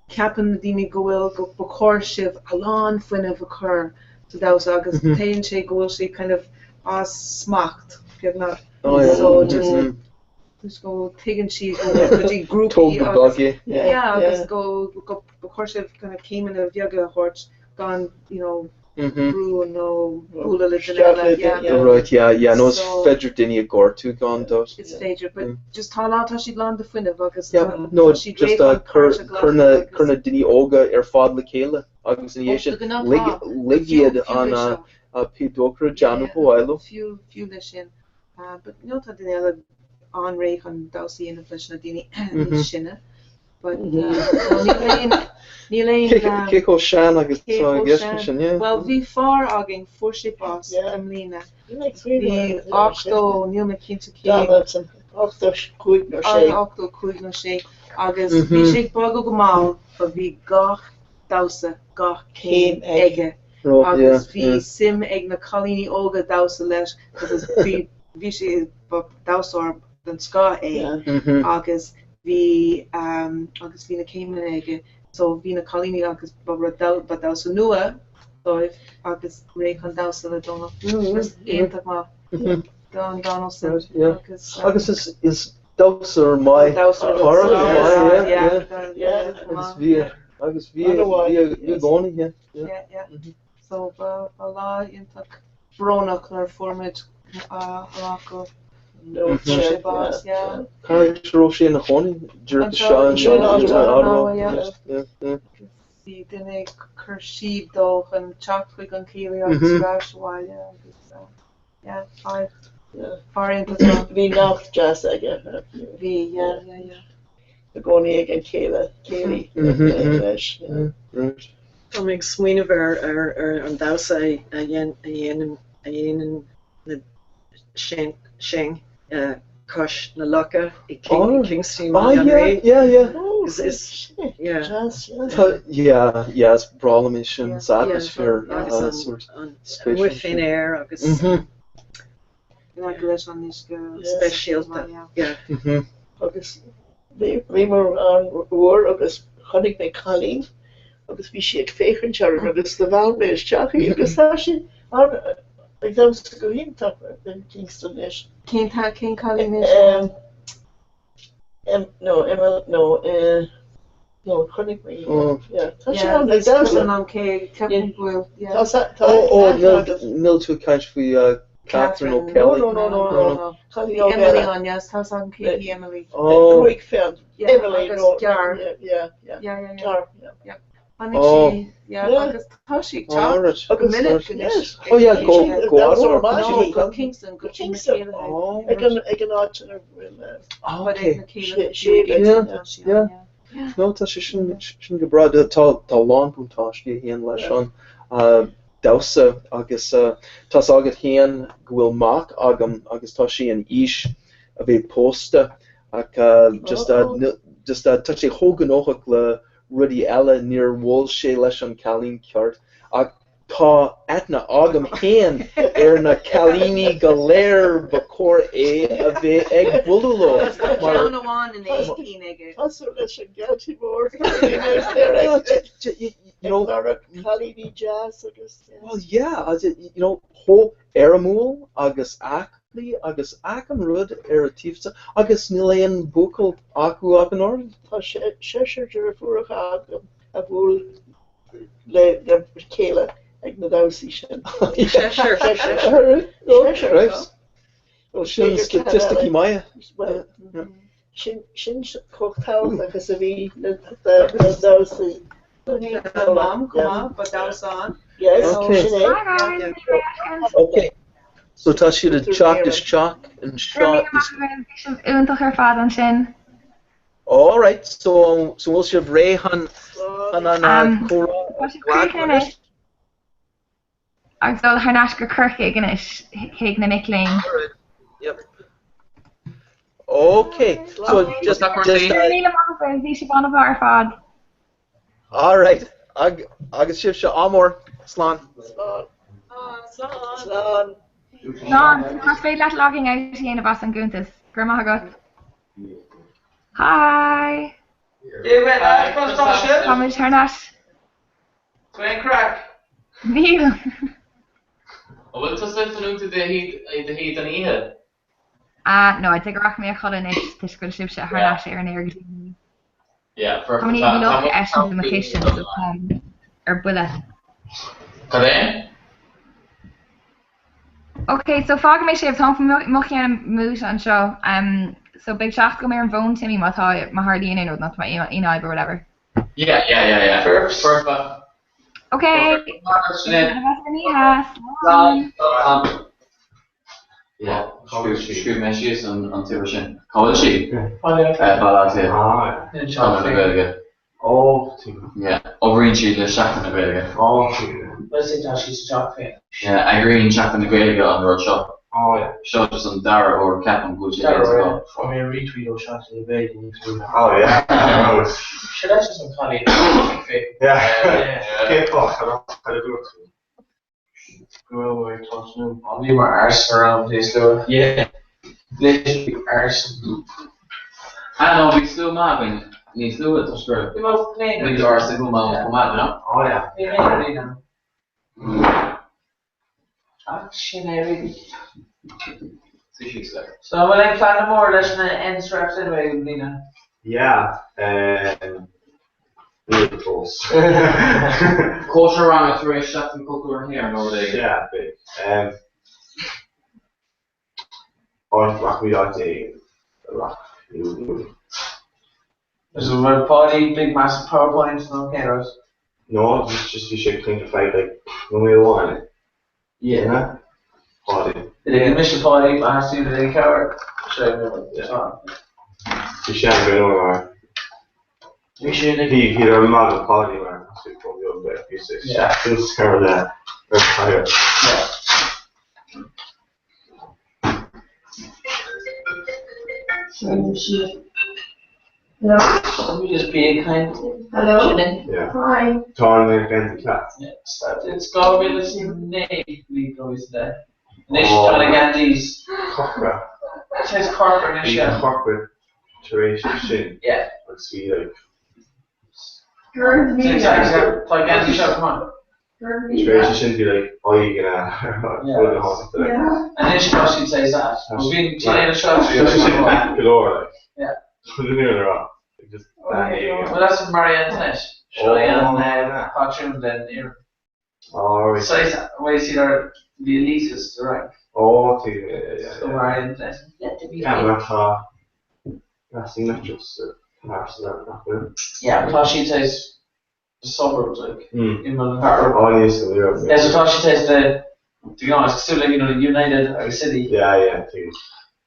ceapann na daoine go bhfuil go ba chóir sibh a lán fuinneamh a chur sa damhsa agus Mhm. téann sé go bhfuil sé kind of as smacht beagnach Oh, yeah. so just Mhm. just go tuigeann siad go bhfuil go dtí grúpaí Tóg go agus bog é. Yeah, yeah agus yeah. go go ba chóir sibh kind of céimeanna bheaga a thabhairt gan you know Mhm. brú nó bualadh le duine Isteach eile le yeah. duine, yeah. Right, yeah, yeah, nó is So féidir duine a ghortú gan dabht. is féidir but Mm. just tá lá tá siad lán de fuinneamh agus Yeah, tá no, tá siad just réidh uh, chun cur, páirt a cur na, ghlacadh cur agus na daoine óga ar fad le chéile agus ina ó dhiaidh de sin ghnáth lig, tá lig fiú iad fiú an leis uh, seo uh, pé dochar a yeah déanamh yeah ba mhaith leo. fiú fiú leis sin uh, but no tá duine eile an-réidh chun damhsa a dhéanamh leis na daoine Mhm. níos sine but Mhm. uh, no níl aon níl aon Cé, um, cé chomh sean agus cé atá i chomh gceist sean sin, yeah. well bhí fear againn fuair sé bás Yeah. i mbliana Bhí mé ag smaoineamh bhí air an uair sin. 80 níl mé cinnte cé Donaldson, 85 nó an 6. 85 nó 6 agus bhí Mhm. sé ag bogadh go mall but bhí gach damhsa gach céim Céim aige. aige Right, yeah, agus bhí yeah. suim ag na cailíní óga damhsa leis cos is bhí bhí sé ba damhsóir den scoth é Yeah. Mhm. agus bhí um, agus bhí na céimeanna aige so bhí na cailíní agus ba rud dam- ba damhsa nua dóibh agus réidh chun damhsa le Dónal. Mhm, Just mhm. iontach maith Mhm. Don Donaldson Right, yeah. agus um, Agus is, is damhsóir maith damhsóir den cara scoth maith, yeah, yeah, yeah. yeah, Yeah. Agus maith, bhí, yeah. agus bhí, An-mhaith, bhí, bhí i yes. gcónaí, yeah, yeah. Yeah, yeah. Mhm. So ba ba lá iontach brónach nuair a fuair muid uh, amach go No, Mhm. fuair sé yeah, bás, yeah. yeah. Cá raibh sé ina chónaí? Díreach Anseo anseo anseo in, Anseo in in in Ottawa. Ottawa, Ottawa, yeah. yeah, yeah, yeah. Agus bhí duine ag cur síob dó chun teacht chuig an chéilí agus Mhm. ar ais abhaile agus uh, yeah, fadhb. Fear iontach. Bhí nath deas aige. Bhí, yeah, yeah, yeah. I gcónaí ag an chéile, céilí leis. Right. Tá mé ag smaoineamh ar ar an damhsa a dhéanann a dhéanann na Sing cois na locha i Kingston, Oh, Baile an yeah, Rí. yeah, yeah. Is is yeah. Tá, yeah, yeah, is breá liom é sin, is atmaisféar Agus an sort an spéisiúil amuigh faoin sin. aer agus Mhm. In aice leis an uisce. Speisialta, yeah. Mhm. Agus bhíomar ann uair agus chonaic mé cailín agus bhí sí ag féachaint orainn agus do mheall mé isteach í agus tá sí ann ag damhsa go hiontach in Kingston anois. Cén t-, cén cailín é sin? Em, no, Emma, no, eh, no, chonaic mé í, yeah. Tá sí Yeah, ann ag is damhsa. cuimhin liom cé, ceapaim go bhfuil, yeah. Tá sa, tá Ó, ó, aithne níl, agat. níl tú ag caint faoi Catherine O'Kelly? No, no, no, no, no. Cailín Bhí óg Emily eile. ann, yes, tá a fhios agam cé hí Emily. Oh. Gruaig fionn. Yeah, Emily, agus no, gearr. yeah, yeah, yeah. Yeah, yeah, yeah. Gearr, yeah. Yeah. Tháinig Oh. sí, yeah, Yeah. agus tá sí ag All teacht right. go minic anois. Yes. Oh yeah, go, go That was Ottawa. our No, magic. go Kingston, go Go Kingston. Kingston. Oh, Ag an, ag an áit ina bhfuil, oh, But ag okay. na céile Sé- sé- Yeah, tá sí yeah. ann, yeah. No, tá sé sin, sin go breá. Tá, tá a lán buntáistí a théann leis an damhsa agus tá's agat féin go bhfuil mac agam agus tá sé in aois a bheith pósta ach just just tá sé chomh gnóthach le rudaí eile níor bhuail sé leis an cailín ceart ach Tá aithne agam féin ar na cailíní go léir ba chóir é a bheith ag bualadh leo Agus tá mar. ceann amháin ina intinn aige. Cosúil leis an gCeiltigh Mhór, You know, ag lorg cailíní deas agus. Well yeah, you know, chomh éirimiúil agus aclaí agus achan rud ar a taobhsa agus níl aon buachaill acu ach an oiread. Tá seisear deirfiúracha agam a bhuail le chéile ag na damhsaí sin. Seisear. Seisear. Seisear. Right. Sin staitisticí maithe. Well, sin sin chomh tábhachtach is a bhí na damhsaí. Mam chomh maith, ba damhsa ann. Yes, Okay. sin é. Hi guys, ní raibh Okay. So tá siad ag teacht isteach anseo. Bhí sibh iontach ar fad ansin. All right, so so bhfuil sibh réidh chun chun an Um, comhrá Tá a sibh ghlacadh críochnaithe anois? anois agus dul thar n-ais go Corcaigh anois chuig na mic léinn. All right. Yep. Okay. So just What's up, just Go raibh míle maith agaibh, bhí sibh an-mhaith ar fad. all right. Ag agus sibhse ádh mór. Slán. Slán. Slán. Slán. Slán, más féidir leat logging out a dhéanamh as an gcuntas. Go raibh maith agat. Hi! Táimid thar n-ais. Cén craic? Níl. An bhfuil tusa ag fanúint i do shuí don oíche? Ah, no, I'd say go rachaidh mé a chodladh anois toisc go bhfuil sibhse thar n-ais ar an aer go dtí. Yeah, Tá perfect. mé Tá ag tá luch muid eisint i mo chistin so táim ar buile. Cad é? Ok, so fágfaidh mé sibh, táim faoi mo cheann mute anseo. Um, so beidh teacht agam ar an bhfón Timmy má tá, má tharlaíonn aon rud, nó tá aon fhadhb or whatever. Yeah, yeah, yeah, yeah. Perfect. Ok, Perfect. Sinéad. Oíche, slán. Slán. Yeah, scríobh mé síos an t-uimhir sin. Cá bhfuil sí? Baile Átha Cliath. Baile Átha Cliath. Conradh na Gaeilge. Ó, tuigim. Yeah, oibríonn siad le Seachtain na Gaeilge. Ó, tuigim. Bhuel, sin tá sí sa teach féin. Yeah, eagraíonn Seachtain na Gaeilge an rud seo. Ó, yeah. Seo just an dara huair ceapaim go bhfuil sé Dara déanta huair, acu. Fuair mé retweet ó Seachtain na Gaeilge níos luaithe. Ó, yeah. Seo leis an cailín féin. Yeah. Cén fáth? Cad a dúirt tú? Go raibh mé ag tosnú. Bhí mar arson ann níos luaithe. Yeah. Literally arson. Ah no, bhí slua maith againn níos luaithe toisc go raibh Bhí mo féin. muid ársa go maith chomh maith, you know? Oh yeah. Bhí mé ar líne. Ach sin é really. Suí síos le. So an bhfuil aon plean mór leis na N-straps anyway i mbliana? Yeah, um, níl fós. Cóisir ranga tar éis Seachtain Cultúir na hÉireann nó rud éigin. Yeah, beidh. Um, áit, rachaimid áit éigin. Rac, nó. Is an bhfuil Páidí big massive powerpoint nó cén rud? No, just, just bhí sé ag caint ar feadh like nóiméad amháin. Yeah. Yeah. Páidí. Mise Páidí, má theastaíonn uait aon chabhair, seo é mo Bhí sé an go leor mar. Bhí sé ag. Bhí bhí ar magadh Páidí mar tá sé chomh beag le bhí sé seachtain scar le ar chathaoir. Hello. Let me just be a kind. Hello. Yeah. Hi. Tá an gan class. It's 2009 bhí go Anois tá na geansaís. Corcra. Says corcra anois, Bhí yeah. corcra tar éis sin. Yeah. Agus bhí like. Tá geansaí seo come on. Tar éis sin bhí like aghaidh ina Anois tá siad says that. Well bhí an seo. Tá sé sin go leor like. Yeah. Ní rá. Just Well that's Marie Antoinette. Seo é an patrún den Éireann. Oh, Says way siad ar the elitist, right? Oh, yeah, yeah. So Marie Antoinette. Let there be Yeah, mar tá Racing Metros thar san nach bhfuil. Yeah, tá siad says the suburbs like. In Mullen Oh, níos go leor. Yeah, so tá siad says the to be honest, cosúil le you know, United agus City. Yeah, yeah, tuigim.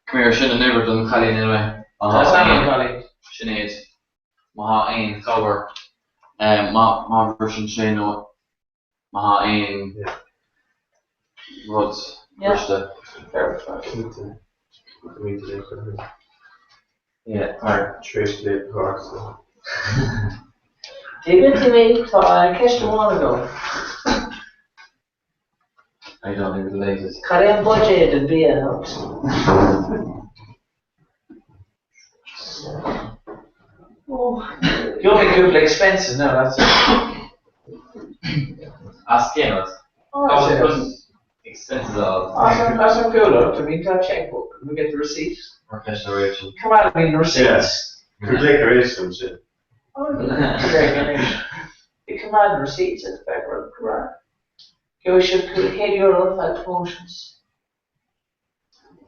Come here, sin an uimhir don chailín anyway. Tá Sam an cailín. Sinéad. Má thá aon chabhair, má bhriseann sé nó má thá aon rud briste. Cinnte. Yeah, tar. Tar éis léamh cárta. Tuigeann tú mé, tá ceist amháin agam. I don't even the latest. Cad é an buidéal den bia anocht? Gheobhaidh cúpla expenses now, that's it. As cén rud? Oh, Expenses all. As an gcúla, do mean tá checkbook, we get the receipt. Mar ceist na Rachel. Come on, I mean the receipts. Cuir glaoch ar Rachel ansin. You command receipts at the back of the car. Gheobhaidh sibh €500 fad promotions.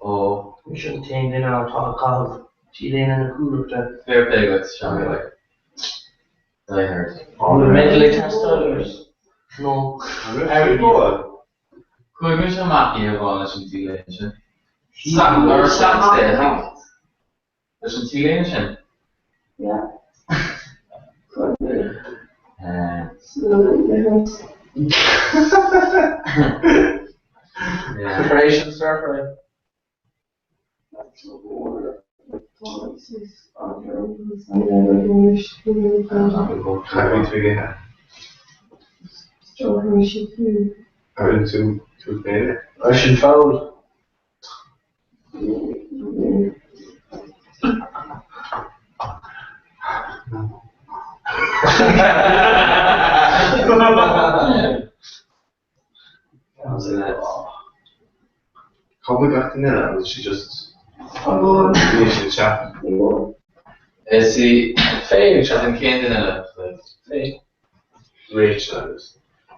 Ó. Mise an t-aon duine atá ag caitheamh T-léine na Cuallachta. Fair play duit, Seán, like. Die hard. Bhfuil mentally teastáil uait? No. Chuaigh mise amach oíche amháin leis an T-léine sin. Or Saturday, I think. Leis an T-léine sin? Yeah. Preparation surfing. Ar tú tú féin? Leis an bhfód. Cá bhfuil gach duine eile agus she just Níl siad teach. Is í Faye as an chéad duine eile. Faye. Rachel agus.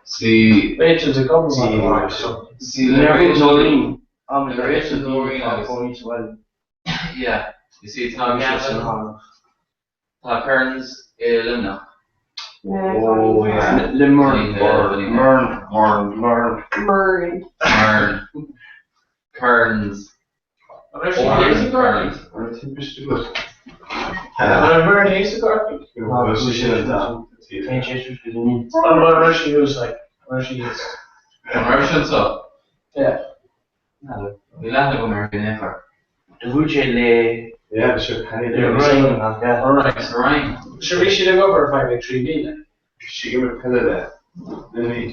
Sí. Rachel's a government. Sí le Rachel. Le Rachel Noreen agus. Yeah. You see tá Gavin. Tá Kearns i Luimneach. Oh yeah. Le Murn. Murn. Murn. Murn. Murn. Murn. Kearns. Kearns. An timpiste agat? An Murn Hayes a Corcaigh? An raibh she was like, where she is. An raibh sin so? Yeah. Bhí leath agam ar an aon Do bhuail sé le. Yeah, sure. Penny Le Ryan, yeah. Alright. Ryan. Sure bhí siad ag obair ar feadh like 3 mhí. She gave me pille le. Lily.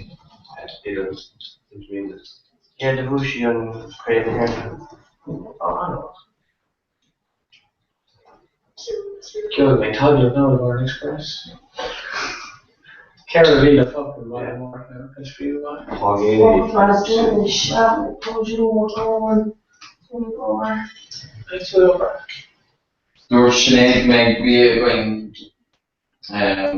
Yeah, do bhuail sí an craobh na hÉireann. Oh, I know. Ceol mé tagallamh now ar an Express. 4,000 focal mar mar is fiú Dúirt Sinéad go mbeidh bia againn ag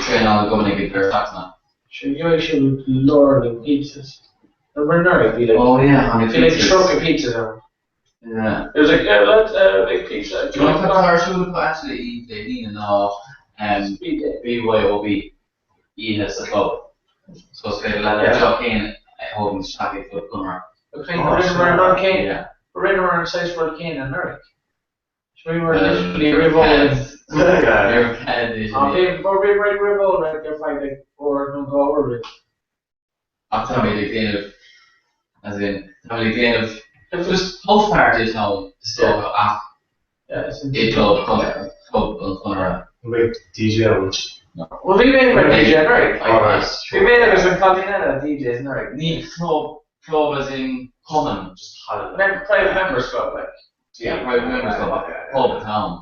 traenáil i gCumann ag an deireadh seachtaine. Sure gheobhaidh sibh leor like pizzas. Nó mar anuraidh bhí like Oh yeah, tháinig bhí like pizzas. 30 pizzas ann. Yeah. It was like yeah lads uh, big pizza. Do you know what tá ar siúl acu actually oíche Dé hAoine ná BYOB oíche sa chlub. So is féidir leat do theach féin a thógaint isteach ag Club Conradh. Rinneamar an rud céanna. Rinneamar an saghas rud céanna anuraidh. Bhíomar literally roimh ól. Bhíomar ag roimh ól ar feadh like uair nó dhá uair roimh. Ach táimid ag déanamh, as in, táimid ag déanamh just house party atá ann is dócha ach i gclub club an Chonartha. An mbeidh DJ ann? Bhuel bhí mé mar DJ anuraidh. Bhí mé agus an cailín eile DJs anuraidh. Ní club, club as in cumann, just halla. Private members club like. Yeah, private members club, pub atá ann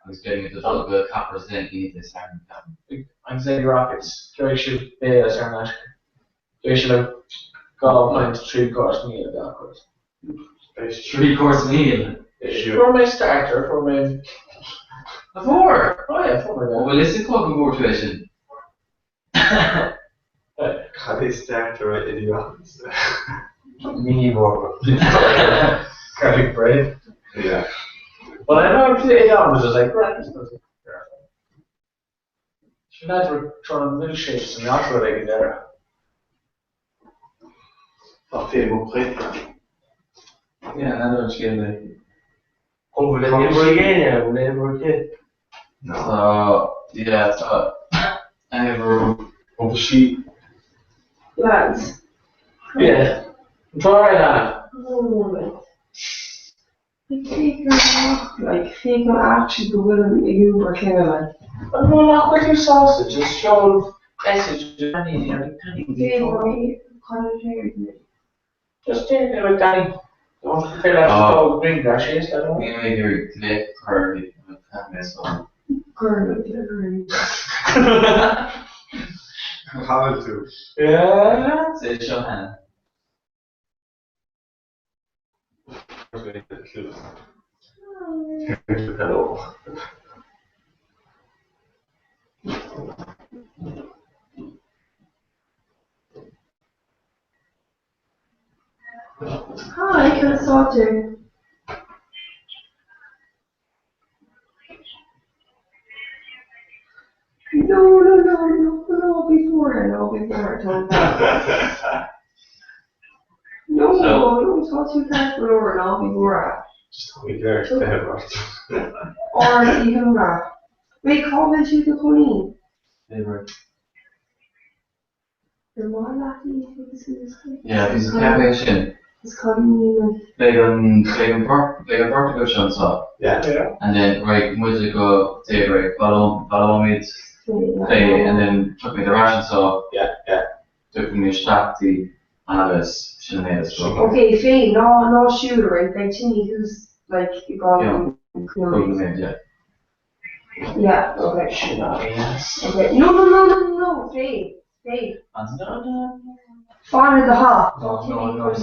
agus beimid ag dul go Coppers then Aoine Satharn ceapaim. Agus ag Rockets, gheobhaidh sibh béile saor in aisce. Gheobhaidh sibh like 2 pint 3 course meal gach rud. 3 course meal? Fuair mé starter, fuair mé. A bhfuair? Oh yeah, fuair mé. Bhfuil fhios ag go bhfuair tú é sin? Cad é starter i The Rockets? Mini burger. Garlic bread? Yeah. Well, I know it was just like breakfast. Sin lads were throwing milkshakes and not rud ag an deireadh. Tá féin chréidte. Yeah, n'fheadar an scéal é. Ó, bhfuil aon bhfuil aon bhfuil aon bhfuil aon Tá, yeah, tá aon Ó, bhí sí. Lads. Yeah. An tráth ar lean. Moment. Cé gur nach, like, cé go actually go bhfuilim ag iompar clainne, like. An bhfuil nach bhfuil tú sásta just seol message to Danny ar Danny Cé go bhfuil Just deir le Danny don't feel like to go green grass is that all? Níl mé ag iarraidh glaoch a chur uirthi nó caithfidh mé so. Gur le Cá bhfuil tú? Yeah. Sé seo cheana. Hello. Hi, conas tá tú? No, no, no, no, no, before, no, before, tá No, no, tá tú ceart go leor, ná bí buartha. Just tá mé ag feitheamh ort. Ár saothra. Wait, cá bhfuil tú i do chónaí? Ar mhaith leat iad agus iad Yeah, bhí sa cheap é sin. Is cailíní like. Beidh an, beidh an bheirt, beidh an bheirt agaibh seo anseo. Yeah. And then raghaidh muide go Daybreak, baileoimid fé and then tiocfaimid ar ais anseo. Yeah, yeah. Tiocfaimid isteach dtí agus sin an méid is dócha. Ok, fé, ná, ná siúl, right, beidh Timmy thuas like i gcáil Yeah. an Cúig nóiméad, yeah. Yeah, ok. Sin é. Ok, no, no, no, no, no, fé, fé. Fan i do theach. No, no, no, no.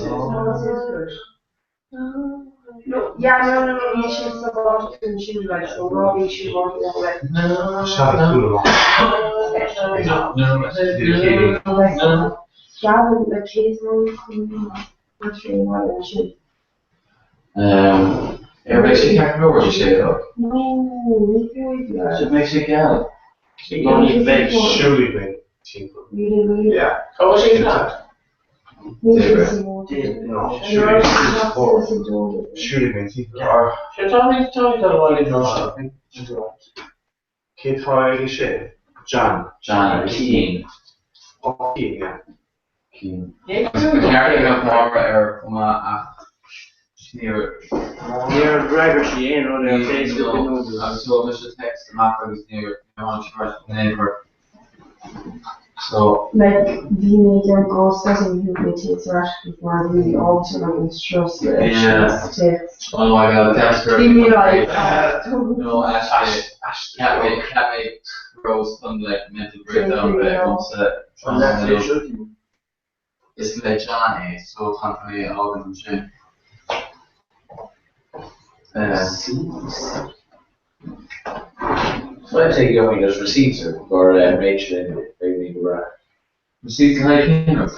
No, yeah, no, no, no, níl siad sábháilte chun siúl, like, so ná bí ag siúl thart like. Gavin, like, cé is mó chun sé mar sin? Ar beidh sé ceart go leor ag sé a chlog? No, ní féidir. Sea, beidh sé geal. No, ní bheidh, siúlfaidh mé timpeall. Yeah. Cá bhfuil sé ag No, siúlfaidh siúlfaidh mé timpeall. Sea, tá mé tá mé dul abhaile anois. Cé tá ag sé? John. John Keane. Oh, Keane, yeah. Keane. Ba cheart go mbeadh Máire air chomh maith ach níor. Níor fhreagair sí aon rud ar Facebook inniu. Agus sheol mise text amach agus níor tháinig sí ar ais in aon chor. So. Like, bhí mé ag an gcás setting thug mé téacs ar ais chuig mar bhí mé ábalta like an strus le téacs. Oh my god, that's Bhí mé like, No, actually, cheap mé, cheap mé Rose chun like mental breakdown a bheith agamsa. Is le John é, so tá mé a fhágaint ansin. So I'd say gheobhaidh just receipts or or Rachel anyway, beidh mé go breá. Receipts le haghaidh cén rud?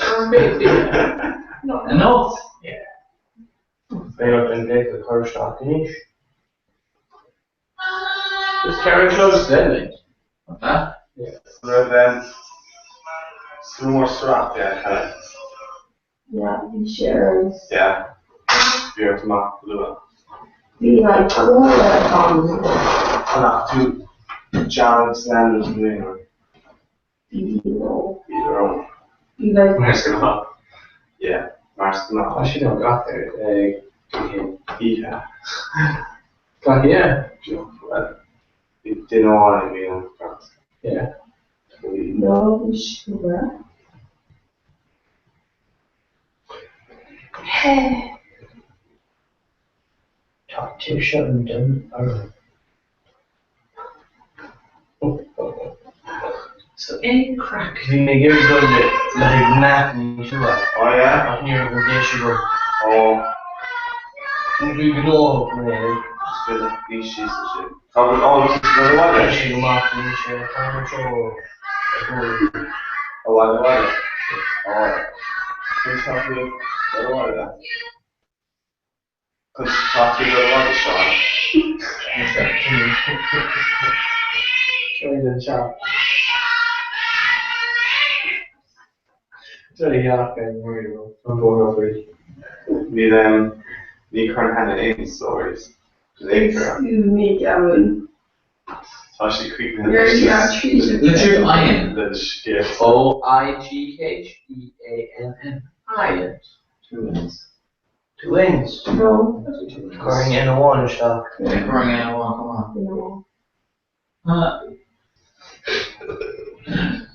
A note? Yeah. Beidh ort an glaoch a chur isteach anois. Just carry close then, like. What's that? An raibh an mór sraith yeah, kind of. Yeah, bhí sé ar fheabhas. Yeah. Bhí ort amach go luath. Bhí like comhairle agam. Chonaic tú John agus Nando's i mbliana? Bhí nó. Bhí ar ann. Bhí like. Mar is gnáth. Yeah, mar is gnáth. Tá siad ann gach oíche. Gach oíche? Bhuel, bhí duine amháin a bhí ann gach. Yeah. No, bhí sé go breá. Tá tuirse an domhain orm. So aon craic? Bhí mé ag iarraidh dul le haghaidh nap níos luaithe. Oh yeah? Ach ní raibh an deis agam. Oh. Bhí gnóthach mé. Is féidir luí síos ansin. Cá bhfuil oh tá tú ag dul abhaile? Tá sé go maith, níl sé an t-am seo ag dul. Abhaile abhaile? Oh. Conas tá tú ag dul abhaile? Conas tá tú ag dul abhaile, Seán? Tríd an teach. Tá a theach ar an an bóthar faoi. Níl ní chuireann Hannah aon stories. Ní ghearrann. Tá sí críochnaithe Litriú Oigheann. le scéal. O I G H E A N N. Oigheann. Two N's. Two N's. No. Cuireann N amháin isteach. Yeah, cuireann N amháin, come on. No. Huh.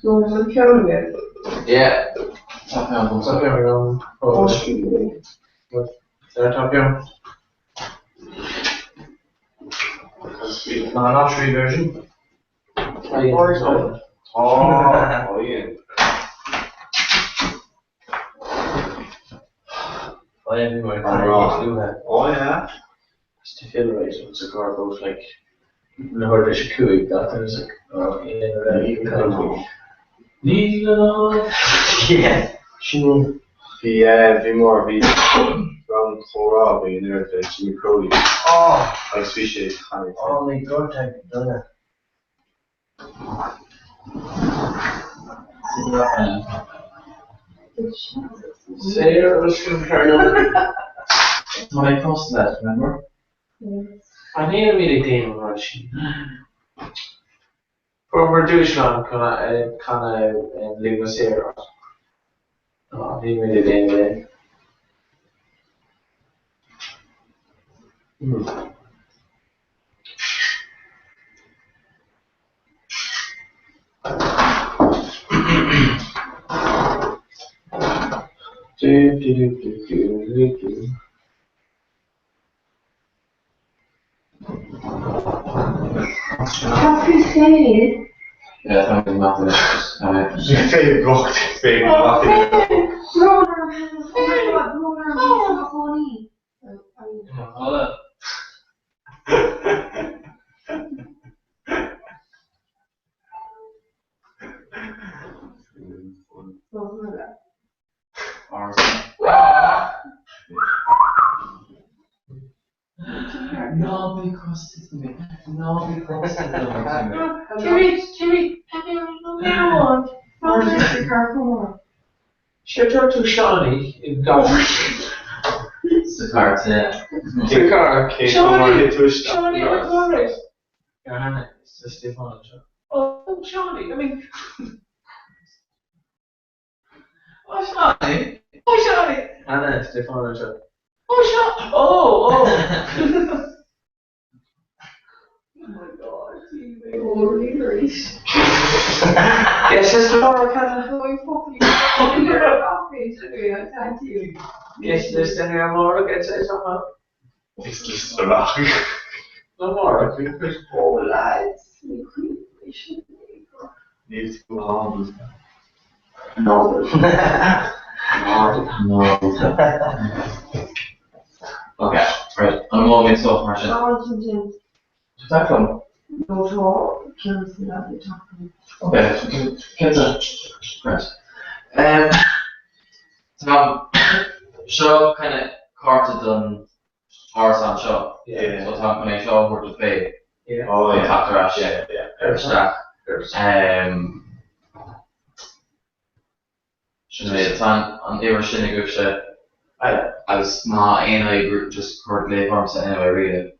No, an ceann aige. Yeah. Tá peann agam. Tá peann agam. Ó, scríobh é. Tá peann. Ná an Osraí version. Tá Oigheann. Oh yeah, bhí mar An Oh yeah. It's to feel right it's a car both like na hordra sé cúig that there's like oh yeah Níl Yeah. Sin Bhí bhí mór bhí rang chomhrá bhí in oiread le Jimmy Crowley Oh. agus bhí sé tháinig Oh my God, tá duine. Saor us from Carnarvon. When I posted that, remember? I níl mé ag déanamh mar sin. Fuair dúshlán chun Lima Saor. Níl mé ag déanamh é. Do do do do do do do. Tá tú féin. Yeah, tá mé maith anois. Bhí féin bocht féin maith Brón orm, oh my God, brón orm, bhí mé i mo chónaí. Hola. Ná bí crosta mé, ná bí crosta mé. Jimmy, Jimmy, Sure tú Seánie i gach Sa chart, yeah. Sa car. Seánie, Seánie, what's all right? Johanna, it's the Stefan seo. Oh, Seánie, I mean. Oh, Seánie. Oh, Seánie. Anna, Stefan seo. Oh, Seán. Oh, oh. Oh my God, bhí mé already arís. Yes, it's Laura Canna. Thank you. Yes, there's any more. Get say something. Is just amach. No more. Oh, lads, ní chuimhní sin. Níl tú ábalta. No. No. Okay, right. An bhfuil mé so mar sin. Seán sin. Tá liom. No tá ceann san leath teachtain. Okay, cinnte. Right. Um, tá seo kind of cárta don árasán seo. Yeah. So tá chun é seo a thabhairt do Faye. Yeah. Oh yeah. Teacht ar ais. Yeah, yeah. Isteach. Sinéad, Tá an uimhir sin agaibhse agus má tá aon fhadhb just cuir glaoch ormsa anyway really.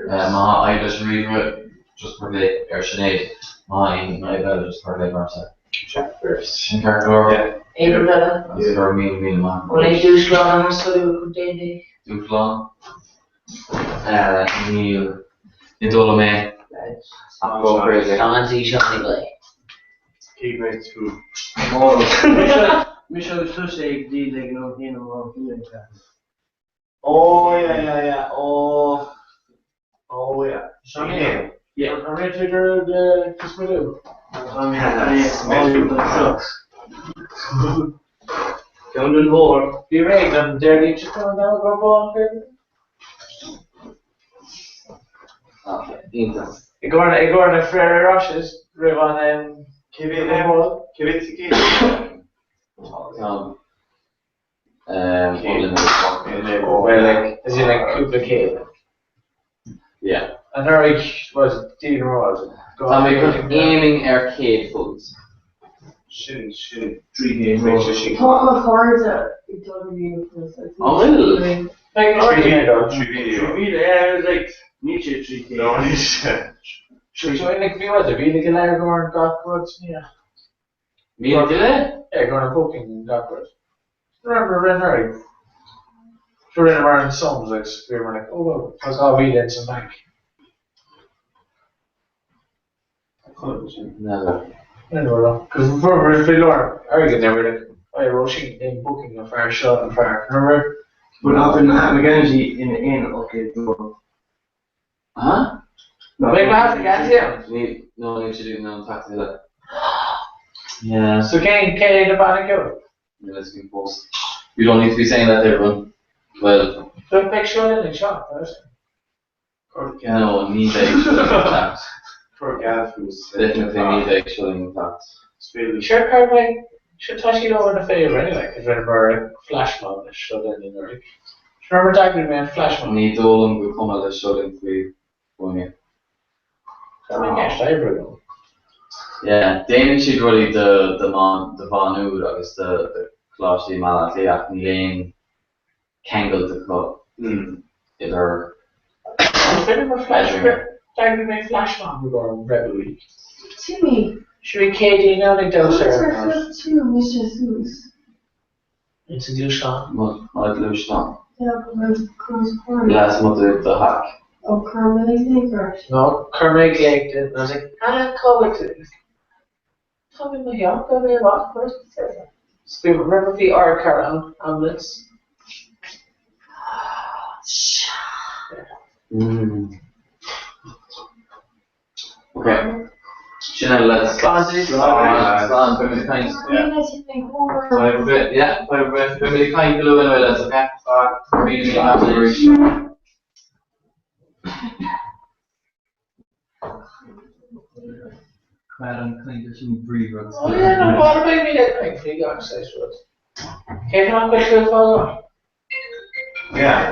Má tá fadhb leis an ríomhaire just cuir glaoch ar Sinéad, má tá aon fhadhb eile just cuir glaoch ormsa. Sin ceart go leor? Aon rud eile? Agus go raibh míle míle maith agat. Bhfuil aon dúshlán a theastaigh uait chun déanaí? Dúshlán? Níl. Ní dóigh liom é. Ach go crazy. Seansaí Seánie Boy. Cé mbeidh tú? Mise agus tusa ag díol ag an am céanna mar an Oh yeah yeah yeah oh oh yeah. Seánie, yeah. An raibh tú ag iarraidh smideadh? Ceann den bhóthar. Bí réidh an Déardaoin seo chugainn an gur ball féidir? Iontach. I gcomhair na Ferrero Rochers roimh an Cé mhéad cé mhéad ticéad? Ceann. Well like as in like cúpla céad. Yeah. Anuraidh was it was it? Tá mé chun aiming ar 100 fós. Sin sin 300 Tá mo chairde ag dul go dtí an fós. An bhfuil? Like 3,000. 3,000, yeah, like, níl sé 300. No, níl sé. So like bhí was it bhí like leir go an gach rud yeah. Míle duine? Yeah, go an booking gach rud. Remember anuraidh. So rinneamar an sums agus bhíomar like oh well tá 2,000 in san bank. Never. Never. Because bhí leor airgid there, we were like, oh yeah, Róisín in booking an fear seo an fear. Remember? But not been Mahatma Gandhi in aon ócáid dó. Huh? Beidh Mahatma Gandhi ann? Ní, no, níl sé in ann teacht a thuilleadh. Yeah. So cén cé na banna ceoil? Níl a fhios againn fós. You don't need to be saying that to everyone. Well. But beidh seo linn ag teacht, right? No, ní bheidh seo linn ag teacht. Cuir gead fós. Definitely ní bheidh seo linn ag teacht. Sure, cuir mé, sure tá siad over na favor anyway, cos rinneamar flash mob leis seo linn anuraidh. Remember d'eagraigh mé an flash mob? Ní dóigh liom gur cuma le seo linn faoi dhuine. Tá mé i gceist oibre agam. Yeah, déanann siad rudaí do do do Mhá Nuad agus do do Choláiste i mBaile Átha Cliath ach níl aon ceangailt acu idir Rinneamar flash d'eagraigh mé flash mob i gcomhair an Rebel Week. Timmy. Sure bhí Céadaoin ann ag damhsa ar an Conas ar phioc tú mise suas? Ins an gluaisteán. Mo ghluaisteán. Yeah, but like, conas tharla? Lasmuigh de do theach. Oh, chuir mé glaoch ort. No, chuir mé glaoch duit and I was like, ah, cá bhfuil tú? Tá mé i mo theach, tá mé amach, where's the server? So bhí, remember bhí ár car ann, ambulance. Mm. Ok. Sin é lads. Slán. Slán. Beidh muid ag caint. Yeah, beidh muid ag caint go luath anyway lads, ok? Slán. Míle míle maith agat arís. Cuir an caint sin bríomhar agus Oh yeah, no, bhuel, beidh muid ag caint faoi gach saghas rud. Cé tá an chuid seo fágáil? Yeah.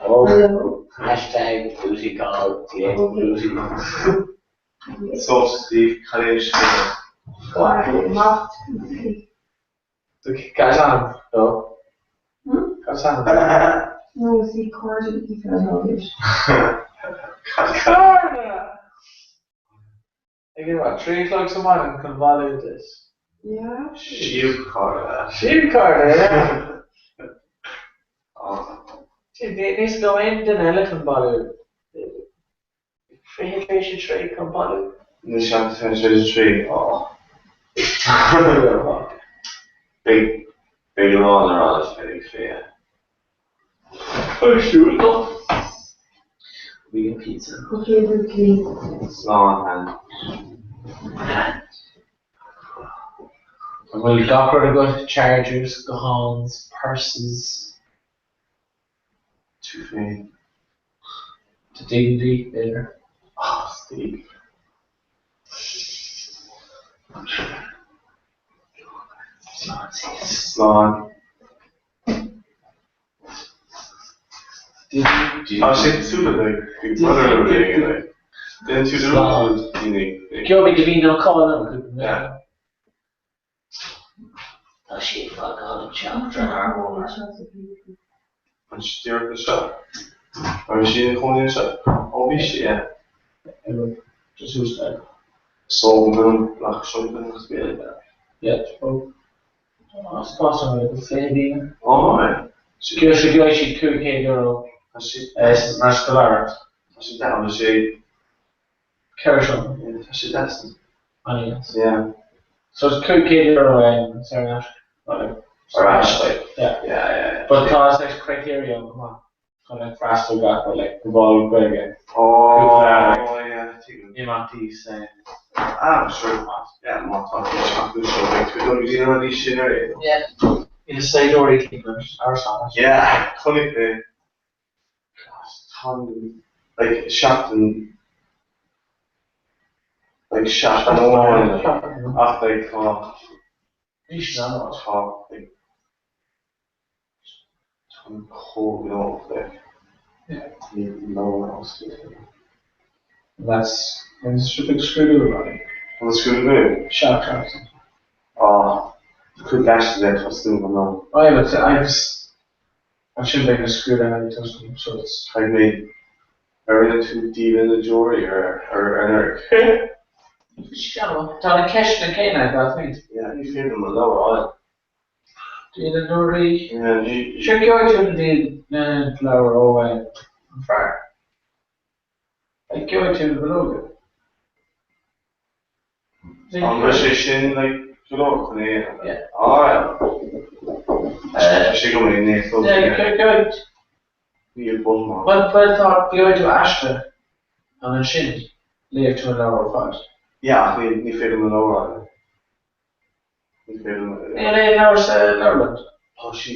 Oh, hashtag booty call, TH booty. So, Steve, cad é sin? Cad is ainm dó? Cad is ainm dó? No, see, cairde Aoife atá i gceist. Cairde! Ag an what, 3 o'clock sa maidin chun bailiú duit. Yeah. Síobchairde. Síobchairde, yeah. Níos go aon duine eile chun bailiú. 3:40 chun bailiú. Ní sean 23. Oh. Beidh beidh lá na rá ag féith. Ar siúl dó. Vegan pizza. Okay, okay. Slán Han. An bhfuil gach rud agat? Chargers, gutháins, purses. Tú féin. Do dignity, b'fhéidir. Oh, Steve. Slán. Tá sé cosúil le like Big Brother nó rud éigin like. Déanann tú do rud daoine. Gheobhaidh daoine an cáil ann. Yeah. Tá sí ag fágáil an teach tráthnóna amárach. An stiúir anseo. An raibh sí ina cónaí anseo? Ó bhí sí, yeah. Just who's that? So bhfuil nach siopa nach Gaeilge. Yeah, oh. Spás an go féadaíne. Ó, right. Gheobhaidh sí gheobhaidh sí €500 Tá sí mar scoláireacht. Tá sí deas, an sé Ceithre seomra. Yeah, tá sí deas. An-deas. Yeah. So it's €500 saor in aisce. Ar ais, like. Yeah. Yeah, yeah, yeah. But tá saghas criteria ann chomh maith chun like freastal gach rud like gabháil Gaeilge. Oh, Cúpla yeah, tuigim. imeachtaí san. Ah, sure. Yeah, má tá tú acu seo, beidh tú ag dul go dtí na rudaí sin ar aon nós. Yeah. Ina saighdiúirí timpeall ar son. Yeah, chonaic mé. Tá like seachtain like seachtain amháin like ach like tá Bhí sin an-mhaith. tá like tá chomh gnóthach like níl leabhar oscailte agam. That's an stupid scrúdú Ronnie. An scrúdú? Seachtain. Ah, cúpla aiste le tosnú an lá. Oh yeah, but I just Ansin beidh na scrúduithe ag tosnú so it's. Caithfidh mé Ar rinne tú díle na deoraí ar ar anuraidh? Tá na ceisteanna céanna ag gach méid. Yeah, ní féidir liom mo leabhar a fháil. Díle na ndeoraí. Yeah, ní. Sure gheobhaidh tú na díle na leabhar ó an fear. Like gheobhaidh tú na bileoga. An bhfuil sé sin like go leor chun é a dhéanamh? Yeah. Alright. Tá sé go mbeidh naoi chlog. Yeah, gheobhaidh. Níl bun maith. Bhuel, bhuel tá, gheobhaidh tú aiste and ansin léifidh tú an leabhar ar fad. Yeah, ach ní ní féidir liom an leabhar a fháil. Ní féidir liom. Níl aon leabhar sa leabharlann. Tá sí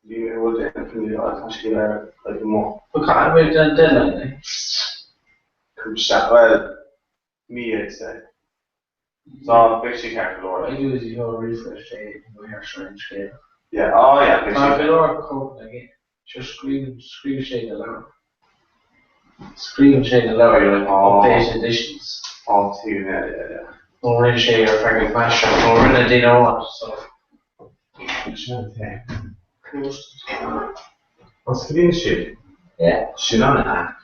Bhí mé rud éigin faoi tá sí ar like amuigh. But caithfidh muid an deadline, eh? Cúpla bhuel, mí I'd say. So beidh sé ceart go leor. I do is you go refresh é nó ar seo an scéal. Yeah, oh yeah, beidh sé. Tá go leor cóipeanna aige. Sure scríobhann scríobh sé na leabhair. Scríobhann sé na leabhair like updated editions. Oh, tuigim, yeah, yeah, yeah. Nó rinne sé ar feadh ag maistreacht nó rinne duine amháin so. Sin an té. Osclaíonn siad. Yeah. Sin an aip.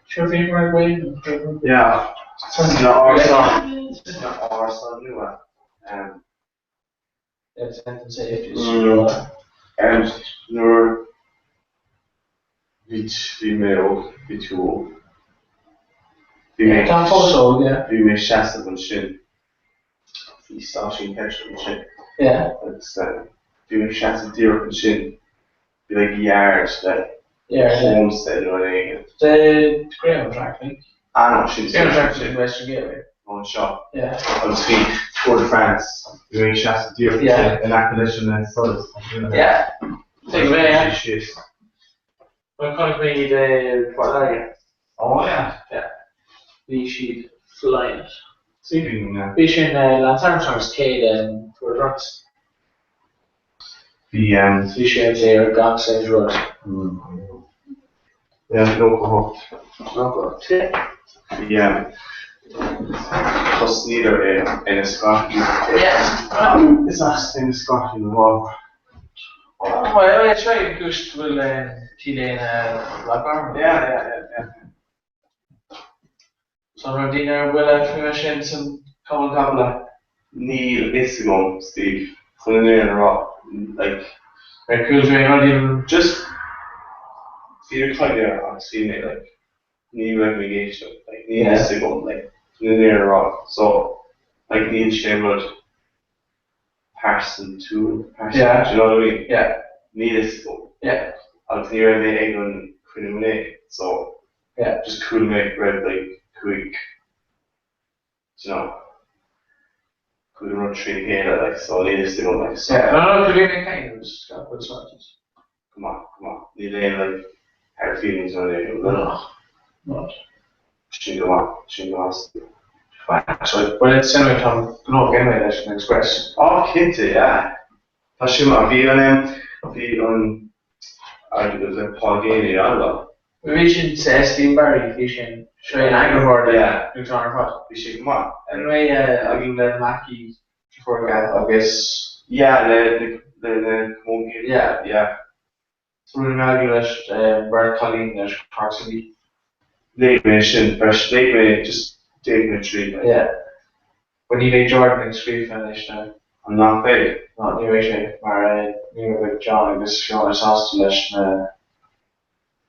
Sure bhí mar ag Wayne. Yeah. Sna árasáin, sna árasáin nua. Um, um, nuair bhí bhí mé óg, bhí tú óg. Bhí mé Tá fós óg, yeah. Bhí mé seasamh ansin. Bhí stáisiún peitril ansin. Yeah. Agus bhí mé seasamh díreach ansin. Bhí like yard le Yeah, yeah. homestead nó rud éigin. The Greyhound track, like. Ah no, sin Greyhound track is in Western Gateway. Ó anseo. Yeah. Agus bhí Tour de France. Bhí mé seasamh díreach Yeah. ansin in aice leis an solas. Yeah. Tuigim é, yeah. Síos. Bhuel, chonaic mé iad i Port Láirge. Oh yeah. Yeah. Bhí siad flying it. Sleeping, yeah. Bhí sin Lance Armstrong's céad Tour de France. Bhí um. Bhí sé ag léir gach saghas rud. Yeah, 98. 98, yeah. Bhí um. Thosnaíodar i Enniscorthy. Yeah. Is as Enniscorthy mo mháthair. Well, yeah, sure, an cúis go bhfuil T-léine lag orm. Yeah, yeah, yeah, yeah. So an raibh daoine ar buile faoi sin san Cumann Capalla? Níl a fhios agam, Steve, chun an fhírinne a rá, like. Ar chuala tú aon rud even? Just, bhí ar caint air agus bhí mé like, ní raibh mé ag éisteacht, like, níl a fhios agam, like, chun an fhírinne a rá, so, like, níl sé rud pearsantúil, pearsan, Yeah. do you know what I mean? Yeah. Níl a fhios agam. Yeah. Agus ní raibh mé ag an cruinniú inné, so Yeah. just chuala mé go raibh like cúig, do you know, cúig rud trí chéile, like, so níl a fhios agam, like, so. Yeah, no, no, go raibh mé féin agus gach rud sorted. Come on, come on. Níl aon like hard feelings or anything, no. No. Sin go maith, sin go maith. So, well, it's anyway, tá gnó anyway leis an Express. Oh, cinnte, yeah. Tá sin maith. Bhí an em, bhí an airgead le Paul Geaney an-mhaith. Bhí sin sa Steve Barry, bhí sin, seo é an eagarthóir de Yeah. nuachtán ar fad. Bhí sé go maith. Anyway, againn le Mackey Treforga agus. Yeah, le le le camogie. Yeah. Yeah. So rinne mé agallamh leis beirt cailín leis Cork City. Léigh mé sin freisin, léigh mé just léigh mé tríd like. Yeah. But ní bheidh Jordan ag scríobh anois now. An nach mbeidh? No, ní bheidh sé mar ní raibh John agus Fiona sásta leis na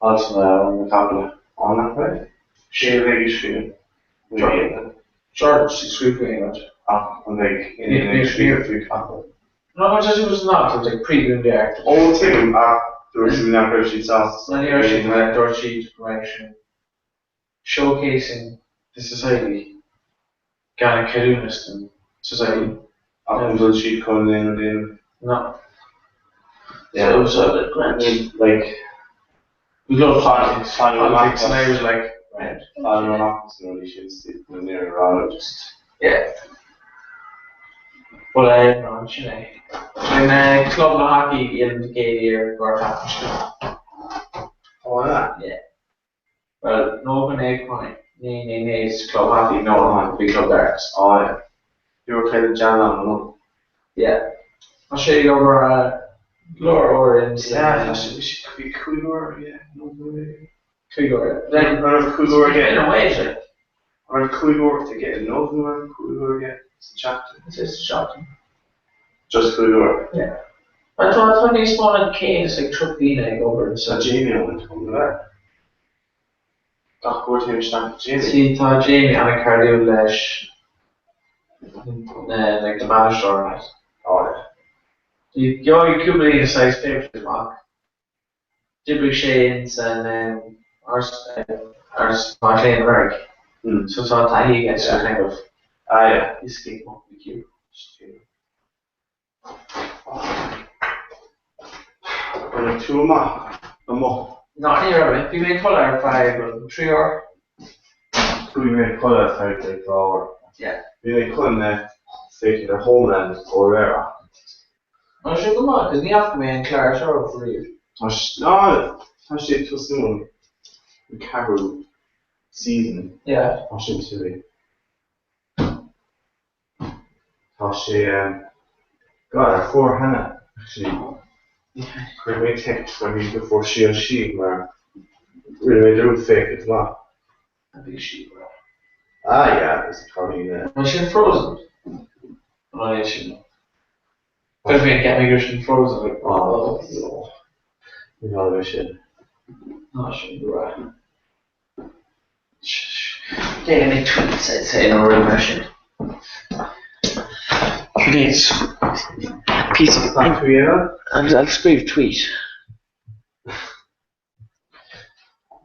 haltanna ó na caiple. Á nach mbeidh? Sé a bheidh ag scríobh. Jordan. Jordan ag scríobh faoi England. Ach an mbeidh aon duine ag scríobh faoi capall? No, but it was not, it was like previewing the article. Ó tuigim ach dúirt tú nach raibh siad sásta. No, ní raibh siad, dúirt siad go raibh sin showcasing the society gan an ceadúnas don society. Ach an bhfuil siad chun aon rud a dhéanamh? No. So, so, grand. Like, We love politics, politics, and I was like, right. Fáil amach is na rudaí sin Steve, nó níor a rá just. Yeah. Well, eh, no, sin é. Sin eh, club na hockey in the céad year go raibh Oh, yeah. Yeah. Well, 99 9 9 9 is club hockey, no, no, big club darts. Oh, yeah. You were kind of jam on no? Yeah. Tá sé ag obair glór uair in Yeah, tá sé bhí cúig uair, yeah, nó cúig uair. Then raibh cúig uair aige. In a way, like. Raibh cúig uair aige, nó raibh cúig uair aige sa tseachtain. Sa tseachtain. Just cúig uair. Yeah. Tá tá níos mó ná céad is like 30 daoine ag obair Tá Jamie ann chun go leor. Gach uair téim isteach go Jamie. See, tá Jamie an-chairdiúil leis like the bainisteoir and that. Oh yeah. Gheobhaidh cúpla daoine saghas papers amach. D'oibrigh sé in san Áras Mac Léinn anuraidh. So tá taithí aige so kind of Ah yeah. he's kicked up the queue. An raibh tú amach amuigh? No, ní raibh mé. Bhí mé ag codladh ar feadh 3 uair. Chuaigh mé a chodladh ar feadh like 2 uair. Yeah. Bhí mé chun féachaint ar Homeland ó aréir ach. Tá sé go maith, cos ní fhaca mé an clár seo riamh. Tá no, tá sé ag tosú an ceathrú season. Yeah. Tá sin tibí. Tá sé God, ar fuair cheana, actually. Chuir mé text uirthi go bhfuair sí an sí mar rinne mé dearmad féachaint amach. Bhí sí breá. Ah yeah, is cailín é. An sin Frozen? An é sin? Chuir mé ceap mé gur sin Frozen like oh no. Ní raibh é sin. Ná sin breá. Déanfaidh mé tweets I'd say nó rud mar sin. Tweets. Piece of I'll I'll scríobh tweet.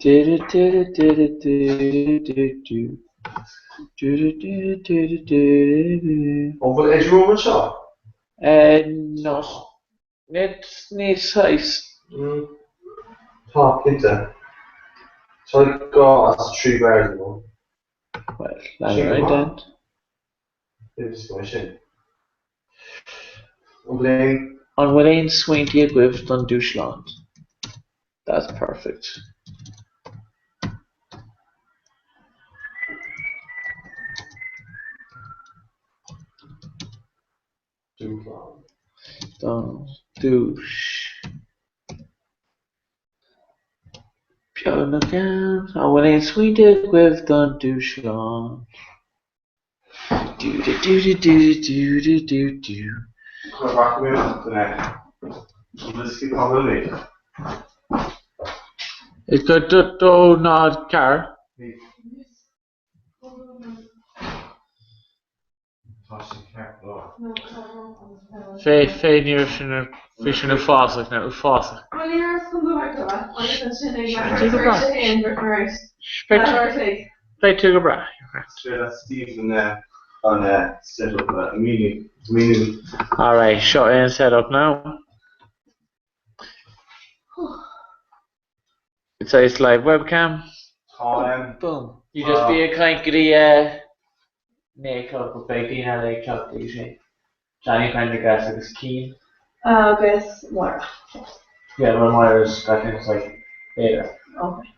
Du du du du du du du du du du du du du du du. An bhfuil Ed romham anseo? No. Ní saghas. Tá, cinnte. Tá 2 as 3 bears agam. Well, lean ar aghaidh then. Is go sin. An bhfuil aon. An bhfuil aon smaointe agaibh don dúshlán? That's perfect. Dúshlán. Don duais. Beagnach ann. An bhfuil aon smaointe agaibh don dúshlán? Do do do do do do do do do. Chuir bhfaca mé amach den é. An bhfuil skip á bhfuil mé? Is go do do 0 4. Bhí. Tá sé ceart go leor. Fé, fé, ní raibh sin, bhí sin uafásach, nó uafásach. Bhuel, ní raibh chun dul thart eile, agus ansin ag Beidh tú go breá. Beidh tú go breá. Sé le Stephen an set-up a mhíniú. Alright, seo é an set-up now. It's a live webcam. Tá. Boom. You just bí ag caint go dtí 9 a chlog but beidh daoine eile ag teacht ag sé. Johnny Prendergast agus Keane. Agus Máire. Yeah, well Máire's got things like later. Okay.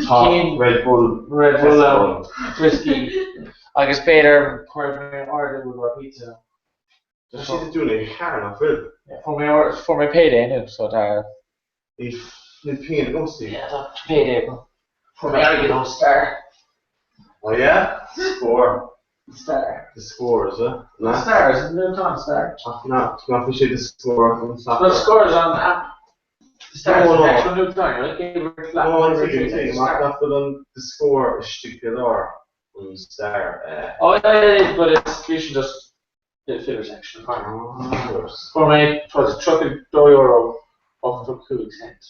Tá Keane, Red Bull Red Bull ann, whiskey agus b'fhéidir cuirfidh mé ordú ar pizza. Tá siad ag dúnadh ag a ceathair, nach bhfuil? Yeah, fuair mé or, fuair mé payday inniu, so tá. Níl, níl pingin agam, Steve. Yeah, tá payday agam. Fuair mé airgead ó Star. Oh yeah? Score. Star. The score, is it? The Star, is it nuachtán Star? Ach nach, nach bhfuil sé the score on the The score is on the app. The Star is an actual nuachtán, you're like, No, I think it is. Nach bhfuil an the score istigh i lár an Star. Oh yeah, it is, but it's usually just the filler section. Fuair mé €32 85 cent.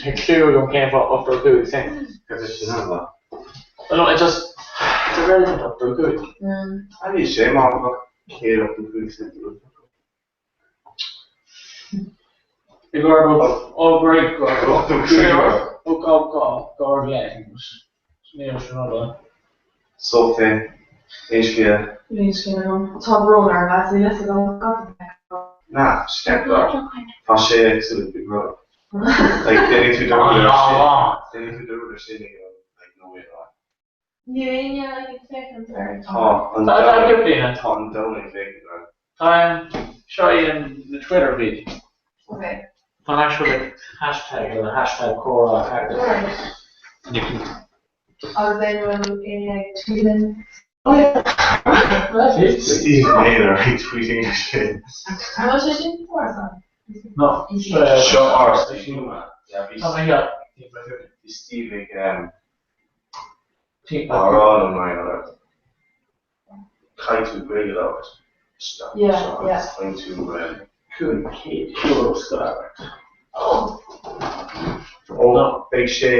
Tá clue agam cén fáth 85 cent. Cad é sin ann? Well no, it just, it's irrelevant 85. A bhí sé má bheadh 185 cent agat. I gcomhair ó go ó go go go Níl sin rud ann. Sophie, aon scéal? Níl aon scéal agam. Tá brón orm, as níl fhios agam cad a bheidh agam. Ná, sceipteach. Tá sé ag Big Brother. Like, déanfaidh tú dearmad ar sin. Déanfaidh tú dearmad ar sin ag an, like, no way at all. Níl éinne like ag féachaint air. Tá an domhan, tá an domhan ag féachaint air. Tá seo í an na Twitter feed. Okay. Tá an actual like hashtag or the hashtag comhrá Right. And you can Agus an bhfuil éinne ag tweeting? Oh yeah. Steve Naylor ag tweeting ar sin. An bhfuil sé sin fós ann? No. Seo ár Steve. Tá mé yeah. Bhí Steve ag á rá liom mar gheall air. Caithfidh tú Gaeilge a labhairt. Stop. Yeah, yeah. Caithfidh tú €500 scoláireacht. Ó, beidh sé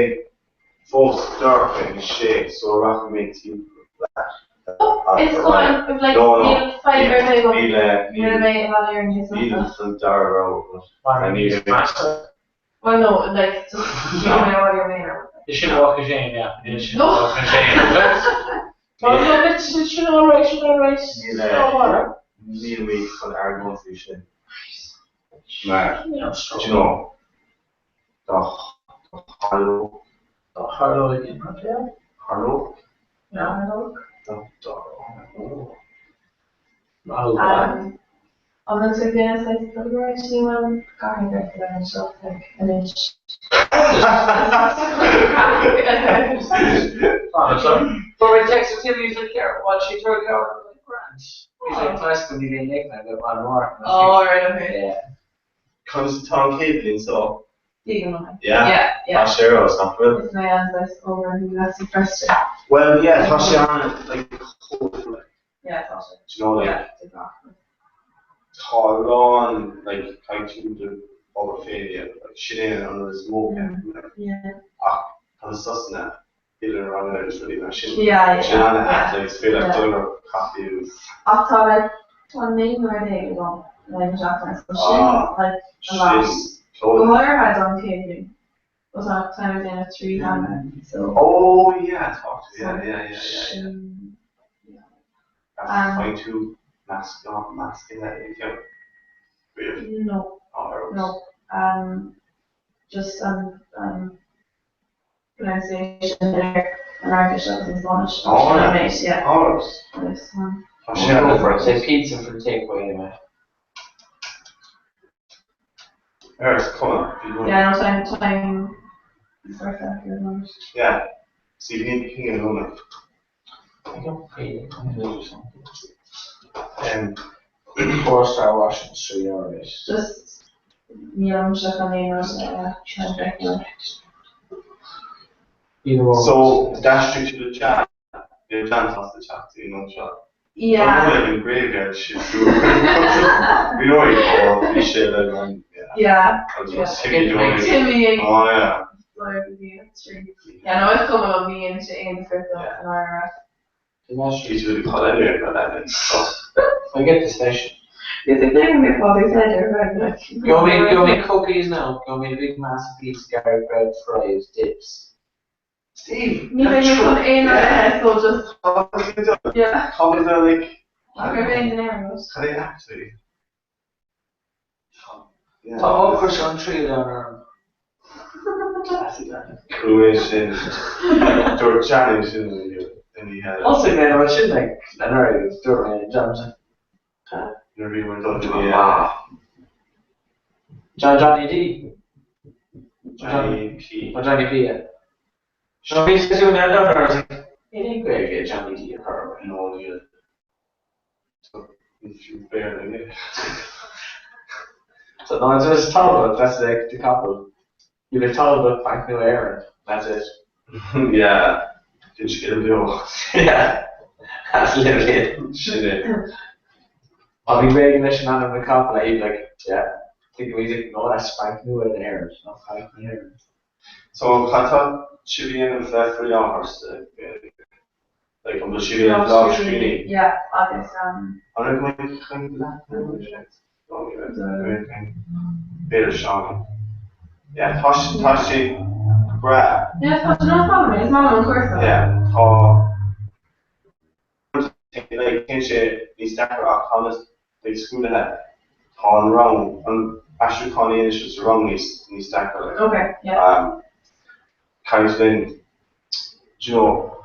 fós dorcha ag a sé so rachaidh mé timpeall leat. It's fine, if like No, no. níl fadhb ar bith agam. Níl, níl, Níl mé i bhfad Éireann níos níl measa. an dara rogha agat. Níl Well no, like just níl mé i bhfad Éireann. Is sin walk of shame, yeah. Is sin No. walk of shame. Well, no, it's it's sin all right, sin all right. Níl, No bother. níl mé chun argóint faoi sin. Mar, do you know, dá tharlódh. Dá tharlódh in yeah. Tharlódh? Yeah. Dá dtarlódh. Um, An bhfuil tú ag déanamh saghas pilgrimage ní bhfuil caithfidh gur le anseo like anois. Fuair mé text ó Timmy, he's like, here, what she told you, Grant. He's like, class when you didn't like that, one more. Oh, right, okay. Yeah. Conas atá an chéad bhliain so? Bhí go maith. Yeah? Yeah, yeah. Tá sé ar fheabhas, nach bhfuil? Is mé an saghas over who has to first it. Well, yeah, tá sé an, like, chomh, like, Yeah, tá sé. do you know, like, Yeah, exactly. tá a lán, like, caithfidh tú do obair féin a dhéanamh, like, sin é an rud is mó, like, Yeah. ach tá na sosanna, idir an ranganna agus rudaí mar sin. Yeah, yeah, Sin an-ait, yeah. like, is féidir leat Yeah. dul ar caife agus. Ach tá like, tá 19 uair agam le haghaidh na seachtaine, so sin Ah, like a lot. sin Go háirithe don chéad bhliain. Well tá táim ag déanamh trí theanga, so. Oh yeah, tá tú, yeah, yeah, yeah, yeah, yeah. Sin, yeah. Faigheann tú meascán, meascán le aon cheann? No. Oh, No. Um, just an, an pronunciation ar an Fhraincis agus an Spáinnis. Oh, yeah. Mate, yeah. Oh. Agus, um, Tá sé an for it. Say pizza for takeaway anyway. Ar is cuma, bhí one. Yeah, no, táim, táim foirfe ar an moment. Yeah. So you need pingin lóna. I don't pay Um, Four star Washington Street, all right. Just níl agamsa chun aon rud eile a bhreithniú. Either one. So, d'aistrigh tú le Jan, le Jan sásta teacht í an seo. Yeah. Tá an graveyard shift. Bhí nóí ó bhí sé le an Yeah. Agus Yeah. Timmy Dolan. Timmy ag Oh yeah. Sorry, bhí an trí. Yeah, no, is cuma liom, ní dhéanann sé aon difear dom an áirithe. He's really called anyway about that. So. I get the session. Is it doing me father said or right? Go me, go me cookies now. Go me big massive piece of garlic bread, fries, dips. Steve, Ní bheidh mé chun aon rud eile, so just Yeah. How is that like? Ach ar bheidh an air Can I actually? Tá ocras an tríad an orm. Cúis sin. Dúirt Jan sin in the Also, man, I should like an early dúirt mé Johnson. Nuair a bhí muid dul go dtí John Johnny D. Johnny P. Oh Johnny P, yeah. Seo bhí sé siúd ar an ar Níl aon Gaeilge ag Johnny D ar chor ar bith. No níl. Ní fiú Béarla aige. So no, it's just Talbot, that's like the couple. You like Talbot, Bank Nua Éireann, that's it. Yeah, sin scéal beo. Yeah, that's literally it. Sin é. Má bhí Gaeilge leis an ainm na capall, he'd be like, yeah, think of music, no, that's Bank Nua in Éireann, not Bank na hÉireann. So, cad tá sibh a dhéanamh le faoi láthair sa Ghaeilge? Like, an bhfuil sibh ag déanamh lámhscríbhinní? Yeah, agus um. An raibh mé ag caint leat nó? No, ní raibh. B'fhéidir Seán. Yeah, tá sé, tá sé breá. Yeah, tá sé nó tá mé, is maith liom an cúrsa. Yeah, tá like, téann sé níos deacra ach tá na like, scrúduithe, tá an rang, an aistriúchán a dhéanann siad sa rang níos, níos deacra like. Okay, yeah. Um, caint linn, do you know,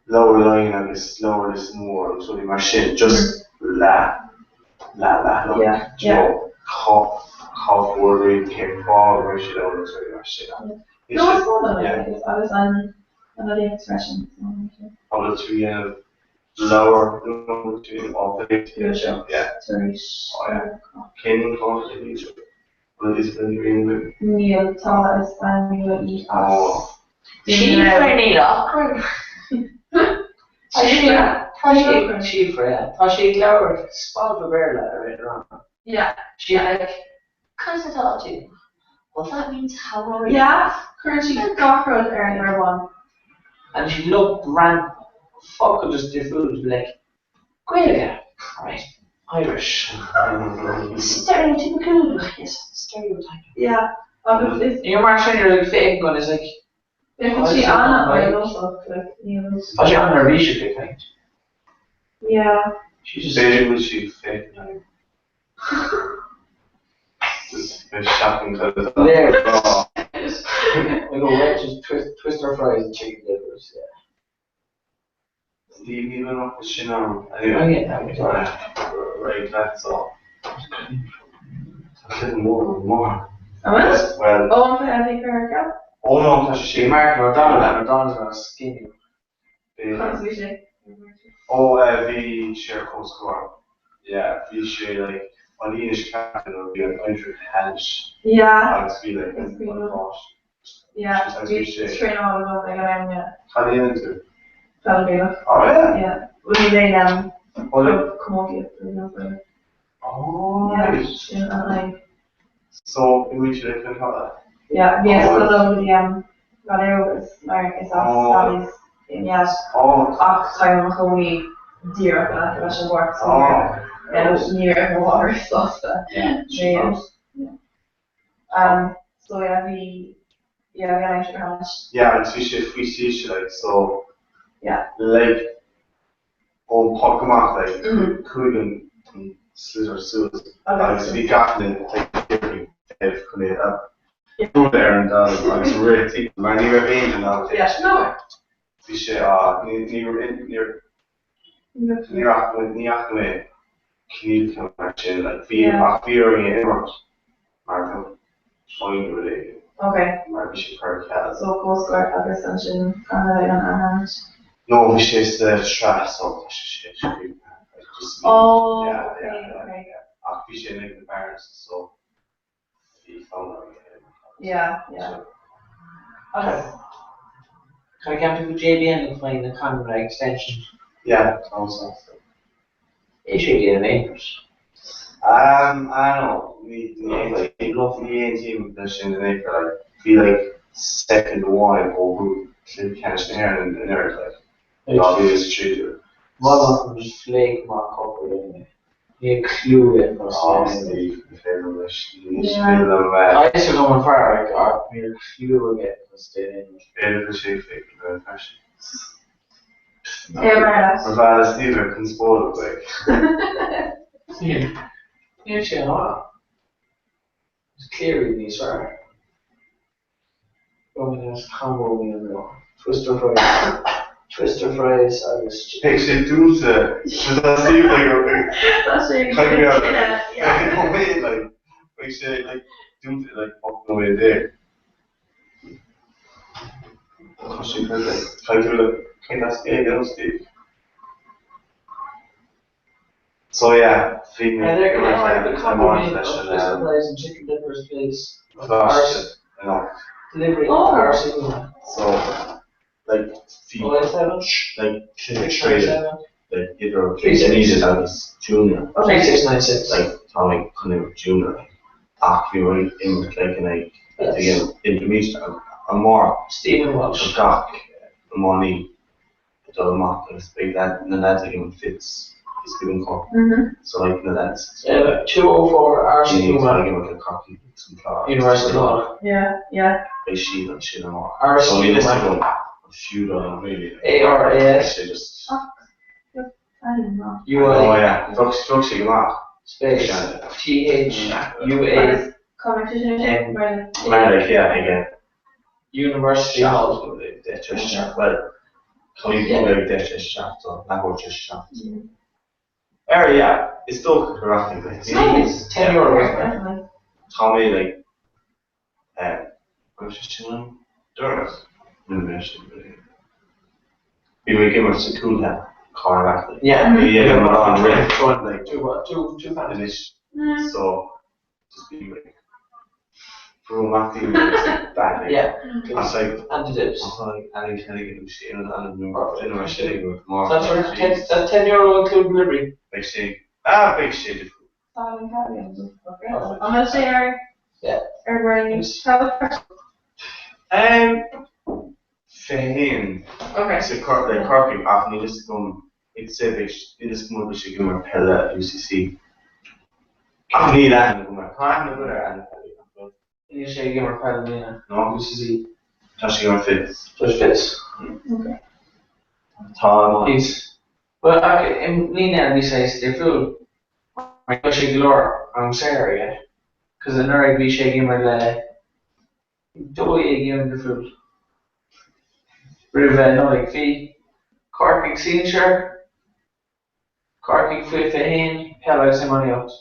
Leabhar Laighean agus Leabhar Lios Mór agus rudaí mar sin, just leath, leath leathanach, Yeah. do you know, cá, cá bhfuair cén fáth go raibh siad ann agus rudaí mar sin. Yeah. No, is maith liom é, agus agus an an léacht freisin. An bhfuil tú ag déanamh leabhar nó an bhfuil tú ag déanamh áiléar? Yeah. Tar éis. Oh yeah. Cén cás a bhí tú? An bhfuil fhios ag aon duine? Níl, tá is bean nua í as. Oh. Síofra Ní Lochlainn. Tá sí, Tá sí, Síofra, yeah. Tá sí ag labhairt spalpadh Béarla i rith an ranga. Yeah. She like, Conas atá tú? Well that means how are you? Yeah, cuireann sí gach rud ar an uair And she looked ran focal just difriúil to be like, Gaeilge, right, Irish. Stereotypical, yes, stereotype. Yeah, agus is. You're mar sin, you're like féachaint gun is like. Féachann sí an-áineasach, like, níl. Tá sí an-neirbhíseach ag caint. Yeah. She just. B'fhéidir go bhfuil sí ag féachaint Just bit shocking cos There. We go wedges, twist, twister fries and chicken livers, yeah. Steve níl an fhocal sin ann. Anyway, right, that's all. Tá sé mór mór. An bhfuil? Well. Ó, an bhfuil bhí cur ar ceal? Ó no, tá sé sin. Bhí Martin O'Donnell and O'Donnell's gonna skin you. Conas a bhí sé? Ó, bhí sé ar comhscór. Yeah, bhí sé like an Aoine seo caite nuair a bhí an aimsir thainis. Yeah. Agus bhí like an bháisteach. Yeah, bhí traenáil agam ag an am, yeah. Cad a dhéanann tú? Peil Ghaelach. Oh yeah? Yeah. Bhuel ní bheidh Oh yeah. camógaíocht or something. Oh Yeah, right. sin an aidhm. So, imríonn siad ag an halla? Yeah, bhí ag dul go dtí an Gaileogas mar is as Gaillimh in yeah. Oh. Ach táim i mo chónaí díreach in aice leis an bpáirc so ní raibh mo mháthair sásta. Yeah. Yeah. Um, so yeah, bhí, yeah, bhí an aimsir go hainnis. Yeah, agus bhí sé faoi saoirse like, so Yeah. like ón poc amach like chuaigh an sliotar suas agus bhí gach duine like chun é a bhualadh ar an dtalamh agus rith timpeall mar ní raibh aon duine ábalta Yeah, no. Bhí sé á ní ní ní ní raibh ní fhaca mé coinníollacha mar sin like bhí ach bhí orainn é imirt mar bheadh fine nó rud éigin Ok. mar bhí sé curtha ar ceal. So comhscór agus ansin an an an No bhí sé sa tsraith so tá sé sé scríofa like just bhí Oh yeah ok yeah yeah ok. yeah ach bhí sé in ag na Barnes so bhí fonn orainn é a imirt Yeah yeah. Agus. Cad a cheap tú faoi JBN ag fáil na Conradh extension? Yeah tá mé sásta. É sé déanamh aon rud. Um, I don't know, ní ní ní aontaím leis sin in aon chor, like, bhí like soicind amháin ó bhuaigh Cluiche Ceannais na hÉireann anuraidh, like, 2013. Mholfainn an flake maith copper anyway. Níl clue air mar Oh, Steve, ní féidir liom leis, ní féidir liom Tá a fhios agam an fear, like, ach níl clue aige conas déanamh aon rud. B'fhéidir go bhfuil sé fake le freisin. É mar leis. Mar bhean is Steve ar conspóideach, like. Níl sé an-mhaith. Is Cleary níos fearr. Domino's combo meal nó Twister fries. Twister fries agus. Beidh sé dúnta. So tá Steve like Tá sé Caithfidh mé cinneadh, yeah. No way like beidh sé like dúnta like 18 nóiméad. Tá sé like caithfidh tú like caithfidh tú scéal a dhéanamh Steve. So yeah, bhí mé Hey there, can I have the ag compliment leis of an Twister fries and chicken dippers, please? Coláiste anocht. Delivery Oh. Arsenal. So like bhí 087 like clinic tréad like idir 36. intermediate agus junior. Okay. 3696. Like tá mé chun imirt junior like ach bhí mé ag imirt like in like Yes. intermediate amárach Stephen Walsh. Tá gach iománaí ag dul amach agus beidh na lads ag imirt Fitz Fitzgibbon Cup. So like na lads. 204 Arsenal. Ní tá ag imirt le Corcaigh agus an Clár. University Hall. Yeah, yeah. Beidh siad ansin amárach. Arsenal. So níl fhios agam an fiú dom really. A R A S. Sé just. I don't know. U Oh I yeah, bheadh sé go maith. space T H U A Comment sin M. mar Mar like yeah ag University Hall. Well, 5:07 7:30. Ar yeah, is dócha go rachaidh mé. Nice. €10 isn't it? Tá mé like raibh sé sin an doras nó bhí sé Bhí mé ag imirt sa cúlthe Conor Rafferty. Yeah. Bhí ag an an rith like Two what? Two two pounds. anois so just bhí mé brú amach daoine agus like bad like Yeah. As like And the dips. like Annie Hennigan sé an an nó mar sin ag So that's for 10 that's €10 including delivery. Beidh sé ah beidh sé difriúil. An bhfuil sé ar Yeah. ar bhur Um, féin Okay. sa Cor like Corcaigh ach níl fhios agam ag sé níl fhios agam an bhfuil sé ag imirt peile UCC. Ach níl aithne agam air. Tá aithne agam ar Annie Hennigan. Níl sé ag imirt peile i mbliana. No? UCC. Tá sé ag imirt Fitz. Tá sé Fitz. Okay. Tá an He's Well ach i mbliana bhí sé difriúil mar tá sé go leor am saor aige. Cos anuraidh bhí sé ag imirt le dóigh ag difriúil. Roimh Nollaig bhí Corcaigh Sinsir, Corcaigh faoi 21, peil agus iománaíocht.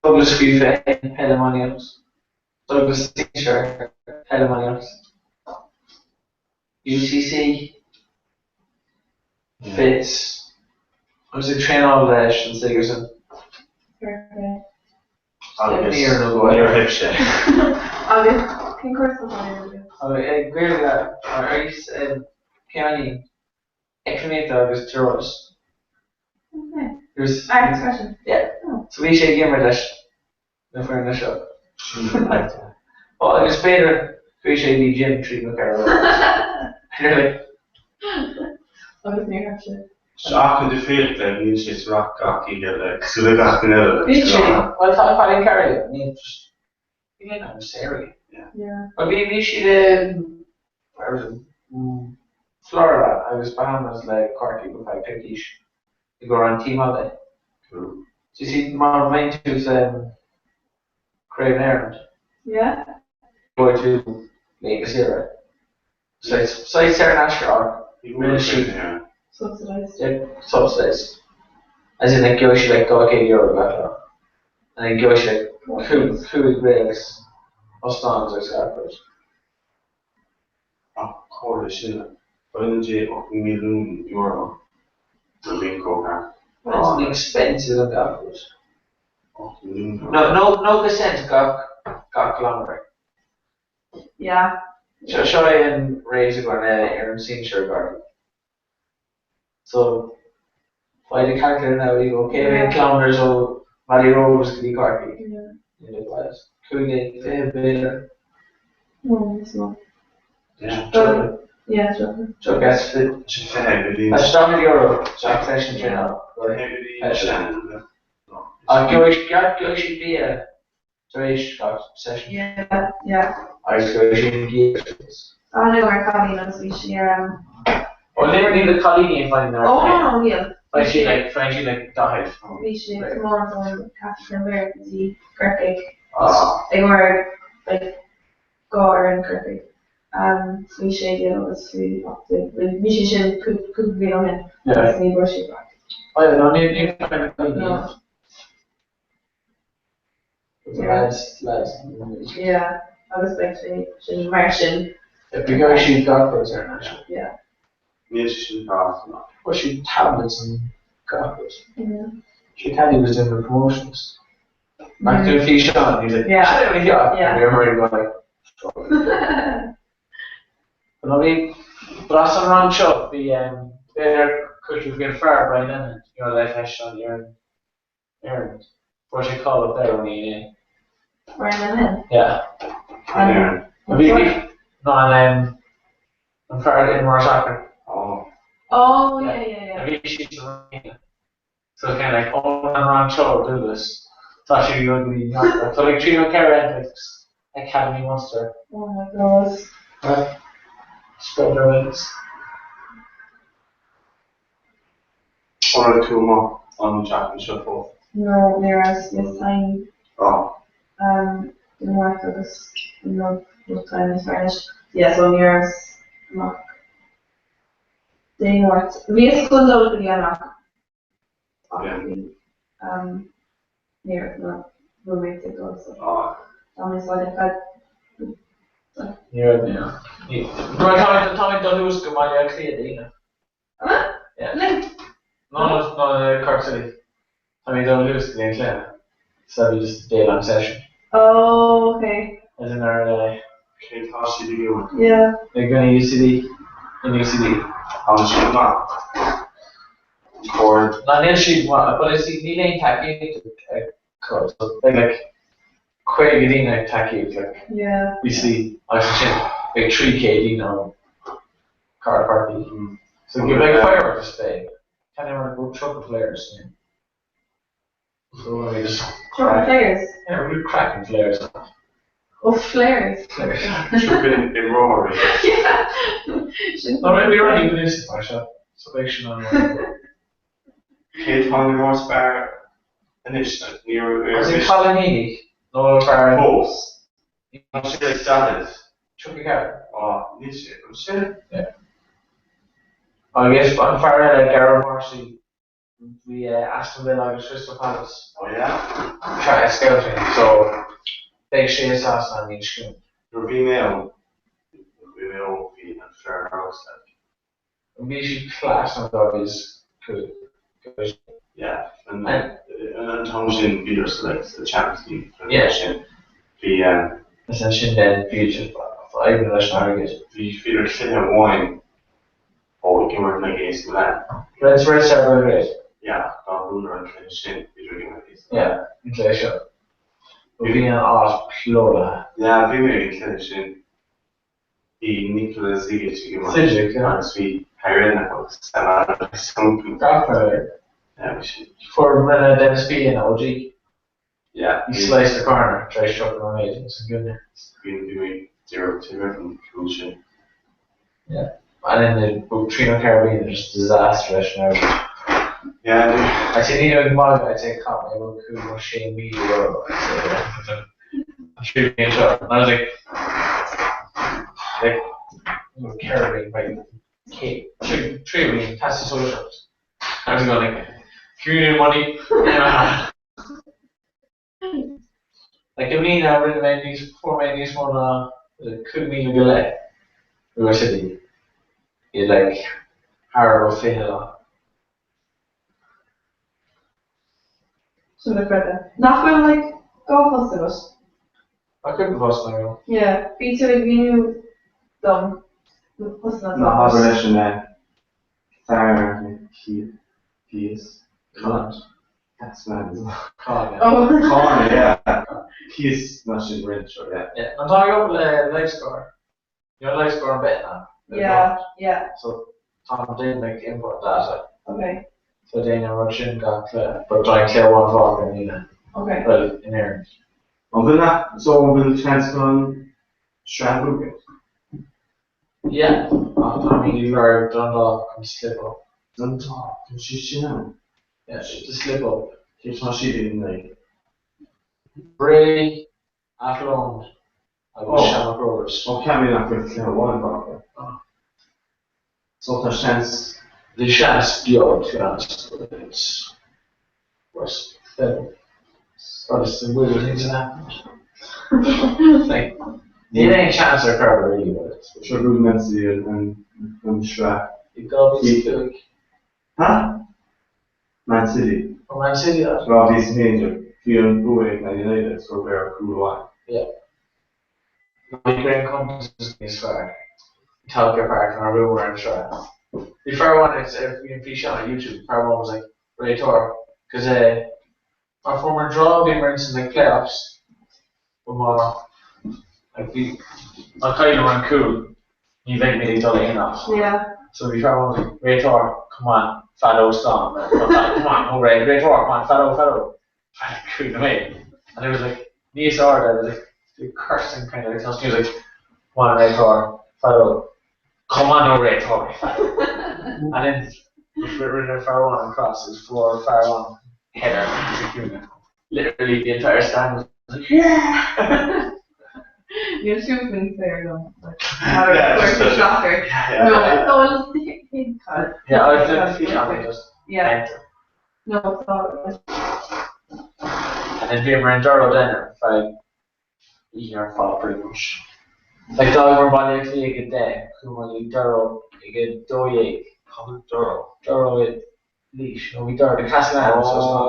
Douglas faoi 21, peil iománaíocht. Douglas Sinsir, peil iománaíocht. UCC, Fitz, agus ag traenáil leis an Sigerson. Agus Níor nó go níor thuig sé. Agus cén cúrsa atá air? Gaeilge ar aos ceannaí eacnamaíochta agus tíreolas. Okay. There's Irish freisin. Yeah. So bhí sé ag imirt leis na foirne seo. Ó agus b'fhéidir chuaigh sé go dtí gym trí nó ceithre uair. Agus níor theip sé. Ach an difríocht le níl sé sa rack gach oíche le cosúil le gach duine eile like, Níl sé, bhuel tá Colin Carey, níl just níl aon am saor aige. Yeah. Bhuel bhí bhí siad i where was it? Florida agus Bahamas le Corcaigh go feadh coicís i gcomhair an team holiday. Cool. So you see má bheinn tú sa Craobh na hÉireann. Yeah. Gheobhaidh tú laethanta saoire. Saghas saor in aisce ach rinne siad Subsidised. Yeah, subsidised. As in like gheobhaidh siad like €200 gach lá. And then gheobhaidh siad like cúig cúig agus óstán agus gach rud. Ach comhairle sin €11 milliún do Linko Park. That's an expensive an gach rud. €8 milliún. No, no, 90 cent gach gach kilometre. Yeah. Seo seo é an rate againn ar an sinsir gar. So by the calculator now you go cé mhéad kilometres ó Valley Rovers go dtí Corcaigh? Yeah. You look at it. 15 b'fhéidir. No, níos mó. Yeah. Yeah, sure. Seo gas fit. Sin 20 go dtí. Tá €70 gach session traenála. 20 go dtí. Ach gheobhaidh gheobhaidh siad bia tar éis gach session. Yeah, yeah. Agus gheobhaidh siad gear. Ah, no, ar cailín agus bhí sí ar um. Ó níl níl na cailíní ag fáil Oh, no, no, níl. Faigheann siad like faigheann siad like 40. Bhí sí ag tiomáint ón Cathair na Mart go dtí Corcaigh. Ah. Ag obair like dhá fhoireann Corcaigh. Faoi 16 agus faoi 18. Bhí sé sin cúpla bliain ó shin agus ní bhfuair siad faic. Oh yeah, no, ní ní faic. No. Lads, lads. Yeah, agus beidh sé sin mar sin. Bhí gheobhaidh siad gach rud ar an aisle. Yeah. Níl sé sin gach ná. Fuair siad tablets and gach rud. Yeah. She Paddy was doing the promotions. Back to the físeán, he was like, Yeah. "Sure, yeah." Yeah. And we were already going like, But bhí blas an rang seo, bhí b'fhéidir cúpla bliain fear Brian Lennon, you know, leis leis an Éireann, Éireann. Fuair sé call up there ón ENA. Brian Lennon? Yeah. Éireann. Bhí, bhí, no, an, um, an fear in mar soccer. Oh. Oh, yeah, yeah, yeah. Bhí siad sa rang. So kind of like, oh, an rang seo, do this. Tá sé go dtí neachtar. So like 3 nó 4 like Academy Munster. Oh my God. Right. Spread their wings. An raibh tú amuigh an tseachtain seo fós? No, ní raibh, yes time. Oh. Um, Dé Máirt agus inniu no time is fearr anois. Yeah, so ní raibh amach Dé Máirt. Bhíos chun dul go dtí an ach ní raibh na roommates ag dul so d'fhan mé sa bhaile feadh Ní raibh mé ann. Tá mé ag dul thuas go Baile Átha Cliath Dé hAoine. Ah? Linn? No, no, no, Cork City. Tá mé ag dul thuas go dtí an cluiche. So that'll be just a day long session. Oh, okay. As in our Cé tá siad ag imirt? Yeah. I gcoinne UCD in UCD. Tá siad maith. Cóir. Ná níl siad maith, but is níl aon tacaíocht acu. So beidh like 50 daoine ag tacaíocht like Yeah. UCD agus ansin beidh 300 daoine ann. Car party. So give like firework display. Kind of like truck of flares. Yeah. So we just Truck of flares? Yeah, we cracking flares. Oh, flares. Flares. Truck imreoirí. Yeah. No, maybe rudaí bunúsach mar seo. So beidh sin an Cé tá an imreoir is fearr anois? Ní raibh Is é Colin Healy nó fear Fós. Tá sé like 40. 34. Á, níl sé. An sin? Yeah. Agus an fear eile, Darragh Morrissey, Bhí Aston Villa agus Crystal Palace. Oh yeah? Try scouting so beidh sé i Sasana an mhí seo chugainn. Nuair a bhí mé ann, nuair a bhí mé óg bhí an fear ar fheabhas like. Bhí siad class an doggies cool. Yeah, an an t-am sin bhíodar sa like sa Champions League an Yeah. sin bhí um. Is ansin then bhí siad fadhbanna leis an airgead. Bhí bhíodar cluiche amháin ó ag imirt in aghaidh AC Milan. Red Red Star Belgrade. Yeah, dá mbuadar an cluiche sin, bhíodar ag imirt AC Milan. Yeah, an cluiche seo. Bhí an áit plódaithe. Yeah, bhí mé ag an cluiche sin. Bhí Nikola Zigic ag imirt. Zigic, yeah. Agus bhí Harry Redknapp agus Sam Allardyce iontu. Gach rud. Yeah, bhí sin. Fuair rinne Denis Feehan OG. Yeah. He sliced the corner tar éis 30 nóiméad ins an gcoinne. Bhí bhí mé díreach taobh an cúl sin. Yeah. And then the trí nó ceithre bliana just disaster leis an airgead. Yeah. I'd say ní raibh magadh I'd say chaith mé about cúig nó sé míle euro I'd say an trí bliana seo. And I was like like ceithre bliana right cé trí trí bliana teastas sóisearach. I was going like community money. Yeah. Like i mbliana rinne mé níos, fuair mé níos mó ná 5,000 go leith uair sa mhí i like thar a bheith 20 lá. Sin dochreidte. Nach bhfuil like dhá phost agat? Tá cúpla post agam. Yeah, bhí tú ag míniú dom na postanna Ná atá habair agat. leis an fear cíos. Cáin. That's mad, isn't it? Cáin, yeah. Oh. Cáin, yeah. Cíos ná sin roinnt seo, yeah. Yeah, an tá ag obair le LiveScore. You know LiveScore an betting app? Yeah, yeah. So tá an déanamh ag import data. Okay. So déanamh an rud sin gach cluiche, but tá an cluiche amháin fágtha i mbliana. Okay. Well, in Éirinn. An bhfuil so an bhfuil chance go an sraith buaite? Yeah, ach táimid ag lorg Dundalk chun slip up. Dundalk, tá siad sin ann. Yeah, to slip up. Cé tá siad in aghaidh? Bray, Athlone Agus Shamrock Rovers. Ó cheap mé nach raibh cluiche amháin fágtha. So tá seans. Bhí seans beag, to be honest, but it's worse than it's the weird things that happened. Like, níl aon seans ar chor really, but it's. Seo bhuaigh Man City an an sraith. I 2005. Ha? Man City. Oh, Man City, that. 2011. Bhí an bua ag Man United so ar cúl amháin. Yeah. Bhí Graham Compton níos fearr. Tolka Park mar bhuamar an sraith. Bhí fear amháin ag bhí an físeán ar YouTube, fear amháin was like, réiteoir, cos eh, mar fuaireamar draw bhíomar ins na playoffs, but má like bhí má chailleamar an cúl ní bheidh mé ag dul aon áit. Yeah. So bhí fear amháin was like, réiteoir, come on, fadó stán, come on, no réiteoir, come on, fadó, fadó. Cúl mé. And it was like níos airde, it was like the cursing kind of like he was like, come on réiteoir, fadó, come on no réiteoir, fadó. And then rinne fear amháin an cross, it was for fear amháin header sa cúinne. Literally the entire stand was like, yeah! Níl siúd níos fearr liom. Yeah, just Like, a- soccer. Yeah. No, it's all the Yeah, I was doing físeán, just Yeah. enter. No, it's all And then bhíomar in Durrow then ar feadh oíche ar fad pretty much. Like d'fhágamar Baile Átha Cliath ag a deich, chuamar go dtí Durrow ag a dó dhéag. Cá bhfuil Durrow? Durrow i Laois, nó bhí Durrow, the Castle Ann, so it's not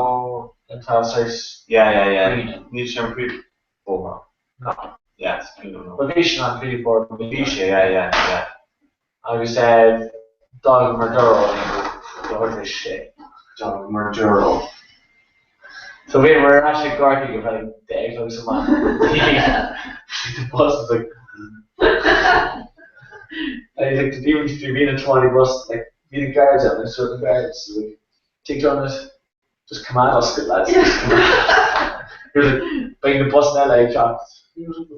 an tá saghas Yeah, yeah, yeah. green. Níl sé an príomhbhóthar. No. Yeah, it's príomhbhóthar. But bhí sin an príomhbhóthar. Bhí sé, yeah, yeah, yeah. Agus eh, d'fhágamar Durrow ag leathuair tar éis a sé. D'fhágamar Durrow. So bhíomar ar ais i gCorcaigh ar feadh deich a chlog sa maidin. The bus was like And he's like, did you even bhí an tiománaí bus like bhí na guards out, like certain guards like take on it, just come on us good lads, just come on. He was like, beidh na busanna eile ag teacht. He was like,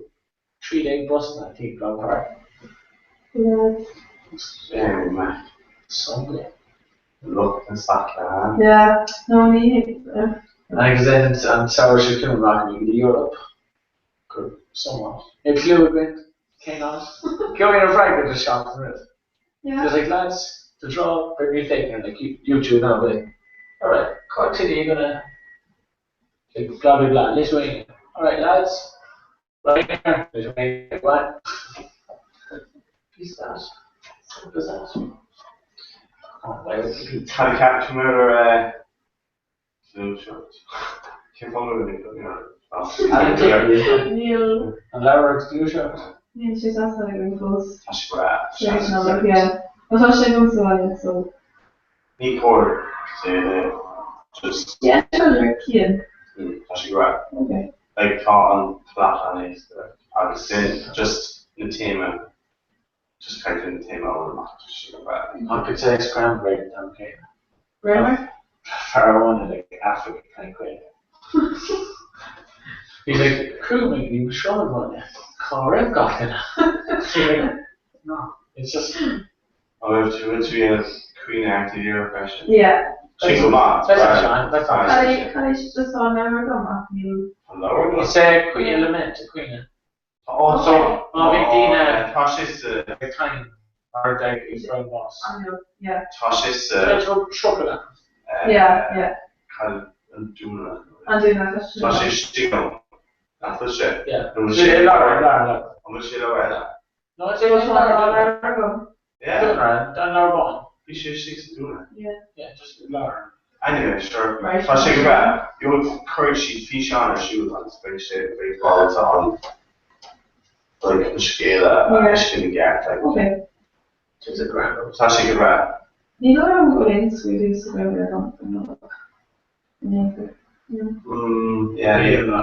13 busanna timpeall an pháirc. Yeah. Very mad. Sunday. Lucht na sacar. Yeah. No, ní hé. Agus then an samhradh seo chugainn rachaimid go dtí Europe. Go somewhat. Níl clue againn cén áit. Gheobhaidh an freagra just seachtain roimh. Yeah. Because like lads, the draw, bring me taking like you, you two now, but like, all right, Cork City are gonna like blah blah blah, Lithuania. All right, lads, right here, Lithuania, what? Peace that. Simple as that. Oh, why would you Tá ceap mar ar shirt. Cén fáth go bhfuil Níl. An leabhar gluaiseacht? Níl sé sásta againn fós. Tá sé breá. Tar éis Nollag, yeah. Nó tá sé agam sa bhaile, so. Ní cóir sé just Yeah, sure, ar Cian. Tá sé breá. Okay. Like tá an plot an-éasca agus sin just na téama just caiidir na téama ó amach tá sé go breá. I could say scrambled an céanna. Grammar? Fear amháin like Africa kind of He's like, crewman, you sure one. Cá raibh gach duine? He's like, no, it's just. Oh, if you went to be a Queen Active Europe freisin. Yeah. Sin go maith. That's fine, that's fine. Cad é just tá an leabhar agam ach níl. An leabhar? It's a Queen Element, a Queen. Oh, so Má bhí daoine tá sé sa ag caint ar ag from boss. An yeah. Tá sé sa Chocolate. Yeah, yeah. Cad an dúna. An dúna, tá sé. Tá sé istigh ann. Nach bhfuil sé? Yeah. An bhfuil sé Leabhar, leabhar, leabhar. An bhfuil sé leabhar eile? No, it's a leabhar. agam. Yeah. Dúna, an leabhar bán. Bhí sé istigh sa dúna. Yeah. Yeah, just leabhar. Anyway, sure. Right. Tá sé go breá. Gheobhaidh cuirfidh siad físeán ar siúl agus beidh sé beidh ábalta an like an scéal a Yeah. fheiscint i gceart. Like, Okay. Just a grand. Tá sé go breá. Ní dóigh liom go bhfuil aon scrúdú sa Ghaeilge agam don Nollaig. In aon chor. Yeah. Yeah, yeah.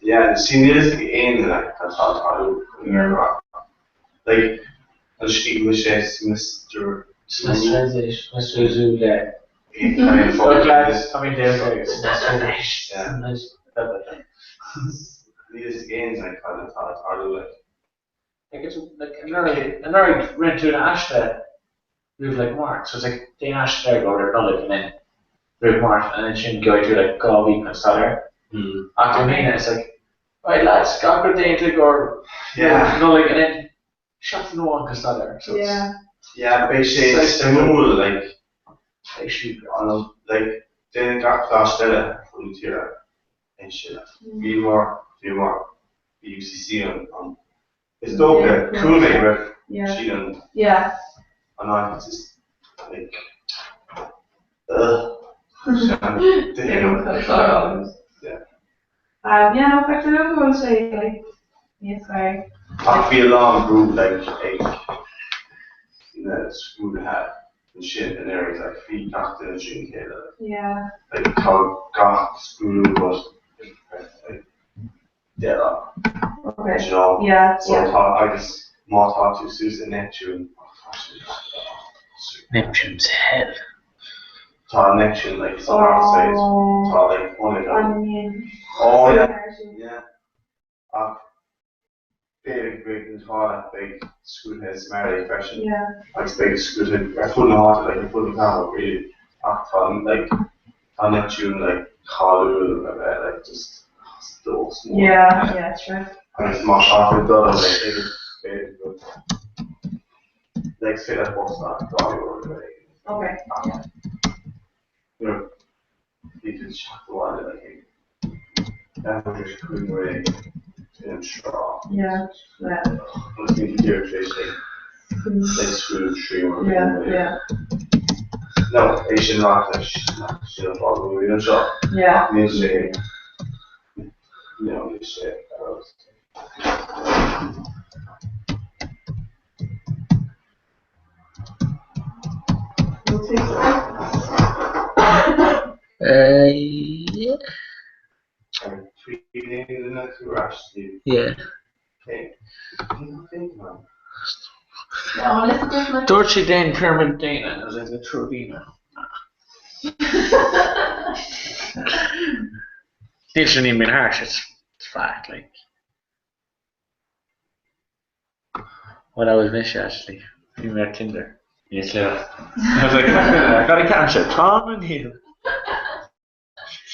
Yeah, see, níl fhios ag aon duine cad tá ag tarlú Yeah. Like, an scríobh bhfuil sé semester Semesterization, semesterization, yeah. I mean, Look, lads, I mean, there's like semesterization. Yeah. Níl fhios ag aon duine cad atá ag tarlú like. Like it's like another another rent to an aiste roimh like March. So it's like déan aiste there go ar Nollaig and then roimh March and then sin go through like dhá mhí chun staidéar. Ach i mbliana it's like Right lads, gach rud déanta gur Nollaig and then seachtain amháin chun staidéar. So it's Yeah. Yeah, beidh sé suimiúil like beidh sé an like déanann gach coláiste eile ar fud na tíre é sin. Bhí mar bhí mar bhí UCC an an is dócha chuala mé go raibh siad an an áit is like ugh sean duine. Yeah. Yeah, no, feictear liom go bhfuil sé like níos fearr. Ach bhí a lán brú like ag na scrúduithe ansin in Éirinn like bhí gach duine trína chéile Yeah. like tá gach scrúdú agat like dead on. Okay. Do you know? Yeah, So yeah. tá agus má tá tú suas i Neptune oh tá sé Neptune's hell. Tá Neptune like san Ard Oh. Tá like ionad ann. I mean, Oh yeah, yeah. Ach b'fhéidir go mbeidh an t-ádh leat beidh scrúduithe sa mBarraí freisin. Yeah. Agus beidh scrúduithe ar fud na háite like ar fud na cathrach really. Ach tá like tá Neptune like cáiliúil a bheith like just dós mór. Yeah, yeah, true. Agus má tá tú ag dul like b'fhéidir go like is féidir leat bus a fháil nó rud éigin. Okay, yeah. Nuair a bhí tú ag teacht abhaile like ag leathuair tar éis 5 nó éigin in an tráth. Yeah, yeah. Agus bhí tú díreach tar éis like like scrúdú 3 uair Yeah, yeah. No, é sin ráite leis nach sin an fáth go bhfuil anseo. Yeah. Ach níl sé, you know, níl sé ar fheabhas. Yeah. Yeah. Dúirt sí déan pirimid daonna and I was like the Truvina. Níl sin even been harsh, it's fact like. Well I was mise actually. Bhí mé ar Tinder. Níos luaithe. I was like, I got a ceann Tom and Neil.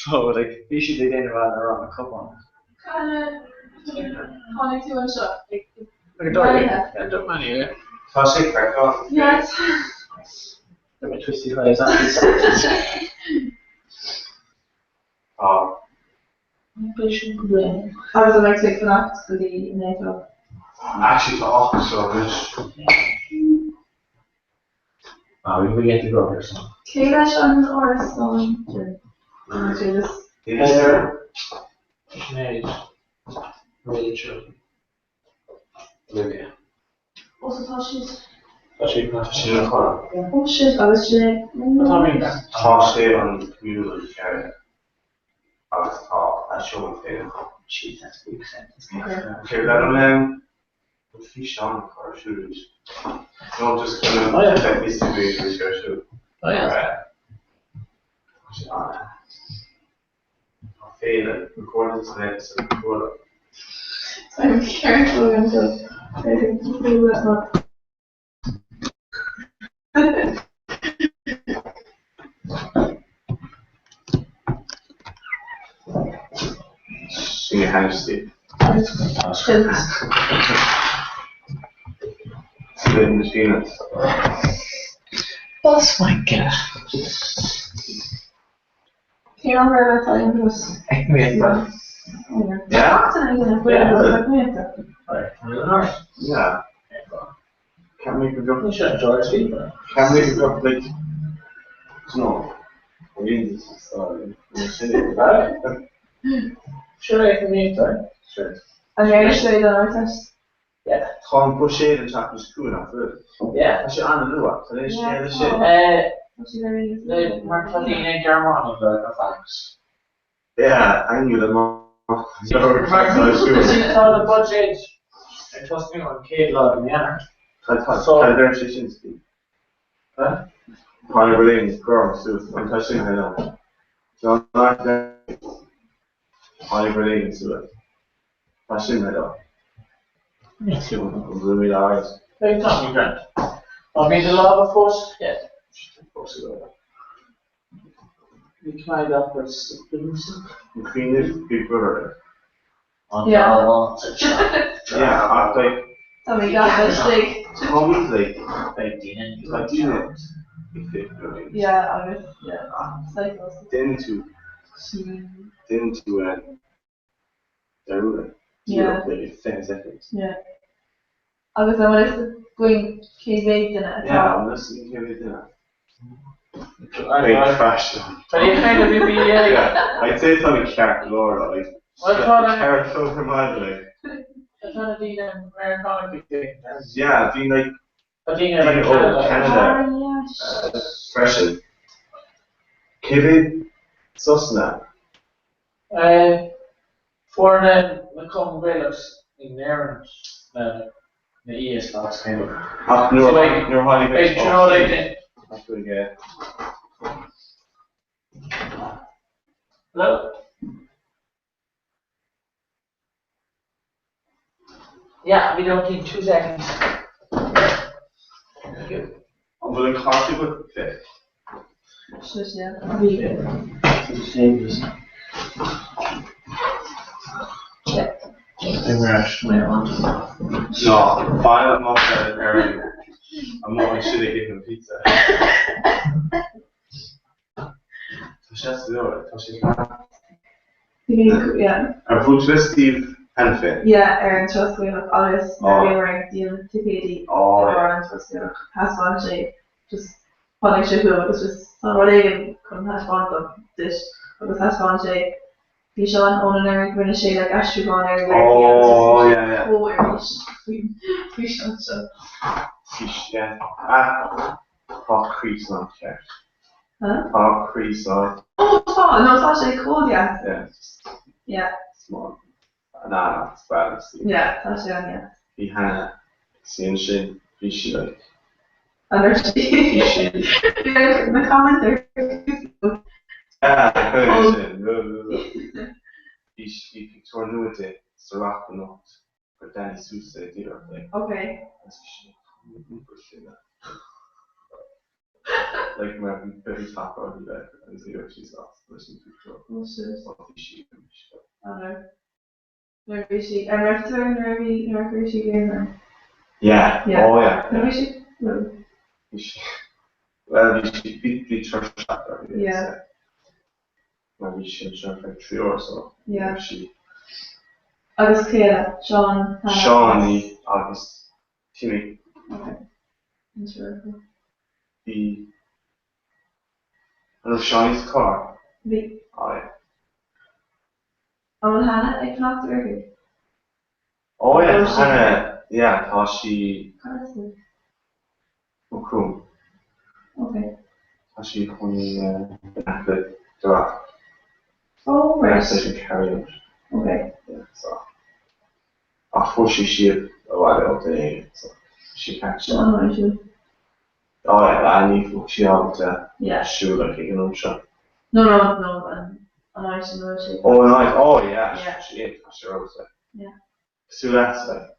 So like, bhí siad ag déanamh an arán a cupán. Tháinig tú anseo. Like a dog man here. Tá sé feiceáil. Yes. Got my twisty ties on. Tá. Agus an mbeidh tú ag fanacht go dtí an Naomh? Actually tá ocht seo anois. Ah, we we get to go here so. Cé leis an árasán sin? Sinéad, Rachel, Olivia. Ó so tá siad. Tá siad Tá siad ina chodladh. Ó shit agus Sinéad. Tá mé. Tá sé an communal area agus tá a seomra féin acu. Jeez, that's a big sentence. Okay, let him um, an físeán a chur ar siúl arís. No, just kind of Oh, yeah. bheith níos tú arís ar siúl. Oh, yeah. Alright. Tá sé an. Tá féile recorded san episode recorded. I'm careful until I think that's not. Sin a thaistil. Split in between us. That's my God. Cén ábhar atá aon Yeah. Yeah? Right. Yeah. Can't make a drop. You should enjoy it, Can't make a drop like. No. I mean, this is sorry. Sure, I can meet right? Sure. An raibh sé don artist? Yeah. Tá an buiséad an tseachtain seo chugainn nach bhfuil? Yeah. Tá sé an-luath. Tá sé Yeah. sin. Tá sé very Mar tá daoine Gearmánaigh le facts. Yeah, annual amach. Tá the budget ag tosnú an chéad lá de mhí Eanáir. Tá So- deir sé sin Steve. Huh? Tá Berlin gorm suas an tá sin he John Tá Berlin suas. Tá sin he Me too. Bhí áid. Hey, Tommy Grant. I'll be the lava force. Yeah. We climbed up with An cuioine Big Brother. An dá sa teach. Yeah, ach like. Tá mé gafa istigh. Táimid like. Beidh daoine Tá daoine ag féachaint orainn. Yeah, agus yeah, psychos. Déanann tú. Déanann tú dearúd. Yeah. Like in 10 seconds. Yeah. Agus an bhfuil fhios againn cé mhéad duine atá? Yeah, an bhfuil fhios againn cé mhéad duine? Beidh crash ann. Tá ní kind of bhí Yeah, I'd say tá mé ceart go leor like. Well, tá na- Ceart go leor maith like. Tá na daoine Meiriceánacha ag déanamh. Yeah, bhí like Tá daoine like daoine ó Canada. Canada Ah, freisin. Cé mhéad sosanna? Foirne na Cumann Gaelach in Éirinn na na IS last kind of. Ach So, nuair like, nuair tháinig like, you know, like, the- Ach go yeah. Hello? Yeah, we don't need two seconds. Thank you. An bhfuil an cárta agat Vic? Sin yeah. Bhí. No, bail amach ar an amuigh ansin ag ithe an pizza. Tá sé sa leabhar, tá sé Bhí yeah. Ar bhuail tú le Steve cheana féin? Yeah, ar an Turas Gaelach agus nuair a Oh. bhíomar ag díol ticéidí Oh, ar yeah. an Turas Gaelach, thaispeáin sé just tháinig sé chugam agus just tá rud éigin chun thaispeáint dom duit agus thaispeáin sé físeán ón anuraidh rinne sé like aistriúchán ar liricí agus Oh, just yeah, yeah. chomh ar bís faoin físeán seo. Fís, yeah. Ah, tá criosán ceart. Huh? Tá criosán. Oh, tá, no, tá sé chomh deas. Yeah. Yeah. Small. Na, na, it's bad. Yeah, tá sé an-deas. Bhí Hannah ag suí ansin, bhí sí like. An raibh sí? Bhí sí. Bhí na comments ar Facebook. Yeah, chuir sin. Bhí sí pictiúr nua di sa rack anocht chuir Danny suas é díreach like. Okay. Agus bhí sí like, sin Like mar bhí bhí tap uirthi like agus ní raibh sí sásta leis an pictiúr. Oh shit. So bhí sí bhí sí. An raibh? Nuair a bhí sí, an raibh tú ann nuair a bhí, nuair a chuir sí léim orm? Yeah, Yeah. oh yeah. Nuair a bhí sí, well. Bhí sí, well bhí sí, bhí, bhí tuirseach uirthi Yeah. Mar bhí sí anseo ar feadh 3 uair so Yeah. bhí sí. Agus cé eile? Seán, Hannah Seán agus. agus Timmy. Okay. An triúr acu. Bhí, an raibh Seánie sa charr? Bhí. Oh yeah. An bhfuil Hannah ag fanacht i gCorcaigh? Oh yeah, Ó, tá sí. Hannah, yeah, tá sí Cá as di? Maigh Chromtha. Okay. Tá sí ina cónaí in aice le Doire. Oh, In right. aice leis an Carry Out. Okay. Yeah, so. Ach fuair sí síob abhaile ó dhuine éigin, so bhí sí ceart Sin an-mhaith sin. Oh yeah, ah, ní bheadh sí ábalta Yeah. siúl ag an am seo. No, no, no, an an áit ina bhfuil sé. Oh, an áit, oh yeah, Yeah. sí, tá sé rósta. Yeah. Cosúil leat, like.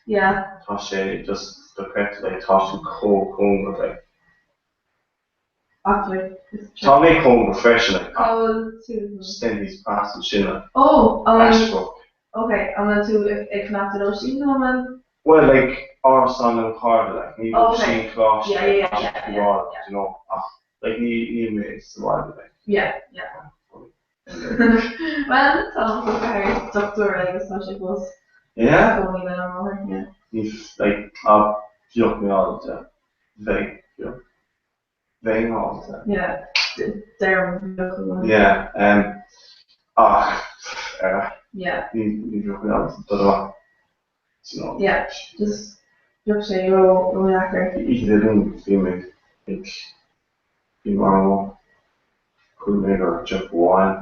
Yeah. Tá sé just dochreidte, like, tá tú chomh cóngarach, like. Ach, like, is Tá mé cóngarach freisin, like, Cá bhfuil tú? just níos pas ansin, like. Oh, an bhfuil, Ashbrook. okay, an bhfuil tú ag ag fanacht in Oisín nó an bhfuil? Well, like, árasán le mo chairde, like, ní Oh, bheadh okay. sin coláiste, Yeah, yeah, yeah, like, yeah, yeah, yeah. you know, ach, like, ní, níl mé sa bhaile, like. Yeah, yeah. Well, tá mo chara dochtúir agus tá sé fós Yeah? i gcónaí lena mháthair, yeah. Ní, like, ach bheadh mé ábalta, bheadh, bheadh, bheinn ábalta. Yeah, deirim bheadh i gcónaí. Yeah, um, ach, eh, Yeah. ní, ní bheadh mé ábalta dul amach, you know. Yeah, just bheadh sé ró, ródheacair. Oíche Dé Luain, bhí mé ag, bhí mé amuigh, chuaigh mé go deoch amháin,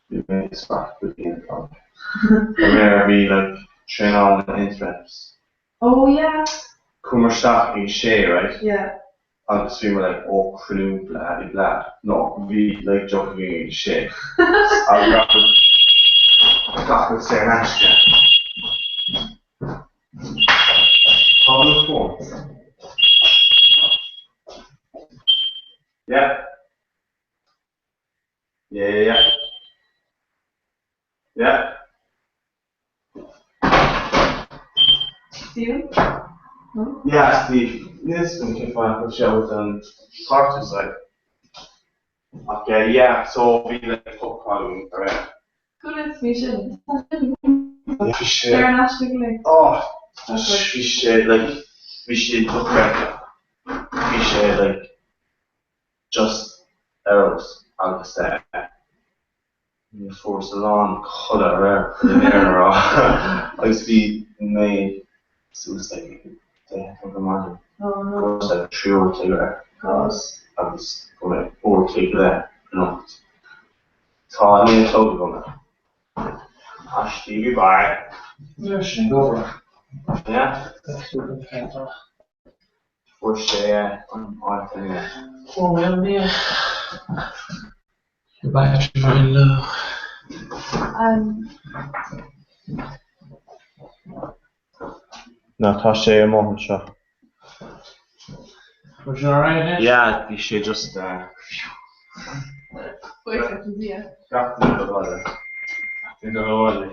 bhí mé ag smacht go dtí an clog. Aréir bhí like traenáil na interns. Oh yeah. Chuamar isteach ag a sé, right? Yeah. Agus bhí muid like oh cruinniú blah di blah. No, bhí like deoch againn ag a sé. Agus gach rud, gach rud saor in aisce. Tá an fón. Yeah. Yeah, yeah, yeah. Yeah. Stephen? No? Yeah, Steve. Níl 'fhios agam cén fáth nach bhfuil sé ábalta an chairt a úsáid. Ach eh, yeah, so bhí like pub crawl againn aréir. Cool is bhí sin. Bhí sé. Ar an aiste go léir. Oh, bhí sé like, bhí sé dochreidte. Bhí sé like just ar fheabhas agus eh fuaireas a lán codladh aréir chun an fhírinne a rá agus bhí mé suas ag 10 a chlog ar maidin. Oh no. Fuaireas like 3 uair a chloig aréir God. agus fuair mé uair a chloig go leith anocht. Tá 9 a chlog agam. Ah Stevie bye. Yeah, sin over. Yeah. That's super fantastic. Fuair sé an áit inné. Fuair mé an bia. The battery running low. No, tá sé amuigh anseo. Was it alright anois? Yeah, bhí sé just uh, Buíochas le Dia. Gach duine do bhaile. Duine do bhaile.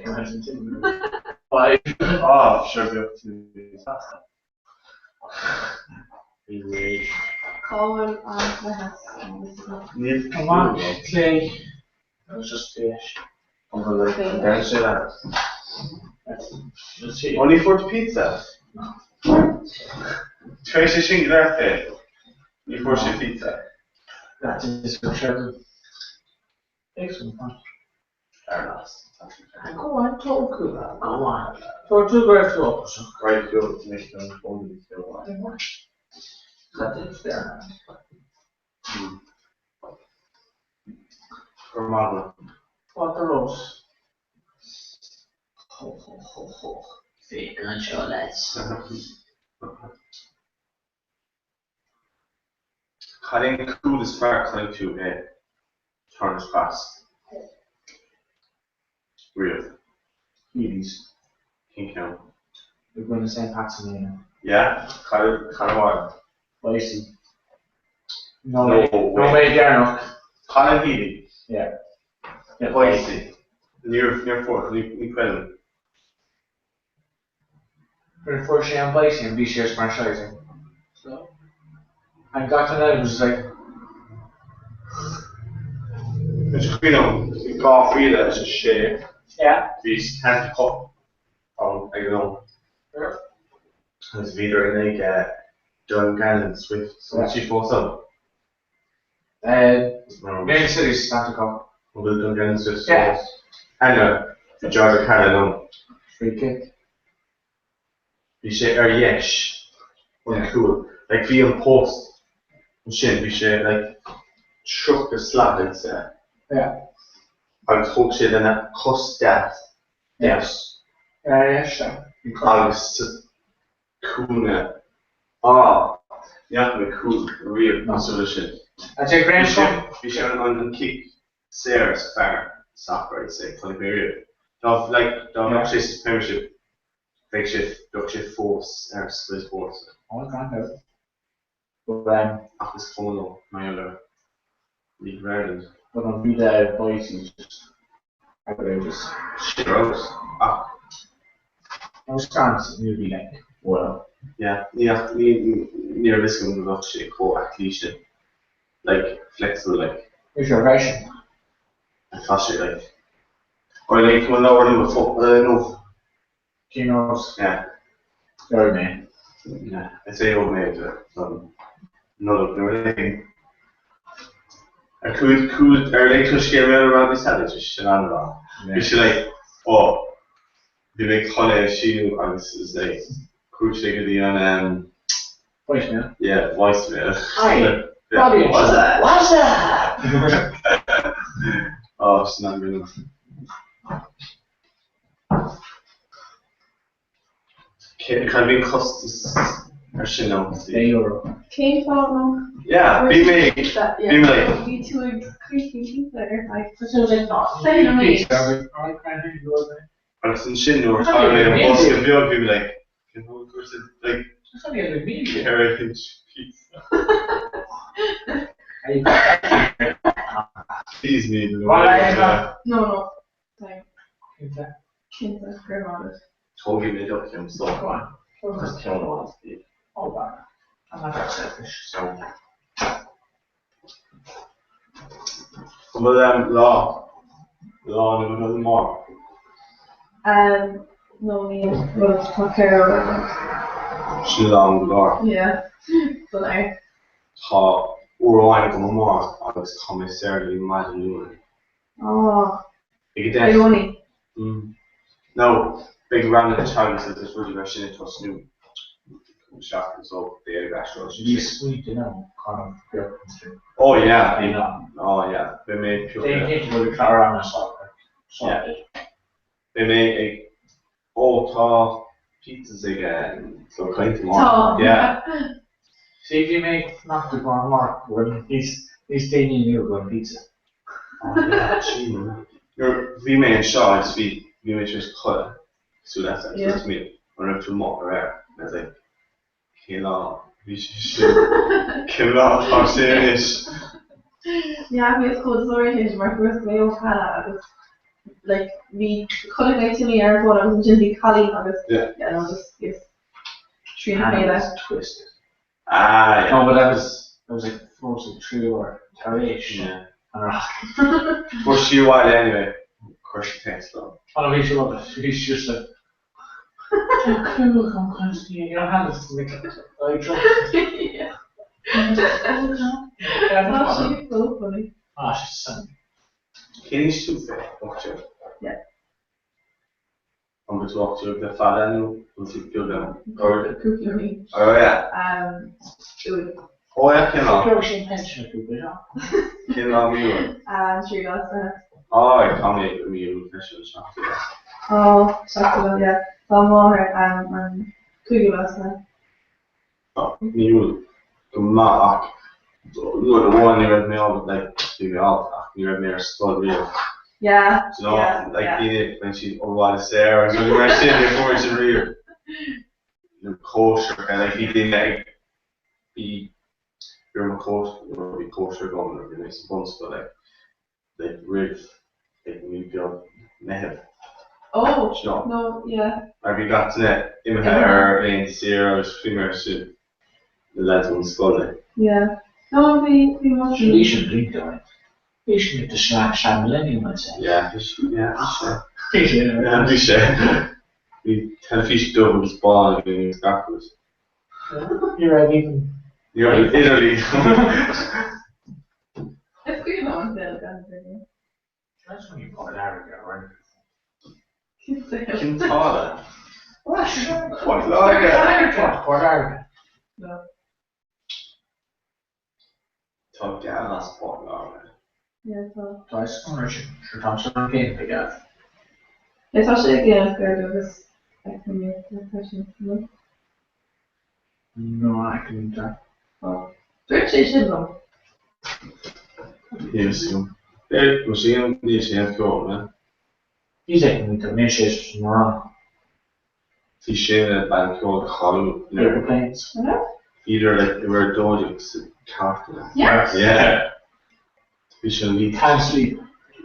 Bye. Ah, sure bheadh tú sásta. Cá bhfuil an leigheas agus Níl Amach clé agus just éis. An bhfuil like an deireann sé leat? Let's see. Ó ní fuair tú pizza? Tar éis é sin go léir é, ní fuair sé pizza. That is incredible. Excellent. Ar leas. Go on, talk to that. Go on. Fuair tú go raibh tú ocrasach. Right, go anois don fón go That is there. Gur maith What the rose? Ho ho ho ho. Féach anseo lads. Cad é an cúl is fearr a chonaic tú i Turner's Cross riamh? Healy's. Cén ceann? I gcoinne St Pat's i mbliana. Yeah? Cad cad a tharla? Spicy. No Nóiméad way. nóiméad deireanach. Colin Healy. Yeah. Spicy. Níor níor fuair, ní ní creidim. Nuair a fuair sé an bison bhí sé ar smartizing. And gach duine eile was just like. Is cuimhin liom i 2006 Yeah. bhí Stanley Cup ann ag an am agus bhíodar in aghaidh Dungannon Swifts. An bhfuil siad fós ann? Mayo City Stanley Cup. An bhfuil Dungannon Swifts Yeah. fós? Anyway, bhí George O'Callaghan ann. Free kick. Bhí sé ar dheis an cúl. Like bhí an post ansin, bhí sé like 30 slat I'd say. Yeah. Agus thóg sé lena chos deas. Yes. Ar dheis yeah. Agus sa cúinne. Ah! Ní fhaca mé cúl riamh cosúil leis sin. I'd say Graham Bhí sé bhí sé an an cic saor is fearr soccer I'd say chonaic mé riamh. Dá like dá mbeadh sé sa Premiership bheadh sé bheadh sé fós ar Sky Sports. Oh, grand out. But um Ach is cuma leo mar gheall ar League of Ireland. But an bhí the boys just outrageous. Sin ar fheabhas ach. No stance ní bhí like well. Yeah, ní ach ní ní raibh fhios agam go mbeadh sé chomh aclaí sin. Like flexible like. Bhí sé freisin. Tá sé like. Or like an leabhar nua fo nó. Cén nós? Yeah. Deir mé. Yeah, is é ó mé don Nollaig nuair a léim. Ar cúl cúl ar léigh tú scéal ar Robbie Savage sin an-mhaith. Bhí sé like oh bhí mé chun é a síniú agus is like chuaigh sé go dtí an um Voicemail. Yeah, voicemail. Hi. Yeah. Robbie. What's up? What's up? Oh, sin an-ghreannmhar. Cé cad a bhí an costas ar sin ann? €1. Cén fáth nach Yeah, bhí mé bhí mé like Bhí tú ag críochnú pizza ar feadh fiche nóiméad. Agus ansin nuair a chaill mé an bosca beag bhí mé like cén fáth go bhfuil like 4 inch pizza. Please me. No, no. Time. Cinnte. Cinnte, go raibh maith agat. Tógfaidh mé do cheann so. Go on. Agus ceann amháin sa taobh. Ó b'fhearr. Tá mé selfish. So. An bhfuil lá lá na rud amárach? No níl, but tá ceithre rud agam. Sin lá an gclár. Yeah, don aer. Tá uair amháin agam amárach agus tá mé saor go dtí maidin Luain. Oh. Ag a deich. I gcónaí. No, beidh ranganna teagasc agus rudaí mar sin ag tosnú an seachtain so beidh ag aisteoir sin. Bhí smaointe in ann Conor Bjorkman. Oh yeah, bhí, oh yeah, beidh mé ag piocadh. Déan cinnte go bhfuil clár ama sorted. Yeah. Beidh mé ag, oh tá pizzas ag Club Cainte amárach. Tá. Yeah. See bhí mé ag fanacht i gcomhair amárach go bhfuil níos níos déanaí inniu go bhfuil pizza. Oh yeah, sin. Nuair bhí mé anseo agus bhí bhí mé tar éis codladh cosúil leatsa agus dúirt mé an raibh tú amuigh aréir? And I was like cén lá bhí sé sin? Cén lá atá sé anois? Yeah, bhíos chomh disoriented mar fuaireas glao ó Hannah agus like bhí chonaic mé Timmy ar an bhfón agus ansin bhí Colleen agus Yeah. yeah no just bhíos trína Hannah chéile. was twisted. Ah yeah. No but that was that was like close to 3 uair tar éis Yeah. an racht. Fuair sí abhaile anyway. Chuir sí text liom. Oh no bhí sí rubbish. Bhí sí just like Tá clú agam conas ní you know Hannah's like I trust. Yeah. Tá sí so funny. Ah she's son. Cén aois tú fé? 18. Yeah. An bhfuil tú 18 le fada nó an bhfuil tú beagán? Cúpla mí. Oh yeah. Iúil. Oh yeah, cén lá? Gheobhaidh sé an pension cúpla lá. Cén lá mí Iúil? An tríú lá is fiche. Oh yeah, tá mé i mí Iúil freisin, an seachtú lá. Oh, seachtú lá, yeah. Tá máthair an cúigiú lá is fiche. Mí Iúil go maith ach rud amháin ní raibh mé ábalta like bhí mé ábalta ach ní raibh mé ar scoil riamh. Yeah, Do you know yeah, like yeah. daoine bhain siad ó bhaile saor agus rudaí mar sin níor fuair sin riamh. Nó cóisir like bhí daoine ag bhí bhí orm cóisir bhí cóisir agam nuair a bhí mé sa bhunscoil like like roimh like mí beag Meitheamh. Oh, Seo. no, yeah. Mar bhí gach duine imithe ar aon saoire agus faoi mar sin na lads ón scoil like. Yeah. No, bhí, bhí muid. Bhí sin blianta ó shin. Bhí sin ag the sean millennium I'd say. Yeah, bhí sé, yeah, bhí sé. Bhí sé, Yeah, bhí sé. Bhí teilifís dubh agus bán againn agus gach rud. Ní raibh even. Ní raibh idirlíon. Is cuimhin liom an saol gan idirlíon. That's when you put Larry or Cén saol? Cén táille? Port Láirge. Port Láirge. No. Tá gean as Port Láirge. Yeah, tá. Tá is cuma sin, sure tá sé an céim ag gean. Yeah, tá sé ag déanamh Gaeilge agus eacnamaíochta freisin, no? No, eacnamaíochta. Oh. Dúirt sé sin liom. Níl fhios agam. B'fhéidir, sé níl sé an ceol, ne? He's eacnamaíochta, níl sé mar an. Bhí sé ina bean ceoil cáiliúil. Paper Planes. Bhíodar like uimhir a 12 sa chartlann. Yeah? Yeah. Bhí sé an lead. Can't sleep.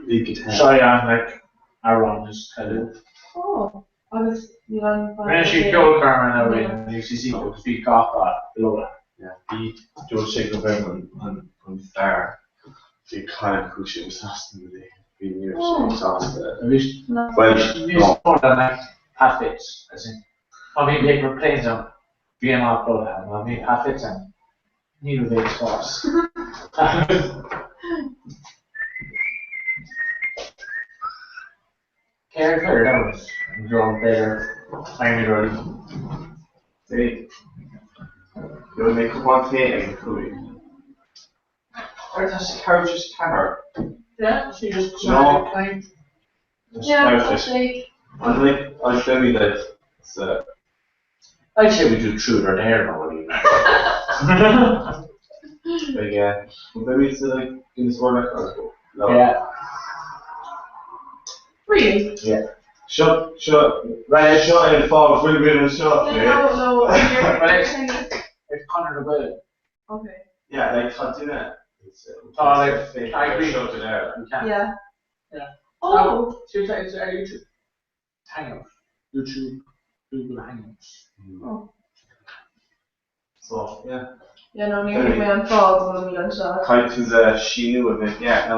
Lead guitar. Sorry, I'm like amhrán is cáiliúil. Oh, agus níl an Rinne sí ceolchoirm in UCC agus bhí gafa Lola. Yeah, bhí dúirt sé go raibh an an an fear bhí cailleadh chuaigh sé go Sasana le bhí ní raibh sé sásta. Bhí Well, níos mó than like Pat Fitz, as in, má bhí Paper Planes ann, bhí an áit Lola ann, má bhí Pat Fitz ann, ní raibh aon spás. Céard chuir amhras an drom b'fhéidir aimid rudaí. Gheobhaidh mé cupán tae ag a 5. Ar tá sé ceathrú tar éis a 4? Yeah. She just No. Yeah, tá sé. I'd like, I'd tell me that it's uh, I'd say we do truth or dare now, what do you like uh, maybe it's like Guinness World Records. No. Yeah. Really? Yeah. Seo, seo, right, seo é an fáth go bhfuil mé anseo. No, no, you're- Well, it's, it's Conor the Gael. Okay. Yeah, like tá duine. Tá, like, I agree. Seo go léir. You can. Yeah. Yeah. Oh. So it's our YouTube. Hangout. YouTube. Google Hangouts. Oh. So, yeah. Yeah, no, níor thuig mé an fáth go bhfuil mé anseo. Caithfidh tú síniú a bheith, yeah, nó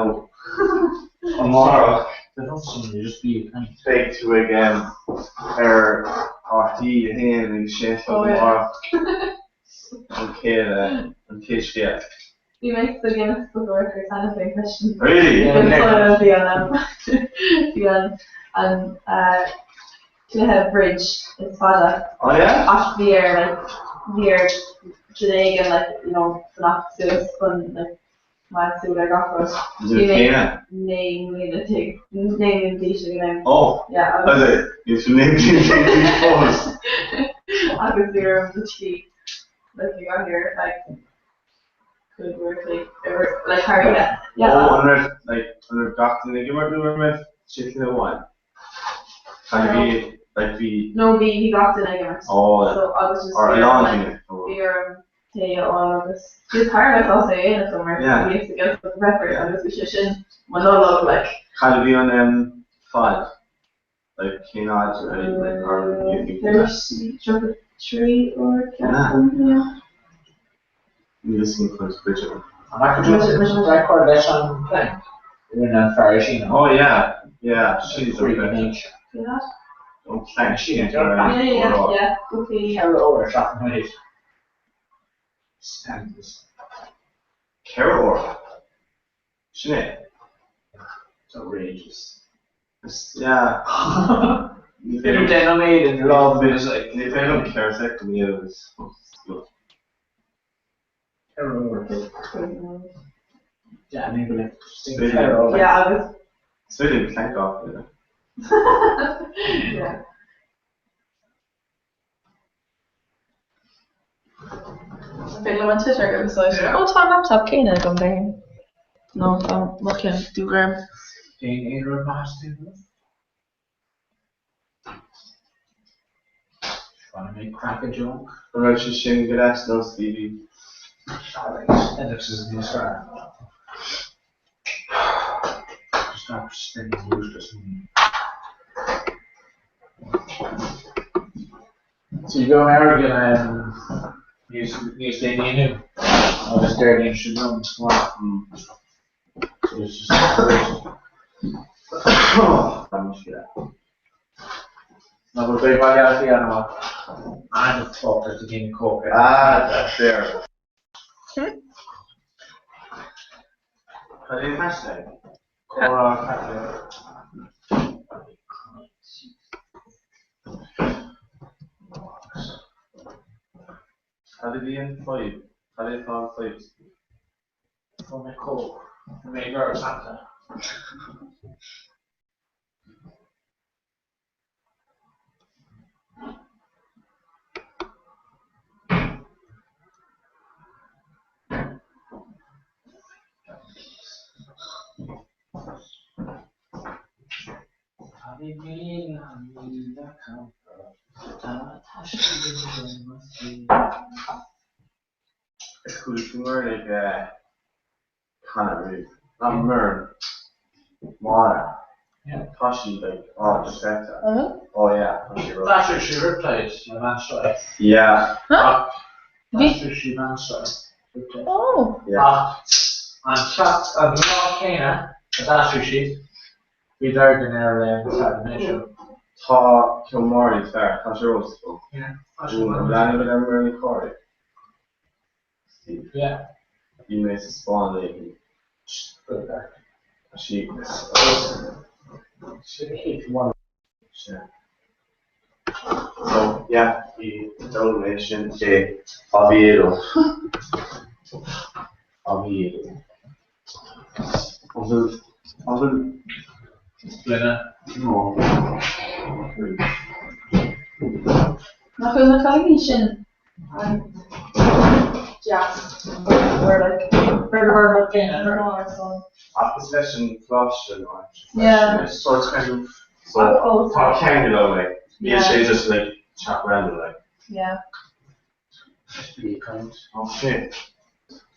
amárach beidh tú ag ar RTÉ 1 ag sé a chlog amárach an chéad an chéad scéal. Bhí mé sa Guinness Book of Records cheana féin freisin. Really? Bhí an bhí an an cluiche bridge is fada. Oh yeah? Ach bhí air like bhí ar duine éigin like you know fanacht suas chun like coimeád súil ar gach rud. Bhí mé 19 mbliana 19 mbliana d'aois ag an am. Oh! Yeah agus. Is é, níl tú 19 bliana d'aois fós. Agus bhí orm literally like ag an ar like cúig uair a chloig like thar oíche. Yeah. Oh an raibh like an raibh gach duine ag imirt nó an raibh sé cluiche amháin? Kind of bhí like bhí. No bhí bhí gach duine ag imirt. Oh So agus just or a bhí lán orm like daoine. Oh. bhí orm tae a fháil agus bhí thar a bheith sásta é a dhéanamh mar Yeah. bhí fhios aige the record agus bhí sé sin mo Nollag like. Cad a bhí an um fad? Like cén fhad a bhí like or you think 33 uair ceapaim yeah. Ní fhios agam conas cuid agam. An bhfaca tú record leis an plank? Rinne an fear sin. Oh yeah, yeah, sin is Freak okay. nature. Cén fhad? An plank sin. Yeah yeah yeah okay. 4 uair seachtain méid. Stands. 4 uair. Sin é. It's outrageous. Yeah. Ní Bhí deich nóiméad in lámh is like. Ní féidir liom ceithre soicind a dhéanamh is. 4 uair. Yeah, I mean, but like, 4 uair. Yeah agus. Is féidir liom plank off a dhéanamh. Yeah. Féidir liom an Twitter a úsáid. Ó tá an laptop céanna agam déarfainn. Nó tá mo cheann dúghorm. Déan aon rud maith as tú. Wanna make crack a joke? An raibh sé sin go deas nó Stevie? Linux is níos fearr. Stop spending useless money. So you go airgead níos níos déanaí inniu agus Déardaoin seo chugainn chomh maith. So it's just Ná bhfuil beidh Baile Átha Cliath amach. An-talk at the game Cork. Ah, that's fair. Cad é an hashtag? Comhrá caife. Cad a bhí an fadhb? Cad é atá an fadhb? Fuair mé coke. Bhí mé ag lorg Santa. Is chuala tú Muireann ag canadh riamh. Not Muireann. Máire. Tá sí like an-dochreidte. Oh yeah, tá sí ró. D'aistrigh sí Riptide le Mansuy. Yeah. D'aistrigh sí Mansuy. Riptide. Oh. Yeah. Ach an teacht an lá céanna a d'aistrigh siad, bhí Durgan ar an Saturday Night Show. Tá ceol Máire níos fearr. Tá sé ró. Yeah. Tá sé An leanbh le Muireann Ní Chárthaigh. Steve. Yeah. Bhí mé sa Spáinn léi. Tá sí. Sin. So, yeah, bhí d'fhoghlaim mé sin i Oviedo. Oviedo. An bhfuil, an bhfuil. Gloine. No. Nach bhfuil na cailíní sin an-deas or like Burger burger mná ar son. Ach is leis an choláiste nó Yeah. So it's kind of so Ach fós. tá ceangal ann like níl Yeah. sé just like teach random like. Yeah. Be kind. Okay.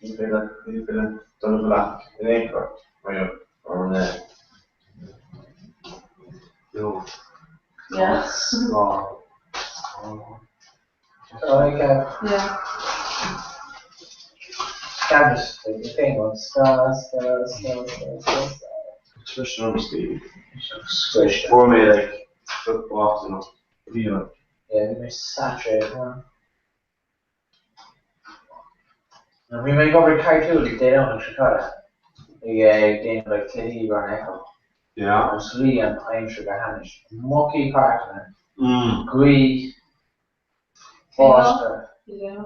Ní féidir ní féidir dul i bhfleadh in aon chor mar or an No. Yeah. Ná. Yeah. Scabs, like the thing on ska, ska, ska, ska, ska, ska. Swish an Steve. Squish. Fuair mé like box nó bhí an. Yeah, bhí mé saturated man. Bhí mé ag obair cartún Dé Domhnaigh seo caite. Ag déanamh like cluichí mar an Echo. Yeah. Agus bhí an aimsir go hainnis. Mucky páirceanna. Gaoth. Báisteach. Yeah.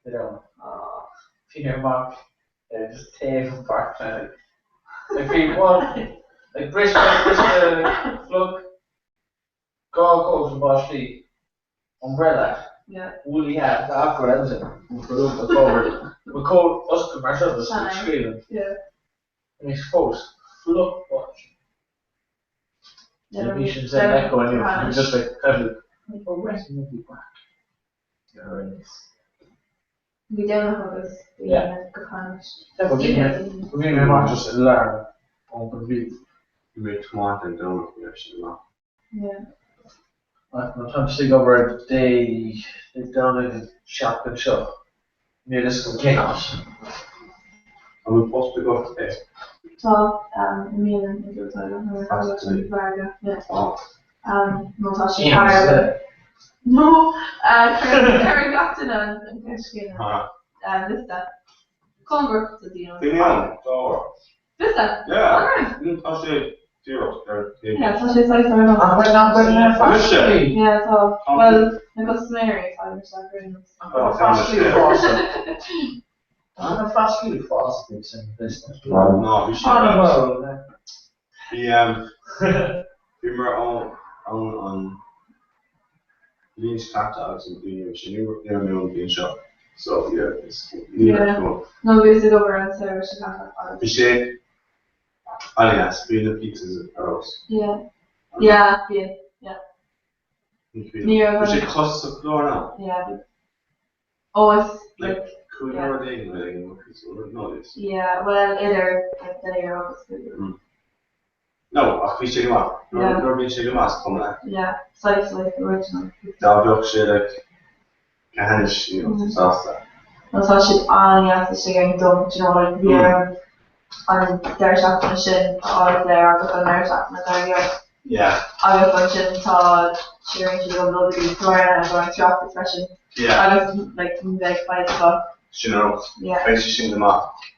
Dé Domhnaigh. Bhí mé amach ar just taobh an pháirceanna. Like bhí one like bris bris fliuch dhá cóta báistí umbrella Yeah. woolly hat gach rud eile sin mo cover mo coat oscailte mar seo just ag scríobh Yeah. Anois fós fliuch báistí. Yeah. Bhí sin san Echo inniu bhí just like kind of oh rest in the back. Bhí Domhnach agus bhí Yeah. go hainnis. Bhí mé amach just i lár an bhí. Bhí mé tiomáint ar Domhnach ní raibh sé go maith. Yeah. Má tá ag obair Dé Domhnaigh an tseachtain seo, níl fhios agam cén áit. An bhfuil post agat é? Tá i mbialann i gCill Dara nuair a tharla an mhargadh. Yeah. Tá. Nó tá sé thar No cuireann gach duine an cheist chéanna. Liosta. Cóngarach do daoine. Daoine ann, tá. Liosta? Yeah. Alright. Tá sé díreach ar taobh. Yeah, tá sé saghas ar an An bhfuil an bhfuil na Mise. Yeah, tá. Bhuel, na custaiméirí tá isteach ar aon nós. Tá sé fásta. Tá na fascaí fásta san business. Ná, bhí sé. An-mhó. Bhí bhíomar ann an bhliain seo caite agus an bhliain roimhe sin. Ní raibh mé ann an bhliain seo. So, yeah, it's ní raibh tú ann. No, bhíos ag obair an samhradh seo caite agus. Bhí sé an-deas, bhí na pizzas ar fheabhas. Yeah. Yeah, bhí, yeah. Ní raibh. Bhí sé costasach go leor ann. Yeah, bhí. Oh, is Like, like, cúig yeah. euro déag nó éigin nó pizza, no it is. Yeah, well, idir like 10 euro agus 5 euro. No, ach bhí sé go maith. Yeah. Nuair a bhíonn sé go maith, is cuma leat. Yeah, saghas like original pizza. Dá bheadh sé like go hainnis, you know, sásta. Nó tá siad an-deas istigh ar an dom, do you know, like bhí orm an deireadh seachtaine sin a fháil saor agus an deireadh seachtaine dár gcionn. Yeah. Agus ansin tá sé roinnte agam dul go dtí Florida i gcomhair an tOireachtas freisin. Yeah. Agus like ní bheidh fadhb acu. Sin ar fheabhas. Yeah. Beidh sé sin go maith.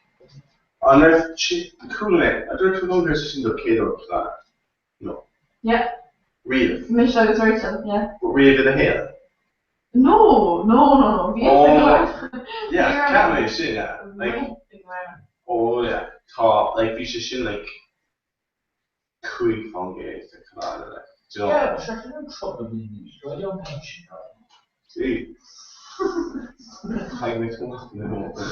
An raibh sé, chuala mé, an dúirt tú liom go raibh sé sin do chéad uair sa No. Yeah. Riamh. Mise agus Rachel, yeah. Riamh i do shaol? No, no, no, no, bhí Oh, fhios yeah, Ní raibh- ceap mé sin, yeah. Like, Bhí mé. oh yeah, tá, like, bhí sé sin, like, 5% de Canada, like, do you know? Yeah, but sure, no trouble being used. Do I don't pension? See? Caithfidh mé fanacht na nóta.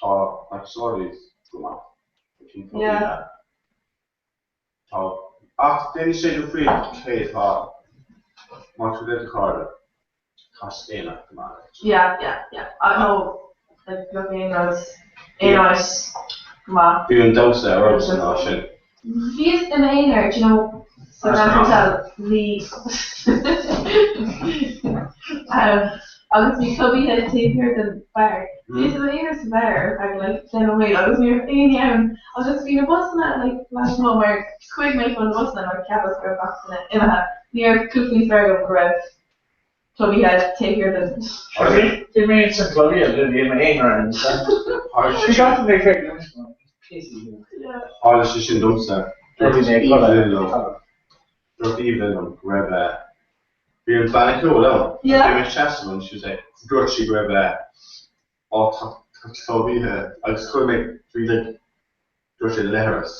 Tá, like, sorry, go maith. Cén fáth Yeah. yeah. Tá, ach déanann sé difríocht cé tá, má tá tú le do chairde, tá sé éineacht go maith leis. Yeah, yeah, yeah. I know, like, bheadh aon rud, aon áit go maith. Bhí an damhsa ar fheabhas an lá sin. Bhíos i m'aonar, do you know, sa Grand Hotel, bhí um, agus bhí club oíche taobh thiar den bheár. Bhíos i m'aonar sa bheár ar feadh like 10 nóiméad agus ní raibh éinne ann agus bhí na busanna like lasmuigh mar chuaigh mé chun na busanna mar cheapas go raibh gach duine imithe. Ní raibh cúpla níos fearr agam go raibh club oíche taobh thiar den. Bhí mé sa club oíche, bhí mé aonar ann. Bhí gach duine ag féachaint orm. Tharla sé sin domsa. Dúirt Evelyn liom, dúirt Evelyn liom go raibh eh, bhí an banna ceoil ann. Yeah. Bhí mé ag seasamh ann, she was like, dúirt sí go raibh eh, á tá club oíche agus chuir mé, bhí like, dúirt sé leithreas.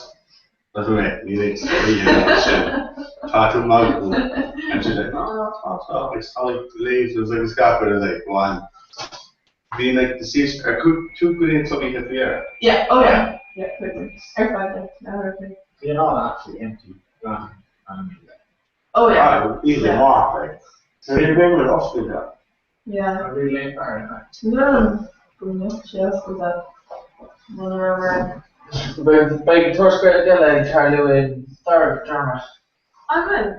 Agus bhí mé, níl aon club oíche ann sin. Tá tú maith go. And she's like, no, tá, tá, agus tá like lasers agus gach rud, I was like, go on. Bhí like the seats, ar tú go dtí an club oíche faoi dheireadh? Yeah, oh yeah, yeah, chuaigh mé. Ar fad, like, an uair a bhí. Bhí an áit actually empty gach am. Oh yeah. Ah, easily Yeah. marked, like. Bhí mé mar oscailte. Yeah. A rí léim fear in fact. No, go mbeadh sé oscailte. Muna raibh mé. Beidh beidh turas Gaeilge eile ag tarlú in Third Dermot. An bhfuil?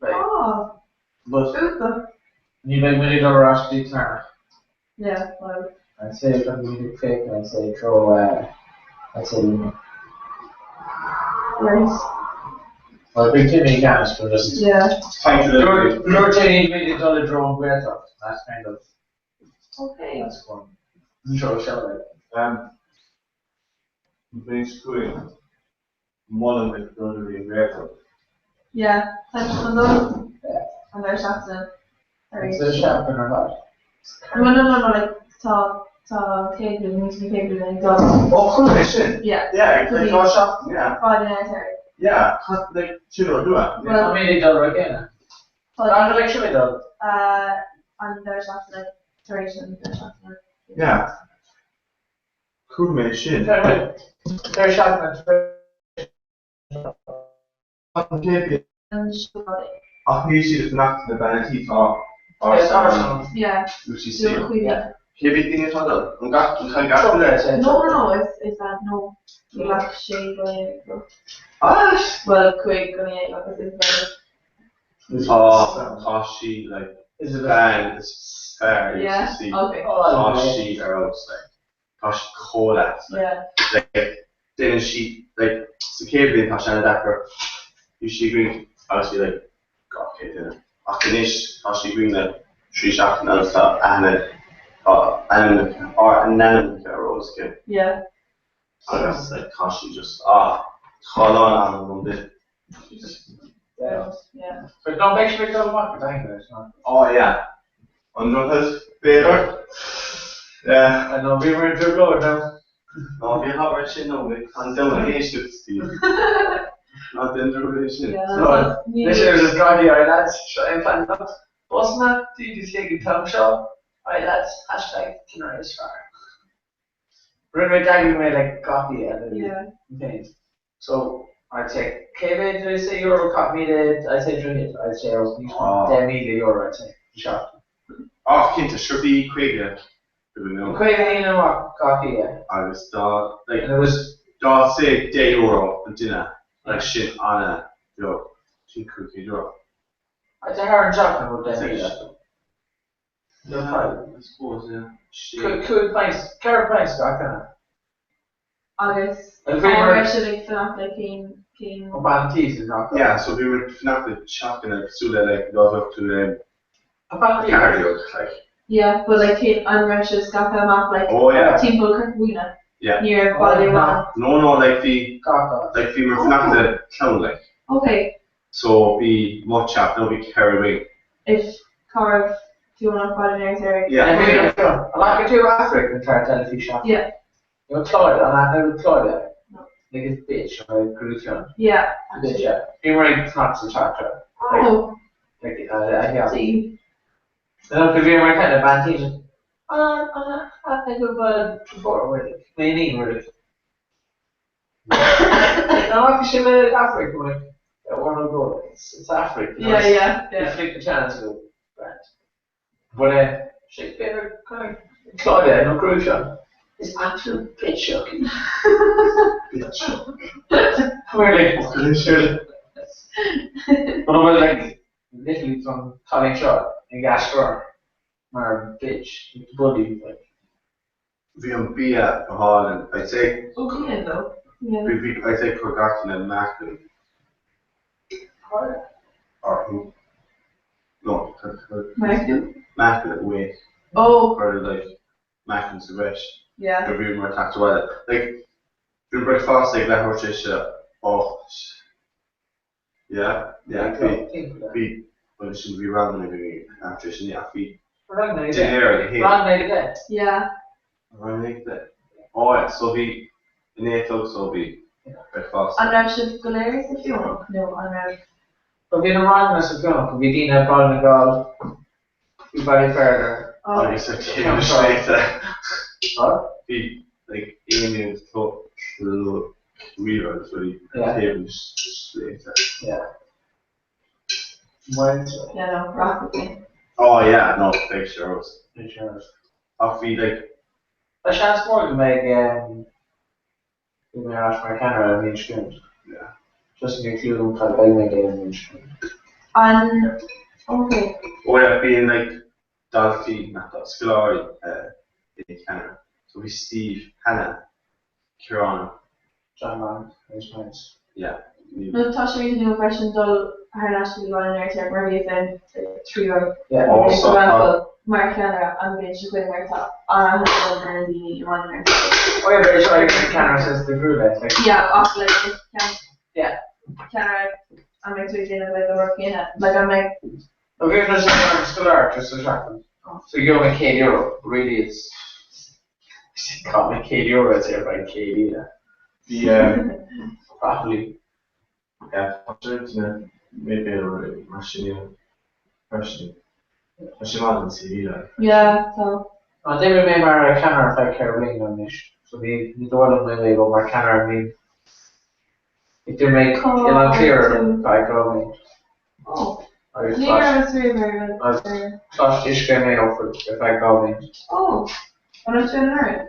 Beidh. Oh. But Iontach. ní bheidh muid ag dul ar ais go dtí Clonard. Yeah, well. I'd say beidh muid ag féachaint I'd say treo eh I'd say Luimneach. Right. Well bhí Timmy i gceannas but just Yeah. Dúirt dúirt sé níl muid ag dul i dtreo an Ghaeltacht that's kind of Okay. that's going treo seo like. Um, bhí chugainn molaim duit dul go dtí an Ghaeltacht. Yeah, tá sé chun dul an deireadh seachtaine tar éis. It's a seachtain ar fad. No, no, no, no, like tá tá an chéad bhliain, muintir na chéad bhliana ag dul. Ó, chonaic mé sin! Yeah. Yeah, like tá seachtain, yeah. Baile an Fheirtéaraigh. Yeah, cad, like, sin rud nua. Well- Tá mé ag dul ar chéanna. Tá Tá like sin ag dul. Uh, an deireadh seachtaine tar éis an deireadh seachtaine. Yeah. Chuala mé sin. Deireadh seachtaine tar éis. An chéad bhliain. An siúlóid. Ach níl siad ag fanacht le bean an tí tá árasán Yeah. UCC. Dún Chaoin. Cé mhéad duine atá ag dul? An gach an caithfidh gach duine? No, no, no, is is that no. Níl ach sé dhuine ag dul. Ah! Well, cúig dhuine agus Isabel. Tá tá sí like bean is fearr i Yeah, UCC. okay. Tá sí ar fheabhas like. Tá sí chomh deas like. Yeah. Like déanann sí like sa chéad bhliain tá sé an-deacair. Bhí sí againn agus bhí like 200 duine. Ach anois tá sí againn le trí seachtaine agus tá aithne tá ainmneacha ár n-ainmneacha ar eolas aici. Yeah. Agus like tá sí just ah tá a lán ama agam di. Yeah. But no, beidh sé ag dul amach go daingean leis, ná? Oh yeah. An droichead, b'fhéidir? Yeah. I know, bhí mar trioblóid now. Ná bí ag labhairt sin nó beidh an domhan ag éisteacht, Steve. Ná déan dearmad é sin. So, anois ar is gadaí alright lads, seo é an plean anocht. Busanna, DDC ag an t-am seo, alright lads, hashtag Cinnire is fearr. Rinne mé d'eagraigh mé like gach oíche Yeah. féin. So, I'd say cé mhéad did I say euro 4,000 I'd say droichead I'd say oh níos mó €10,000 I'd say an seachtain. Ah cinnte, sure bhí 50 againn ann. 50 daoine amach gach oíche. Agus dá like And it was dá say €10 an duine like sin an-bheag, sin €500. I'd say thar an seachtain about 10,000. No problem. I suppose, yeah. Cúig pints, ceithre pints gach duine. Agus An cá bhí mar- raibh sibh ag fanacht le cén cén Ó bean tí sa gach Yeah, so bhí muid ag fanacht le teachanna cosúil le like dá bheadh tú le A bean tí. 14 like. Yeah, but like cén an raibh sibh scaipthe amach like Oh, yeah. timpeall Corca Dhuibhne? Yeah. Ní raibh baile amháin. No, no, like bhí Gach áit. like bhí muid ag fanacht le clann like. Okay. So bhí mo teach nó bhí ceithre againn. If cá raibh Fionnach Baile an Fheirtéaraigh. Yeah. An bhfaca tú Aifric an clár teilifíse? Yeah. Nó Claudia, an aithne Claudia? No. Like it's bitch, or Grúfion. Yeah. Bitch, yeah. Bhí mar ag fanacht sa teach seo. Oh. Like, uh, yeah. See. No, bhí mar kind of bean tí. An an aithne go bhfuil mé ní mar No, bhí sé le Aifric, like, or no go, it's, it's Aifric. You know, Yeah, it's- yeah, yeah. You flick the channel to go, right. But uh, sé b'fhéidir kind of Claudia nó Grúfion is absolute bitch shocking. Bitch. We're like, But I'm like, literally from Colin Shaw in Gascoigne, mar bitch, bully, like. Bhí an bia go hálainn. I'd say Okay, though. Yeah. bhí bhí I'd say chuir gach duine meáchan orthu. No, chuir chuir Meáchan? meáchan weight. Oh. Chuir like meáchan sa bhreis. Yeah. Nuair bhí mar teacht abhaile. Like bhí an breakfast ag leathuair tar éis a 8. Yeah, yeah, bhí bhí bhuel sin bhí ranganna againn after sin yeah bhí Ranganna ag dinnéar ag a haon. Ranganna ag a deich. Yeah. Ranganna ag a deich. Oh yeah, so bhí in éadach so bhí breakfast. An raibh sibh go léir sa Fionnach nó an raibh? Ba bhí na ranganna sa Fionnach, bhí daoine ag Baile na nGall, bhí Baile Feirtéar. Agus ar taobh na sléibhte. What? Bhí like Amy agus Cló Riabh agus rudaí ar taobh na sléibhte. Yeah. Yeah, no, rachaidh mé. Oh yeah, no, beidh sé ar fheabhas. Beidh sé ar fheabhas. Ach bhí like. Tá seans mór go mbeidh go mbeidh mé ar ais mar cheannaire an bhliain seo chugainn. Yeah. Just níl clue agam cad a bheidh mé ag déanamh an bhliain seo chugainn. An Okay. Oh yeah, bíonn like daltaí, nach daltaí, scoláirí ina ceannaire. So bhí Steve, Hannah, Ciarán. John Long, agus Myles. Yeah. Nó tá sé nua freisin dul thar n-ais go dtí Baile an Fheirtéaraigh mar bhíos ann trí uair. Yeah. Oh, so tá. Mar cheannaire an bhliain seo chugainn mar tá an-aithne agam ar na daoine i mBaile an Fheirtéaraigh. Oh yeah, but it's like ceannaire says the group, like. Yeah, ach like is ceann. Yeah. Ceannaire an mbeidh tú ag déanamh like an rud céanna? Like an mbeidh. No, bhí an mar scoláire just sa seachtain. So gheobhaidh mé €100, but really it's Caith mé €100 it's ar feadh céad oíche. Bhí Properly. Yeah, tá sé duine maybe mar sin freisin. Tá sé maith don CV like. Yeah, tá. An d'oibrigh mé mar cheannaire ar feadh 4 bliana anois, so ní ní dóigh liom mé ag mar cheannaire ní D'oibrigh mé in An Cliar ar feadh 2 mhí. Oh. Agus Ní raibh mé riamh ar agus Coláiste Uisce i Maigh Eo ar feadh 2 mhí. Oh. An raibh tú anuraidh?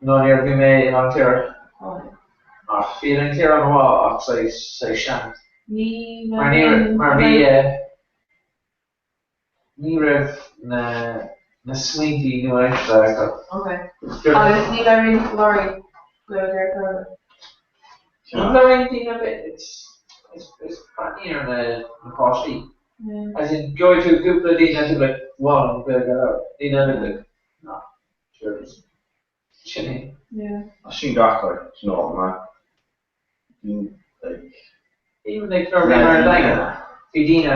No, níor bhí mé in An Cliar. Oh. Ach bhí an Cliar an-mhaith ach saghas saghas sean. Ní Mar ní mar bhí ní raibh na na smaointí nua-aimseartha acu. Ok. Agus ní labhraíonn scoláirí Gaeilge ar chor ar bith? Ní labhraíonn daoine ar bith. It's it's it's breathnaíonn ar na na páistí. As in gheobhaidh tú cúpla daoine atá like wow an Gaeilge a labhairt. Daoine eile like no sure just sin é. Yeah. Sin gach áit, you know, mar bíonn like. Even like nuair a bhí mé ar an Daingean, bhí daoine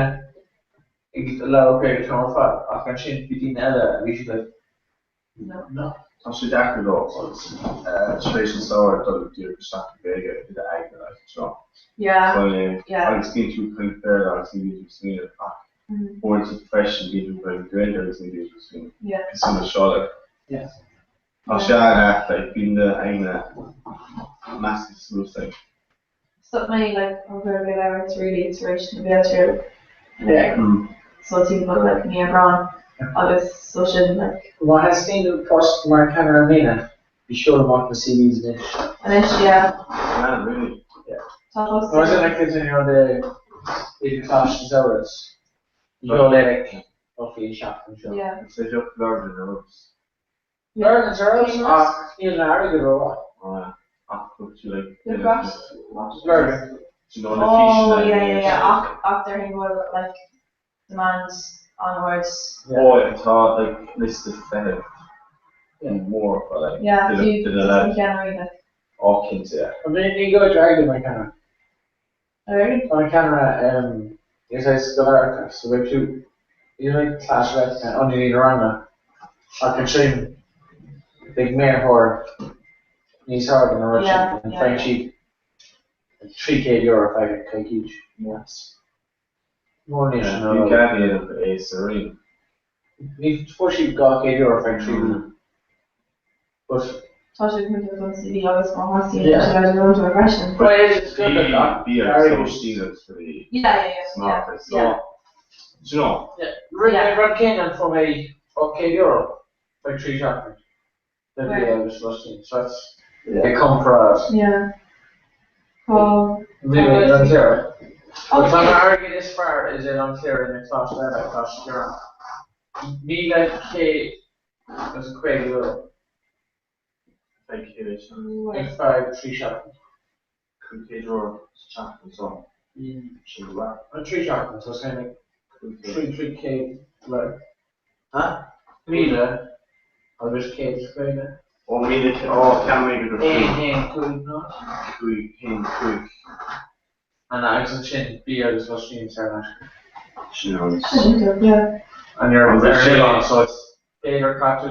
ag labhairt Gaeilge an t-am ar fad ach ansin bhí daoine eile a bhí siad like no. No. Tá sé deacair though agus tar éis an samhradh dul díreach isteach i Gaeilge i d'aigne like, you know. Yeah, Chun é, yeah. agus bíonn tú ag caint Béarla agus ní bhíonn tú ag smaoineamh ach uaireanta freisin bíonn tú ag caint Gaeilge agus ní bhíonn tú ag smaoineamh. Yeah. Cosúil le seo like. Yeah. Tá sé an-ait like bíonn d'aigne measctha suas like. Stop mé like an Ghaeilge a labhairt really tar éis na béaltrialach Yeah. so timpeall like mí Aibreán agus so sin like. Má theastaíonn post mar cheannaire i mbliana, bí seol amach na CVs anois. Anois yeah. Yeah, really. Yeah. Tá post. Or is it like it's in your the idir Coláiste Samhradh? Sheol é like roughly seachtain seo. Yeah. Is é job learning or Learning service ach níl an airgead rómhaith. Ach thug tú like The grass Learning. Do you know na Oh físeanna yeah yeah yeah ach ach déarfainn go bhfuil like demand an-ard. Oh yeah tá like liosta feithimh mór for like Yeah duine fiú duine just le na ceannairí like. Oh cinnte yeah. Ní gá airgead mar cheannaire. Alright. Mar cheannaire is é scoláireachta so beidh tú you know like class rep na ionadaí ranga ach ansin beidh méarthóir níos airde na rud sin Yeah, and yeah, faigheann yeah. siad €300 ar feadh coicís. Yes. Mór níos Yeah, ná bhí Gabby ina é sa Ring. Ní fuair siad €200 ar feadh 3 mhí. But. Tá sé millteach don CV agus má theastaíonn sé leis an múinteoir freisin. But it's good that that Bhí airgead. so sílim pretty Yeah, yeah, yeah, smart yeah, like so yeah. do you know. Yeah, rinne Yeah. rud céanna fuair mé €800 feadh 3 seachtaine. The Right. bhí agus lóistín so that's ag comparáid. Yeah. Tá. Bhí mé in An Cliar. But tá Okay. na airgead is fearr is in An Cliar in Coláiste eile, Coláiste Chiaráin. €1,150. Thank you. Ar feadh 3 seachtaine. €500 sa tseachtain so sin go maith. An 3 seachtain so sin like 500. 3 300 like. Huh? Míle agus 150. Ó míle ó cheap mé go raibh 1 1 5 0. 5 1 5. And agus ansin bia agus lóistín saor in aisce. Sin agus. Sin good, yeah. And you're An ar bhfuil sé oileán so it's b'fhéidir caite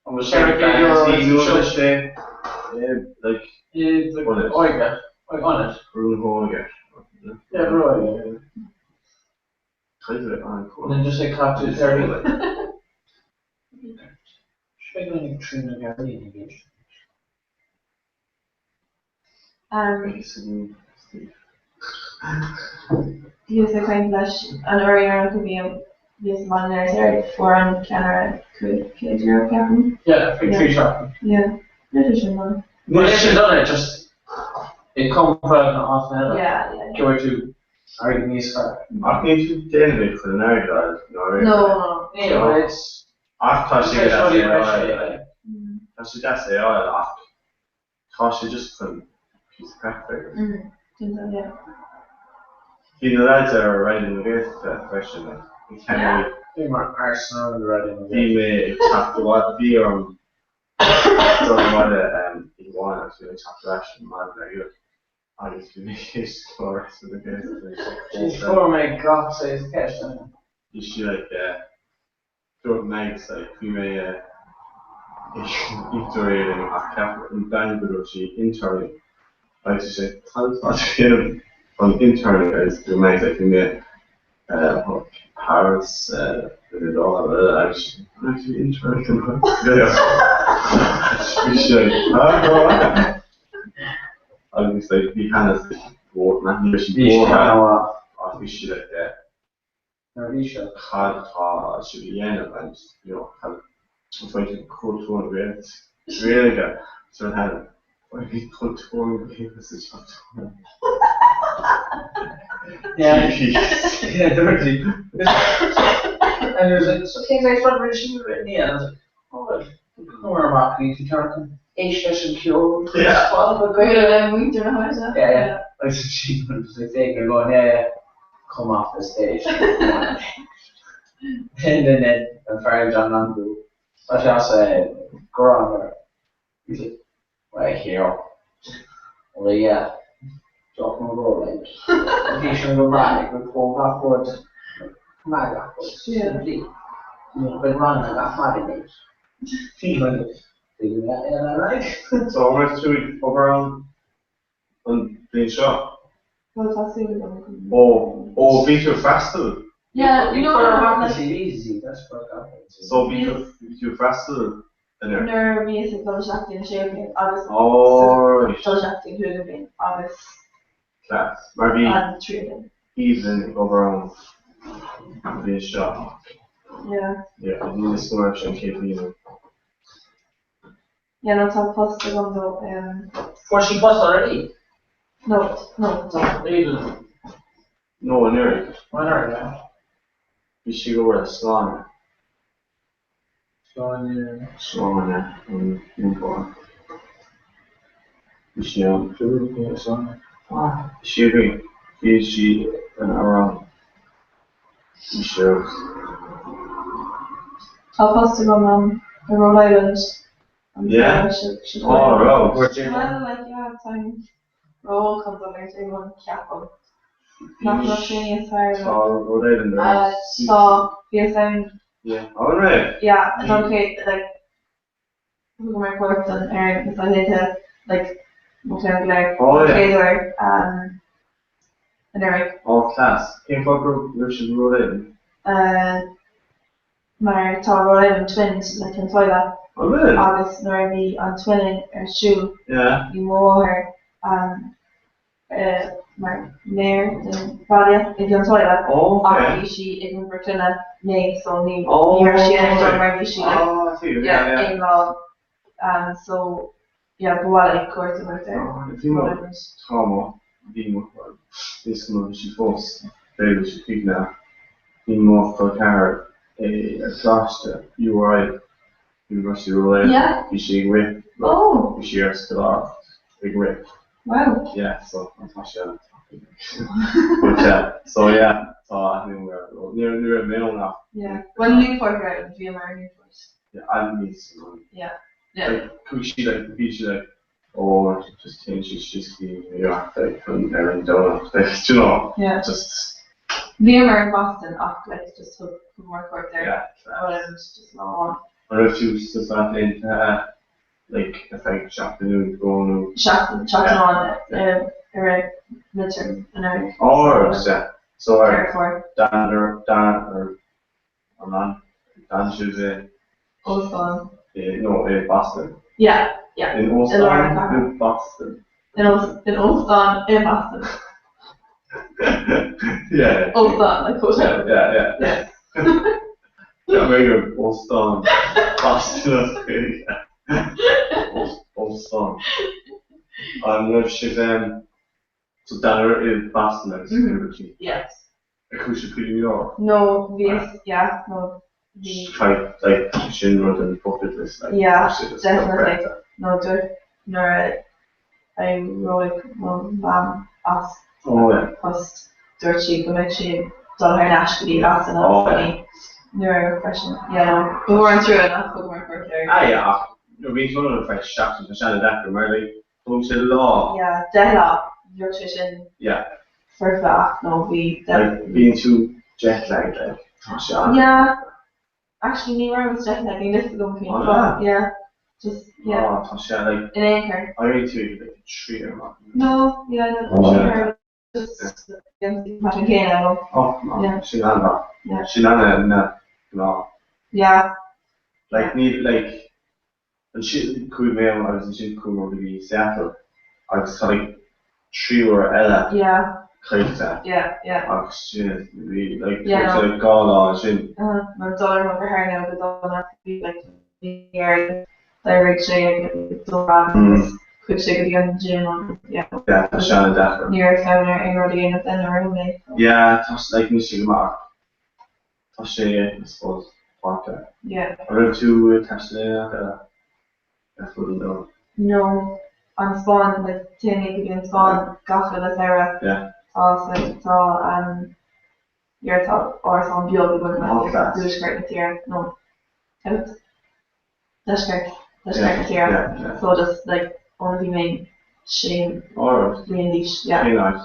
An bhfuil sé €400 fantasy sa nua seo. sé like Like ionad. óige, ionad. Brú hóige. Yeah, brú óige. Caithfidh an And then just like caite 30. Should I go in trína Gardaí in gcéist? Um, Bhíos ag caint leis an uair dheireanach a bhí bhíos i mBaile an Fheirtéaraigh fuair an ceannaire €500 ceapaim. Yeah, faoi 3 seachtain. Yeah, níl sé sin maith. Níl sé sin dona, just i gcomparáid na áiteanna eile. Yeah, yeah, yeah. Gheobhaidh tú Airgead níos fearr. Ach níl tú ag déanamh é chun an airgead a fháil, No, no. No, but it's. Ach tá sé deas é a fháil. Tá sé deas é a fháil ach tá sé just chun píosa craic a bheith agat. Cinnte, yeah. Bhí na lads ar Raidió na Gaeltachta freisin, like, ag ceannairí. Bhí mar Arsenal ar Raidió na Bhí mé ag teacht abhaile, bhí orm dul abhaile ag amháin agus bhí mé ag teacht ar ais an maidin ar deireadh agus bhí mé ag éisteacht le Raidió na Gaeltachta bhí sé chomh Fuair mé gach saghas ceist. Bhí sí like, Dúirt Mags like bhí mé ag interrailing ach cheap an bean go raibh sí interning agus bhí sé cad atá tú ag déanamh an interning agus dúirt Mags like bhí mé Paris agus I'm actually interning bhí sé like huh agus like bhí Hannah like bhí sí buartha ach bhí sí like yeah. Nuair a bhí sé. Cad atá sibh a dhéanamh and you know cad an phointe cultúr na Gaeilge so an bhí cultúr na Gaeilge sa teach Yeah, yeah, dúirt sí. And he was like, so cén saghas rud a rinne sí in the end? I was like, oh well, chuamar amach go dtí an éist leis an ceol, Gaeilge le muintir na háite. Yeah, yeah. Agus she was like, they were going, yeah, yeah. come off the stage. And then an fear John Longo, tá sé as Gurán He's like, right here. Well, yeah. Drop my roll, like. Bhí sin go breá, go comh gach rud, maith gach rud, simplí. Ní chuid ranga gach maidin é. Bhí mé right. So an raibh tú ag obair ann an bhliain seo? Bhuel, tá súil agam go. Ó, ó, bhí tú ag freastal? Yeah, you know, like. So bhí tú, bhí tú ag freastal anuraidh? Nuair a bhíos ag dul isteach dtí an séú bliain agus Ó, right. dul isteach dtí an cúigiú bliain agus. Class. Mar bhí. An tríú bliain. Aoibhinn ag obair ann an bhliain seo ach. Yeah. Yeah, níl a fhios agam an raibh sé an chéad bhliain. Yeah, no, tá post agam though. Um, Fuair sí post already? No, no, tá. Aoibhinn. No, anuraidh. Anuraidh, yeah. Bhí sí ag obair le Sláine. Sláine. Sláine, an múinteoir. Bhí sí ann. Sláine. Ah, bhí sí againn. Bhí sí an amhrán. Bhí sí ar. Tá post agam um, i Rhode Island. An Yeah? seo. Oh, raibh. Well, like, yeah, táim ró-óg chun dul ar J1, ceapaim. Nach raibh sé níos fearr. Tá Rhode Island ar. Tá, bhíos ann. Yeah. Oh, an raibh? Yeah, don chéad, like, thugamar cuairt don Éirinn is a leithéide, like, mo chlann go léir, Oh, don yeah. chéad uair, um, anuraidh. Oh, class. Cén fáth go raibh sibh i Rhode Island? Uh, mar tá Rhode Island Twins le Cionn tSáile An bhfuil? agus nuair a bhí an twinning ar siúl, Yeah. bhí mo mháthair, um, mar mayor den bhaile i gCionn tSáile Ok. ach bhí sí ag iompar clainne mé so ní Oh, ní raibh sí in ann dul right. mar bhí sí like Oh, I see. Yeah, yeah yeah. aon lá um so yeah ba mhaith léi cuairt a thabhairt ar Bhí mo tá mo bhí mo is cuma bhí sí fós b'fhéidir bhí sí cuimhne bhí mo chol ceathar i ar choláiste URI University of Rhode Island Yeah. bhí sí ag rith Oh. bhí sí ar scoláireacht ag rith Wow. Yeah so an tá sé an But yeah so yeah tá aithne ar ní ní raibh mé ann ach Yeah. Well Newport Rhode bhí mar Newport. yeah I'm níos Yeah. Yeah. Like chuaigh sí like bhí sí like oh just téann sí síos go dtí New York like chun ar an Domhnach like do you know Yeah. just Bhíomar in Boston ach like just thug thugamar cuairt ar yeah Rhode Island just lá amháin. An raibh tú sa Stáit Aontaithe like ar feadh seachtain nó dhó nó Seachtain seachtain amháin i rith midterm anuraidh. Oh right yeah so ar Deireadh Fómhair. d'fhan ar d'fhan ar an an d'fhan sibh i Óstán. i no i Boston. Yeah yeah. In I lár na óstán cathrach. i Boston. In ós in óstán i mBoston. Yeah. Óstán like hotel. Yeah yeah yeah. Yeah mé gur óstán Boston as Gaeilge. Óstán. An raibh sibh em. So d'fhanadar i Boston agus mm -hmm. Yes. Ar chuaigh sibh go New York? No, bhí yeah, no, bhí. Like, like, sin rud an bucket list, like, Yeah, definitely. No, dúirt nuair a éireoidh mo mham as oh, yeah. post, dúirt sí go mbeidh sí ag dul thar n-ais go dtí Boston agus oh, yeah. New York freisin. Yeah, no, ba mhór an trua nach dtugamar cuairt air. Ah, yeah, ach nuair bhí tú ann ar feadh seachtain, tá sé an-deacair mar like, Thóg sé lá. Yeah, 10 lá. Bheadh sé sin Yeah. foirfe ach no bhí Like, bíonn tú jet lagged like, tá sé an. Yeah. Actually ní raibh jet lag, níl fhios agam faoin Oh, fáth. yeah. Yeah. Just, yeah. Oh, tá sé like. In aon chor. Éiríonn tú ag like 3 ar maidin. No, yeah, no, Oh. sin ar just mar sin céanna agam. Oh, no, Yeah. sin an-mhaith. Yeah. Sin an-na gnáth. Yeah. Like, ní, like, Ansin chuaigh mé ann agus ansin chuaigh mé go dtí Seattle agus tá like 3 uair eile caillte agus sin bhí like thóg sé like 2 lá ansin. Nó dul ar go thar nó go dona bhí like bhí air d'éirigh sé ag dul agus chuaigh sé go dtí an gym agus yeah. Yeah tá sé an-deacair. Ní raibh fonn air aon rud a dhéanamh den nuair a bhí mé. Yeah tá sé like níl sé go maith ach Tá sé, I suppose, páirteach. Yeah. An raibh tú ag taisteal aon áit eile ar fud an domhain? No, an Spáinn, like téim go dtí an Spáinn gach uile samhradh. Yeah. Tá like tá um yeah tá árasán beag againn Oh, like i class. dtuaisceart na tíre, no, out, deisceart, deisceart Yeah, na tíre. yeah, yeah. So just like ó bhí mé sé Alright. bliain d'aois, yeah. Cén áit?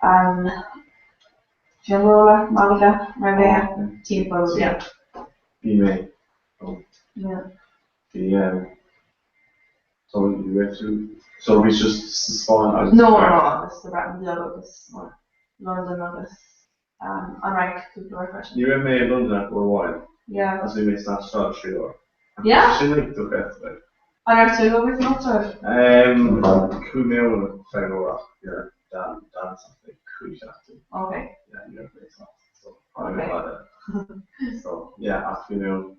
Um, Fuengirola, Málaga, Marbella, timpeall, yeah. Bhí mé. Oh. Yeah. Bhí um, so you went to, so bhí just sa Spáinn agus No, no, agus sa Bhreatain Bheag agus Londain agus um, an Fhrainc cúpla uair freisin. Ní raibh mé i Londain ach uair amháin. Yeah. Agus bhí mé san Astráil 3 uair. Yeah? Sin like dochreidte like. An raibh tú ag obair san Astráil? Um, chuaigh mé ann ar feadh uair ach yeah, d'fhan d'fhanas ach like 5 seachtain. Okay. Yeah, ní raibh mé sásta so tháinig mé abhaile. So yeah, ach bhí mé ann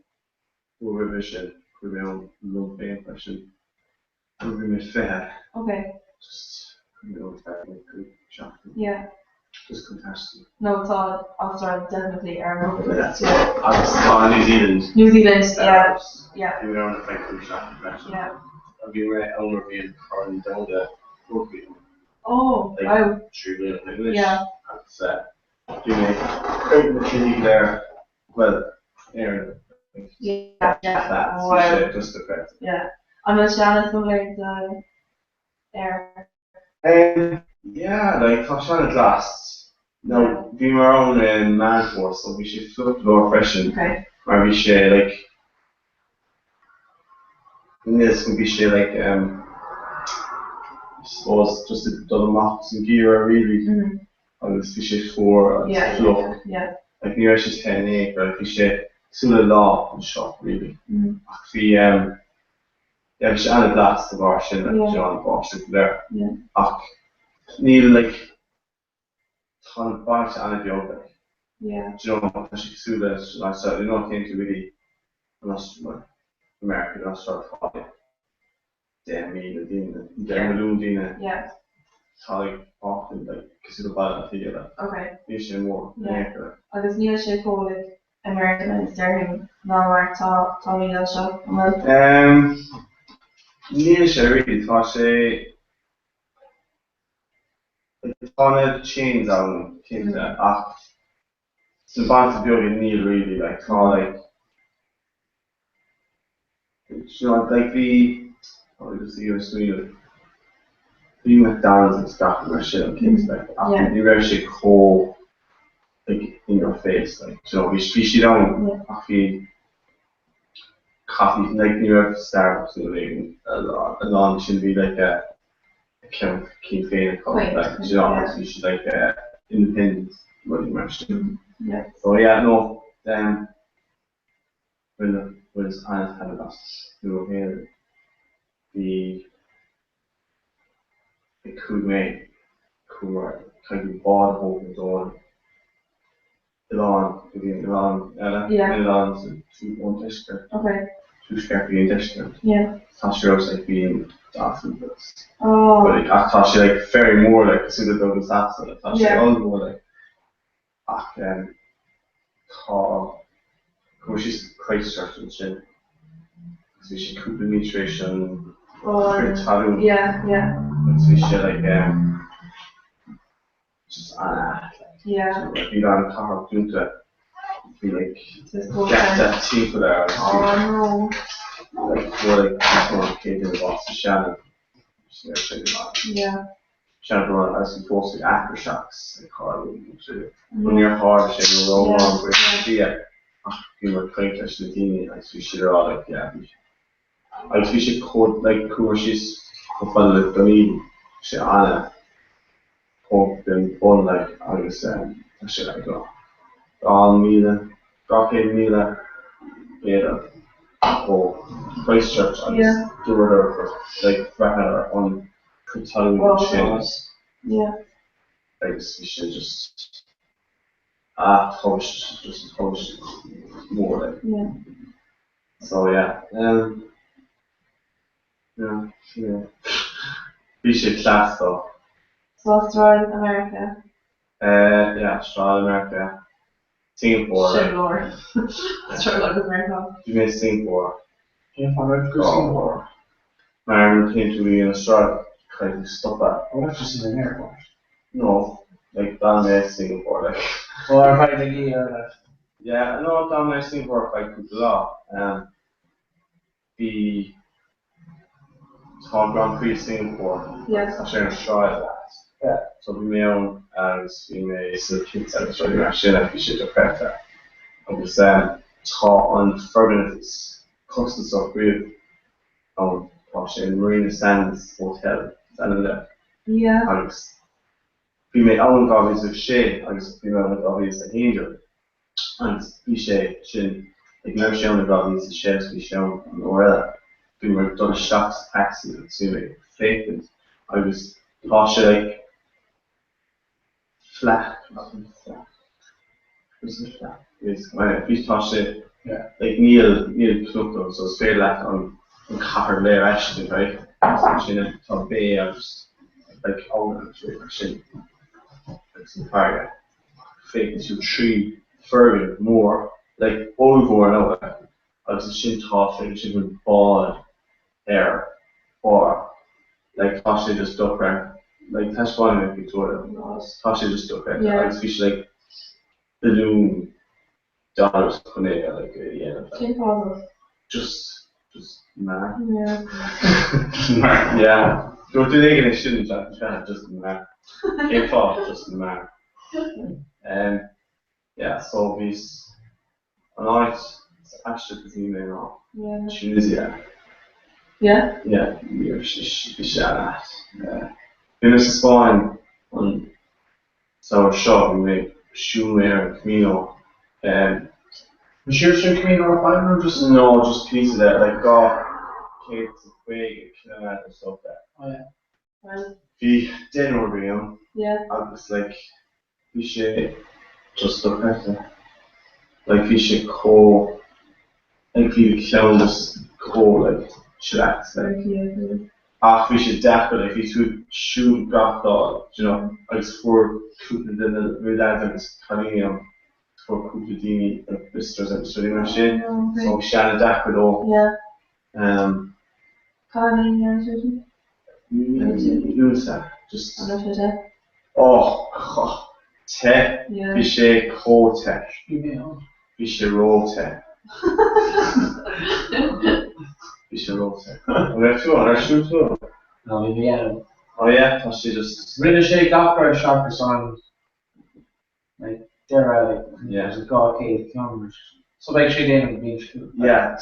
uair roimhe sin, chuaigh mé ann liom féin freisin. Nuair a bhí mé 20. Okay. Just chuaigh mé ann ar feadh like 5 seachtain. Yeah. Just chun taisteal. No, tá Astráil definitely ar mo bucket list, yeah. Agus tá New Zealand. New Zealand, yeah, yeah. Bhí mé ann ar feadh 5 seachtain freisin. Yeah. Bhí mé ann nuair a bhí an Corn Domhanda Rugbaí ann. Oh, wow. Like 3 bliana ó shin anois. Yeah. Agus bhí mé ag na cluichí go léir, bhuel, Éirinn. Yeah, yeah. That, Wow. bhí sé just dochreidte. Yeah. An bhfuil sé an-similar do Éire? Um, yeah, like, tá sé an-ghlas. Now, bhí mé ann i Meán Fómhair, so bhí sé fliuch go leor freisin, Okay. mar bhí sé, like, níl 'fhios agam, bhí sé, like, um, I suppose, just ag dul amach as an ngeimhreadh, really, agus bhí sé fuar agus Yeah, yeah, fliuch. yeah. Like, ní raibh sé te in aon chor, like, bhí sé cosúil le lá anseo, really. Ach bhí, um, Yeah, bhí sé an-ghlas de bharr sin, like, you know, an báisteach go léir. Ach níl, like, tá na bailte an-bheag, like, do you know, tá sé cosúil le, like, so, you know, téann tú go dtí an Astráil, America, an Astráil, tá, like, 10,000 daoine, 10 milliún daoine. Tá, like, Auckland, like, cosúil le Baile Átha Cliath, like, níl sé mór in aon chor. Agus níl sé chomh, like, Americanized déarfainn ná mar tá táimid anseo, an bhfuil? Em, níl sé really, tá sé, tá na chains ann cinnte ach sna bailte beaga níl really, like tá like, do you know like bhí, oh just ag iarraidh smaoineamh, bhí McDonald's agus gach rud mar sin ann cinnte like ach ní raibh sé chomh like in your face like do you know bhí bhí siad ann ach bhí coffee like ní raibh Starbucks nó rud éigin a lán sin bhí like a a ceann cinn féin acu like do you know agus bhí siad like independent rudaí mar sin. So yeah no um Rinne bhaineas an-taitneamh as Nua Shéalainn. Bhí ag chuaigh mé chuamar caithfidh bád a thógaint ón oileán go dtí an oileán eile, an oileán sa ón deisceart. Tuaisceart go dtí an Deisceart. Yeah. Tá sé rós like bhí an agus Oh. But like ach tá sé like ferry mór like cosúil le Dublin Sasana like tá sé Yeah. ollmhór like ach um tá chuaigh síos Christchurch ansin agus bhí sé cúpla mí tar éis an Oh, crith talún yeah, yeah. agus bhí sé like um just an-ait like Yeah. so like bhí an chathair dúnta bhí like Just go geata there. timpeall air agus bhí Oh no. like fuair like níos mó ná 100 duine bás sa Seanad sin sin Yeah. Seanad rud agus bhí fós ag aithris agus ag tarlú nó níor tharla sé go rómhór buíochas le Dia ach bhí muid ag caint leis na daoine agus bhí siad ag rá like yeah bhí agus bhí sé chomh like chuamar síos chomh fada le Dunedin sé ana chomh den bun like agus um tá sé like 2000 200,000 méadar ó Christchurch agus Yeah. dúradar gur like bhraitheadar an crith talún Oh sin God. Yeah. agus bhí sé just ah tubaiste just tubaiste mór like. Yeah. So yeah um yeah sin é. Bhí sé class though. So Astráil, America. Eh yeah Astráil, America, Singapore Sin like. leor. Astráil agus Meiriceá. Bhí mé i Singapore. Cén fáth a raibh tú i Singapore? Mar nuair a théann tú go dtí an Astráil caithfidh tú stopadh. Oh that's just in an airport. No like d'fhan mé i Singapore like. Oh ar feadh na oíche ar leith. Yeah no d'fhan mé i Singapore ar feadh cúpla lá. Um bhí tá Grand Prix Singapore Yeah. tá sé ar an sráid leat. Yeah. So bhí mé ann agus bhí mé sna pits agus rudaí mar sin like bhí sé dochreidte. Agus um tá an foirgneamh is costasach riamh ann tá sé an Marina Sands Hotel is ainm leis. Yeah. Agus bhí mé ann in 2006 agus bhí mé ann in 2011. Agus bhí sé sin ag ní raibh sé ann i 2006 agus bhí sé ann an uair eile. Bhí mé ag dul isteach sa taxi agus bhí mé ag féachaint agus tá sé like flat, flat, is it flat? Is, bhí tá sé like níl níl cnoc ann so is féidir leat an an chathair léir a fheiscint right? Agus ansin tá bay agus like abhainn agus rudaí mar sin agus an farraige. Féachann tú trí foirgneamh mór, like ollmhór an abhainn, agus ansin tá, féachann sé go bhfuil bád ar barr, like tá sé just dochreidte, like taispeánfaidh mé pictiúr duit, tá sé just dochreidte agus bhí sé like billiún dollars chun é a like a dhéanamh. Cén fáth though? Just, just mar. Yeah. Mar, yeah. Dúirt duine éigin é sin an tseachtain seo caite, just mar. Cén fáth? Just mar. Um, yeah, so bhí an áit is aiste a bhí mé ná Yeah. Tunisia. Yeah? Yeah, bhí bhí sé an-ait. Bhí mé sa Spáinn an samhradh seo, bhí mé siúl mé ar an Camino. Um, Siúil sin Camino ar fad nó just? No, just píosa de, like 250 ciliméadar is dócha. Oh yeah. Well. Bhí deichniúr againn ann Yeah. agus like bhí sé just dochreidte. Like bhí sé chomh like bhí do cheann just chomh like chillax like. Yeah, yeah. Ach bhí sé deacair like bhí tú ag siúl gach lá do you know agus fuair cúpla duine bhí lads agus cailíní ann fuair cúpla daoine like blisters agus rudaí mar sin so bhí sé an-deacair dó. Yeah. Um, Cá bhí an sin? Lúnasa just An raibh sé te? Oh, oh, te. Yeah. Bhí sé chomh te. Bhí mé ann. Bhí sé ró-te. Bhí sé ró-te. An raibh tú ann? Ar siúil tú ann? No, bhí mé ann. Oh yeah, tá sé just. Rinne sé gach rud seachas an like deireadh like Yeah. 200 kilometres. So beidh sé déanamh bhí siúl. Yeah,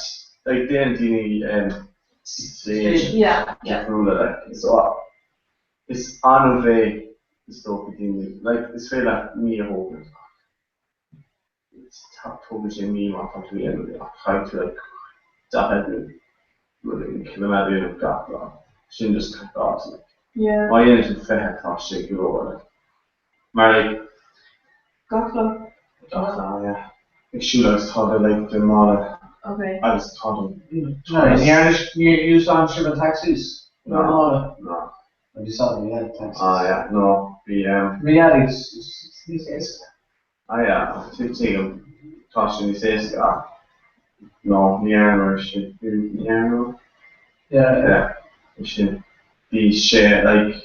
like déanann daoine um, stage Yeah, yeah. difriúla like so is annamh é is dócha daoine like is féidir leat mí a thógaint ach tógann sé mí má tá tú ag déanamh ach caithfidh tú like 40 nó rud éigin ciliméadar a dhéanamh gach lá sin just caithfidh like Yeah. má dhéanann tú 20 tá sé go leor like mar like Gach lá. Gach lá, yeah. Ag siúl agus tá do like do mhála. Okay. Agus tá an Níor úsáid sibh an taxis? No, no. Úsáid yeah, taxis. Ah yeah, no, bhí um. Reality is níos éasca. Ah yeah, tuigim, tá sé níos éasca ach no, ní dhearnamar sin, ní dhearnamar? Yeah. Yeah, bhí sin, bhí sé like,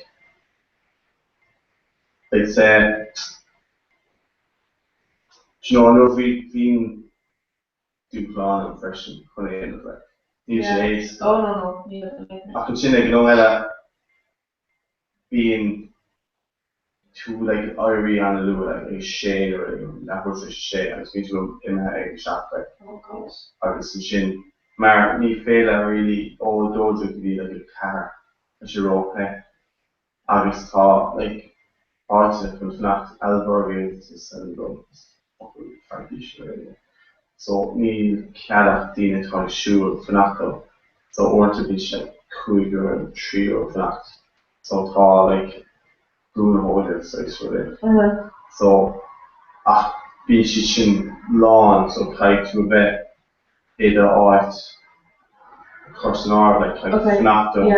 it's eh, do you know, nuair bhí, bhíonn dúshlán ann freisin chun é a dhéanamh like, níl sé éasca. Oh no no, níl. Ach ansin ag an am eile, bíonn tú like ag éirí an-luath like ag a sé nó ag leathuair tar éis a sé agus bíonn tú imithe ag a 7 like Oh God. agus ansin mar ní féile really ó 12 go dtí like a 4 tá sé ró-the agus tá like áiteanna chun fanacht albergues is an rud is focal Fraincis nó rud éigin so níl cead ach daoine atá ag siúl fanacht ann so uaireanta bíonn sé like €5 nó €3 fanacht so tá like brú na hóige agus rud éigin so ach bíonn siad sin lán so caithfidh tú a bheith i do áit a chur san áireamh like caithfidh tú fanacht ann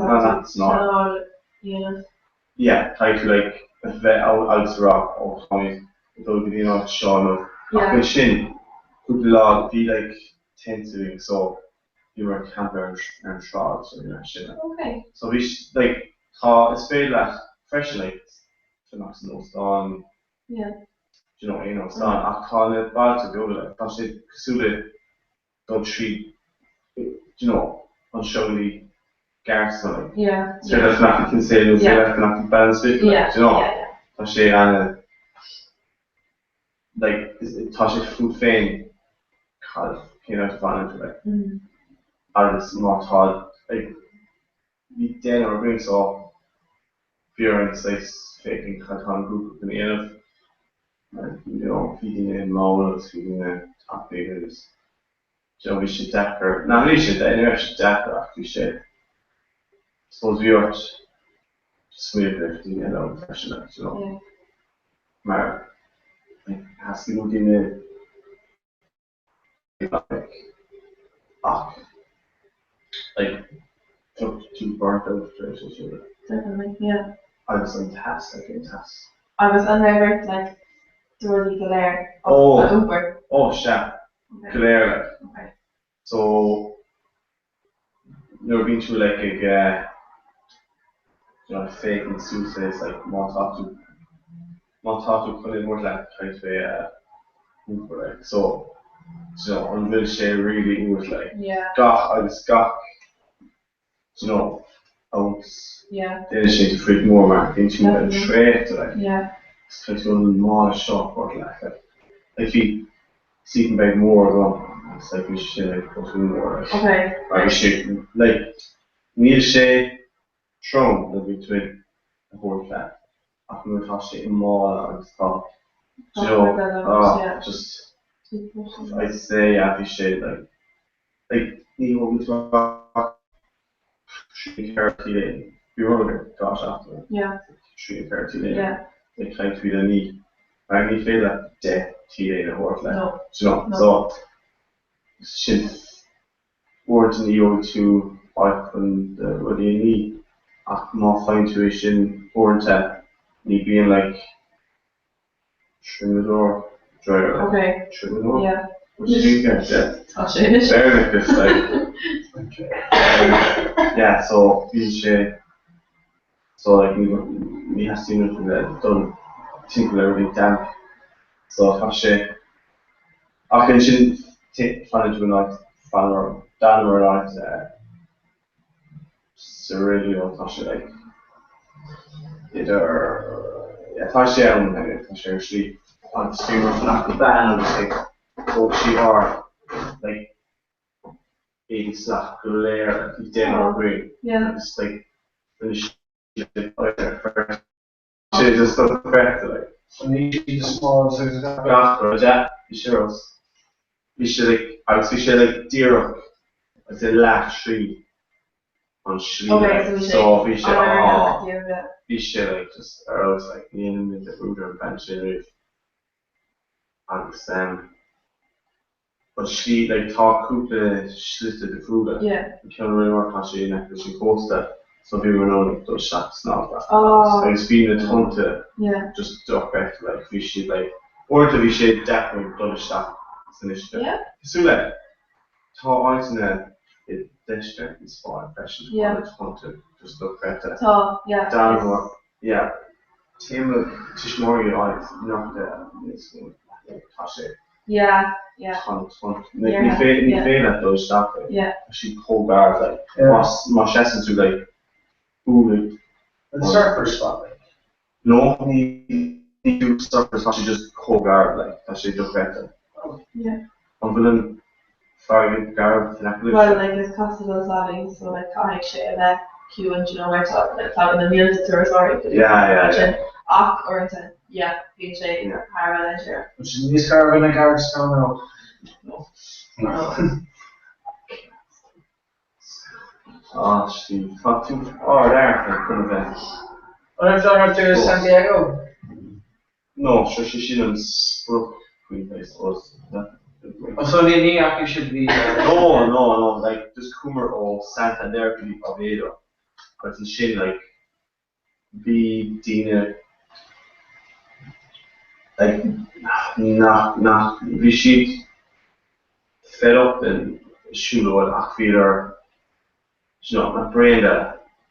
fanacht san áireamh. yeah caithfidh tú like a bheith ann agus a rá oh táimid ag dul go dtí an áit seo nó ach ansin cúpla lá bhí like tent againn so bhíomar ag campáil ar an ar an tsráid so bhí mar sin like. Okay. So bhí like tá is féidir leat freisin like fanacht san óstán Yeah. do you know aon óstán ach tá na bailte beaga like tá sé cosúil le dul tríd do you know anseo go dtí Gartstown like Yeah. is féidir leat fanacht i Kinsale nó is féidir leat fanacht i Ballinspittle like Yeah, do you know yeah, yeah. tá sé ana like is tá sé fút féin cad cén áit a bhfanann tú like Mm. agus má tá like bhí deichniúr againn so bhí orainn saghas féachaint cad tá an grúpa chun a dhéanamh mar you know bhí daoine mall agus bhí daoine tapaidh agus you know bhí sé deacair ná ní sé ní raibh sé deacair ach bhí sé suppose bhí ort smaoineamh ar daoine eile ann freisin like you know Yeah. mar like theastaigh ó daoine like ach like bheadh tú burnt out tar éis é sin like. Definitely, yeah. Agus an teas like an teas. Agus an raibh ort like do rudaí go léir a Oh iompar? oh sea Okay. go léir like. Okay. So nuair a bhíonn tú like ag eh you know féachaint suas é is like má tá tú má tá tú chun é a thabhairt leat caithfidh tú é a iompar like so you know an bhfuil sé really uait like Yeah. gach agus gach you know ounce Yeah. déanann sé difríocht mór mar bíonn tú ag Definitely. traochta like Yeah. is caithfidh tú an mála seo a thabhairt leat like like bhí sleeping bag mór agam agus like bhí sé sin like botún mór like Okay. mar bhí sé like níl sé trom nuair a bhíonn tú ag a thabhairt leat ach nuair atá sé i mála agus tá do you know ah just I'd say yeah bhí sé like like ní thógann tú ach trí nó ceithre t-léine bhí rud ar gach seachtain Yeah. trí nó ceithre t-léine Yeah. like caithfidh tú iad a ní mar ní féidir leat 10 t-léine a thabhairt leat No. do you know No. so sin uaireanta ní gheobhaidh tú áit chun do rudaí a ní ach má faigheann tú é sin uaireanta ní bíonn like triomadóir dryer like Okay. triomadóir Yeah. which is yeah Tá sé anois. Béarlachas like yeah so bíonn sé so like ní ní theastaíonn uait a bheith dul timpeall ar rudaí damp so tá sé ach ansin fanann tú in áit fanamar d'fhanamar in áit sa Rideau tá sé like idir yeah tá sé ann anyway tá sé ar slí agus bhíomar ag fanacht le bean agus like thóg sí ár like éadaí sneachta go léir like bhí deichniúr againn Yeah. agus like rinne sí like sé just dochreidte like. Ní the small size Gach rud yeah bhí sé ar fheabhas. Bhí sé like agus bhí sé like díreach I'd say leath tríd an slí Okay, like so bhí sé so bhí sé an-fhada, ah yeah. bhí sé like just ar fheabhas like ní dhéanfaidh mé dearúd ar an bhean sin riamh agus em. An slí, like, tá cúpla slite difriúla. Yeah. An ceann a rinneamar, tá sé in aice leis an cósta, so bhíomar in ann like dul isteach snámh gach Oh. agus bhí na tonnta Yeah. just dochreidte, like bhí siad like, uaireanta bhí sé deacair dul isteach san uisce. Yeah. Cosúil le, tá áiteanna i deisceart na Spáinne freisin, Yeah. tá na tonnta just dochreidte. Tá, yeah. D'fhanamar, yeah, téann mo tuismitheoirí go áit nach níos mó, like tá sé. Yeah, yeah. Tá tá ní féidir ní féidir leat dul isteach like Yeah. tá siad chomh garbh like más má seasann tú like bualadh An surfer spot like. No ní ní fiú surfer tá sé just chomh garbh like tá sé dochreidte. Yeah. An bhfuil an farraige garbh in aice libhse? Well like is Costa del Sol so like caithfidh sé a bheith ciúin do you know mar tá like tagann na mílte turasóirí go dtí Yeah, yeah, yeah. sin ach uaireanta yeah bíonn sé thar a bheith dainséarach. Which is níos gairbhe ná Garrettstown nó No. No. Ah, Steve, tá tú ard-amharc chun a bheith. An raibh tú ar tú Santiago? No, seo sé sin an sprioc faoin os. Oh, so ní ní fhaca sibh bhí No, no, no, like just chuamar ó Santander go dtí Oviedo agus ansin like bhí daoine like nach nach bhí siad fed up den siúlóid ach bhíodar you know nach bréan de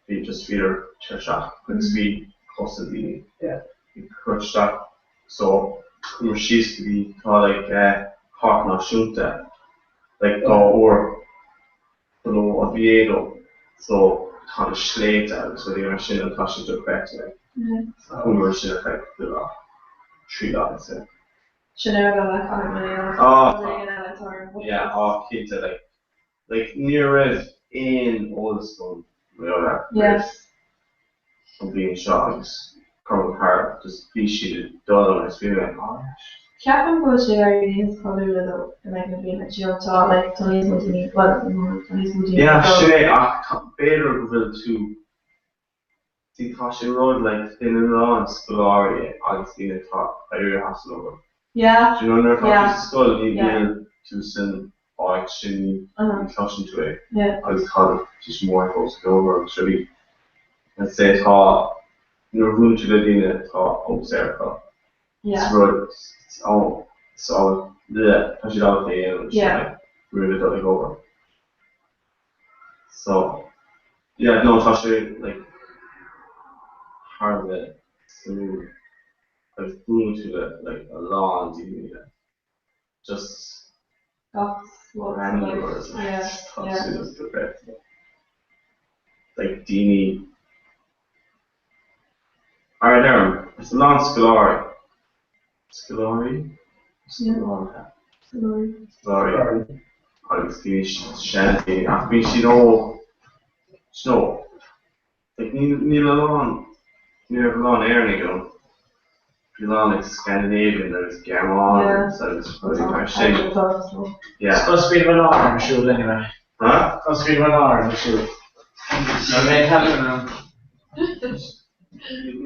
bhí just bhíodar tuirseach agus bhí cosa daoine ag cur isteach so chuamar síos go dtí tá like páirc náisiúnta like 2 uair below Oviedo so tá na sléibhte agus rudaí mar sin and tá sé dochreidte like chuamar ansin ar feadh cúpla lá 3 lá I'd say. Sin ar bhealach caithfidh mé a Ah rud éigin eile atá ar an bucket yeah list. ah cinnte like like ní raibh aon eolas agam roimh Yeah. an bhliain seo agus chuir mo chara just bhí siad ag dul ann agus bhí mé like oh yeah Ceapaim go bhfuil sé ag éirí níos cáiliúla though in like na blianta you know tá like tá níos mó daoine bhuel tá níos mó daoine Yeah ag dul. sin é ach tá b'fhéidir go bhfuil tú see tá sé rud like ina lán scoláirí agus daoine atá éirithe as an obair. Yeah Do you know nuair atá yeah tú sa scoil ní yeah. bhíonn tú san áit sin ní Uh-huh. ní chloiseann tú é Yeah. agus tá do tuismitheoirí fós ag obair agus rudaí. Let's say tá nuair a bhuaileann tú le daoine atá os air acu. Yeah. Is rud it's all it's all yeah tá siad ábalta é a dhéanamh Yeah. like roimh a dul ag obair. So yeah no tá sé like thar a bheith suimiúil agus buaileann tú le like a lán daoine like just Gach small round life. Yeah, tá yeah. sé just dochreidte. Like daoine Mar a deirim, is a lán scoláirí, scoláirí? Scoláirithe. Scoláirí. Scoláirí. Agus daoine seandaoine ach bíonn siad óg, you know, like níl níl a lán, ní raibh a lán Éireannaigh ann. Bhí a lán like Scandinavian agus Gearmáin agus agus rudaí mar sin. Yeah. Supposed to be an hour ar siúl anyway. Huh? Supposed to be an hour ar siúl. Nó mé talún ann.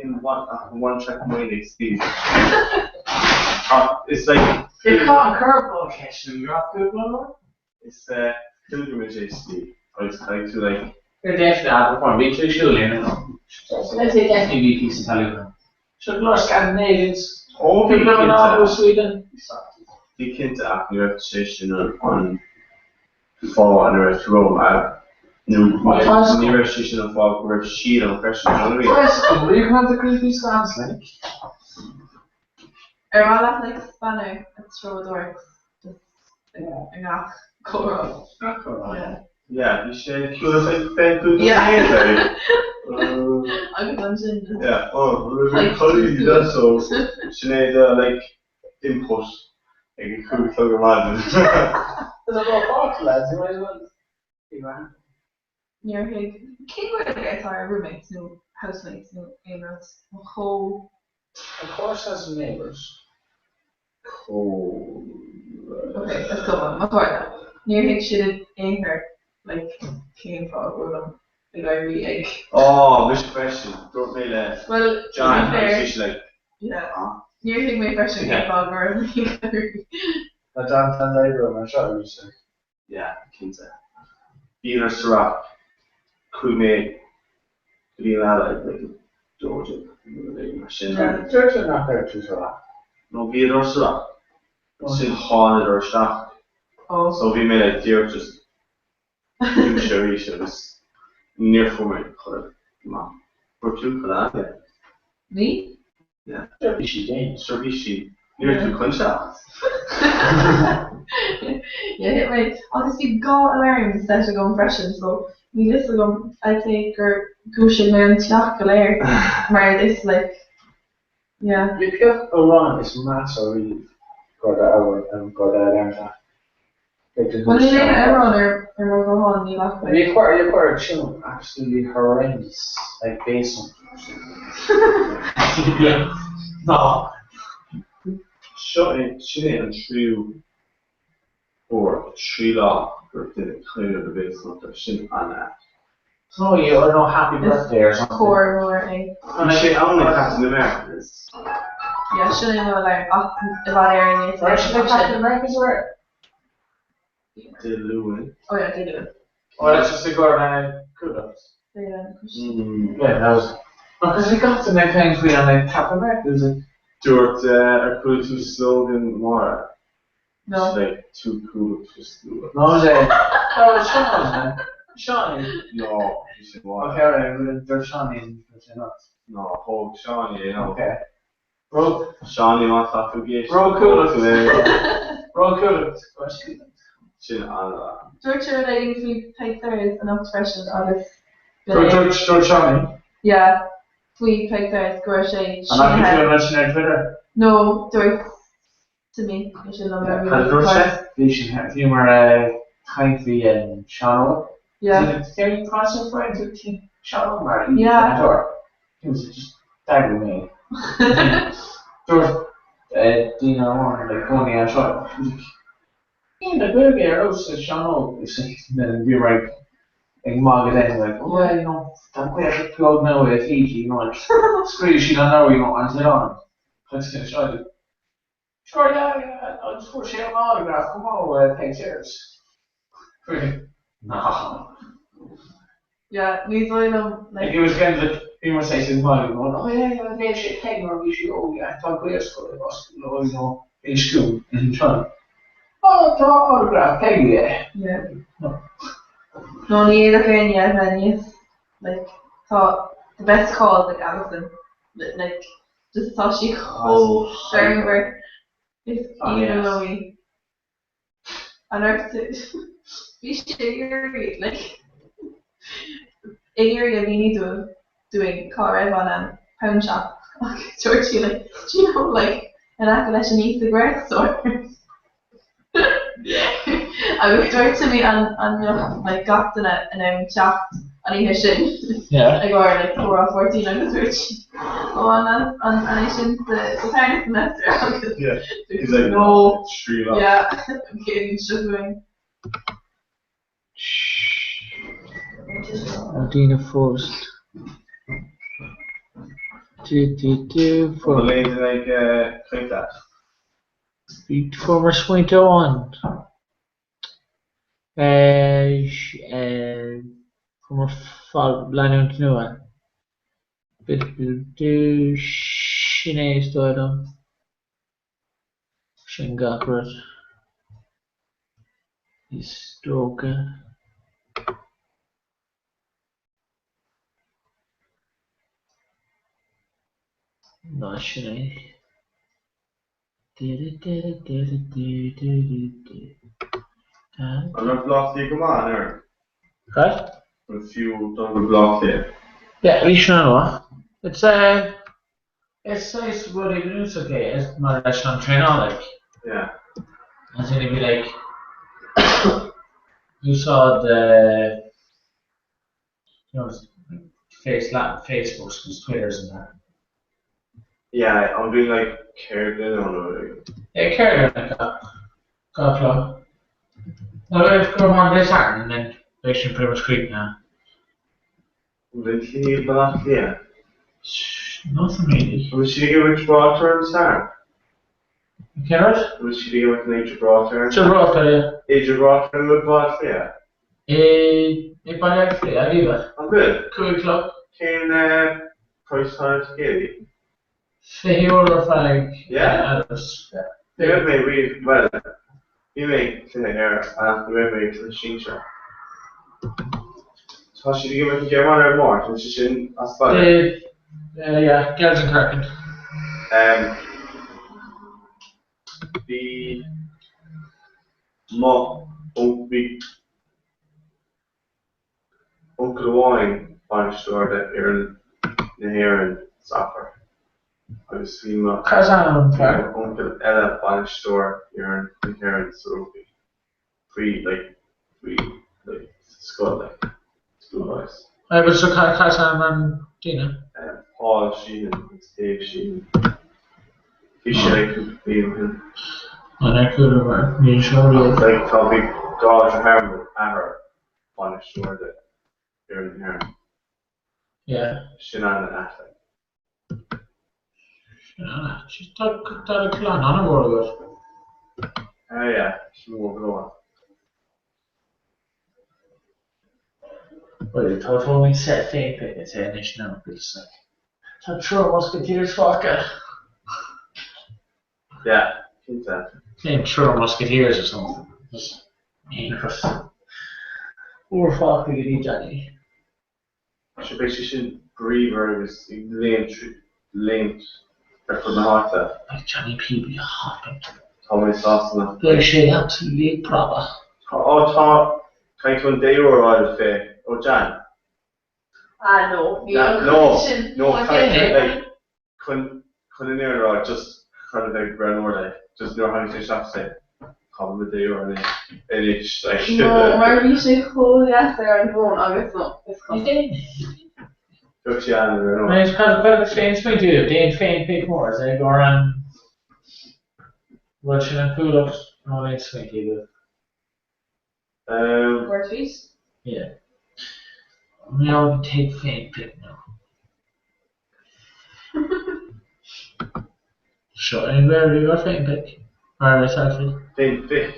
In one, one track mind ag Steve. Ah, it's like. You're caught a curveball catching drop cúpla It's uh, pilgrimage é Steve. Agus caithfidh tú like. You're definitely out perform. Bhí tú siúl in. I'd say definitely bhí píosa talún ann. Seo go leor Scandinavians. Ó bhí People in cinnte. Sweden. Bhí cinnte ach ní raibh sé sin an an fáth ina raibh tú romham a nó ní raibh sé sin an fáth go raibh siad ann freisin, do you know what I mean? Yes, we can have the creepy scones like. Ar mhaith leat like spanner a treodóireacht just i ngach comhrá. Gach comhrá. Yeah. Yeah, bhí sé 25 Yeah. nóiméad Agus ansin just Yeah, oh, raibh cailíní de so sin é the like input ag a 5 a chlog ar maidin. There's a lot of party lads, you might as well be around. Níor thuig cén Ghaeilge atá ar roommates nó housemates nó aon rud nó chomh Of course as neighbours. Chomh. Ok, is cuma, mo chairde. Níor thuig siad in aon chor like cén fáth go bhfuilim ag éirí ag. Oh, mise freisin, dúirt mé le Well, to be John agus fair, bhí sé like yeah, ah. níor thuig mé freisin cén fáth go raibh mé ag éirí. Tá Jonathan Daibre mar seo arís. Yeah, cinnte. Bhíodar sa rack. Chuaigh mé go dtí an eile ag like 12 nó rud éigin mar sin. Dúirt sé nach raibh tú sa rack. No, bhíodar sa rack. Ansin thánadar isteach. So bhí mé like díreach just dúisithe arís agus níor fuair mé codladh maith. Fuair tú codladh, yeah? Ní? Yeah. Seirbhísí déin. Seirbhísí. Ní raibh tú chun teacht. Yeah, thit mé. Agus bhí dhá alarm set agam freisin, so níl fhios agam, I'd say gur dhúisigh mé an teach go léir mar is like, yeah. Bhí pioc amhrán is measa riamh go do go do alarm clock. Bhuel níl aon amhrán ar ar mo ghuthán, níl ach like. Bhí cuir bhí cuir tune absolutely horrendous like bass No. Seo é sin é an tríú huair i dtrí lá gur deineadh caoineadh do Bhéasachta, sin an-ait. No, you or no happy birthday or Is something. cór mór é. Bhí sé ann ag Captain America. Yeah, sin é mo alarm ach i bhfad Éireann níos Or should I Captain America's where? Dé Luain. Oh yeah, Dé Luain. Oh, that's just a go ar kudos. Dé Luain. Yeah, that was because we got to make things we on like Captain America was like Dúirt ar chuala tú slogan Mháire? No. Like too cool to school. No, was it? No, it was Sean, man. Sean. No, bhí sin Mháire. Okay, alright, dúirt Sean dúirt sé not. No, thóg Sean é, no. Okay. Bro. Sean má tá tú ag éisteacht. Bro cool. Bro cool. Sin an-mhaith. Dúirt sé rud éigin faoi Peig Sayers anocht freisin agus Dúirt dúirt Sean. Yeah, faoi Peig Sayers go raibh sé An bhfaca tú an rud sin ar Twitter? No, dúirt Timmy é sin liom ar Cad a dúirt sé? Bhí sin bhí mar caint bhí Sean Óg. Yeah. Cén concert for Sean Óg mar Yeah. He was just daggering me. Dúirt daoine amháin like cónaí anseo. Níl na Gaeilge ar fheabhas ag Sean Óg. Bhí mar ag magadh den like oh well you know tá Gaeilge beag now i Fiji you know and scríobh siad an leabhar you know and oileán. Agus Sure yeah yeah agus fuair sé an autograph chomh maith ó Peig Sayers. No. Yeah, ní dóigh liom like. He was kind of like, bhí mar saghas ag magadh going oh yeah yeah léigh sé Peig nuair a bhí sí óg yeah tá Gaelscoil ag oscailt leo you know in school in Tron. Oh tá autograph Peig aige. Yeah. No. No ní fhéadfadh éinne a bheith níos like tá the best cause ag Alison like Just tá sí chomh fearmhar. Is aoibhinn liom í. An raibh tú Bhí sé ag iarraidh like ag iarraidh a mhíniú dúinn dúinn cá raibh an an pound shop agus dúirt sí like do you know like in aice leis an East store. Agus dúirt Timmy an an mbeadh like gach duine in ann teacht an oíche sin ag ár like comhrá 14 agus dúirt sí ó an an an an é sin sa sa tarna semester agus dúirt sí no yeah an chéad seo chugainn. Tá daoine fós. Du du du Bhfuil aon duine ag caint leat? Bhí fuaireamar smaointe amháin. Fuaireamar leanúint nua. Sin é is dóigh liom. Sin gach rud. Is dócha. Ná sin é. An raibh Bleá Cliath go maith anuraidh? Cad? An fiú dul go Bleá Cliath? Yeah, bhí sin an-mhaith. It's eh, is saghas rud bunúsach é is mar leis an traenáil like. Yeah. As in it'd be like úsáid eh, you know, face, Facebooks agus Twitters and that. Yeah, an bhíonn like ceardlann ann nó rud éigin? Yeah, ceardlann like gach lá. No, go raibh an Dé Sathairn and then beidh sin pretty much críochnaithe. An bhfuil cinní i Baile Átha Cliath? Nothing really. An bhfuil siad ag imirt ráta ar an Satharn? Cén rud? An bhfuil siad ag imirt in Gibraltar? Gibraltar, yeah. I Gibraltar nó i Baile Átha Cliath? I Baile Átha Cliath, Aviva. An bhfuil? 5 o'clock. Cén praghas atá ar ticéidí? €20 ar feadh Yeah? adults. Ní raibh mé riamh, bhuel, bhí mé ag cluiche air ach ní raibh mé ag cluiche sinsear. Tá siad ag imirt an Ghearmáin ar an Máirt, an sé sin as baile? Yeah, Gelsenkirchen. Bhí mo, bhí uncail amháin bainisteoir de fhoireann na hÉireann sacair agus bhí mo Cad is ainm an fear? uncail eile bainisteoir fhoireann na hÉireann sa rugbaí faoi like faoi like sa scoil like school boys. Aye, but so cad is ainm an duine? Paul Sheehan agus Dave Sheehan. Bhí sé like cúpla bliain ó shin. An ar cúla mar níl seo riamh. Like tá bhí dhá dheartháir mo athair bainisteoir de fhoireann na hÉireann. Yeah. Sin an-ait like. Sin an-ait. Tá tá do clann an-mhór agat. Ah yeah, sin mór go leor. Bhuel, tá Tony set féin féin is é anois now because like tá triúr musketeers fágtha. Yeah, cinnte. Name triúr musketeers or something. Just aon rud. Úr fágtha go dtí Johnny. Sure beidh sé sin bríomhar agus ag léimt léimt ar fud na háite. Beidh Johnny PB hopping. Tá mé sásta nach. Beidh sé absolutely ag preabadh. Tá, ó tá, caithfidh tú an dé-uair a fháil fé, ó Jan. Ah no, níl an No, chuid sin. no, caithfidh tú, like, chun, chun an fhírinne a rá, just chun a bheith ag breathnú like, just nuair a tháinig sé isteach sé, cá bhfuil mo dé-uair anois, anois, like. No, mar bhí sé chomh deas ar an bhfón agus no, is cuma. Thug sé an ar an Anois, cad cad féin smaointiú, déan féin pic mór, is é gur an bhfuil sin an cúlacht nó aon smaointiú agaibh? Or tweet? Yeah. Now take féin pic now. Seo anywhere you got féin pic? Or a selfie? Féin phic.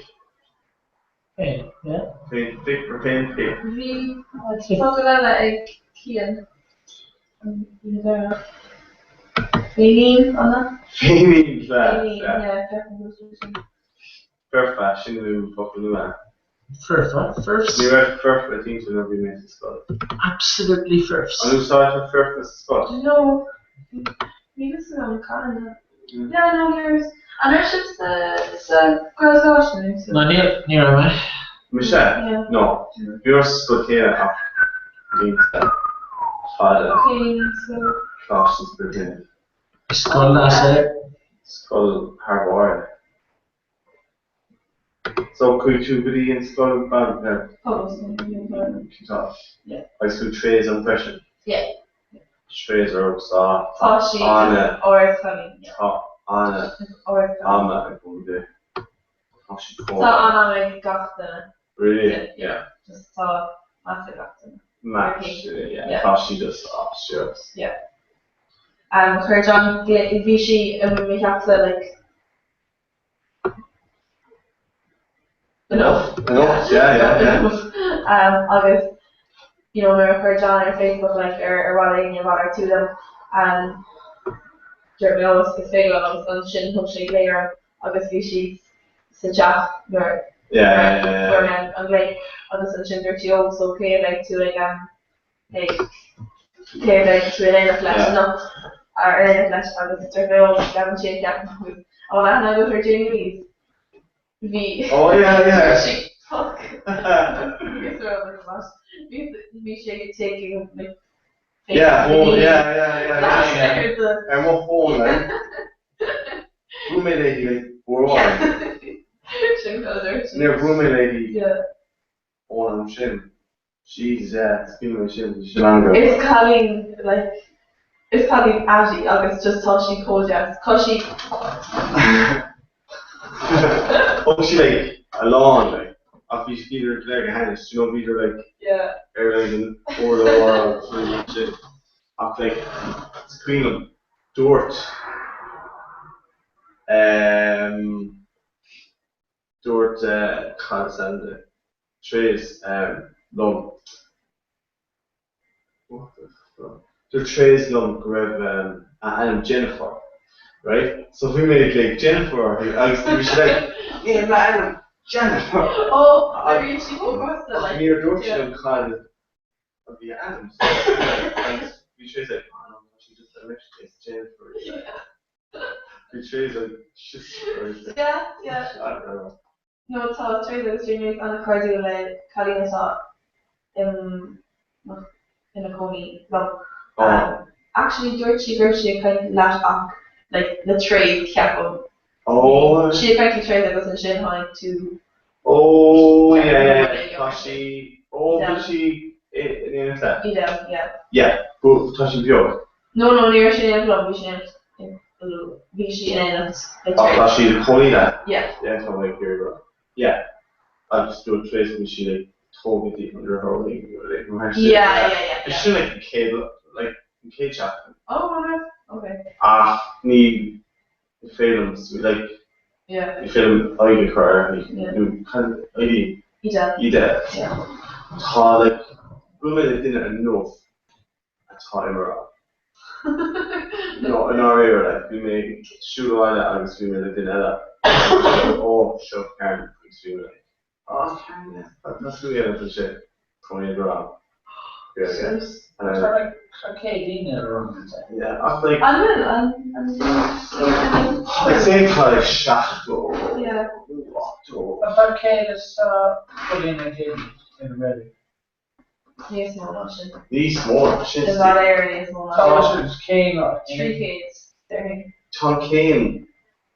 Féin, yeah. Féin phic or féin pic? Bhí focal eile ag Cian. An oíche dheireanach. Féinín, an ea? Féinín, sea. Féinín, yeah, ceapaim go bhfuil sin. Foirfe, sin nó focal nua. Foirfe, foirfs. Ní raibh foirfe cinnte nuair a bhí mé sa scoil. Absolutely foirfs. An úsáidtear foirfe sa scoil? No, níl fhios agam cathain a. Yeah, no, ní raibh. An raibh sibh sa sa Ghaelcholáiste nó sa? No, níl, ní raibh mé. Mise? Yeah. No. Bhí mé sa scoil chéanna ach blianta fada. Cén scoil? Coláiste an Spioraid Naoimh. Scoil deas é. Scoil thar barr é. So, chuaigh tú go dtí an scoil ban eh? Pobalscoil. Tá. Yeah. Agus chuaigh Therese ann freisin? Yeah. Therese ar fheabhas tá Tá sí ana ardchailín. tá ana Is ardchailín. ama agam di. Tá sí chomh Tá an-am ag gach duine. Really? Yeah. Yeah. Just tá meas ag gach duine. Meas, Uirthi. yeah. Yeah. Tá sí just ah, serious. Yeah. Um, chuir John bhí sí i mo theachsa like enough. Enough, yeah, yeah, yeah. Um, agus you know, nuair a chuir John ar Facebook like, ar ar mhaith le éinne malartú liom um, dúirt mé oh, is féidir liom agus ansin thug sé glao orm agus bhí sí sa teach nuair Yeah, yeah, yeah, fuair yeah. mé an glao agus ansin dúirt sí oh so cé a bheidh tú ag um, ag cé a bheidh tú in éineacht leis Yeah. anocht ar in éineacht leis agus dúirt mé oh Gavin Sheehan ceapaim an bhfuil aithne agat ar Jamie Louise bhí Oh, yeah, yeah. sí fuck bhí bhí sé ag taking like Yeah, oh, yeah, yeah, yeah, yeah, yeah. Ar mo phone, like. Bhuail mé léi, like, uair amháin. Sin go dúirt sí. Níor bhuail mé léi Yeah. ón am sin. Jeez, yeah, is cuimhin liom sin, bhí sin an-go. Is cailín like is cailín ait í agus just tá sí chomh deas. Tá sí. Thug sí like a lán like ach bhí bhíodar go léir go hainnis, you know, bhíodar like Yeah. ar like an urlár agus rudaí mar sin ach like is cuimhin liom dúirt Um, dúirt cad is ainm di? Therese liom. What the fuck? Dúirt Therese liom go raibh a ainm Jennifer, right? So bhí mé ag like Jennifer agus bhí sí like, níl m'ainm Jennifer! Oh, bhí sí chomh crosta like. Níor dúirt sí liom cad a bhí a ainm so agus bhí Therese like, oh no, tá sí just anois, it's Jennifer. Bhí Therese like, Jesus Christ. Yeah, yeah. I don't know. No tá Therese agus Jamie an-chairdiúil le cailín atá ina cónaí liom. Actually dúirt sí go raibh sí ag caint leat ach like le Therese ceapaim. Oh. Bhí sí ag caint le Therese agus ansin tháinig tú. Oh yeah yeah tá sí oh bhfuil sí in éineacht leat? Edel yeah. Yeah tá sí beag. No no ní raibh sí in éineacht liom bhí sí in éineacht bhí sí in éineacht le Ach tá sí ina cónaí leat? Yeah. Yeah tá mé ag iarraidh rá. Yeah. Agus dúirt Therese go bhfuil sí like tógtha di under her wing nó like mar sin. Yeah yeah yeah. Is sin like an chéad like an chéad seachtain. Oh right okay. Ach ní féidir liom like Yeah. ní féidir liom aghaidh a chur uirthi Yeah. nó cad aghaidh Edel. Edel. Yeah. Tá like bhuail mé le duine inniu atá i mo rang. No, i ndáiríre, like, bhí mé ag siúl abhaile agus bhí mé le duine eile agus ó, seo Karen agus bhí mé like, oh Karen, yeah, that's who yeah, that's it. Tá mé i do rang. Yeah, yeah. Tá like, tá céad daoine i rang an Yeah, ach like, An bhfuil an an I'd say tá like 70, Yeah. 80. Tá céad is daoine céad in Reddit. Níos mó ná sin. Níos mó ná sin. I bhfad Éireann níos mó ná Tá sin. céim 300, déarfainn. Tá céim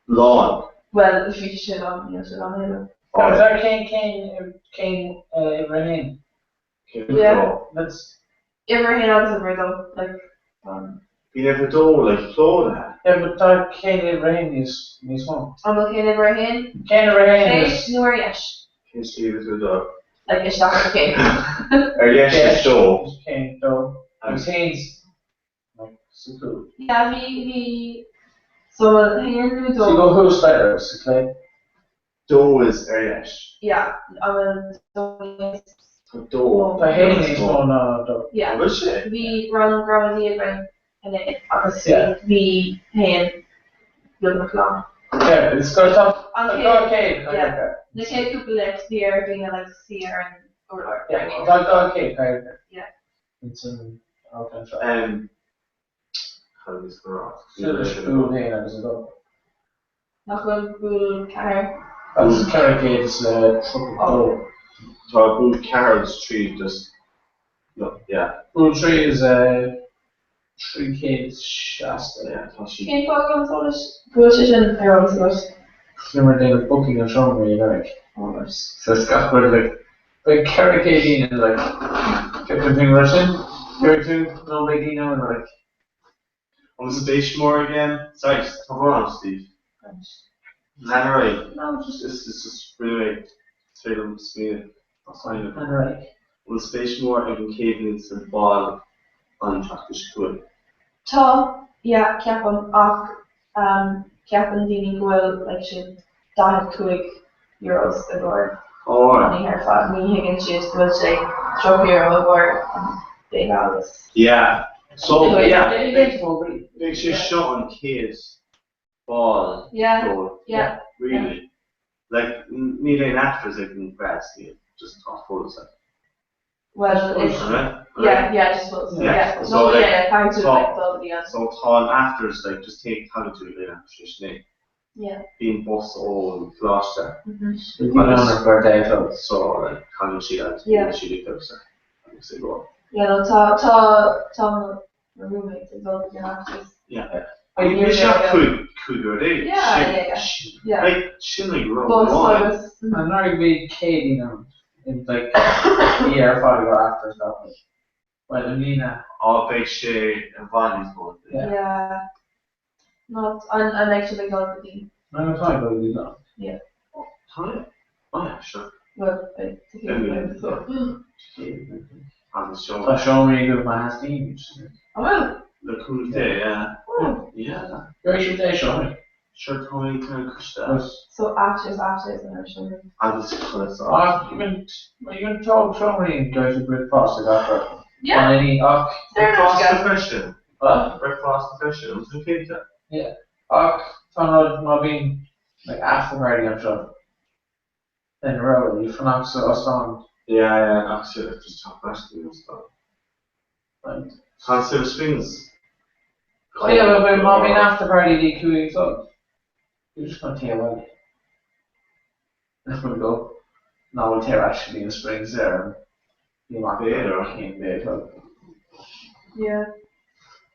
lán. Bhuel, bhí sé lán, níl sé lán a thuilleadh. Tá céim céim céim uimhir a haon. Céim Yeah. dó. That's Uimhir a haon agus uimhir a dó, like, um. Bhí uimhir a dó like plódaithe. Yeah, but tá céim uimhir a haon níos níos mó. An bhfuil céim uimhir a haon? Céim uimhir a haon Clé is. nó ar dheis? Cén slí a bhfuil tú ag dul? Like isteach sa chéim. Ar dheis is dó. Céim dó. Agus haon like sa cúl. Yeah, bhí, bhí, so a haon nó dó. So go thuas le sa clé. Dó is ar dheis. Yeah, an bhfuil dó níos Tá dó. Tá haon níos mó ná dó. Yeah. An bhfuil sé? Bhí rang gramadaí againn inné agus bhí, bhí haon beagnach lán. Yeah, it's got tá An tá chéad, céad yeah, na chéad cúpla léacht bhí ar dhaoine like suí ar an urlár. Yeah, tá tá céad cairde. Yeah. Ins an amharclann seo. Um, cad is go raibh? Suas búl haon agus a dó. Nach bhfuil búl ceathair? Agus 400 is le 32. Tá búl ceathair agus trí just, no, yeah. Búl trí is 360. Yeah, tá sí. Cén fáth go bhfuil go bhfuil sé sin ar eolas agat? Bhí muid ag déanamh booking an seomra anuraidh. Oh right. So is gach rud like, beidh 400 daoine like, ceapann tú mar sin, gheobhaidh tú nó beidh daoine ann like. An bhfuil spéis mór aige? Sorry, tá brón orm, Steve. Lean ar aghaidh. No, just. Is is just rinne mé is féidir liom smaoineamh. Lean ar aghaidh. An bhfuil spéis mór ag an Chéadaoin sa bhál an tseachtain seo chugainn? Tá, yeah, ceapaim, ach ehm ceapann daoine go bhfuil like sé 45 euros i gcomhair an oíche ar fad, ní thuigeann siad go bhfuil sé 30 euro i gcomhair an béile agus. Yeah, so yeah, Beidh fógraí. beidh sé seo an chéad bál Yeah, dóibh, yeah. really. Like, níl aon afters ag an Graz, níl, just tá fós like. Well, it's, Right? yeah, yeah, just fós, Yeah, yeah. so No, like, yeah, yeah, caithfidh tú tá- like dul go dtí an. So tá an afters like just take tagann tú le afters sin é. Yeah. Bíonn bus ón choláiste. Mhm. Bíonn ann ar birthday club. So like tagann siad agus Yeah. bíonn siad ag damhsa agus ag rá. Yeah, no, tá, tá, tá mo roommate ag dul go dtí an afters. Yeah. Like níl sé ach cúig cúig uair déag. Yeah, Sin- yeah, yeah. sin- Yeah. Like sin like rud Bus amháin. agus. Anuraidh bhí céad ann in like ní ar fad go afters gach rud. Well, i mbliana. Á beidh sé i bhfad níos mó. Yeah. Yeah. Not, an, an mbeidh sibh ag dul go dtí? No, tá ag dul go dtí lá. Yeah. Tá mé? Oh yeah, sure. Well, beidh ticéid againn, so. Agus seo. Tá seomraí agaibh má theastaíonn. An bhfuil? Le cúnamh Dé, yeah. Oh. Yeah. Gheobhaidh sibh deich seomraí. Sure tá mé kind of coiste. So ait is ait is an seomra. Agus chuile Ach sórt. even even tóg seomraí an go to bricfeasta gach rud. Yeah. An any ach Fair enough, Bricfeasta yeah. freisin. What? Bricfeasta freisin, an tú cinnte? Yeah. Ach tá an rud má bhíonn like after party anseo then rogha you fanacht sa óstán. Yeah, yeah, ach sin just teacht leis an óstán. Right. Tá Silver Springs. Oh yeah, but má bhíonn after party dtí 5 a chlog, you're just gonna téigh abhaile. Nach bhfuil go? Ná bhfuil téigh ar ais go dtí na Springs ar an bhí amach B'fhéidir. cén b'é a chlog. Yeah.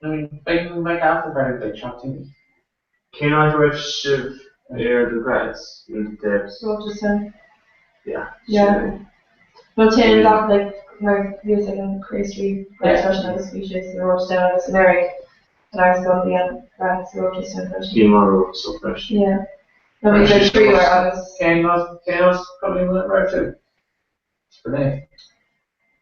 I mean, beidh beidh after party like seachtain. Cén áit a raibh sibh ar do grads? Nó do debs? Rochestown. Yeah. Yeah. Well téann gach like mar bhí like an Craobh grads freisin agus bhí sé sa Rochestown agus in Éirinn an Irish bhí an grads sa Rochestown freisin. Bhí mar Rochestown freisin. Yeah. No bhí sé tríú agus Cén rud cén rud probably wouldn't raibh tú? Brunei.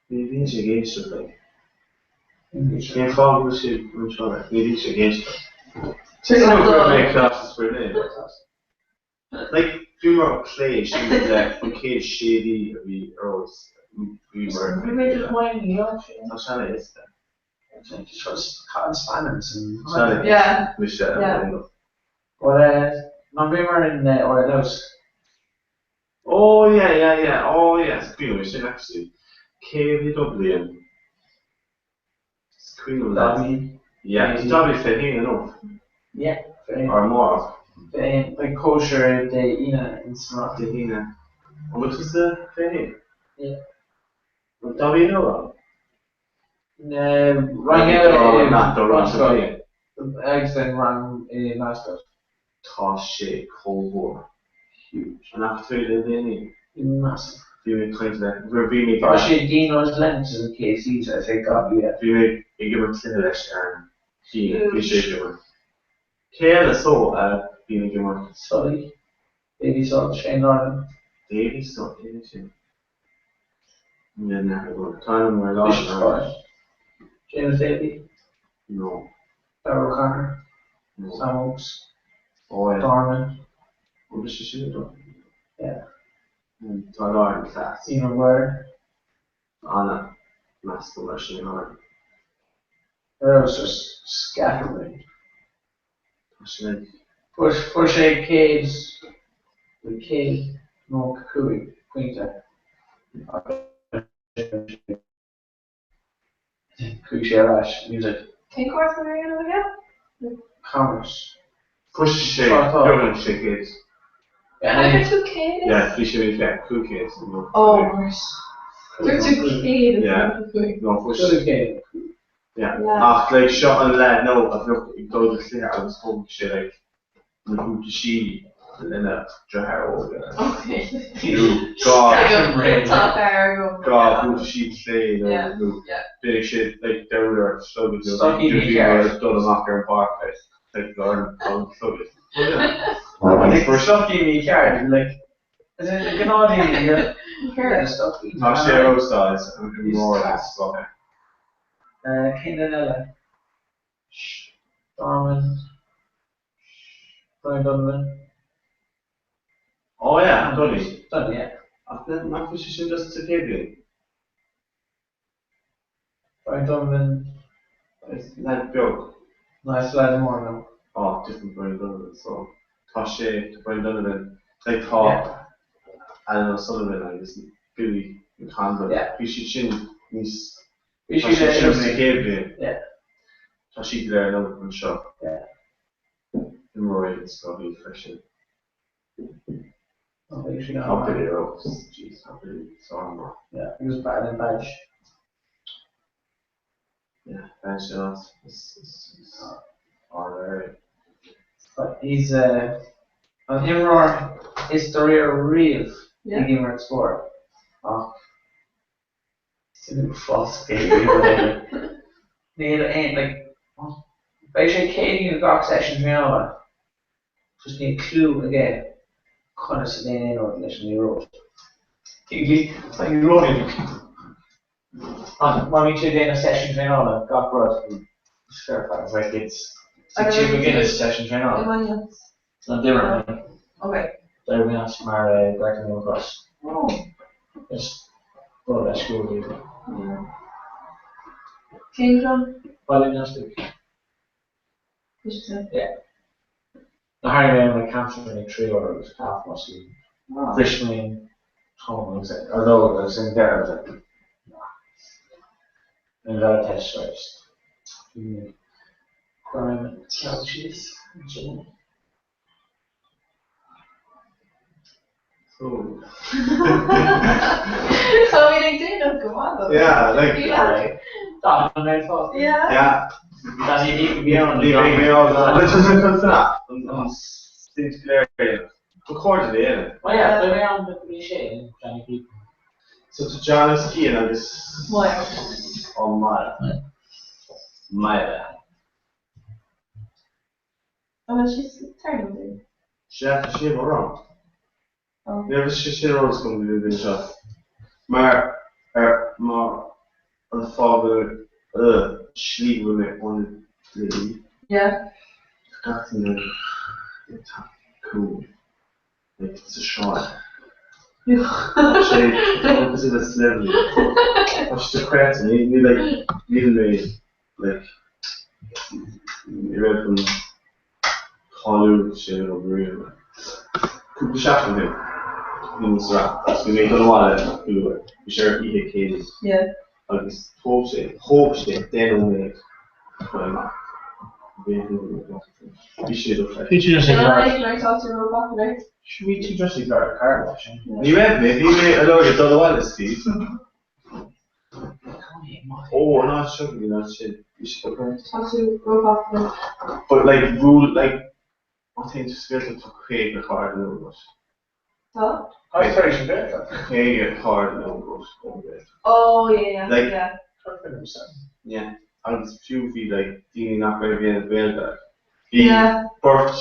Ní bhíonn sé ag éisteacht linn. Cén fáth go bhfuil sé anseo like? Ní bhíonn sé ag éisteacht. Tuigim go raibh mé ag class is Brunei. Like, bhí mar plé sin le an chéad sé mhí a bhí ar eolas bhí mar Bhí mé just wine ní Tá sé ana éasca. Just spanners and Yeah. Mise Yeah. But uh, ná bhí mar in uh, or house. Oh yeah, yeah, yeah. Oh yes, cuimhin sin actually. Cé bhí Dublin? Cuimhin Dobby. Yeah, Maybe. Dobby fé haon inniu. Yeah, fé Ar amárach. Fé like kosher Dé Aoine in Smock. Dé hAoine. An bhfuil tusa fé haon? Yeah. An Dobby inniu ann? Rang eile Nach do rang sa bhliain. Agus an rang i Mascot. Tá sé chomh mór. Huge. An fhaca tú le déanaí? Massive. Bhí mé ag caint le, bhí mé Tá sé Dino's Lennox and KC's I think got yeah. Bhí mé ag imirt cluiche leis ar an Aoine, bhí sé ag imirt. Cé eile so a bhíonn ag imirt? Sully. Davy Sully, Shane Larkin. Davy Sully, cé sin? Níl an aithne agam. Tá ainm mar Bishop Larkin. Scott. James Davy. No. Darrell O'Connor. No. Sam Oakes. Oh yeah. Dorman. An bhfuil sé sin ag Yeah. Tá Larkin class. Ian Maguire. Anna. Meascadh leis Shane Larkin. There was just scatterbrained. Tá sé like Fuair sé céad céad nó cúig pointe. Chuaigh sé ar ais and he was like, Cén cúrsa a bhí aige? Commerce. Fuair sé Tá. beagnach sé chéad. Fuair tú céad? Yeah, bhí sé mé cúig chéad. Oh, right. Fuair tú céad is Yeah. nócha cúig. No, fuair Cúig sé. chéad. Yeah. Yeah. Ach like seo an leaid nó a bheadh ag dul do chluiche agus thóg sé like na buataisí lena deartháir óg. Okay. Nó dhá Tá fear agam. dhá buataisí clé nó Yeah, nó yeah. bhí sé like dearúd ar slogad nó Stocaí bhí mícheart. dul amach ar an bpáirc like like ar an slogad. Like stocaí mícheart, like is it gnáthdaoine here? Sure. Stocaí. Tá sé ar óstáid an mór le Cén duine eile? Dorman. Brian Donovan. Oh yeah, Donny. Donny, yeah. Ach nach bhfuil sé sin just sa chéad bhliain? Brian Donovan. Leaid beag. Nice lad mór now. Oh, different Brian Donovan, so tá sé tá Brian Donovan like tá Yeah. Alan O'Sullivan agus Billy McConville. Yeah. Bhí siad sin níos Bhí tá siad siad sin ar- sa chéad bhliain. Yeah. Tá siad go léir liom anseo. Yeah. Imreoirí den scoth iad freisin. Oh, bhí siad Tá an- Billy Rose. Jeez, tá Billy sár-mhaith. Yeah, he was bad in badge. Yeah, ben sin as is is is ard But he's uh, an imreoir is dáiríre riamh Yeah. ag imirt spórt. Ach sin fás Níl aon like beidh sé céadaoin ag gach session traenála. Just níl clue aige conas a dhéanamh aon rud leis an liathróid. Tá an liathróid. Ach má bhíonn sé ag déanamh session traenála gach rud. It's fair play. It's like it's it's like Jim McGuinness session traenála. Iomaíocht. So d'imir mé. Okay. D'éirigh mé as mar ghortaigh mé mo chos. Oh. Is dul leis go dtí. Yeah. Cén rud? Baile an Ostaigh. Is sin. Yeah. Na tharraing mé mo hamstring ag 3 uair agus calf muscle. Oh. Bhris mé an thumb agus ar ndóigh agus an deireadh I was like nah. An bhealach test right. Bhí mé chuir mé mo cheann síos ansin. So. Tá mé ag déanamh go maith dom. Yeah, like. Yeah. Tá an mé fásta. Yeah. Yeah. Ní bheidh mé ábalta. An stint go léir a dhéanamh. Ba chóir duit é a dhéanamh. Well yeah, beidh mé ann go dtí sé, Johnny Keaton. So tá John is Cian agus. Máire. Ó Máire. Máire. An bhfuil sí sa turn dude? Sea, tá sí i mo rang. Ní raibh sé sin ar eolas agam go dtí an bhliain seo. Mar ar mar an fáth go slí go bhfuil mé ionadlaí. Yeah. Tá gach duine ag tacú like sa sráid. Tá sé cosúil le celebrity. Tá sé dochreidte. Ní ní like níl mé like ní raibh an cáiliú sin agam riamh. Cúpla seachtain ó shin bhí mé sa Rath agus bhí mé ag dul abhaile go luath. Bhí sé ar oíche céadaoin. Yeah. Agus thóg sé thóg sé deich nóiméad chun amach. Bhí sé dochreidte. Bhí tú just ag lorg. Nuair atá tú ró-popular. Bhí tú just ag lorg car wash. Ní raibh mé, bhí mé ag lorg ag dul abhaile Steve. Ó, an áit seo, bhí an áit sin. Bhí sé dochreidte. Tá tú ró-popular. But like, bhuail, like, má théann tú sa Ghaeltacht tá 50 carr in agat. Tá? Tá tar éis an Ghaeltacht. 50 carr in agat ón Ghaeltacht. Oh yeah, yeah, Like, yeah. Yeah, agus fiú bhí like daoine nach raibh ag déanamh Gaeilge like. Bhí Yeah. beirt.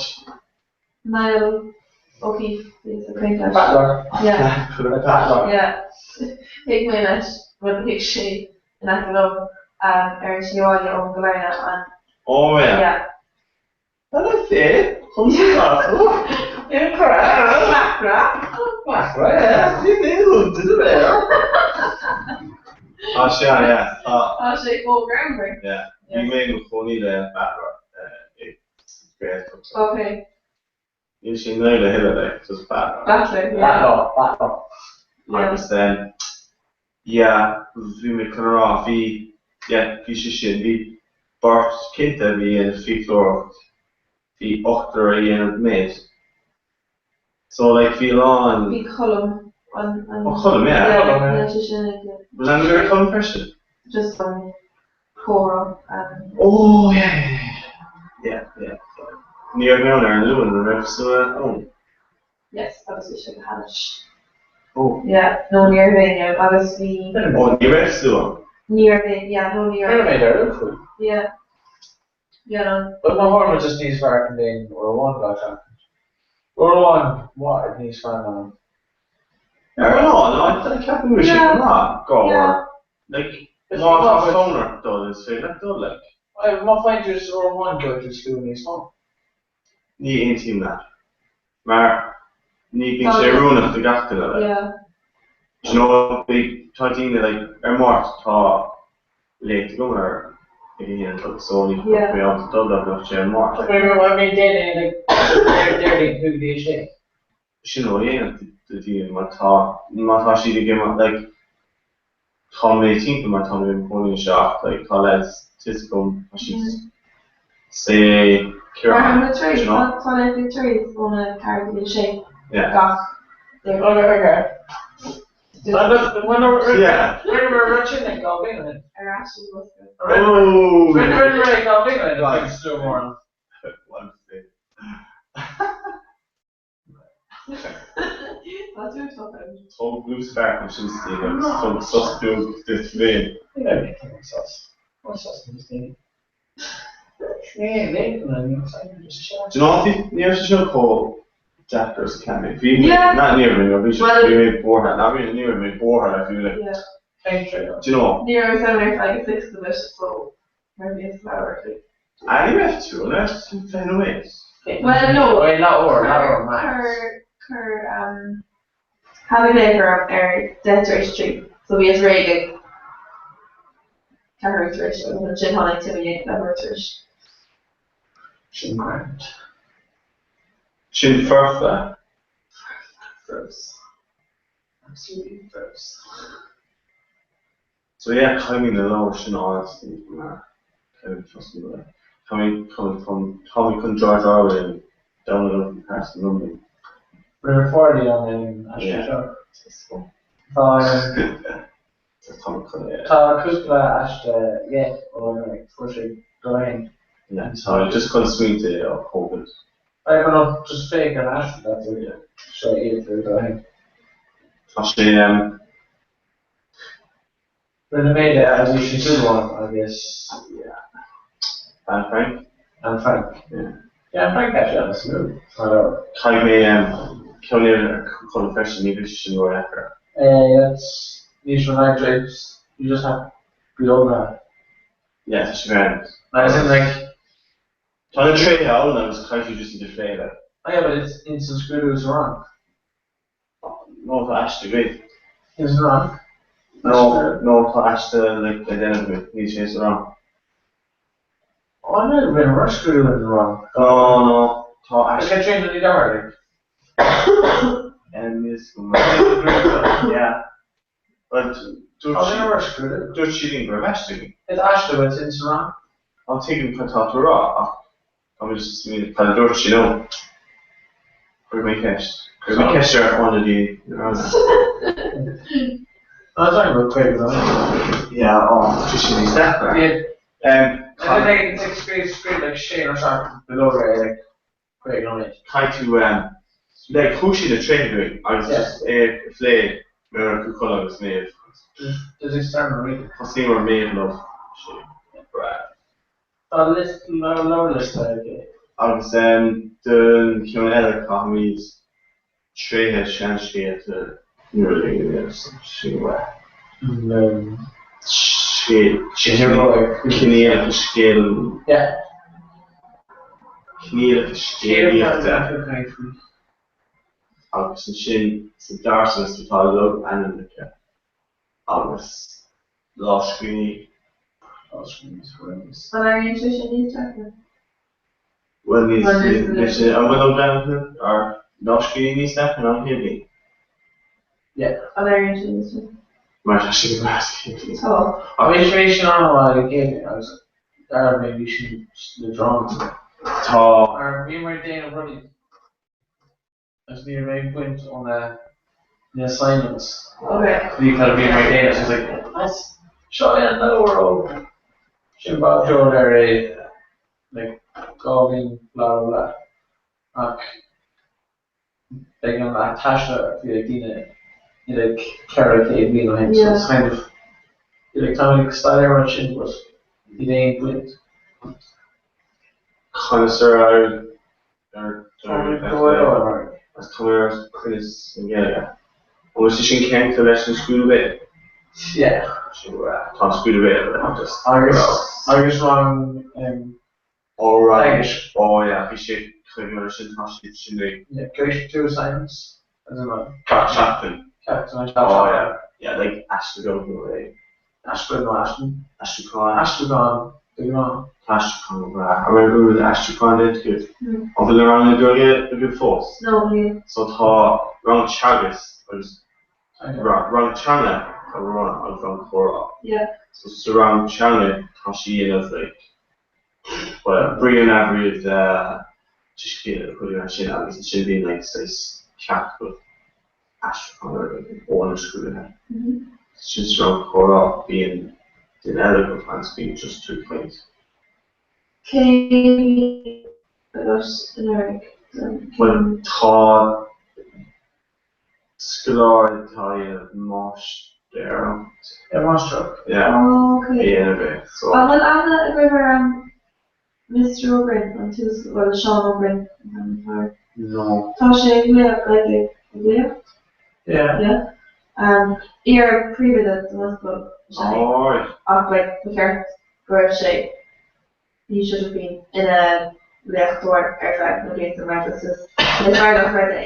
Niall O'Keeffe, bhí sa caint leis. Butler. Yeah. Butler. Yeah. Thuig mé leis, bhuel thuig sé in aice liom ar an tslí abhaile ón gCoillearna an. Oh yeah. Yeah. Hello Finn. Tá sé, yeah. Tá. Tá sé chomh greannmhar. Yeah. Bhí mé i mo chónaí le Butler i Gaeltacht. Okay. Níl sé Niall a thuilleadh, like, just Butler. Butler, yeah. Butler, Butler. Agus then, yeah, bhí mé chun a rá, bhí, yeah, bhí sé sin, bhí beirt cinnte a bhí ag déanamh fiaclóireacht, bhí ochtar a dhéanamh med. So, like, bhí a lán. Bhí Colm, an, an. Oh, Colm, yeah. Yeah, yeah, sé sin ag. Bhfuil ainm ar Colm freisin? Just an comhrá. Um. Oh, yeah, yeah, yeah, yeah, yeah. Ní raibh mé ann ar an Luan, an raibh tú ann? Yes, agus bhí sé go hainnis. Oh. Yeah, no ní raibh éinne ann agus bhí. Oh, ní raibh tú ann? Ní raibh éinne, yeah, no ní raibh. Rinne mé dearúd faoi. Yeah. Yeah, no. Well, mo thuairim just níos fearr chun aon uair amháin gach seachtain. Uair amháin, mhaith níos fearr ná. Ar an lá, no, ceapaim go bhfuil sé go maith, go uair. Like, má tá fonn ort dul, is féidir leat dul, like. Má faigheann tú just uair amháin, gheobhaidh tú slua níos mó. Ní aontaím leat. Mar ní bíonn sé oiriúnach do gach duine, like. Yeah. Do you know, beidh, tá daoine, like, ar Máirt tá léacht agam ar ag a haon a chlog so ní bheidh mé ábalta dul dá mbeadh sé ar Máirt. But I mean, déan é, like, Déardaoin, 5 go dtí a sé. Sin ró-dhéanach do dhaoine má tá, má tá siad ag imeacht, like, tá mé timpeall mar tá mé i mo chónaí anseo ach like tá lads tá fhios agam, tá siad say Mar Ciarán, tá do you know? tá léacht ag Therese óna ceathair go dtí a sé Yeah. gach Déardaoin. Yeah. Ar ais i bhosca. Oh! One thing. Tá tú ag tochailt. Tóg blús beart ansin Steve agus tóg sos beag duit féin. Do you know bhí ní raibh sé seo chomh deacair is a cheap mé. Bhí mé Yeah. ná ní raibh mé bhí sé Well bhí mé buartha ná bhí ní raibh mé buartha like bhí mé like Yeah. do you know Ní raibh mé ar feadh a six of it so mar bhí is leabhar. Ah ní raibh tú an raibh tú 20 nóiméad? Well, no. Wait, leathuair, leathuair max. Chuir, chuir, um, Hannah glaoch orm ar 3:10 so bhíos réidh ag ceathrú tar éis agus ansin tháinig Tim i leathuair tar éis. Sin grand. Sin foirfe. Fós. Absolutely fós. So yeah, caithfidh mé na leabhair sin a fháil mar caithfidh mé tosnú le caithfidh mé chun tá mé chun George Orwell download an Carson London. Rinne Farley an aistriú seo. Tá Tá mé chun é. Tá cúpla aiste yeah ó fuair sé go haon. Yeah, tá just chun smaointe a thógaint. I don't know, just féach ar an aistriú that's it. Seo iad go haon. Tá sé Rinne mé le Eilís Ní Shúilleabháin agus Anne Frank. Anne Frank. Yeah. Yeah, Anne Frank actually an-suimiúil mar leabhar. Caithfidh mé ceann eile ar Cú Chulainn freisin, ní bheidh sé sin ródheacair. Eh, that's níos ró you just have to be ullmhaithe. Yeah, tá sé grand. As in like. Tá na tréithe ann agus caithfidh tú just iad a phlé le. Oh yeah, but it's in san scrúdú sa rang. No, tá aiste againn. Is rang. No, no, tá aiste like le déanamh againn, níl sé sa rang. Oh no, rinne muid scrúdú in rang. No, no, tá aiste. Like train the leabhar, like. Is yeah. But dúirt Oh, rinne muid scrúdú. Dúirt sí linn go raibh aiste againn. Is aiste, but it's in sa rang. An tuigim cad tá tú a rá ach Tá mé just ag smaoineamh cad a dúirt sí liom. Cuirfidh mé ceist. Cuirfidh mé ceist ar ionadaí na ranga. No, it's only about 50 nóiméad. Yeah, oh, tá sé níos deacra. Yeah. Um, I think it's like scríobh scríobh like sé nó seacht bileog ar like 50 nóiméad. Caithfidh tú, um, like, thug sí na tréithe dúinn agus just é a phlé mar Cú Chulainn agus Méabh. There's external reading. Thosaíomar Méabh love. Sé. Breá. Tá liosta leabharliosta aige. Agus don cheann eile caithfimid tréithe seanscéalta nua sin uaidh. Cineálacha scéal Cineálacha scéalaíochta agus ansin sa dara seimeastar tá logainmneacha agus lámhscríbhinní. An éiríonn sé sin níos deacra? Bhuel, níl sé, an bhfuil logainmneacha or lámhscríbhinní níos deacra ná an chéad bhliain? Yeah. An éiríonn sé níos deacra? Mar tá sé go breá sa chéad bhliain. Tá. Bhí sé sin an-mhaith ag an chéad bhliain agus dara bliain bhí sin le dráma. Tá. Mar bhí muid ag déanamh rudaí. Agus ní raibh aon bhaint ó na na assignments. Bhí kind of bhí mar déanamh so I was like that's seo é an leabhar ó sin Bob Joe ar é like 2000 blah blah blah ach beidh an taisce bhí ag daoine i like 400 bliain ó shin so it's kind of bhí like tá mé ag staidéar ansin but níl aon bhaint. Conas ar éirigh Agus tá mé ar cruinneas na Gaeilge. An bhfuil sé sin ceangailte leis an scrúdú béil? Yeah. Tá an scrúdú béil just Agus agus rang Oh right. Teagaisc. Oh yeah, bhí sé chuig mar sin tá siad sin ag. Yeah, go two assignments as in like. Gach seachtain. Gach seachtain. Oh yeah. Yeah, like aistriúchán nó é. Aistriúchán nó aistriúchán. Aistriúchán. Aistriúchán de ghnáth. Tá aistriúchán go breá. An bhfuil bhfuil aistriúchán déanta agat? An bhfuil na ranganna Gaeilge agaibh fós? No, níl. So tá rang teagasc agus rang teanga tá rang agus rang comhrá. Yeah. So sa rang teanga tá sí ina like well Brian Avery tuiscint a chuid ansin agus ansin bíonn like saghas ceacht with aistriúchán ar ó na scrúduithe. Sin sa rang comhrá bíonn duine eile agat agus bíonn just tú ag caint. Cé agat anuraidh? Bhuel tá scoláire atá ag déanamh máistreacht. Yeah, máistreacht. Yeah. Oh, okay. Ag déanamh é so. An bhfuil aithne agaibh ar an Mr Ó Broin, an t-uasal, bhuel Seán Ó Broin an t-ainm atá air. No. Tá sé ag léamh, like ag léacht? Yeah. Yeah. Um, iar-phríomhoide den ollscoil is ea é. Alright. Ach like ba cheart go raibh sé, he should have been ina léachtóir ar feadh na blianta mar just is is fearr dochreidte é.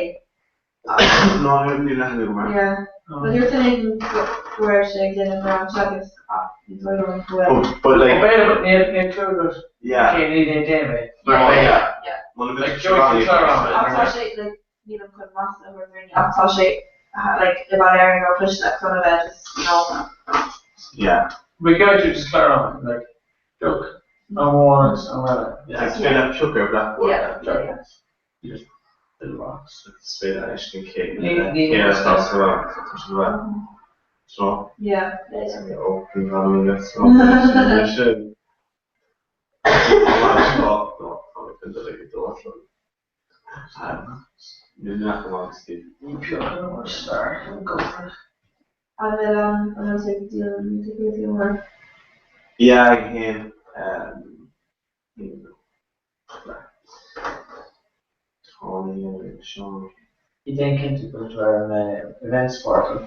Ná níl aithne agam air. Yeah. Well dúirt duine éigin go go raibh sé ag déanamh mórán teagasc ach ní dóigh liom go bhfuil. Oh, but like. Oh b'fhéidir but níl níl clue agat Yeah. cén ní é déanamh é. Yeah. Yeah. Yeah. Muna Like mbeadh Joey sé Clár Ach tá sé like nílim chun masla a thabhairt ar éinne ach tá sé like i bhfad Éireann nó cliste chun a bheith just you know. Yeah. We go to just clár on like joke amháin agus am eile. Yeah. Is féidir leat piocadh ar Blackboard. Yeah, yeah, yeah. You just fill the box. Is féidir leis an céad Ní- ní- céad atá sa rang, tá sé rá. So, Yeah, yeah. open family let's go. Sin. An bhfuil an an bhfuil tú ag díol na ticéidí mar? Yeah, ag haon. Déan cinnte go bhfuil tú ar an events portal.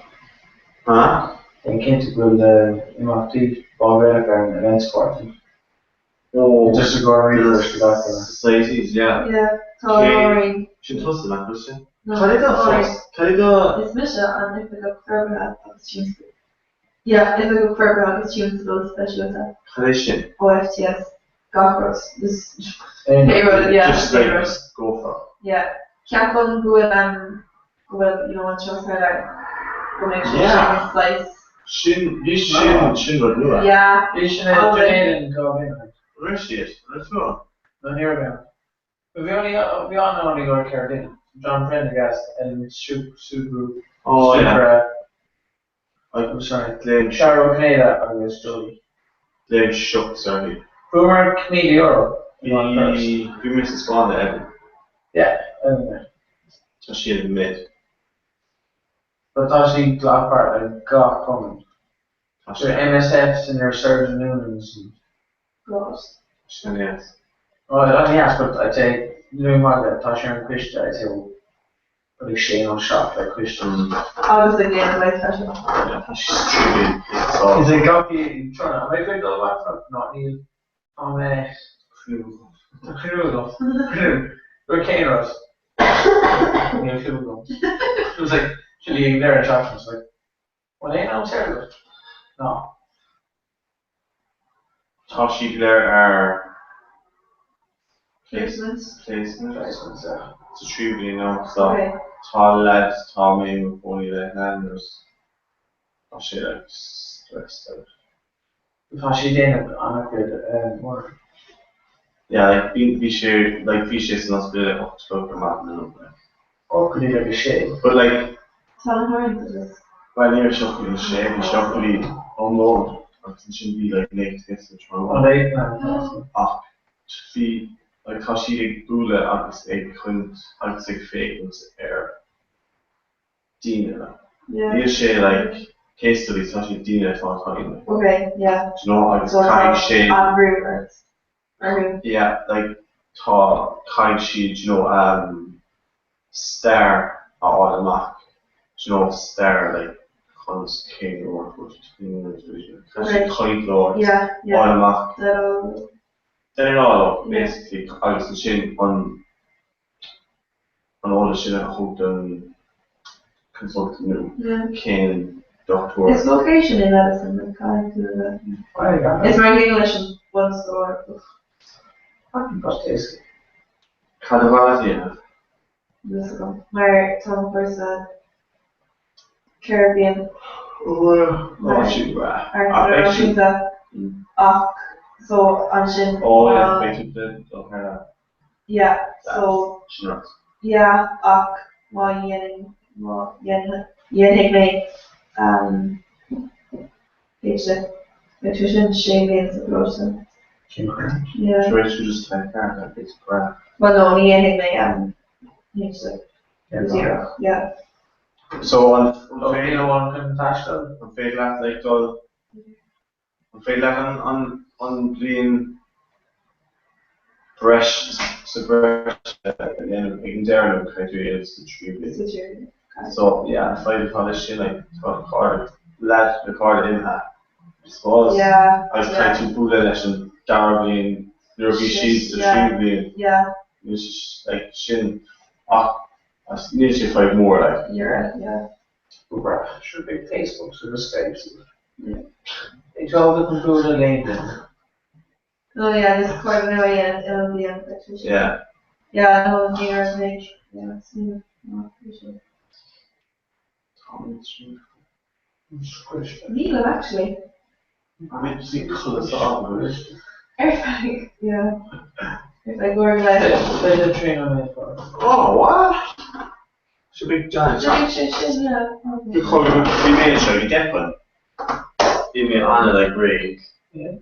Huh? Déan cinnte go bhfuil imeachtaí Bá Gaelach ar an events portal. Oh, Just go ar ríomhphost go gach duine. Societies, yeah. Yeah, tá Máirín. Sin tusa, nach bhfuil sin? No, Cad é do Máirín. phost? Cad é do... Is mise an Oifigeach Forbartha agus Tionscadail. Yeah, Oifigeach Forbartha agus Tionscadail Speisialta. Cad é sin? OFTS. Gach rud. Just pé rud, yeah, Just pé like, rud. go for it. Yeah. Ceapaim go bhfuil um, go bhfuil, you know, an seo thar lear. Go mbeidh sé Yeah. sin saghas. Sin, bhí sin, sin rud nua. Yeah. Bhí sin i Dunedin go minic. Rinne siad, rinne tú? No, ní raibh ann. Bhí only bhí an only go Caerdydd. John Prendergast and Subaru. Oh, yeah. Supra. I'm sorry. Glenn Sharo Canada agus Jodie. Glenn Shook, sorry. Boomer Canadian Euro. Bhí, bhí mé sa Spáinn Evan. Yeah, anyway. Tá siad mid. But tá sí glacfar le gach cumann. Tá Your MSFs and your Surgeon Noonans and God. Sin yes. Oh, I yes, but I'd say Louis Margaret, tá sé an cuiste, I'd say bhí sé an shop le cuiste. Agus ag déanamh like freisin. Tá sí stupid. Is é gach tráth an mbeidh dul amach ná níl tá mé Tá clú agam. Clú. Gur cén rud? Níl clú agam. It was like, sin í ag deireadh seachtaine, it's like, bhfuil aon am saor agat? Ná. Tá siad go léir ar Placements. Placements. Placements, yeah. Sa tríú bliain now, so Okay. tá lads, tá mé i mo chónaí le Landers. Tá sé like stressed out. Tá sí ag déanamh an-chuid mór. Yeah, like bhí bhí sé like bhí sé san ospidéal ag 8 a chlog ar maidin inniu like. 8 go dtí like a sé. But like Tá na huaireanta just. Well ní raibh sé 8 go dtí a sé, bhí sé 8 go dtí am lóin agus ansin bhí like léacht sa tráthnóna. An léacht na. Ach bhí like tá siad ag bualadh agus ag caint agus ag féachaint ar daoine like. Yeah. Níl sé like case studies, tá sé daoine atá atá in like. Okay, yeah. Do you know agus So tá caithfidh sé. an-bhrú ort. Orthu. Yeah, like tá caithfidh siad do you know um stair a fháil amach, do you know stair like conas cén uair a fuair siad caithfidh siad caint leo agus Yeah, yeah. fháil amach. Dead all. Dead all Yeah. basically agus ansin an an eolas sin a thabhairt don consultant nó Yeah. cén dochtúir. Is vocation é medicine, like caithfidh tú a bheith. Is mar an gcéanna leis an bhfuasóir. Fucking bust éasca. Cad a bheadh a dhéanamh? Níl fhios agam. Mar tá an cúrsa 4 bliain. Ó, sin breá. Ar Ach beidh sí. náisiúnta ach so ansin Ó, yeah, beidh tú de dul thar lear. Yeah, so Sin rud. yeah ach má dhéanann má dhéanfaidh mé um PhD beidh sé sin sé bliana sa choláiste. Sin crap. Yeah. Sure, tú just like that, it's crap. Well no, ní dhéanfaidh mé um PhD go díreach, yeah. So an féidir an chun taisteal? An féidir leat like dul An féidir leat an an bhliain breis sa bhreis a dhéanamh ag an deireadh nó caithfidh tú é a dhéanamh sa tríú bliain? Sa tríú bliain, caithfidh. So yeah, an fadhb atá leis sin like tá cairde, leaid na cairde imithe I suppose Yeah, agus yeah. caithfidh tú bualadh leis an dara bliain. Nuair a bhí siad sa tríú bliain. Yeah. Níl sé like sin ach níl sé fadhb mór like. Yeah, yeah. Should be Facebook so the Skype. Ag dul go bualadh le duine. Oh yeah, this quite no yeah, it'll be an Yeah. Yeah, no, ní raibh mé yeah, smaoineamh maith faoi sin. Nílim actually. Bhí codladh sa áit. Ar feadh, yeah. Ar feadh uair go leith. Beidh traenáil mé for. Oh, what? Should be giant. Bhí sé sin, yeah. Bhí bhí mé anseo, bhí Declan. Bhí mé ana like réidh. Yeah.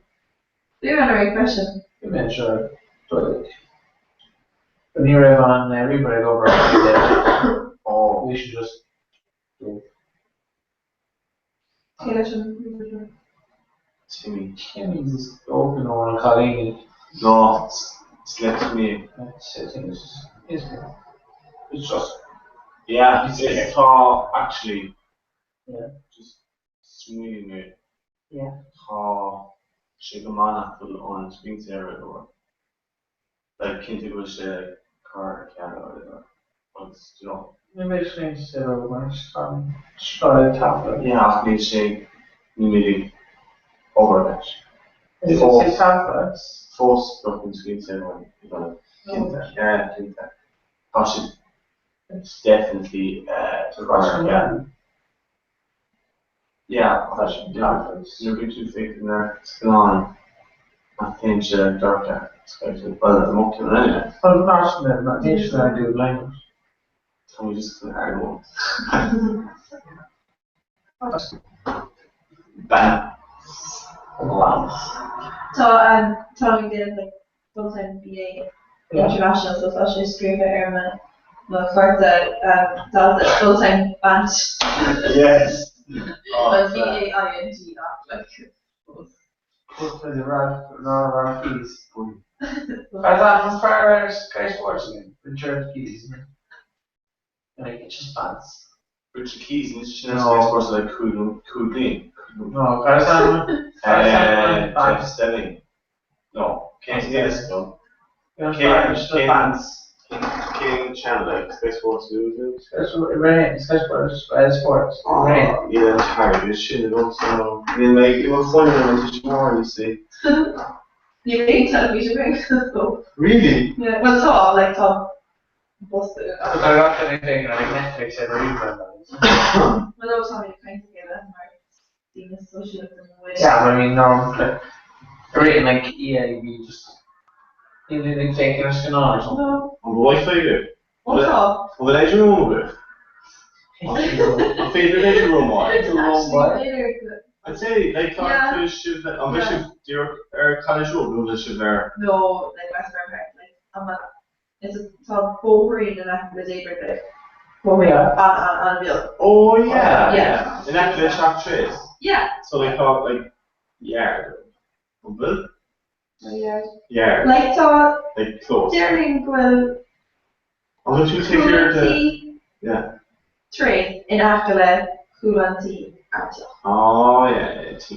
Bhí mé ana réidh freisin. Bhí mé anseo doiligh. Ní raibh an ríomhaire ag obair ar deireadh. Oh. Bhí sé just dubh. Cé leis an ríomhaire? Timmy. Timmy is open ó an cailín. No, it's left me. It's it's just Yeah, it's tá actually Yeah. just smaoinigh mé. Yeah. Tá sé go maith nach bhfuil an screensaver ag obair. Like cinnte go bhfuil sé like cur ar ceal or whatever. Agus you know. Ní bheidh screensaver ag obair scoil taifead. Yeah, ach níl sé níl mé ag obair leis. Is é taifead? Fós bheadh an screensaver ag obair. Cinnte, yeah, cinnte. Tá sé definitely cur ar ceal. Yeah, tá sé nuair a bhíonn tú féachaint ar scannán nach téann sé dorcha, well, the muck in anyway. Well, not not níl I do language. Tá mé just chun argóint. Bean. Lance. Tá tá mé ag déanamh like full time BA International so tá sé scríofa ar mo mo chárta dalta full time BAINT. Yes! Well B A I N T ach like fós. Full time Ralph ná Ralph Keys. As an fear ar Sky Sports again, Richard Keys. Like it's just bants. Richard Keys níl sé sin ar Sky Sports le cúig bliain. No, cad is ainm cad is ainm an Jeff Stelling. No, cén cén no. Cén cén cén channel é? Sky Sports News? Sky Sports Rain, Sky Sports, Sky Sports, Rain. Yeah, tired. Sin a so Níl mé i mo choinne an tuismitheoirí you see. Níl aon teilifís againn so. Really? Yeah, well tá, like tá bosca Tá gach duine féin ar Netflix ar ríomhaire. Well no, tá mé ag caint le chéile mar daoine sóisialta na bhfuil. Yeah, I mean, no, like, rating like EAB just níl duine ag féachaint ar scannán or something. No. An Wi-Fi agaibh? Ó tá. An bhfuil Azure Room agaibh? An féidir Azure Room a fháil? I'd say, like, tá Yeah. sibh, an bhfuil sibh díreach ar College Road nó an bhfuil sibh ar No, like Westbourne Park, like I'm a Is tá bóithrín in aice le Daybreak like bóithrín Yeah. an-an-an-bheag. Oh yeah, Yeah. yeah. In aice le Teach Trace. Yeah. So like tá like yard. An bhfuil? Oh yeah. Yard. Like tá Like close. déarfainn go bhfuil An bhfuil tú taobh thiar de Cúl an Tí Yeah. Trace in aice le Cúl an Tí Airteach. Oh yeah, yeah, tí.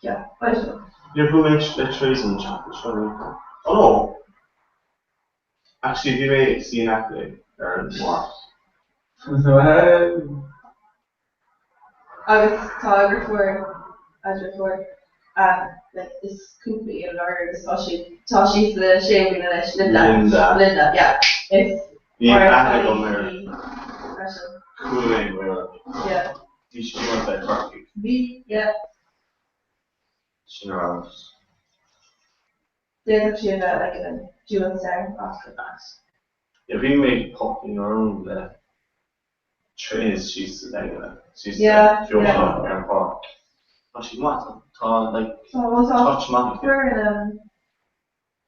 Yeah, I don't know. Níor bhuail mé le Trace an tseachtain seo. Oh no. Actually bhí mé ag suí in aice léi ar an Mháirt. Agus tá a dheirfiúr, a deirfiúr, like is cúpla í an agus tá sí, tá sí sa séú bliain anois, Linda. Linda. Linda, yeah. Is Níl mar aithne agam cailín air. í freisin. Chuala mé go raibh. Yeah. Bhí sí ag le Corcaigh. Bhí, yeah. Sin a raibh. D'fhéadfadh sí a bheith like ina dual star ach Yeah, bhí mé ag popping around le Trace síos sa Daingean, síos sa Yeah, Feochán yeah. ar an pháirc. Tá sí maith, tá like Tá, well tá touch maith aici. foireann um,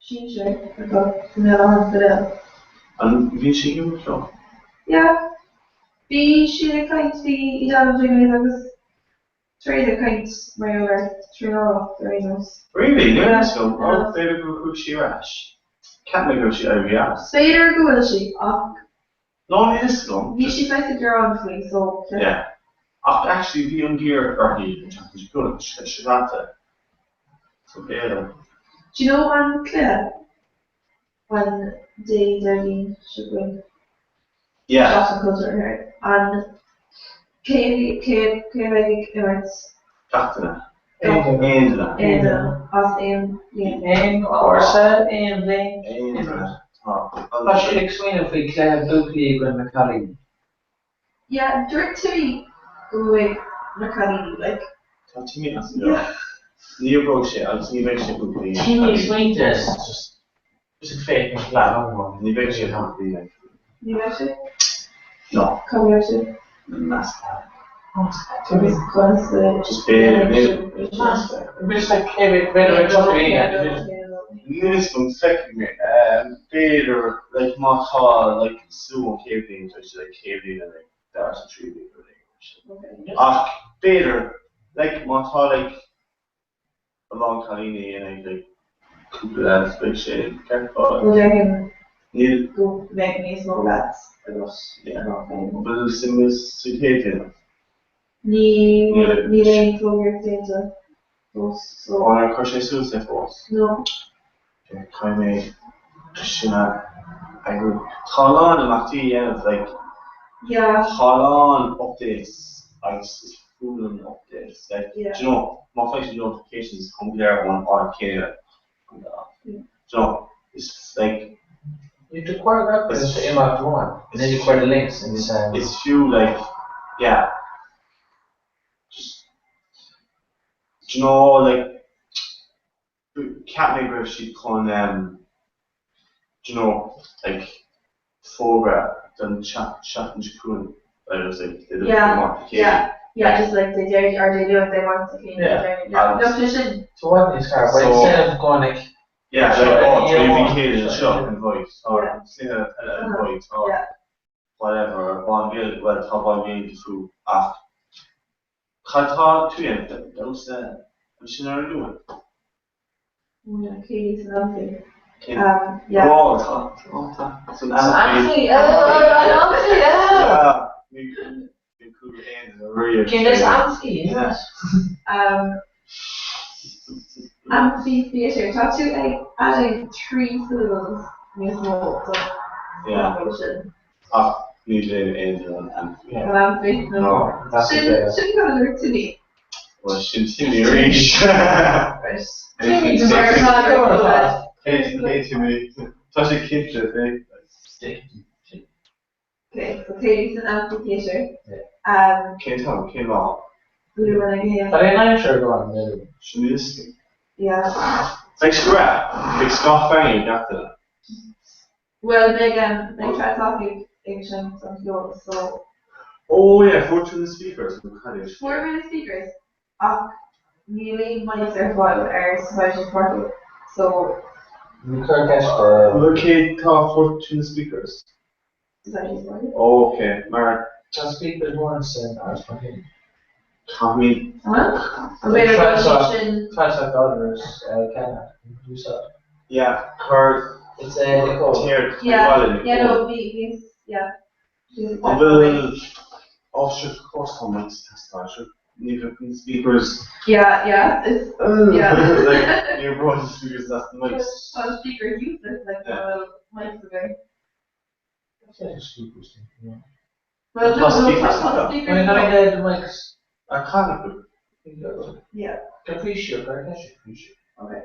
sinsir acu sa mBéal Átha an Spidéil. An bhí sí ag imirt leo? Yeah. Bhí siad ag caint, bhí Edel Jiggly agus Therese ag caint mar gheall ar traenálacht ar aon nós. Really? Níl a fhios agam. Oh, b'fhéidir gur chuaigh sí ar ais. Cheap mé go raibh sí éirithe as. B'fhéidir go bhfuil sí, ach. No, níl a fhios agam. Bhí sí saghas ag gearán faoi, so. Yeah. Ach actually bhí an-ghéar uirthi an tseachtain seo chuaigh, seo caite. So b'fhéidir. Do you know an cluiche an Dé Déardaoin seo chugainn? Yeah. Seachtain Cultúir right. An cé cé cé a bheidh ag imirt? Gach duine. Aon duine. Aon duine as aon bhliain. Aon chúrsa, aon bhliain. Aon duine. Tá. Tá siad ag smaoineamh faoi cluiche buachaillí i gcoinne na cailíní. Yeah, dúirt Timmy go mbeidh na cailíní like. Tá Timmy as an leabhar. Ní oibreoidh sé agus ní bheidh sé buachaillí. Timmy ag smaointe just just ag féachaint leath iomlán. Ní bheidh sé buachaillí. Ní bheidh sé? No. Cá mbeidh sé? Measctha. Agus conas a. Just b'fhéidir. Measctha. B'fhéidir like cé mhéad b'fhéidir ag teacht Níl 'fhios agam feicfidh mé. B'fhéidir like má tá like sú an chéad bhliain tá sé like chéad bhliain and like dara sa tríú bliain rud éigin mar sin. Ach b'fhéidir like má tá like a lán cailíní in aghaidh like cúpla lads beidh sé ceart go Well déarfainn Níl go mbeidh níos mó lads agat ná féin. Bhfuil suim sa chéad bhliain? Ní níl aon fógraíocht déanta fós so. Ó ar chuir sé suas é fós? No. Ok, caithfidh mé sin a eagrú. Tá a lán imeachtaí a dhéanamh like Yeah. tá a lán updates agus is fuath liom na updates like Yeah. do you know má faigheann tú notifications chomh léir ón áit chéanna do you know is like You have to choreograph it to imeacht amháin and then you cuir the links in the is fiú like yeah just do you know like cheap mé go raibh siad chun um do you know like fógra don tseachtain seo chugainn like I was like they don't Yeah, want the yeah, yeah, just like they dare or they do it, they want the céilí, Yeah. yeah. No, Agus- sé sin. So what is car? But So- instead of going like Yeah, like oh Yeah. tá bhí céilí anseo invite or Yeah. cluiche eile invite or Yeah. whatever or Bon Gael well tá Bon Gael fú ach cad tá tú a dhéanamh damhsa ansin ar an Luan? Yeah, céilí san amphi. Cén Yeah. Ó tá tá tá san amphi. Amphi, oh, an amphi, yeah. Yeah, ní ní cúl aon riamh. Guinness Amphi, isn't Yeah. it? Amphitheatre. Tá tú ag adding 3 syllables níos mó don Yeah. sin. Ach ní léim aon duine an amphi. An amphi, no. No. That's Sin okay. sin go dúirt Timmy. Well sin Timmy arís. Right. Timmy deserves Mar that. Hey Timmy. Tá sé cinnte fé. Okay, so céilí san amphitheatre. Yeah. Cén t-am, cén lá? Luan ag Tá aon aimsir go an nó. Sin is. Yeah. Beidh scrap, beidh scáth féin gach duine. Well, beidh um, beidh Trad Talk ag sin san ceol, so Oh yeah, fuair tú na speakers nó cad é? Fuair mé na speakers ach níl aon mics ar fáil ar Society Portal, so Ní cuir ceist ar. Bhuel cé tá fuair tú na speakers? Society Portal. Oh okay, mar Tá speakers mór san áit mar sin. caithfimid An bhfuil ar fáil sin? Try others, Ken, úsáid. Yeah, cuir It's a Nicole. Téir Yeah, yeah, no, bhí, bhí, yeah. An bhfuil oh sure, of course tá mics teastáil, sure, ní bheadh na speakers Yeah, yeah, it's, yeah. like ní raibh na speakers as the mics. Tá speakers useless, like, Yeah. well, mics again. Speakers. Yeah. Well, Tá no, no, speakers tá acu. speakers. I mean, the mics. A caithfidh. Yeah, Capriccio, cuir ceist Capriccio. okay.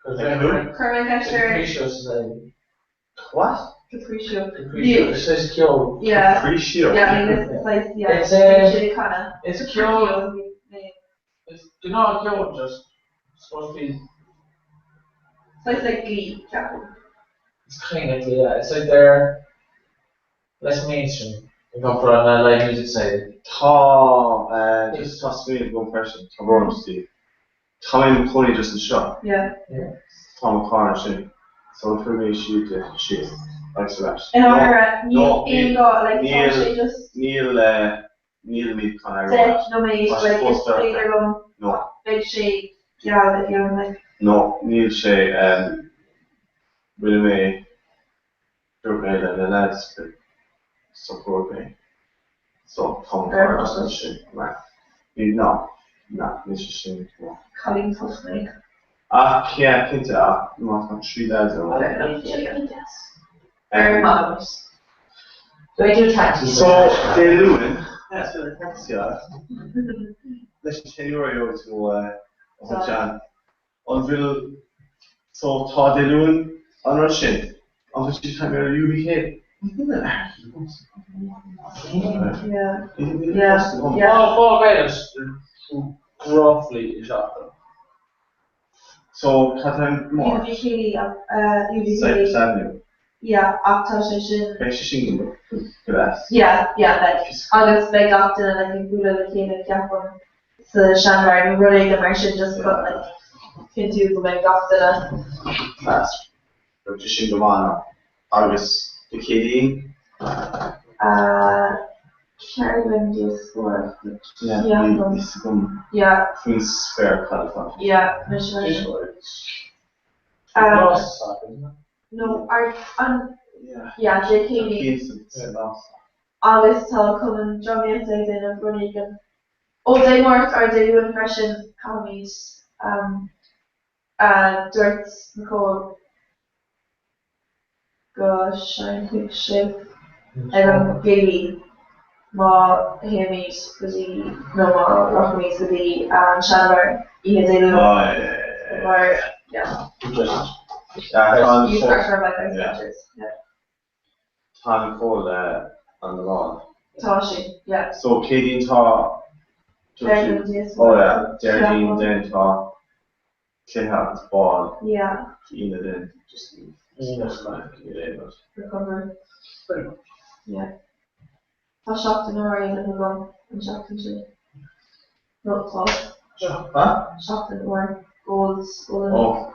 Like who? Chuir mé ceist ar Capriccio Society. What? Capriccio. Capriccio, it's just ceol. Yeah. Capriccio. Yeah, I mean, it's like, yeah, It's a- sé canna. It's ceol. It's do not ceol just it's supposed to be So it's like Glee, ceapaim. it's kind of yeah, it's like they're less mainstream. They come from the live music side. Tá eh, just tá smaoineamh agam freisin, tá brón orm Steve. Tá mé i mo chónaí just anseo. Yeah. Tá mo charr ansin. So chuir mé siad de síos agus ar ais. In áirithe, níl No, aon níl- gá, like, tá níl- sé just Níl eh, nílimid chun eagrú. deich nóiméad, Tá sé like, fós is dorcha. féidir liom, No, beidh sé geal ag an like. no, níl sé um, rinne mé dúirt mé le na lads gur socróidh mé. So tá mo charr just ansin. Mar ní no, no, níl sé sin no. Cailín tosnaigh. Ach yeah, cinnte, ach má tá 3 leaids ann. Very maith. Do I do taxi? So, Dé Luain, yeah, so the taxi leis an cheiliúradh a gheobhaidh tú ó John. An bhfuil, so tá Dé Luain an rud sin, an bhfuil siad ag caint ar UVK? Yeah. Yeah. Yeah. Ball Gaels roughly is after. So, cad tá mór? UVK, UVK. Cyprus Avenue. Yeah, ach tá sé sin. Beidh sé sin go deas. Yeah, yeah, beidh. Agus beidh gach duine like ag bualadh le chéile ceapaim sa seanbheár nó rud éigin mar sin just chun like cinntiú go mbeidh gach duine. Class. Beidh sé sin go maith now. Agus Dé Céadaoin? Uh, ceardlann díospóireachta Yeah, ceapaim. bhí fhios agam Yeah. faoin spéir cad atá. Yeah, mise leis. Uh, No, ar an yeah, Dé Céadaoin. Agus tá cumann drámaíochta ag déanamh rud éigin. Ó Dé Máirt ar Dé Luain freisin caithfimid um, a dúirt Nicole go seinnfidh sibh ag an gcéilí má théimid go dtí nó má rachaimid go dtí an seanbheár oíche Dé Luain mar yeah. Use our term like ice catchers. Yeah. Tá Nicole an lá. Tá sí, yeah. So Céadaoin tá Ceardlann díospóireachta. Oh yeah, Déardaoin then tá cluiche agus ball. Yeah. Aoine then just Recover. Yeah. Tá seachtain úr á dhéanamh agam an tseachtain sin. No, tá. Seachtain úr. Goals, goal. Oh.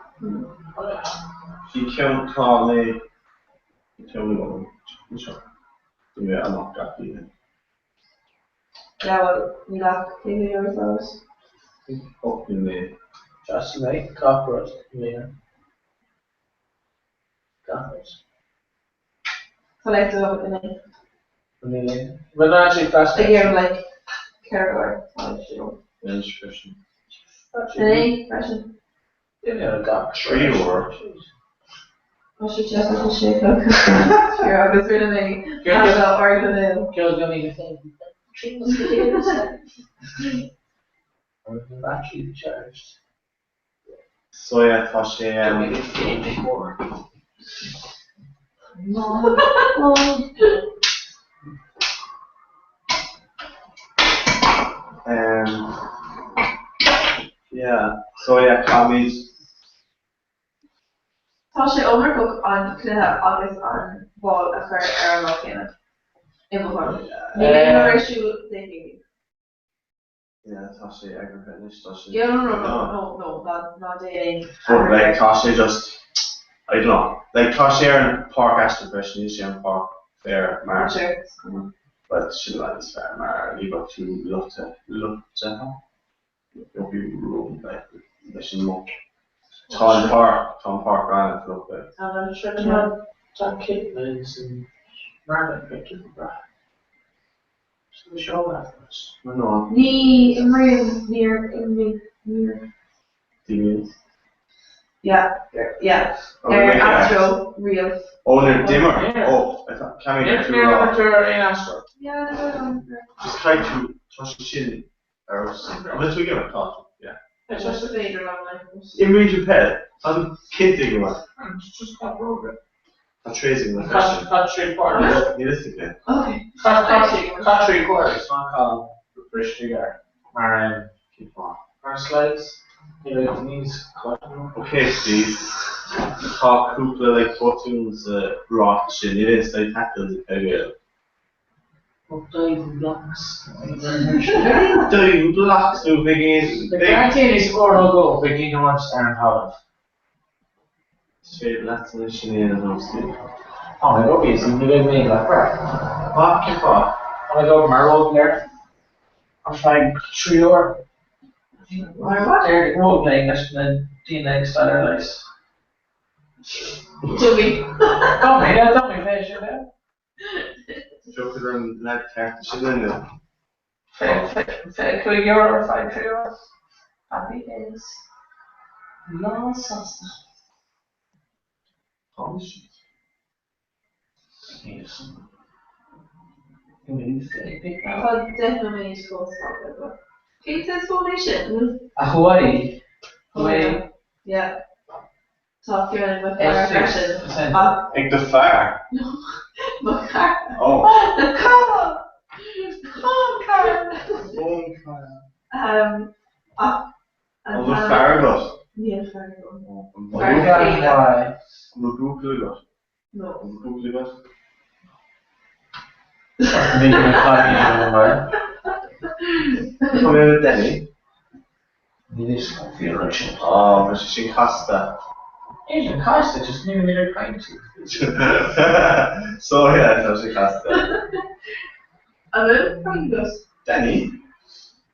Bhí ceann tá mé ceann agam anseo. Bhí mé amach gach oíche. Yeah, well, níl ach cé mhéad uair atá agat? 8 nóiméad. Just mé, gach rud, léir. Gach rud. Tá like do inné. Inné léir. Well, no, actually, fast. Ag iarraidh like 4 uair, tá siúl. Anois freisin. Inné freisin. Inné gach. 3 uair. Tá sé deas agus sé Sure, agus rinne mé ard an éil. Girls gonna need a thing. Battery charged. So yeah, tá sé um, yeah, so yeah, caithfimid Tá sé iomarcach an cluiche agus an bál a chur ar an lá céanna, i mo thuairim. Níl aon rud ar siúl Dé Céadaoin. Yeah, tá sé eagraithe anois, tá sé. Yeah, no, no, no, no, no, ná, ná déan aon But like tá sé just, I don't know, like tá sé ar an páirc aisteach freisin, níl sé ar an páirc féar mar. Sure, is cuma. Well, sin i bhfad níos fearr mar ní bheadh tú loite, loite? Bhí rún leis an muc. Tá an páirc, tá an páirc an-fhliuch. Tá Kidmans and Marvin Victor Brath. So the show afterwards. No. Ní imrím, níor imigh, níor. Demons. Yeah, yeah. Ar Astro riamh. Oh, nuair d'imir. Oh, I thought, can we get tú rá? Níor aon Astro. Yeah, no, no, no. Just caithfidh tú, tá sé sin ar an bhfuil tú ag imirt? Tá tú, yeah. Tá sé féidir liom, like. Imríonn tú peil? Tá tú cinnte go bhfuil. Just that program. Tá Tracy na freisin. Tá trí quarters. Níl fhios aici. Okay. Tá trí quarters, má tá bristigh air. Mar Cén fáth? Mar slides. Ní raibh níos cothrom. Ok, Steve. Tá cúpla like botúin sa ráiteas sin. Níl aon side tackles ag Peil Gael. Diving blocks. Diving blocks nó bheidh aon. The guarantee is score nó go bheidh aon áit ar an talamh. Is féidir leat anois sin a dhéanamh nó Steve. Tá mé obviously ní bheidh mé le breith. Ah, cén fáth? Tá mé ag obair mar role-player ar feadh 3 uair. Mar what? Role-playing leis na daoine ag staidéar leighis. Dummy. Dummy, yeah, dummy, bheidh sé there. Joker an leaid ceart sin inniu. €25 ar feadh 3 uair. Happy days. Lán sásta. Tá 10 nóiméad fós fágtha agat. Cén saghas fón é sin? A Hawaii? Hawaii? Yeah. Tá ceann ag mo chara freisin. Ach. Ag do fear? No, mo chara. Oh. Carl! Fón Carl! Fón Carl. Ach An bhfuil fear agat? Níl fear agam. An bhfuil buachaill agat? No. An bhfuil buachaill agat? Tá mé le Danny. Níl fhios agam faoi rud sin. Á, tá sé sin casta. Níl sé casta, just níl mé ag caint. So yeah, tá sé casta. An bhfuil fear agat? Danny?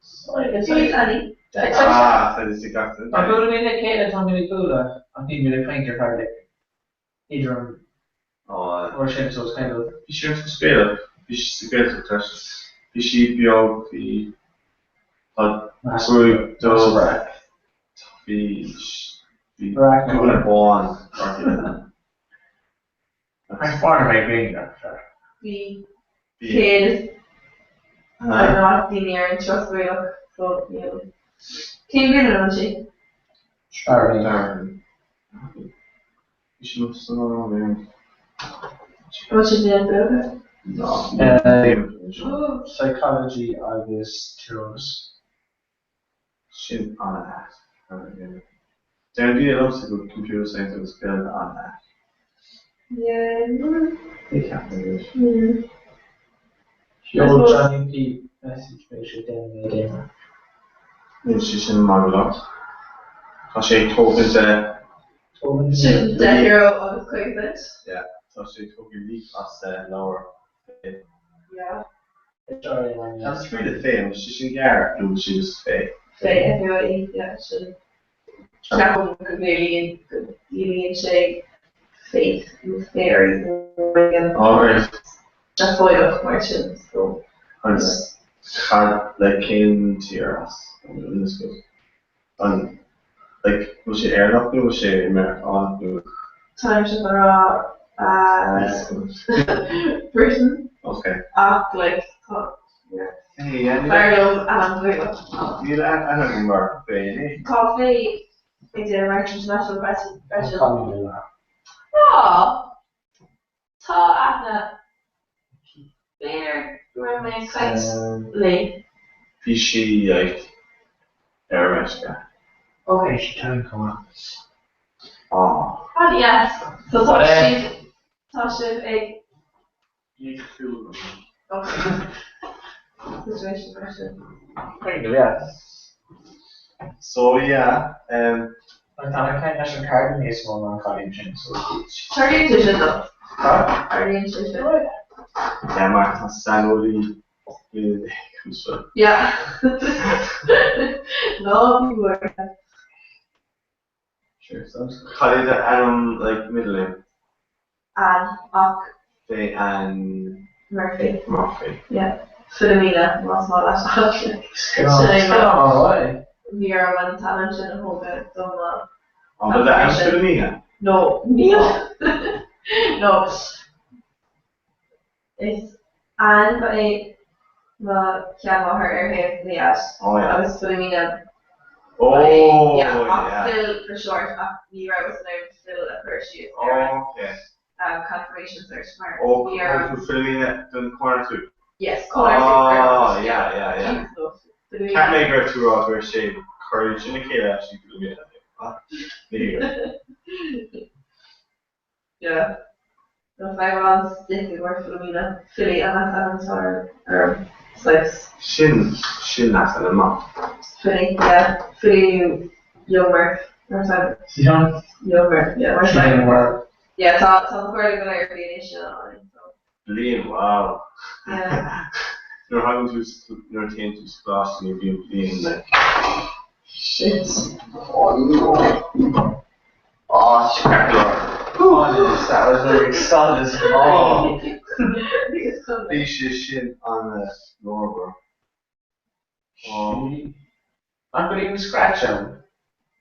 Cé Danny? Ah, tá sé casta. Tá bualadh mé le chéile, tá mé ag bualadh, ach níl mé ag caint ar feadh like idir an uair sin so it's kind of. Bhí sí ar an Spéalach, bhí sí sa Ghaeltacht freisin. Bhí sí beag, bhí tá gruaig dubh, bhí bhí gúna bán uirthi. An fearr mé féin ach fear. Bhí 140 daoine ar an turas Gaelach so níl. Cén bhliain a bhfuil sí? Darren. Bhí sí san áireamh. Bhfuil sé déanta agat? No. Psychology agus Tíreolas. Sin an-ait. Deir daoine liomsa go bhfuil computer science agus Gaeilge an-ait. Yeah. Ní cheapaim go bhfuil. Sheol Johnny P message beidh sé déanamh mé déanamh. Níl sé sin maith go leor. Tá sé ag tógaint de. Sin €10 agus 50 cent. Yeah, tá sé ag tógaint leaf as leabhar Faye. Yeah. Tá scríte le Faye, an bhfuil sé sin gearr nó bhfuil sé just Faye? Faye, F-A-Y-E, yeah, sin. Ceapaim go gciallaíonn, go gciallaíonn sé faith nó fairy nó rud éigin. Oh right. Sé faoileach mar sin, so. Agus cad, like cén tír as? An bhfuil fhios agat? An, like, bhfuil sé Éireannach nó bhfuil sé Meiriceánach nó? Táimse chun rá Britain. Ok. Ach like tá, yeah. Hey, yeah, níl. B'fhearr liom ainm Gaelach. Níl aithne agam ar Faye ní. Tá Faye ag déanamh Irish International freisin. Aww! Tá aithne. B'fhéidir go raibh mé ag caint léi. Bhí sí like ar meisce. Ok. Aww. Ah yes! So tá siad, tá sibh ag. Ní chuala mé. Ok. Situation mar sin. Kind of, yeah. So yeah, um. Tá mé ag caint leis an cara níos mó ná an cailín sin, so. Tarlaíonn sé sin though. Huh? Tarlaíonn sé sin. Yeah, mar tá saineolaí anseo. Yeah. Ná bí buartha. Sure, so. Cad é d'ainm, like, middle name? Ann, ach. Faye Ann. Murphy. Murphy. Yeah. Philomena, más maith leat ach like. Sin é mo. Bhí orm an t-ainm sin a thógáil do mo. An bhfuil d'ainm Philomena? No, níl. No. Is Ann ba é mo sheanmháthair ar thaobh mo dhaid Oh yeah. agus Philomena ba é Oh yeah ach yeah. Phil for short ach ní rabhas in ann Phil a chur síos ar an Oh okay. confirmation cert mar Oh bhí orm thug tú Philomena don chóineartú. Yes, cóineartú Oh yeah yeah yeah. Jesus no Philomena. Cheap mé go raibh tú ag rá go raibh sé cuireadh sin a chéile actually Philomena. Ah, ní hea. Yeah. Nó feidhm an stick i gcomhair Philomena, Philly an leasainm atá orm, saghas. Sin, sin leasainm maith. Philly, yeah. Philly nó Young Murph, mar saghas. Young? Young Murph, yeah, mar saghas. Young Murph. Yeah, tá, tá mo chairde go léir faoi anois ann, so. Bliain, wow. Yeah. Nuair a thagann tú, nuair a théann tú sa choláiste ní bhíonn bliain like. Shit. Oh no. Oh, ceart go leor. Oh, that was very solid. Oh. Bhí sé sin an-ghlórmhar. Oh. Nach bhfuil aon scratch ann?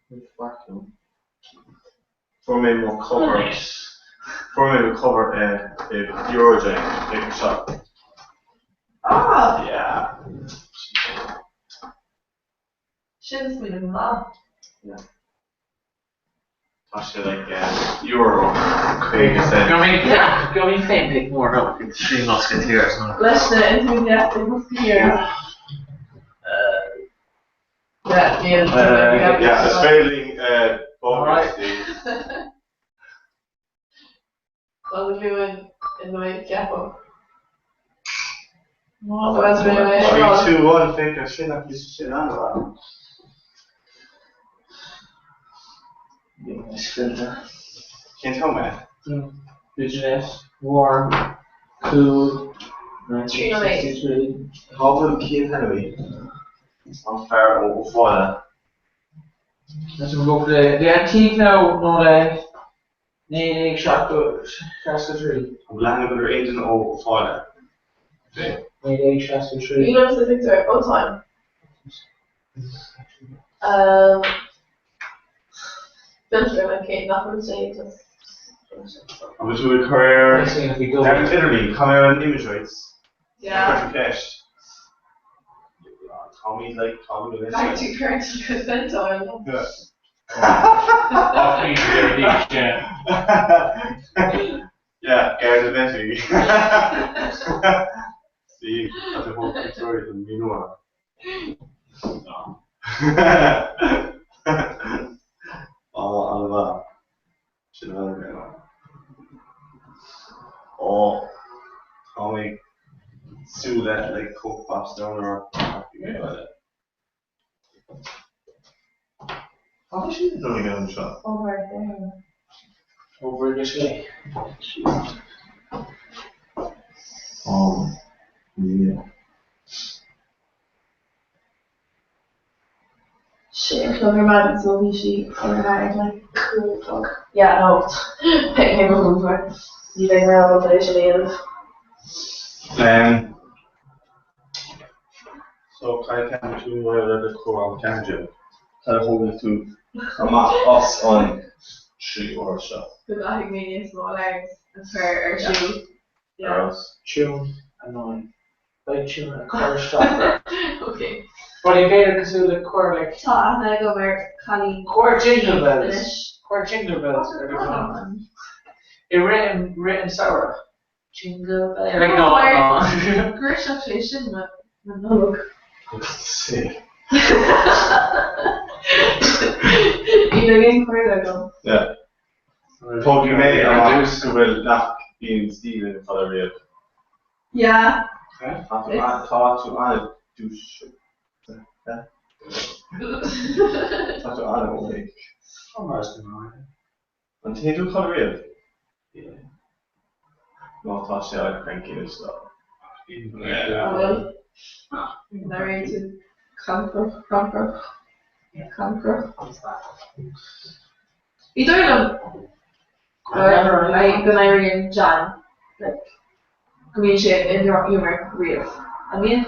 Níl faic ann. Fuair mé mo cover Fuair mé mo cover i Eurojam ag seo. Ah! Yeah. Sin smaoineamh maith. Yeah. Tá sé like euro 50 cent. Go mí féin ag mór nó trí Musketeers. Leis na Enthusiastic Musketeers. Yeah, níl. Yeah, is féidir linn bóthar Tá do ghlúin i ndoigh ceapaim. 3, 2, 1, féach ar sin ach is sin an-mhaith. Is filter. Cén t-am é? Vigilant, warm, cool, 1963. Cá bhfuil Cian Henry? An fear ó Bhaile. Let's go for the antique now, nó le 1963. An bhfuil aithne agat ar aon duine ó Bhaile? 1963. You notice the picture ó time. Filter like Kate nach bhfuil sé just An bhfuil tú ag cur ar ar an idirlíon, cá mbeidh an image rights? Yeah. Cuirtear ceist. Táimid like táimid Back to parental consent oil. Yeah. Yeah, gar do Betty. See, tá tú thóg pictiúirí don mí nua. Á, an-mhaith. Sin an mé. Ó, tá mé ag súil le like Coco Pops down or Tá siad ag dul ag anseo. Over there. Over this way. Oh, yeah. Sé a chlog ar maidin so bhí sí ar an ag like 5 a chlog. Yeah, no, beidh mé rómhar. Ní bheidh mé ábalta é sin a dhéanamh. Um, so cad a cheapann tú maidir le do chomhrá ceann Cad a thógann tú amach as an 3 uair seo? Go gcaithfidh mé níos mó alarms a chur ar siúl. Yeah. Tune annoying. Beidh tune ag cur isteach air. Ok. Rudaí b'fhéidir cosúil le cuir like. Tá aithne agam ar chailín Cuir jingle bells. anois. Cuir jingle bells ar do bhonn. I rith an rith an samhradh. Jingle bells. Like no no. Ghriosfadh sé sin mo Nollaig. See. Ní bheidh aon chomhairle agam. Yeah. Tógfaidh mé amach go bhfuil nach bíonn Stephen ag codladh riamh. Yeah. Tá tú tá tú an-dúiseach. Tá tú an-awake. An téann tú a chodladh riamh? Yeah. Nó tá sé an-cranky anois though. Bhfuil? An tú cancrach, cancrach, cancrach. Ní dóigh liom go n-éiríonn John like go mbíonn sé i ndroch-ghiúmar riamh. An mbíonn?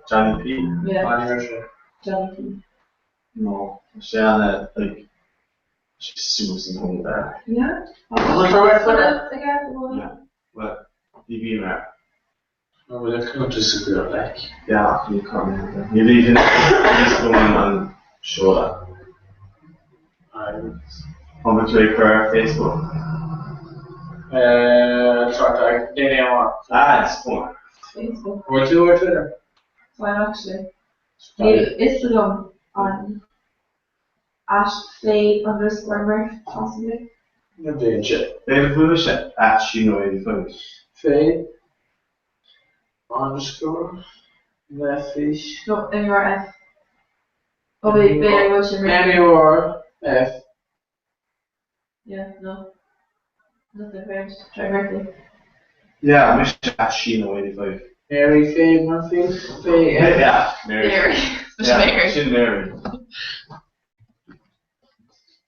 Johnny P? Yeah. Johnny P. No, tá sé ana like sé suas an tóin there. Yeah? Yeah. Well, ní bhím air. No, well, I can't disagree on like. Yeah, ní can't. Ní bhíonn níos mó an seoladh. An bhfuil tú ag cur ar Facebook? Sorry, níl aon mhaith. Ah, it's fine. Facebook. Bhfuil tú ar Twitter? Táim actually. Níl fhios agam an at Faye underscore Murph possibly. Ní bhíonn sé. B'fhéidir go bhfuil sé at Shino85. Faye underscore Murphy. No, M-U-R-F. Oh wait, b'fhéidir go bhfuil sé M-U-R-F. Yeah, no. Nothing very try Murphy. Yeah, mise at Shino85. Mary Faye Murphy? Faye F. Yeah, Mary. Mary. Yeah, Mary. Sin Mary.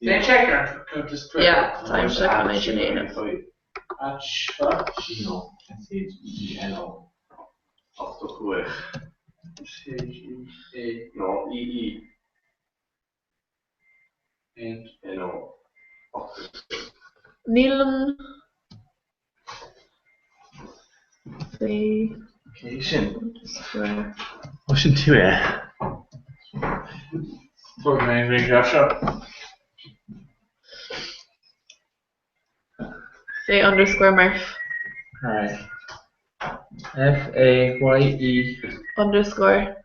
Déan check ar cuntas Twitter. Yeah, táim seo chun é sin a dhéanamh. At what? Shino. S-H-E-E-N-O. 85. S-H-E-A. No, E-E. N. N-O. Níl an Faye. Cé sin? Underscore. Ó sin tú é. Fuair mé an grianghraf seo. Faye underscore Murph. Alright. F A Y E. Underscore.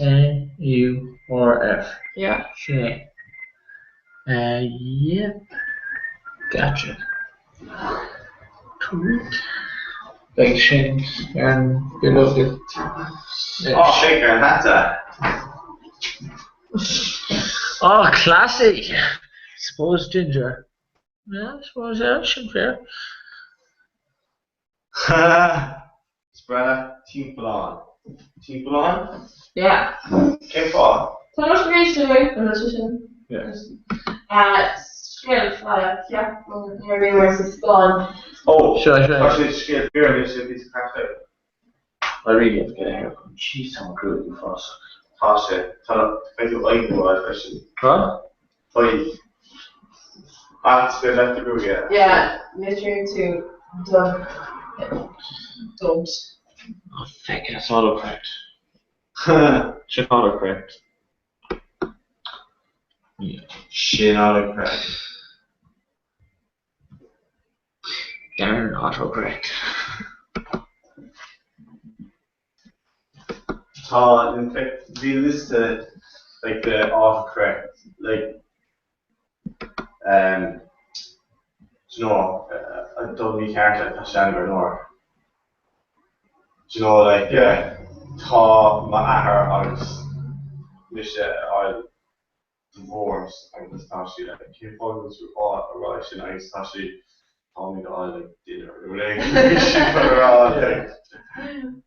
M U R F. Yeah. Sin é. Uh, yep. Gotcha. Cool. Beidh sin ar an bileog Ó, féach ar an hata! Oh, classy! Suppose ginger. Yeah, I suppose, yeah, sin fair. Ha! Is breá leat timpeallán. Timpeallán? Yeah. Cén fáth? Tá an scríobh sé an bhfuil sé sin? Yeah. Scéal fada, ceapaim, nuair a bhíomar sa Spáinn. Ó, Seo, seo. tá sé scéal fíor anois a bhí sa caife. I really have to get a haircut. Jeez, tá mo ghruaig uafásach. Tá sé. Tá, beidh tú aghaidh nua agat freisin. Huh? Aghaidh. Ach, is féidir leat do ghruaig a. Yeah, litríonn tú don, don't. Oh, feck, that's autocorrect. Sin autocorrect. Yeah. Sin autocorrect. Darn autocorrect. Tá, in fact, bhí liosta like the autocorrect like um, do you know, uh, dul mícheart like tá sé an leor. Do you know like yeah, tá m'athair agus mise ag fáil divorce agus tá sí like cén fáth go bhfuil tú á rá sin agus tá sí táimid á like dinner nó like bhí sí chun a rá like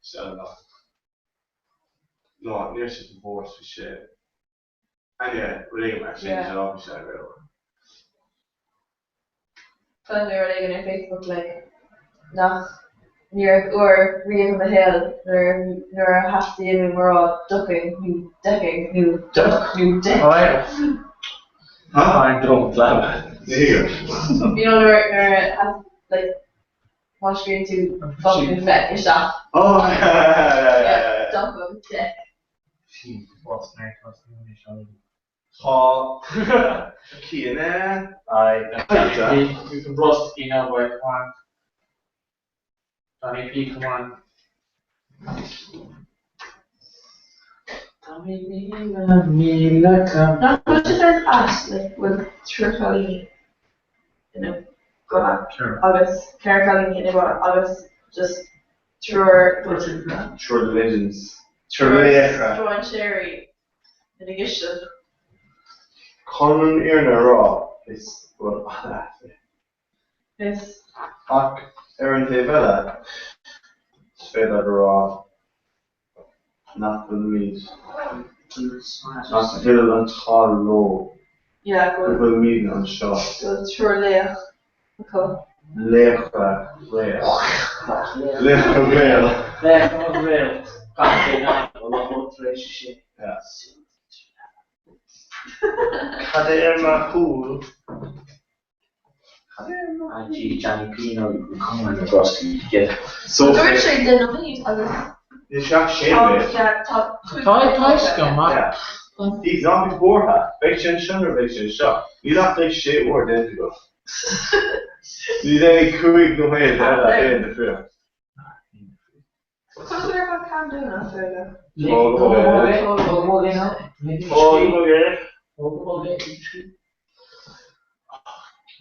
seanadach. No, níor sé divorce bhí sé anyway, rud éigin mar sin, Yeah. bhí sé go leor. Chonaic mé rud éigin ar Facebook like nach ní raibh uair riamh i mo shaol nuair nuair a theastaigh uaim a rá ducking nó decking nó duck nó dick. Oh yeah. I don't love it. You know nuair nuair a like má scríobhann tú fuck nó feck isteach. Oh yeah yeah yeah yeah. Duck agus deck. Tá Cian eh? Aye, you can brush you know, boy, come on. Johnny P, come on. Míle cam. Nach bhfuil sé saghas ait like bhfuil triúr cailíní ina gcodladh agus ceithre cailíní ina gcodladh agus just triúr Triúr legends. Triúr laochra. stróinséirí ina gcistin. Chun an fhírinne a rá, is rud an-ait é. Is. Ach ar an taobh eile, is féidir leat a rá nach bhfuilimid, nach bhfuil an t-ádh leo Yeah, go bhfuilimidne anseo. Go bhfuil triúr laoch acu. Laochra Gael. Laochra Gael. Laochra Gael. Gach duine a locháil tar éis sin. Cad é ar mo chúl? Ah gee, Johnny P, no, you come on, Rusty, get So Dúirt sé duine nóiméad agus Ní seach sé mé. tá Tá go maith. Bhí ná bí buartha, beidh sé anseo nuair a bheidh sé anseo. Níl ach like sé uair déanta agat. Ní aon 5 nóiméad eile aon difríocht. Conas a raibh Cam Dún as Gaeilge?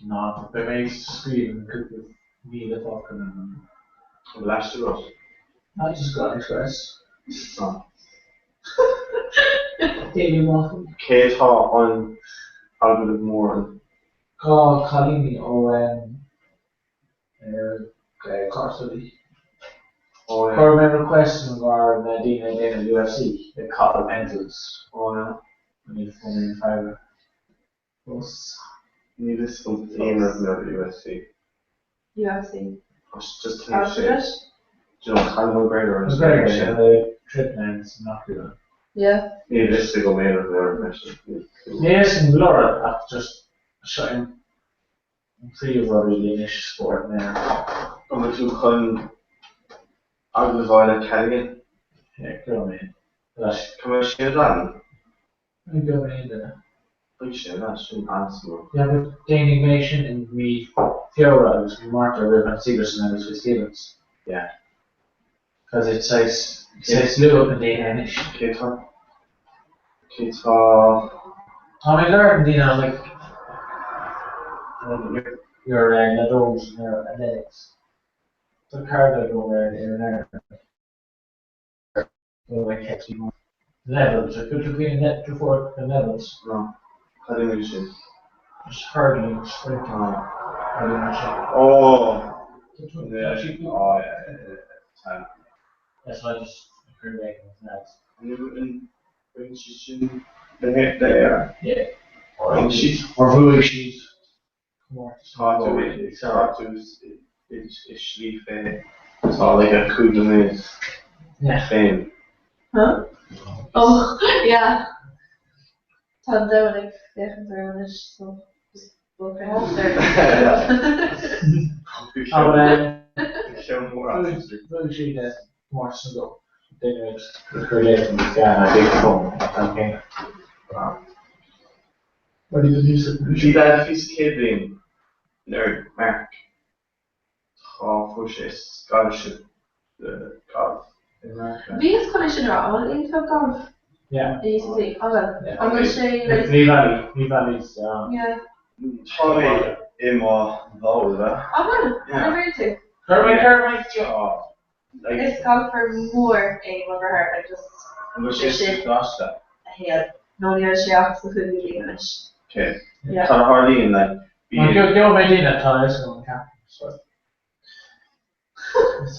Ná beidh mé ag scríobh cúpla míle focal in an. Leaistear rud. I just got express. Daily Waffle. Cé atá an agallamh mór an. Tá cailíní ó Carsoli. Chuir mé request an bhar na daoine ag déanamh UFC ag caitheamh pencils. Oh yeah. Níl fón aon freagra fós. Níl fhios agam aon rud faoi UFC. UFC. Just tá sé. Do you know Conor McGregor an McGregor yeah the trip man san Octagon. Yeah. Níl fhios agam aon rud faoi freisin. Níl fhios agam go leor ach just seo an. An príomhrud really anois spórt na hÉireann. An bhfuil tú chun agallamh a fháil le Callaghan? Yeah, go mé. Leis. Cá mbeidh sé an? Ní go mé duine. Beidh sé an sin an-suimiúil. Yeah, but déanfaidh mé sin in mí Feabhra agus mí Márta roimh an Sigerson agus Fitzgibbons. Yeah. Cos it's saghas, saghas luath chun déanamh anois. Cé tá, cé tá. Tá mé ag lorg na ndaoine like your uh, leadógs and your athletics. Tá cara agam ar ar an air. Go like Hexy Levels, or could you be in net before the levels? No. Cad é mar sin? Just hurdling, sprinting. Hurdling mar sin. Oh! Yeah. Oh, yeah, yeah, yeah. That's why I just heard back in the lads. An bhfuil siad sin le hÉire? Yeah. Or siad Or bhuaigh siad comórtas Tá tú tá tú i slí féin. Tá like a cúpla nóiméad féin. Huh? Oh, yeah. Tá an domhan ag féachaint orm anois, so just Bhuaigh siad comórtas na gclub. Déanfaimid cur léi gan a big phone an céanna. Bhí leaid faoi sa chéad bhliain anuraidh, Mark. Tá fuair sé scholarship le galf i Meiriceá. Bhíos chun é sin a rá, an bhfuil aon club gailf Yeah. i UCC? An bhfuil? An bhfuil sé like. Lee Valley, Lee Valley's. Yeah. Tá mé i mo bhall de. An bhfuil? Yeah. An bhfuil tú? Cuir mé, cuir mé. Like. Is golfer mór é mo dheartháir, like just. An bhfuil sé sa choláiste? A shaol. No níl sé ach sa chúigiú bliain anois. Okay. Yeah. Cad a tharlaíonn like bíonn. Gheobhaidh mé daoine atá a fhios agam an captain so.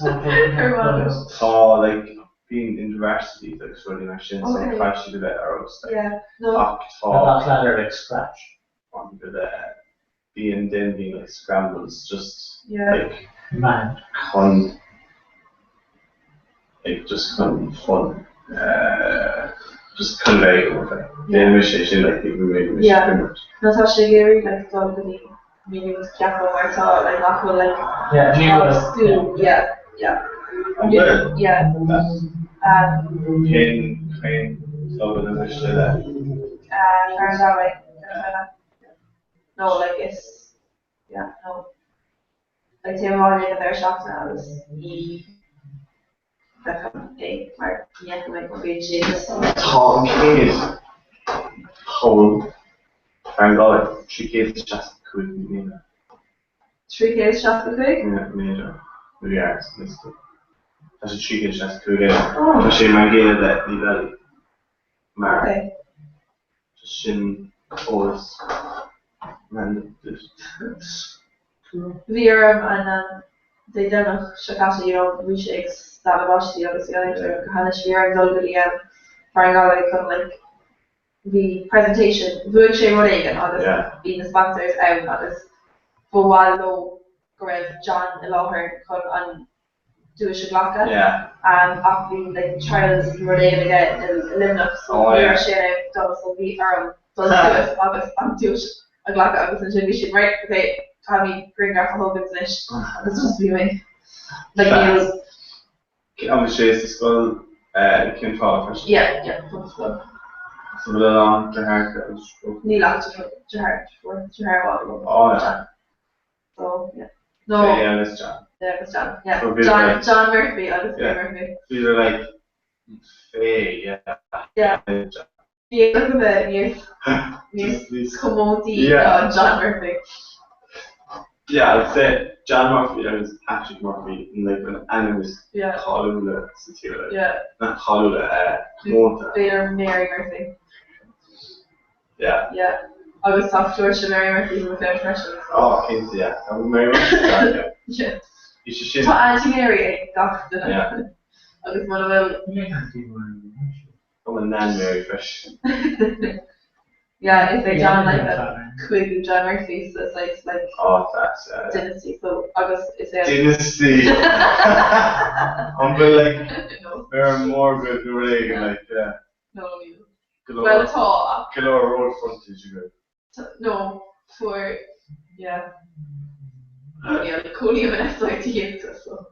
Ar mhaith. Tá like bíonn intervarsities agus rudaí mar sin so Okay. caithfidh siad a bheith ar fheabhas like. Yeah. No. Ach tá. Gach leaid ar like scratch. An bhfuil eh bíonn den bíonn like scrambles just Yeah. like Man. chun like just chun fun eh just chun bheith ag imirt like déanann mise é sin like bhí mé mise Yeah. ag imirt. No tá sé ag iarraidh like dul go dtí Maigh Nuad ceapaim mar tá like nach bhfuil like Yeah, ní top bhfuil. school yeah yeah An bhfuil? yeah um Cén cén club ina bhfuil sé le? uh Farrangalway No like is yeah no like téim abhaile ag an deireadh seachtaine agus ní feicim é mar ní fheicim é mar bíonn sé just Tá an chéad poll Farrangalway 365 míle. 365? Méadar nó yards liosta. Tá sé 365 é. Tá sé mar an gcéanna le Lee Valley mar Okay. Sin eolas random duit. Bhí orm an Dé Domhnach seo caite, you know, bhí sé ag stealladh báistí agus ag éirí go hainnis, bhí orm dul go dtí Farrangalway chun like bhí presentation, bhuaigh sé rud éigin agus bhí na sponsors ann agus ba mhaith leo go raibh John i láthair chun an duais a ghlacadh ach bhí like trials nó rud éigin aige i Luimneach so ní raibh sé in ann dul so bhí orm dul suas agus an duais a ghlacadh agus ansin bhí siad right ok caithfimid grianghraf a thógaint anois agus just bhí mé like níl An bhfuil sé sa scoil cén fáth freisin? Yeah yeah tá sa scoil. So bhfuil a lán deartháireacha agus deirfiúracha? Níl ach deartháir deartháir amháin agam. Oh yeah. So, yeah. No. Faye agus John. Faye agus John, yeah. So bhí John, like, John Murphy agus Faye yeah. Murphy. Bhí like Faye, yeah. Yeah. And John. Bhí a bheith níos níos comóntaí Yeah. ná John Murphy. Yeah, I'd say John Murphy agus Patrick Murphy in like an ainm is Yeah. cáiliúla sa tír like. Yeah. Nach cáiliúla, eh, comónta. B'fhéidir Mary Murphy. Yeah. Yeah. Agus tá flúirse Mary Murphy mo féin freisin. so. Oh, cinnte, yeah. Tá Mary Murphy yeah. Yeah. Bhí sé sin. Tá Auntie Mary ag gach duine. Yeah. Agus muna bhfuil. Tá mo Nan Mary freisin. Yeah, is é John like an cúigiú John Murphy so it's like like Oh, class, yeah. yeah. dynasty so agus is é Dynasty. An bhfuil like No. Fear mór go go réidh like yeah. No, níl. Go leor Bhuel tá ach. Go leor road frontage agaibh. No, fuair Yeah. Yeah, cónaím in SIT so.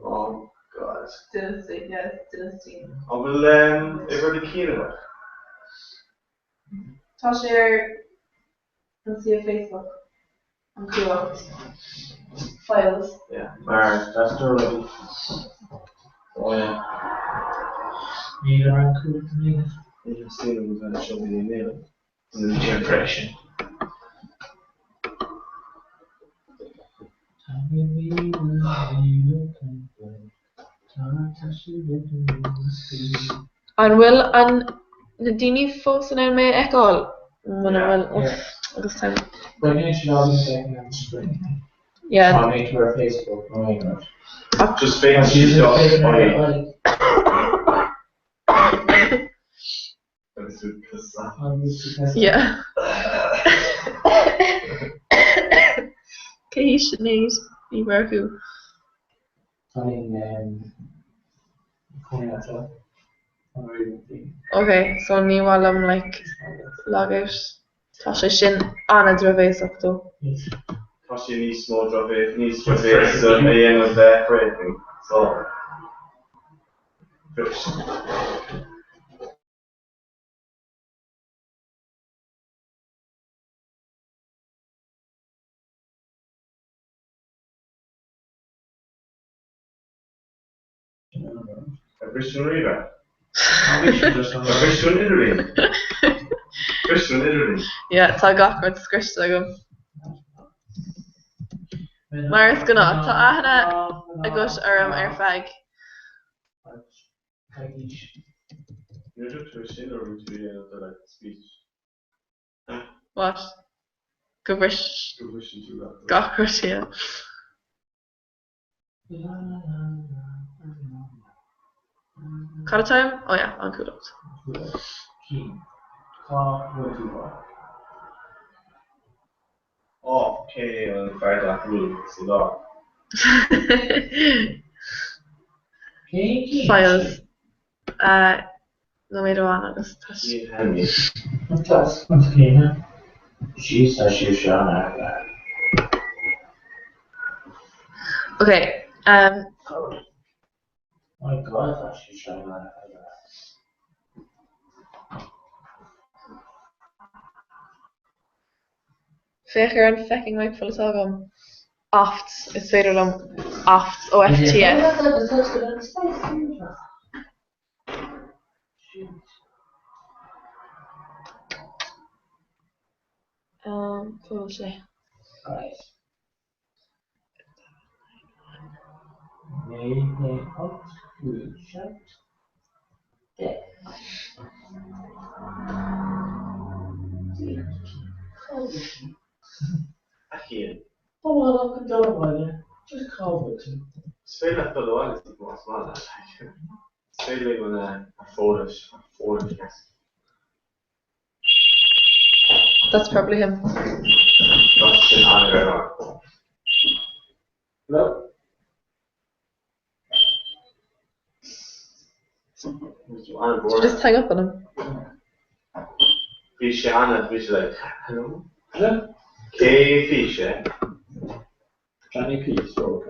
Oh God. Dynasty, yeah, Dynasty. An bhfuil uimhir na Cianadach? Tá sé ar an suíomh Facebook, an Cumhacht. Files. Yeah, mar that's the rugby. Oh yeah. Níl ar an Cumhacht i mbliana. Níl saol agam bheith anseo go dtí an Nollaig. Impression. An bhfuil an na daoine fós in ann mé a fheiceáil? Muna bhfuil, uff, agus táim. Baineann siad alán de an screen. Yeah. Tá mé tú ar Facebook nó aon rud. Just féachann siad do aghaidh. Agus tú Yeah. Cé hí Sinéad Ní Mhurchú? Ok, so ní mhaith liom like log out. Tá sé sin an-drochbhéasach though. Tá sé níos mó drochbhéas, níos drochbhéasa a dhéanamh de thréigean, so. Ar bhris tú an ríomhaire? Ar bhris tú an idirlíon? Bhris tú an idirlíon? Yeah, tá gach rud scriosta agam. Mar is gnáth, tá aithne agat orm ar feadh. Níor dúirt tú sin nuair a bhí tú ag déanamh do like speech. What? Go bhris Go bhriseann tú gach rud. gach rud, yeah. Cad atá uaim? Oh yeah, an Cumhacht. Cá bhfuil tú bhá? Á, cé é an fear dathúil sa lár? Files. Nóiméad amháin agus tá sé. Ok, um. Féach ar an fecking rifle atá agam. Oft, is féidir liom oft, OFTS. Um, cá bhfuil sé? Is féidir leat dul abhaile más maith leat. Is féidir linn an fódais, an fódais. That's probably him. Tá sin an-ghreannmhar. Hello? Did you just hang up on him? Bhí sé ana, bhí sé like, hello? Hello? Cé bhí sé? Johnny P. So,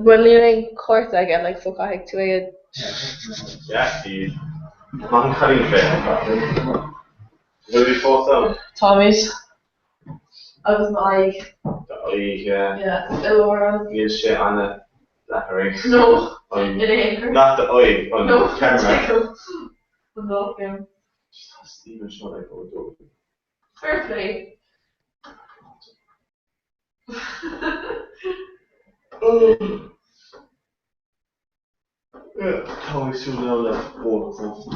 Bhuel níl aon chárta aige like so caithfidh tú é a. Yeah, bhí. Maith an cailín fé. Bhfuil bhí fós ann? Táimid. Agus m'aghaidh. D'aghaidh, yeah. Yeah, i lár an. Níl sé ana flattering. No, in aon chor. Not d'aghaidh, an No, camera. An dá cheann. Tá Stephen seo like ó dó. Fair play. Tá mé súil ann le ól cófí.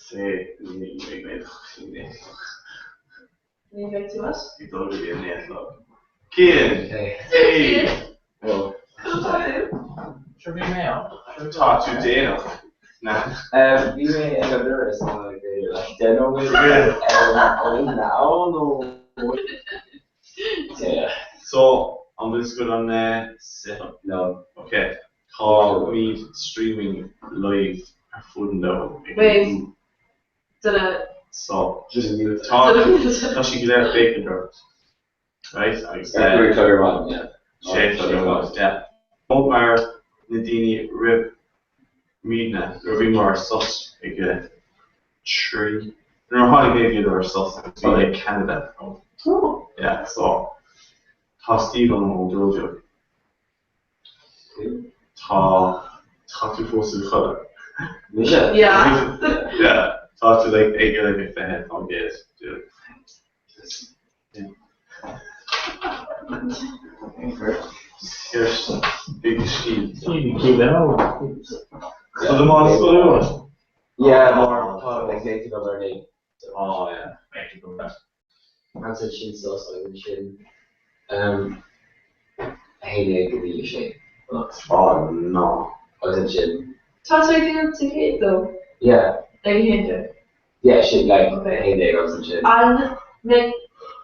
Sé ní bheidh mé Ní bheidh tú what? Ag dul go dtí an naoi Cian! Hey! Sure bhí mé ann. Tá tú déanach. Bhí mé ag an doras nó b'fhéidir like deich nóiméad ó now nó Yeah. So, an bhfuil fhios agat an setup? No. Ok, táimid streaming live ar fud an domhain. Wait, duine So tá tá siad go léir ag féachaint ort. Right? Agus Ar 5 a chlog ar maidin, yeah. 6 a chlog ar maidin, yeah. Nó mar na daoine roimh muidne, nuair a bhíomar ar sos ag a 3, nuair a tháinig mé bhíodar ar sos agus bhí ag Canada. Yeah, so tá Steve ann ón Dojo. Tá tá tú fós i do chodladh. Mise? Yeah. Yeah, tá tú like ag like a 20%. Dude. Yeah, mar tá like léite agam ar an Oh yeah. Ansin sin sos agus ansin um, 11 go dtí 6. Oh no. Agus ansin. Tá tú ag déanamh ticéad dó? Yeah. Ag 11. Yeah, sin like Okay. 11 agus ansin. An mbeidh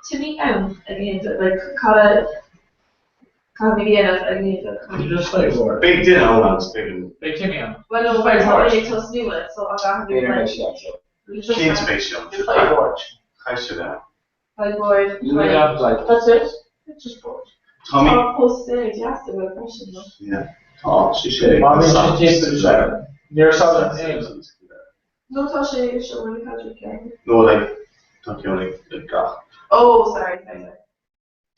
Timmy ann ag 11? Like cad a cad a dhéanamh ag 11? Just like war. Beidh duine ann agus beidh an. Beidh Timmy ann. Well no, Just tá like mé ag tosnú leis, so an gcaithfidh B'fhéidir mé beidh sé ann, so. Cinnte beidh sé ann. Just like war. Caithfidh sé bheith ann. Like board. You may have like. That's it. It's just board. Tá mé. Tá póstaer deas agat freisin no? Yeah. Tá sé sé. Má bhíonn sé timpeall sé. Níor sásta aon. No tá sé i seomra na caidrimh ceart. No like tá ceann ag ag gach. Oh sorry sorry sorry.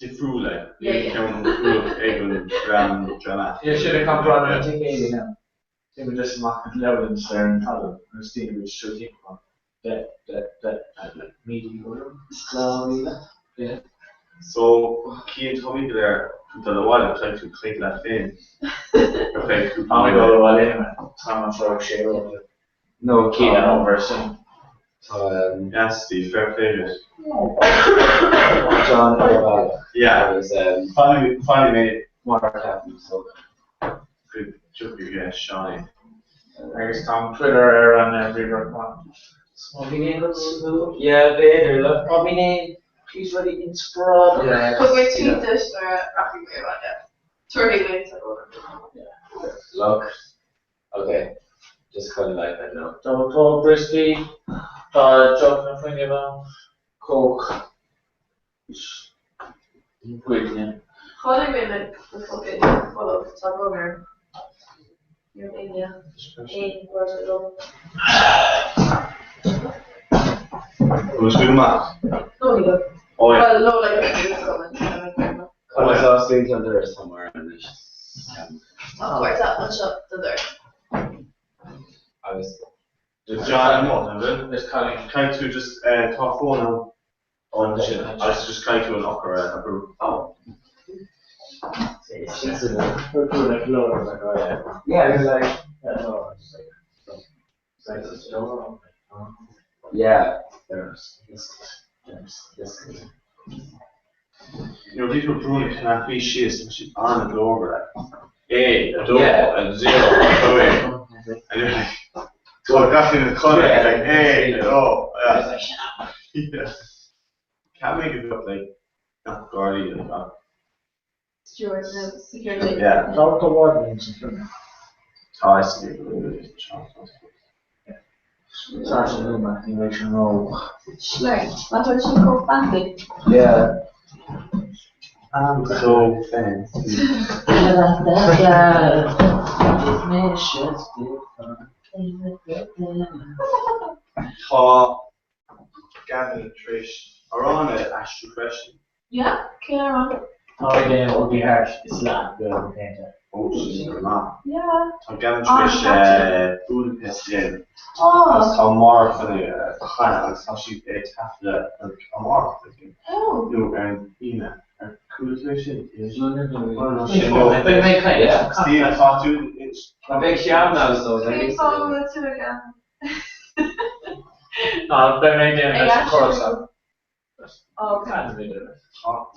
Difriúil é. Yeah yeah. Ceann difriúil ag an dream dream. Níl siad ag compráil na ticéidí now. Téimid just amach an leabharlann is ar an talamh agus daoine ag siúl timpeall. De, de, de, 1,000 euro. 2,000. Yeah. So Cian tá muid go léir chun dul abhaile caithfidh tú caint leat féin ar feadh cúpla Tá mé ag nóiméad. dul abhaile anyway. Tá an seo ag sé uair. No, Cian over sin. Tá um, Yeah Steve, fair play duit. John ar bhealach. Yeah. Agus um, Finally, finally made Mark Chapman, so. good tiocfaidh Seánie. Agus tá Twitter ar an ríomhaire chomh maith. Yeah, b'fhéidir, look. Tá mé please rudaí inspioráideach. Yeah. Thug mé tweet duit nuair a rachaidh mé abhaile. Tabharfaidh mé sa Look. Okay. Just kind of like, I don't know. Tá Paul Bristy, tá Jock na fuinneamh ann, Coke. Buidne. Chonaic mé na na fucking bolg tá brón orm. Ní raibh éinne aon rud agam. Bhfuil tú go maith? No ní raibh. Oh yeah. Well no like it's coming. Conas a osclaíonn tú an doras tá mar anois. Tá cuarta anseo do dhoras. Agus John amuigh, an bhfuil? Is cailín. Caithfidh tú just tá fón ann ansin agus just caithfidh tú an eochair a bhrú. Oh. Sin sin. Like lower, like oh yeah. Yeah, it's like Yeah, no, it's like it's like it's lower. yeah. There's this there's this. Nuair a bhí tú ag brú na cnaipí síos tá siad an-ghlórmhar like. A, a dó, Yeah. a zero, a cúig. And you're like, tá gach duine codladh, like A, a dó, yeah. Yeah. Cheap mé go bheadh like nach gardaí like ach Steward no security. yeah. Tá go bhfad sin film. Tá a fhios agam go bhfuil Tá sin nua, ní bheidh sin ró. Slur. Nach bhfuil sin chomh fancy? Yeah. I'm so fancy. Tá Gavin tar éis amhrán a aistriú freisin. Yeah, cén amhrán? Tá ag déanamh Ugly Heart is leath go péinte. Ó, sin go maith. Yeah. Tá Gavin tar éis Ah, Budapest a dhéanamh. Oh. Agus tá Máire chun é a chanadh agus tá siad ag taifeadadh amárach, I think. Oh. Nó ar an Aoine. Ar chuala tú é sin? Sin nó. Beidh mé ag caint. Steve, tá tú Tá beidh sé ann now so Cén fáth a bhfuil tú ag an Ná beidh mé ag déanamh leis an chorr seo. Oh, okay. Tá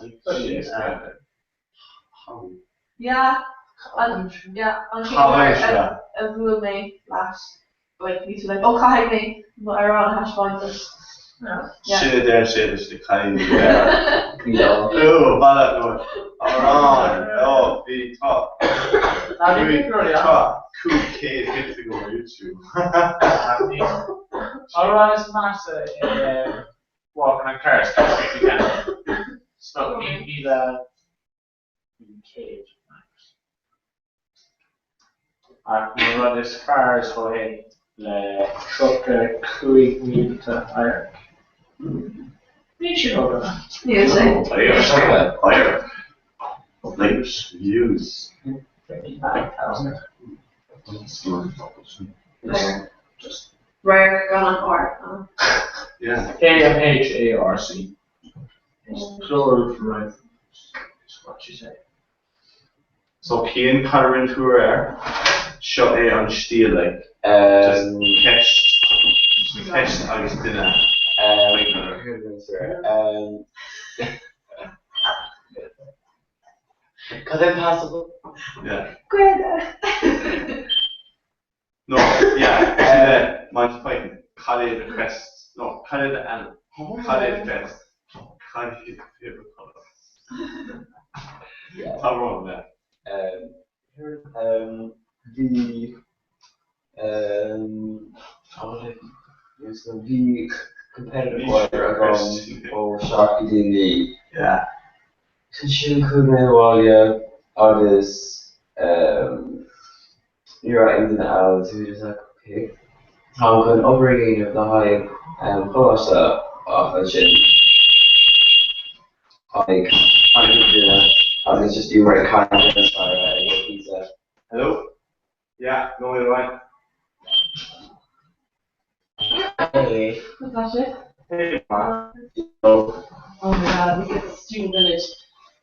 Yeah. An yeah, an Tá chéad mé uair seo. a bhuail mé leat like bhí tú like oh caithfidh mé mo amhrán a thaispeáint duit. Yeah. Sin a deir sé leis na cailíní go léir. Ó, baile nó amhrán, ó, bhí tá. Tá 500 hits agam ar YouTube. Amhrán is measa é Walking on Cars, It's about 1,100 max. Ach an rud is fearr is dóigh é le 35,000 amharc. Níl sé ródhona. Níl sé. Adharc. Links, views. 35,000. Radharc gan an R ann. Yeah. A-M-H-A-R-C. Plural for right is what you say. So Cian, cad a rinne tú aréir? Seo é an stíl like. Just ceist, ceist agus duine. Um, Cad é passable? Yeah. Gaeilge. No, yeah, sin é, Monty Python, cad é do crest, no, cad é do ainm, cad é do crest, cad é do favourite colour. Tá romham, yeah. Um, bhí um, bhí competitive choir agam ó 7 go dtí 9. Yeah. Ansin chuaigh mé abhaile agus um, ní raibh aon duine ann so just like okay táim chun obair a dhéanamh le haghaidh um, choláiste ach ansin tháinig tháinig duine agus just bhí muid ag caint ar an staighre ag an pizza. Hello? Yeah, no, you're right. Hey. What's that shit? Hey, man. Oh my god, this is student village.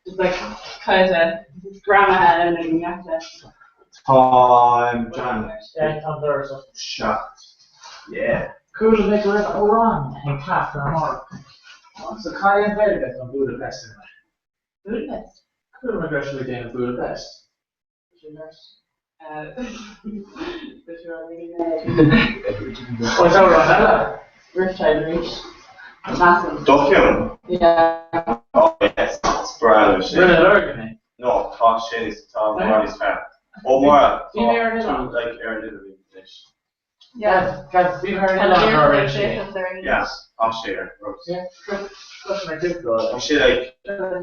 It's like kind of grandma and then Táim John. Yeah, tá doras. Seacht. Yeah. Chuala mé go raibh amhrán ag teacht ar amárach. So cad é an Ghaeilge don Budapest in Budapest? Chuala mé go raibh sibh ag déanamh Budapest. Ó is amhrán eile. Riptide arís. Measaim. Do cheann? Yeah. Oh yes, is breá liom sin. Rinne Lurgan é. No, tá sin is tá mar níos fearr. Ó Máire, Bhí mé ar an tá oileán. tú like ar an idirlíon anois. Yeah. Guys, bhí mé ar an oileán nuair a rinne sé é. Yeah, tá sé ar rud. Yeah, that's my tip though. Tá sé like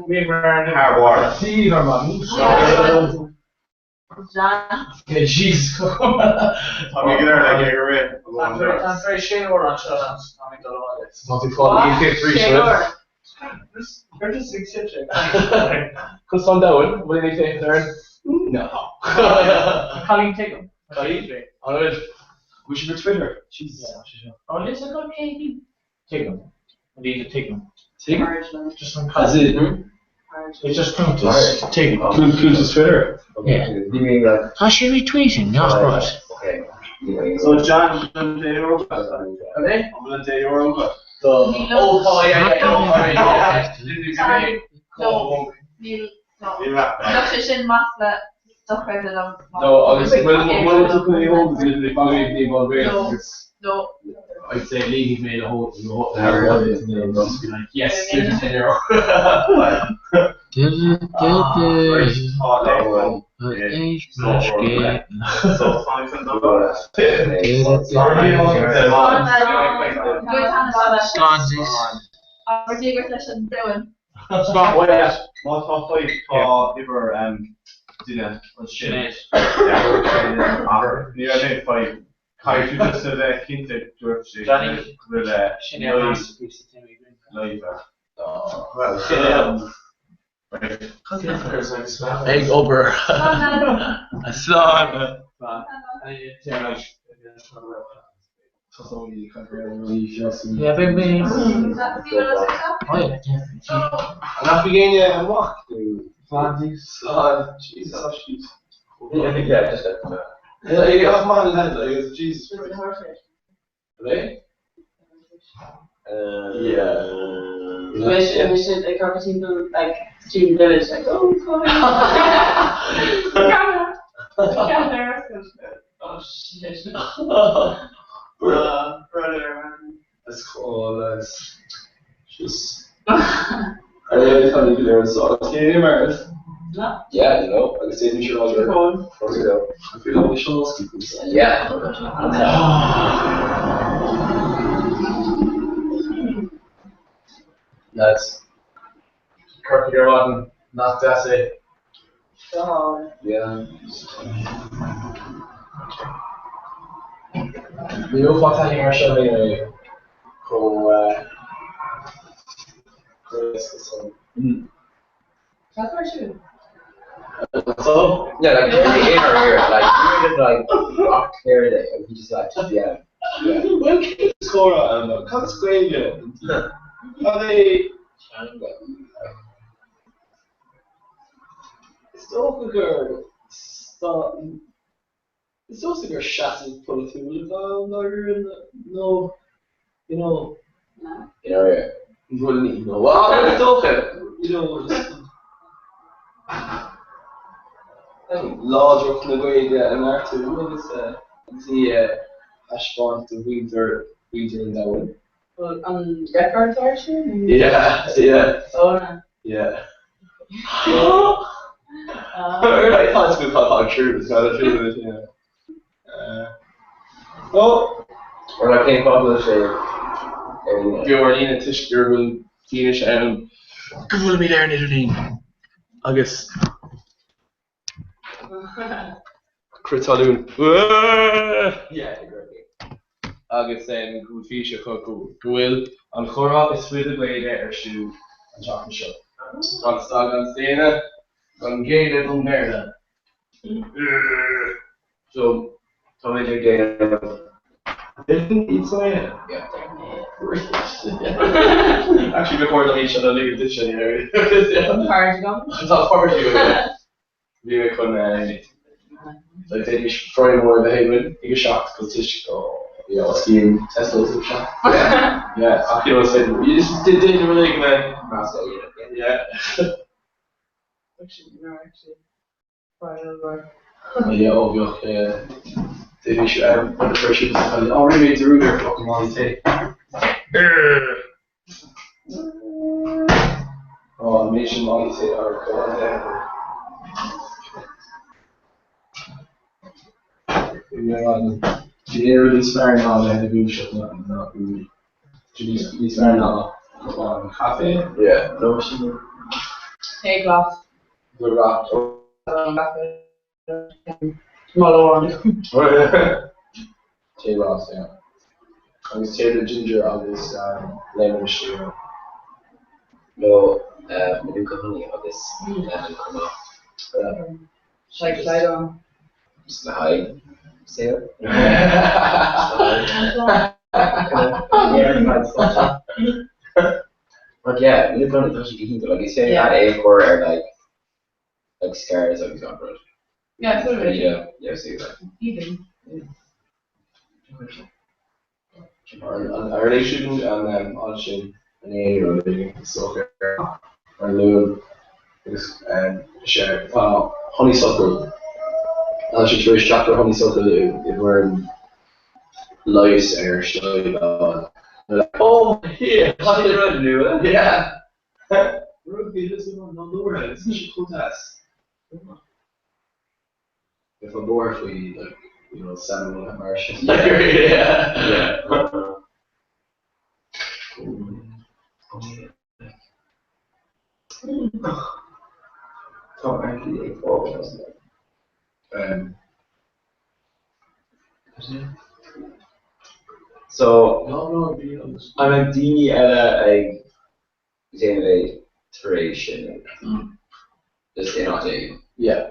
Bhí mé ar an thar barr. Sí, mar man. John. Jesus. Tá mé go léir like ag rith. Tá tar éis sé uair anseo tá mé dul abhaile. Tá tú fáil 153 seo. You're just excited. Cos an domhan, bhfuil mé féin ar No. Colleen Tiggle. Colleen? An bhfuil? Bhfuil sibh ar Twitter? Jesus. Oh, listen go Katie. Tiggle. Lisa Tiggle. Tiggle? Just on As in? It's just Cuntas. Tiggle. Cuntas Twitter? Yeah. Tá sé retweeting, not rud. Okay. So John, an dé Europa? An é? An bhfuil an dé Europa? Oh, oh, yeah, yeah, yeah. Sorry. No. Níl. No. Níl rap. Nach sé sin masla dochreidte liom. No, agus bhfuil tú chun é thóg ní No. No. I'd say leave me the whole the whole and just be like, yes, here's a 10 euro. Tá le. So tá an Mar dígur leis an domhan. Má tá fadhb tá uimhir duine ansin. Ní raibh aon fadhb. Caithfidh tú just a bheith cinnte dúirt sé Johnny, go bhfuil Sin é an masterpiece a Timmy Green. live. Well, sin é. Ag obair. Slán. Yeah, big me. Oh yeah, Nach bhí géine amach Slán. Jesus. Yeah, just that. Yeah, man, like, Jesus. Are Yeah. Bhí bhí siad ag cur timpeall like student village like oh come Grandma. Grandma. Oh shit. Brother. That's cool, that's just. I really thought you could learn so. Can you hear No. Yeah, you know, agus é sin Cool. I feel like Yeah. Lads, Corcaigh ar maidin, nach deas é? Yeah. Ní gheofá taithí mar seo anyway chomh éasca san. Cad mar sin? So, yeah, like, really in our ear, like, you were just like, rock clear day, and he just like, yeah. Yeah. Bhuel cén comhrá ann, cad is Gaeilge inti? Cad é Teanga. Is dócha gur Is dócha gur seasamh polaitiúil atá ann dáiríre nó, you know. I ndáiríre. Bhuel ní, no. Bhuel is dócha, you know, just láidreacht na Gaeilge a neartú agus agus í a thaispeáint do mhuintir mhuintir an domhain. Bhuel an record atá ar siúl nó? Yeah, yeah. Oh no. Yeah. I thought it was true, it's not true, yeah. Oh! Or like cén fáth go bhfuil sé ar líne? Beo ar líne toisc gur bhfuil fianaise ann go bhfuilimid ar an idirlíon agus Crith talún. Agus go bhfuil fís acu go bhfuil an comhrá is faide Gaeilge ar siúl an tseachtain seo. Gan stad gan staonadh, gan géilleadh don Bhéarla. So, táimid ag déanamh. Iad san é? Yeah. Actually, ba chóir dom iad seo a ligean duitse. Tá cairde agam. Tá cairde agam. Bhí mé chun like d'fhéadfaimis fry mór a bheith againn ag a 7 cos toisc yeah osclaíonn Tesco's ag a 7. Yeah ach you know is féidir you just déanamh rud éigin le meascán a dhéanamh yeah. Actually no actually fry mór. Yeah ó bheadh d'fhéadfaimis rud a chur síos sa chailín. Ó rinne mé dearúd ar fucking málaí tae. Ó an méid sin málaí tae ar go Bhí aon rud níos fearr ná bheith ina dhúiseacht ná níos fearr ná cupán caife. Yeah, no sin. Tae glas. The Rock. Mála amháin. Tae glas, yeah. Agus tae le ginger agus lemon istigh ann. Nó Manuka honey agus lemon chomh maith. Like slaghdán. Just le haghaidh saol. But yeah, Manuka honey tá sé go hiontach. Like is féidir leat é a chur ar like like scars agus gach rud. Yeah, sort of. Yeah, yeah, so like. Even. An léigh sibh an alt sin an aon rud éigin is dócha ar an Luan agus sé tá honeysuckle tá sé tar éis teacht ar honeysuckle i bhfoirm leighis ar slaghdán. Oh yeah, rud nua. Yeah. Rud bhí fhios agam nádúrtha agus tá sé chomh deas. If I'm bored faoi like you know salmon mar sin. Yeah. Yeah. Tá actually ag fágáil as So No no bhí an mbeidh daoine eile ag déanamh é tar éis sin just in áit éigin? Yeah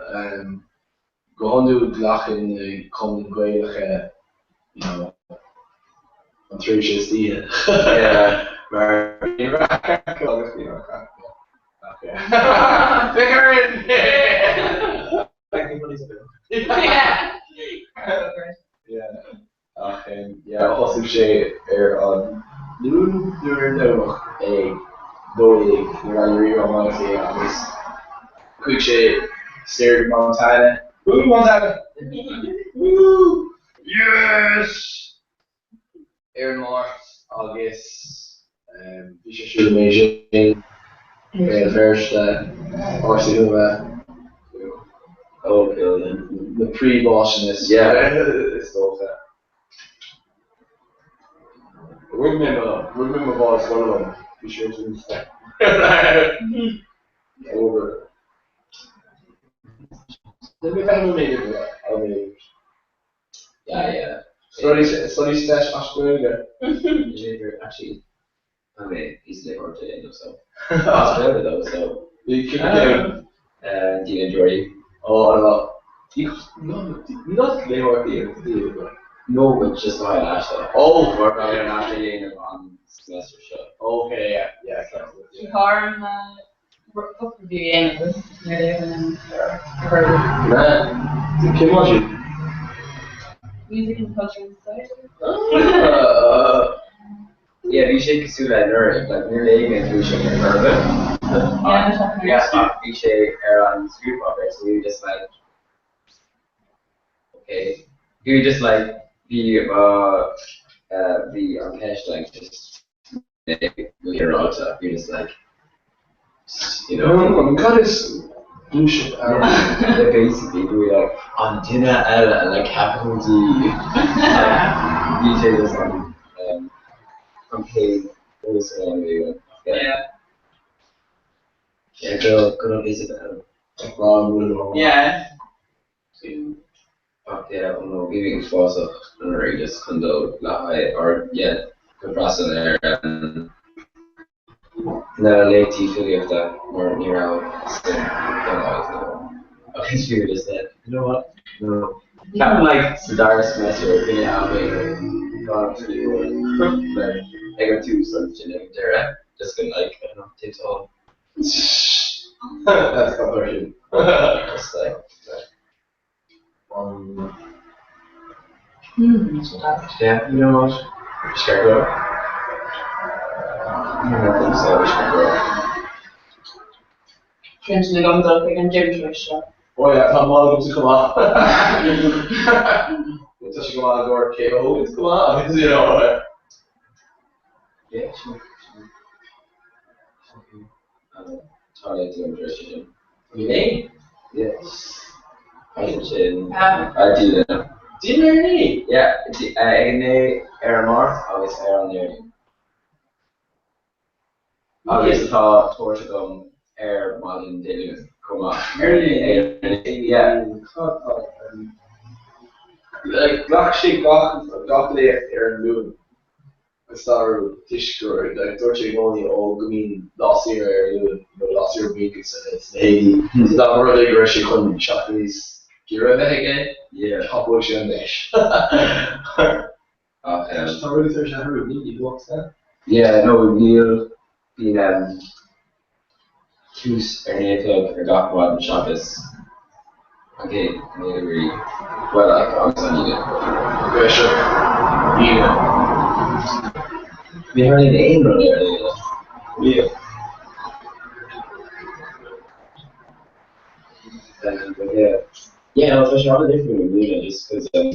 go hiondúil glacann na cumainn Ghaelacha you know an tréimhse istoíche Yeah. mar bíonn raic acu agus bíonn raic acu ach yeah. Féach orainn! Yeah. Ach yeah, thosaigh sé ar an Luan nó ar an Domhnach ag 12 nuair a d'éirigh Rómánach é agus chuaigh sé soir go Montana. Woo Montana! Woo! Yes! Ar an Máirt agus bhí sé siúd i mBeijing, Béal Feirste, Áras Uí Thuama, Oh, brilliant. Na príomháiteanna is dócha. Rug mé mo rug mé mo bhád scoile liom. Bhí sé ar Over. Ní bheith mé Yeah, yeah. Sorry, sorry leis as Gaeilge. Actually, I mean, he's léitheoir a dhéanamh so. As Gaeilge though, so. Bhí cúpla céim. Dean Jory. Oh, no. Ní léitheoir a No, but just the high aiste. Oh, mar tá ar an aiste a dhéanamh an semester seo. Okay, yeah, yeah. Bhí orm book review a dhéanamh agus níor léigh mé Man, cén module? Music and Culture and Society. Yeah, bhí sé cosúil le anuraidh, like níor léigh mé an gluaiseacht ar chor ar bith. Yeah, Yeah, ach bhí sé ar an scrúdpháipéar so we were just like okay. We were just like bhí bhí an ceist like just ginearálta, we were just like you know. Cad is gluaiseacht ann? Yeah, basically we were like an duine eile like capital D. Bhí sé just an um, an chéad ollscoil a bhí ann. Yeah. Yeah, go go raibh Isabel. Yeah. Ach yeah, oh no, bhí mé uafásach anuraidh just chun dul le haghaidh or yeah, chun freastal ar um, na léachtaí filíochta mar ní raibh suim dá laghad agam. Agus bhí mé just like, you know what? No. Ceapaim like sa dara semester bhí mé am gan fiú like ag an tús agus sin ag an deireadh just go like, I don't know, takes all. That's not version. Just like, yeah, you know what? Just gotta go. I think so, just gotta go. Sin sin agam dul chuig an gym tar éis seo. Oh yeah, tá mal agam sa chomh maith. Tá sé go maith go KO it's go maith agus you know. Yeah, sure. Sure. Tá léachtaí an tar éis sin. Bhí Yes. Agus sin a Dé Dinner ní? Yeah, ag an naoi ar an Máirt agus ar an Déardaoin. Agus tá tabhairt agam ar maidin Dé Luain chomh maith. Yeah. Like ghlac sé gach gach léacht ar an Luan go stairiúil toisc gur like dúirt sé i gcónaí ó go mbíonn lá saoire ar an Luan you know lá saoire buíochais sna héadaí so dá mba rud é go raibh sé chun seachtain níos giorra a bheith aige Yeah. thapódh sé an deis. Ach um, Tá rudaí tar éis athrú ní ní box eh? Yeah, no, níl bíonn um, tús ar naoi a chlog ar gach maidin seachas an chéad an chéad uair í. Bhuel, like, agus an Aoine. Okay, sure. Aoine. Ní tharlaíonn aon rud ar an Aoine. Yeah. But yeah. Yeah, no, tá sé an-difriúil i mbliana just 'cause um,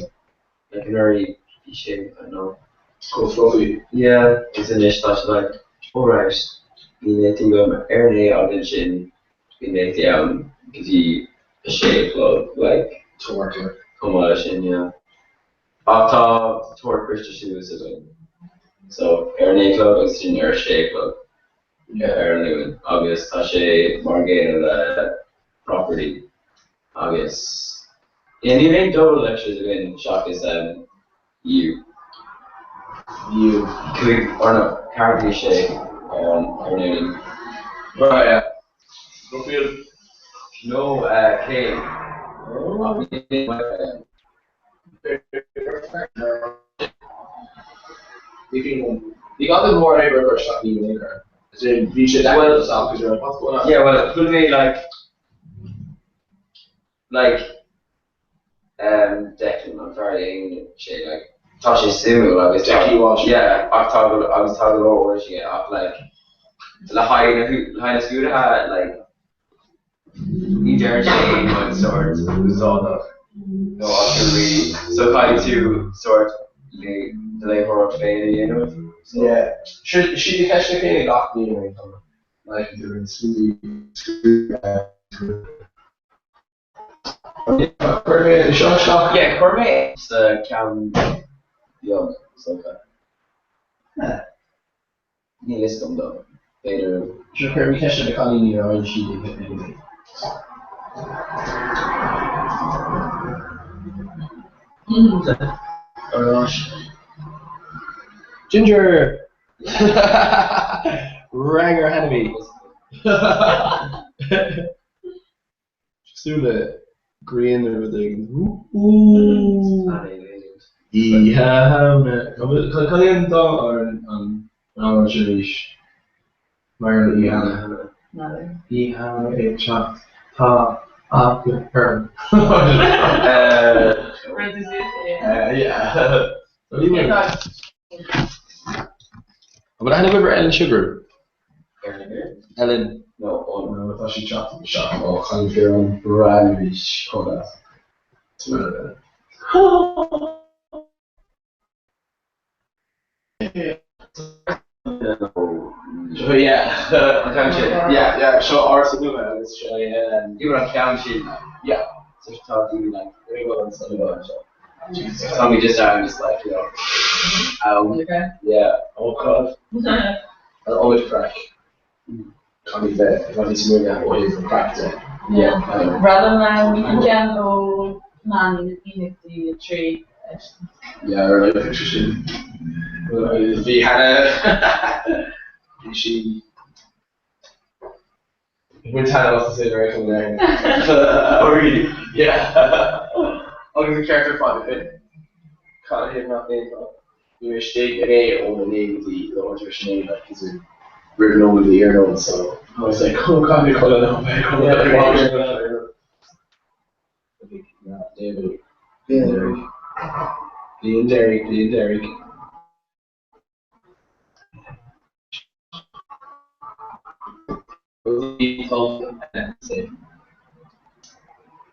like anuraidh bhí sé, I don't know. Chomh fluffy. Yeah, agus anois tá sé like, alright, bhí léachtaí agam ar a naoi agus ansin bhí léachtaí ann go dtí a sé a chlog, like, Torture. chomh maith leis sin, yeah. Ach tá tuairt briste suas againn, so ar a naoi a chlog agus ansin ar a sé a chlog ar an Luan agus tá sé mar an gcéanna le property agus yeah, níl aon double lectures againn seachas um, U. U. Cúig, or no, ceathrú go dtí sé ar an ar an Déardaoin. Right, yeah. Brookfield. No, uh, K. Oh. Ní gá do mór oibre gur isteach ní in aon Bhí sé deacair agus what's going on? Yeah, well, chuala mé like like um, Declan an fear a dhéanann sé like tá sé suimiúil agus tá Jackie Walsh. yeah ach tá go agus tá go leor uirlisí aige ach like le haghaidh na le haghaidh na scrúduithe like ní deireann sé aon rud sort úsáideach nó as really so caithfidh tú sort lé do léitheoireacht féin a dhéanamh so Yeah. Sin sin an cheist chéanna gach bliain ar aon Like during scrúdú scrúdú Chuir mé seo isteach. Yeah, chuir mé sa ceann beag is dócha. Níl fhios agam though. B'fhéidir. Sure, cuir mé ceist ar na cailíní ar roinn siad ag ag an Ar ais. Ginger! Fhreagair cheana mé. Cosúil le grian nó rud éigin. Oíche Shamhna. Cad é an dá an amhrán sin arís? Mar gheall ar Oíche Shamhna. Oíche Shamhna ag teacht. Tá eagla orm. An bhfuil aithne agaibh ar Ellen Sugar? Ellen, No, oh no, tá sí teacht isteach ó chailín fireann breá arís, chomh deas. So yeah, an ceann sin. Yeah, yeah, seo ársa nua agus seo é Even an ceann sin. Yeah. So tá daoine like, anseo. Tá mé just I'm just like, you know, um, yeah, oh god. An iomarca craic. Caithfidh bheith, i bhfad níos mó ó thaobh an craic de. Yeah. Roghnaigh mé an ceann ó Man Utd 3. Yeah, ar an picture sin. Bhí Hannah, bhí sí Bhain Hannah as an ar an léir. Oh really? Yeah. Agus an ceart ar fad aici. Cad a thaobh nach ndéanfá? Bhí mé istigh inné óna 9 go dtí leathuair tar éis a 9 like is in roimh nóiméad go iarnóin so I was like oh caithfidh mé codladh now beidh codladh Bliain deiridh. Bliain deiridh, bliain deiridh.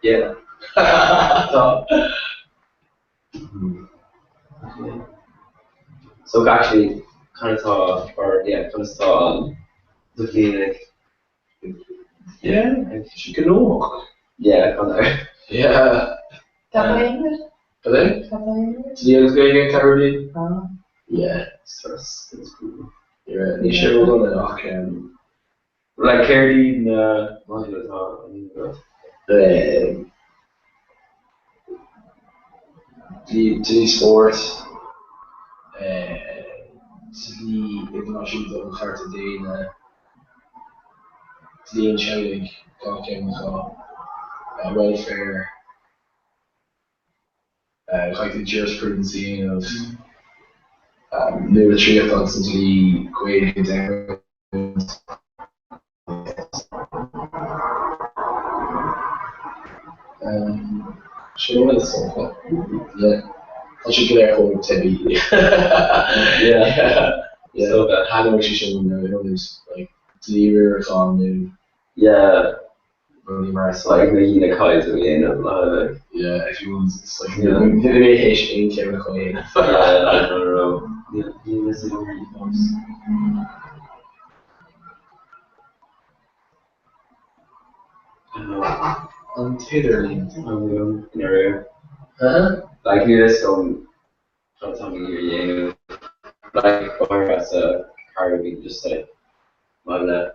Yeah. Tá. So actually kind of tá or yeah conas tá an do bhliain ag Yeah, sé gnóthach. Yeah, kind of. Yeah. Tá aon Cad é? Tá aon Dlí agus Gaeilge ceathrú bliain? Ah. Yeah. Stress is cool. Yeah, ní sé rud ach Like céard iad na modúil atá in agat? Dlí dlí spóirt, dlí idirnáisiúnta um chearta daonna, dlí an teaghlaigh, dhá cheann acu, welfare, caithfidh tú jurisprudence a dhéanamh, nualitríocht agus an dlí Gaeilge Sin rud is dócha. Yeah. Tá siad go léir chomh teibí. Yeah. Yeah. So bad. Thaitneodh sé sin nó ionad like dlí riaracháin nó Yeah. rudaí mar It's like na daoine caighdeán a dhéanamh like. Yeah, if you want it's like Yeah. ní mé théis aon chéim a chun Yeah, I don't know. Yeah, yeah, this is really close. An t-idirlíon. In aréir. Huh? Like ní is dom tá mé ag dhéanamh like or as a car bhí just like mar le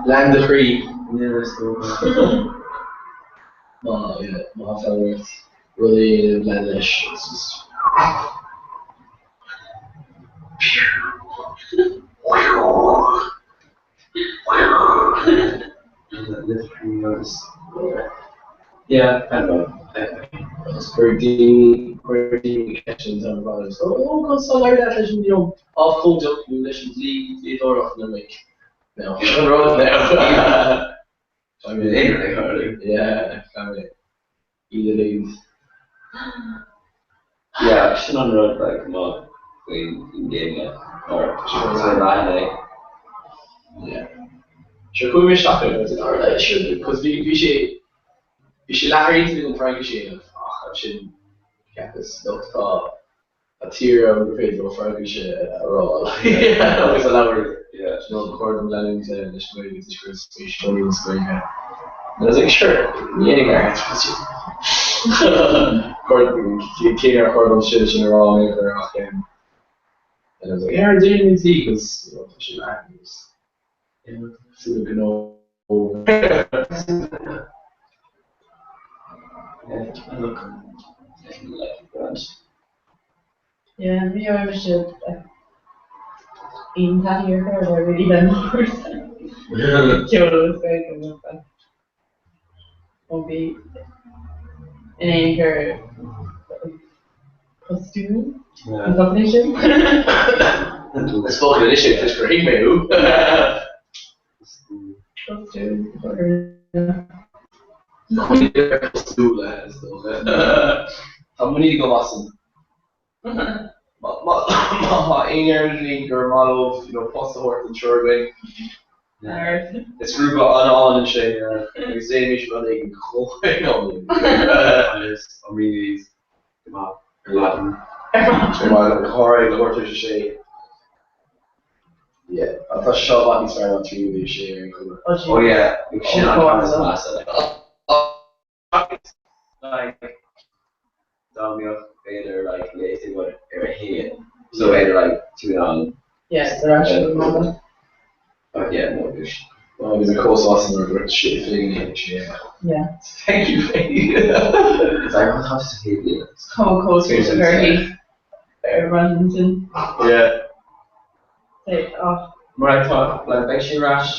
Lean do chroí. Yeah, is Má yeah, má fonn ort rud a dhéanamh lean leis. It's just Yeah, I don't know. Cuir daoine cuir daoine ceisteanna ar fad agus oh oh conas tá ag éirí leat leis an you know abhcóideacht nó leis an dlí dlíodóireacht and I'm like no sin an rud now. Tá mé yeah tá mé iad a léamh. Yeah, sin an rud like má faoin faoin Ghaeilge or sin leathan é. Yeah. Sure chuaigh mé isteach air agus alright sure because bhí bhí sé bhí sé leath ar intinn agam Fraincis a dhéanamh ach ansin cheapas look tá tá tír ann gur féidir leo Fraincis a rá agus a labhairt. Yeah. You know, ba chóir dom leanúint leis an Ghaeilge toisc go raibh spéis agam sa Ghaeilge. And I was like sure ní aon gceart cé ar chóir dom sin sin a rá in aon chor ach um, And I was like, "Ar déanaimid í cos you know tá sé leathan agus súil gnó." Yeah, I look definitely like a brand. Yeah, ní raibh mise aon taithí ar chor ar bith really den chúrsa ceoil agus Gaeilge nó ó bhí in aon chor costúm an focal é sin? Is focal anois é toisc gur thuig mé thú. Costúm Cosúil le, is dócha. Tá muinín agam asainn. Má tá aon Éireannaigh gur maith leo you know post a thabhairt don triúr againn, is grúpa an-álainn sé agus déanaimis rud éigin chomh álainn. Agus an ríméad go maith ar Laidin. Go maith go háirithe le huair tar éis a sé. Yeah, ach tá sé seo i bhfad níos fearr ná 3:06 ar aon chuma. Oh yeah, sin an ceann is measa. Like, dá mbeadh b'fhéidir like léacht agat ar a haon, so b'fhéidir like tú in ann. Yeah, ar ais go mall. But yeah, no, bhí sé. Well, bhí mé chomh sásta nuair a dúirt sé féin é sin. Yeah. Thank you, Faye. It's like, oh, tá sé happy. Chomh cósta uirthi ar run sin. Yeah. Say, oh. Mar atá, like, beidh sé ar ais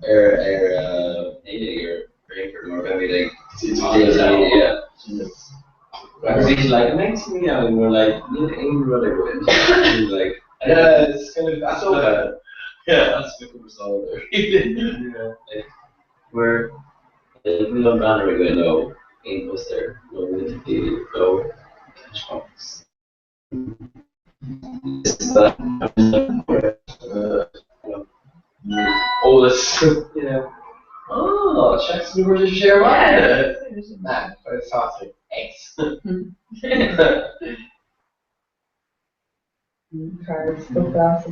ar ar éadaigh ar ar aon chor nuair a bheimid ag déanamh yeah. Agus bhí sé like, an mbeidh tú ann? And we're like, níl aon rud againn. Like, Yeah, it's kind of, that's okay. Yeah, that's the cumarsáid there. Yeah, like, we're, like, níl an banner againn nó aon poster nó nó catchbox. Eolas. Oh, seachtain go bhfuil sé ar mhaith. Man, fantastic. X. Cards go fast.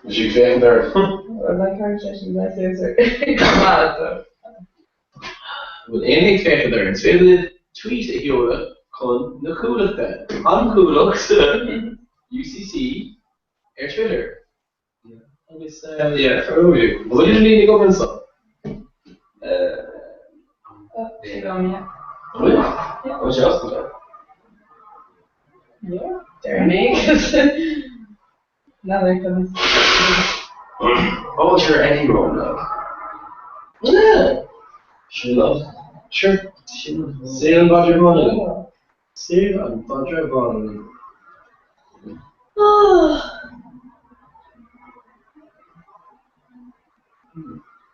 Bhí sí ag féachaint air. Well, I can't say she's my sister. Come on, so. Bhfuil éinne ag féachaint orainn? Is féidir libh tweet a sheoladh chun na Cuallachta, An Chuallacht UCC ar Twitter. Agus yeah, freagróidh. An bhfuil idirlíon ag obair anseo? Sé agam, yeah. An bhfuil? An bhfuil sé oscailte? Yeah, deir mé. N'fheadar conas. Oh, sure, Eddie Rowan. Yeah. Sure love. Sure. Saol an mhadra bháin. Saol an mhadra bháin.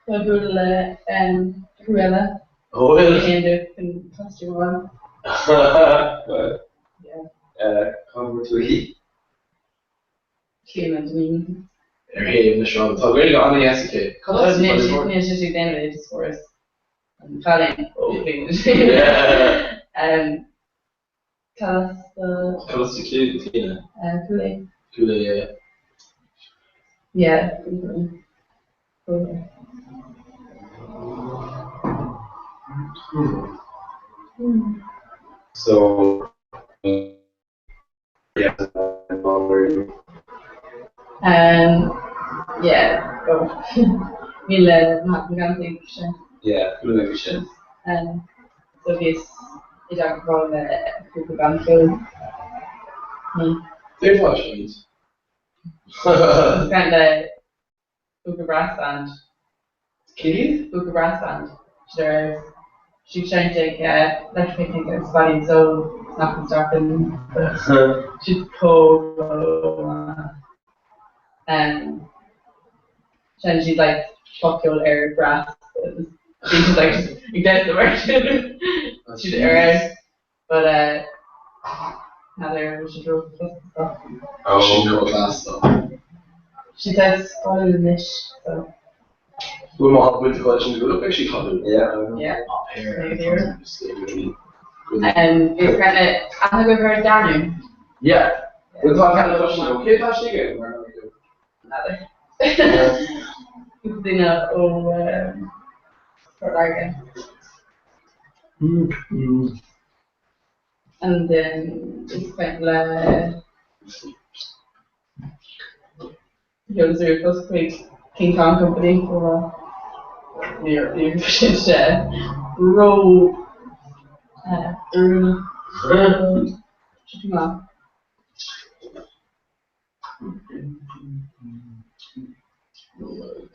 Tá dúil le Cruella. Ó bhfuil? Aon costume amháin. Well, cá bhfuair tú í? Clíona Dineen. Ar thaobh na sráide. Tá Gaeilge an-dheas aici. Cad as Níl di? sí níl sí ag déanamh é just fuaireas an cailín ó Clíona Dineen. Cad as do Cad as di Clíona? Cúil Aodha. Cúil Aodha, yeah. Yeah, Cúil Aodha. So, Um, yeah, go. Níl maith na gansaí sin. Yeah, cúla mé sin. Um, so bhíos i dteagmháil le cúpla banna ceoil. Ní. D'fhéadfá sin. Kind le Búca Brass Band. Cé? Búca Brass Band. Siad ar fheabhas. Siad seinnte ag Electric Picnic agus Body and Soul Knock and Stoppin. Siad chomh maith. Um, Seinn siad like popcheol ar brass agus bhí siad like just ag damhsa mar sin. Siad ar fheabhas. But uh, n'fheadar an bhfuil siad ró-chostach. Oh. Sin chomh class though. Siad saghas cáiliúil anois, so. Bhfuil má tá baint acu leis an gCuallacht beidh siad cáiliúil. Yeah. Yeah. Maybe. Bhí kind of aithne agaibh ar Danú? Yeah. Bhfuil tá ceann leis sin cé tá sé aige mar N'fheadar. Duine ó Port Láirge. And then is kind le Sheolas ríomhphost chuig King Kong Company chomh maith. Níor raibh sé ró oiriúnach.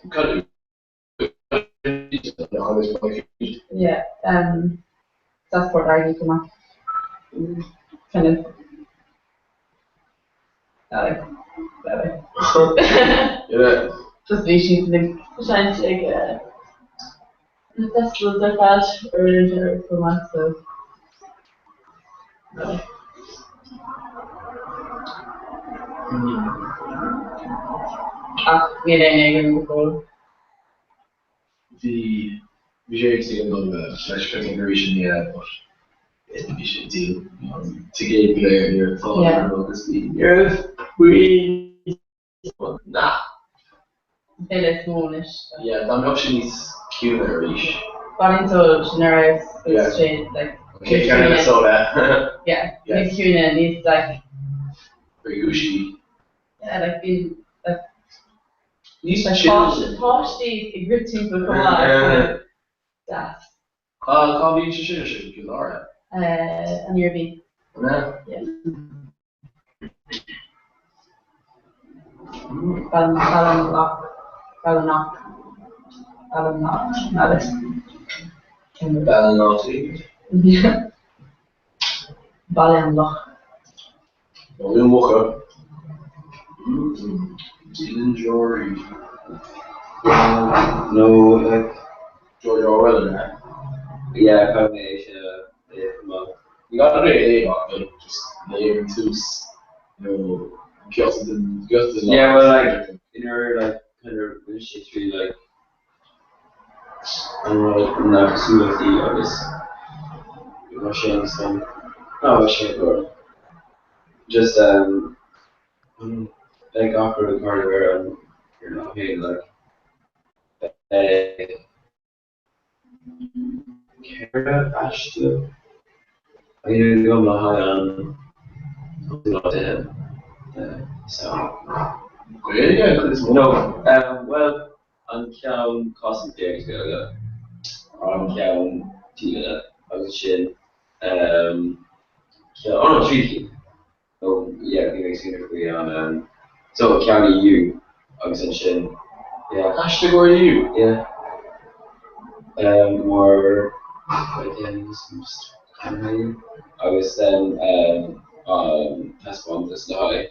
Go maith. Yeah, um, that's Port Láirge chomh maith. Kind of. That way. Yeah. Just bhí siad ag seinnt ag na festivals ar fad ar chomh maith so. Ach níl aon éigean go fóill. Bhí bhí sé ag an dul leis an arís i ndiaidh but bhí sé díol an ticéad go léir ní raibh fáil orthu agus bhí ní raibh Nah. An féile is mó anois. Yeah, dá mbeadh sé níos ciúine arís. Baineann so sin ar fheabhas agus sé like Okay, ceann eile soda. Yeah, níos ciúine, níos like. Very gushy. Yeah, like bíonn like Níos like chill. páistí ag rith timpeall chomh maith. Deas. Cá mbíonn sé sin ar siúl? Cill Dara? An Iarmhí. An ea? Yeah. Ballinlough, Ballinlough, Ballinlough, Ballinlough. Ballinlough. Baile an Mhuca. Dylan Jory. No, like. George Orwell an ea? Yeah, caithfidh mé é sin a léamh chomh maith. Ní gá duit é a léamh ach like just léamh an tús, you know, giota den, giota den Yeah, well like, in order like, kind of rinne sé trí like, an rud na cosúlachtaí agus bheadh sé ansan, ná bheadh sé go just um, beidh gach rud ag tarlú ar an ar an lá féin like. Beidh 4 aiste á dhéanamh agam le haghaidh an 8ú Samhna. Gaeilge an chuid is mó? No, bhuel, an ceann cosaint agus Gaeilge, an ceann tíre agus ansin ceann, oh no, 3 cinn. Oh yeah, bhí mé ag smaoineamh faoi an um so ceann EU agus ansin yeah. Aiste EU? Yeah. Um mar again agus then um an taispeántas le haghaidh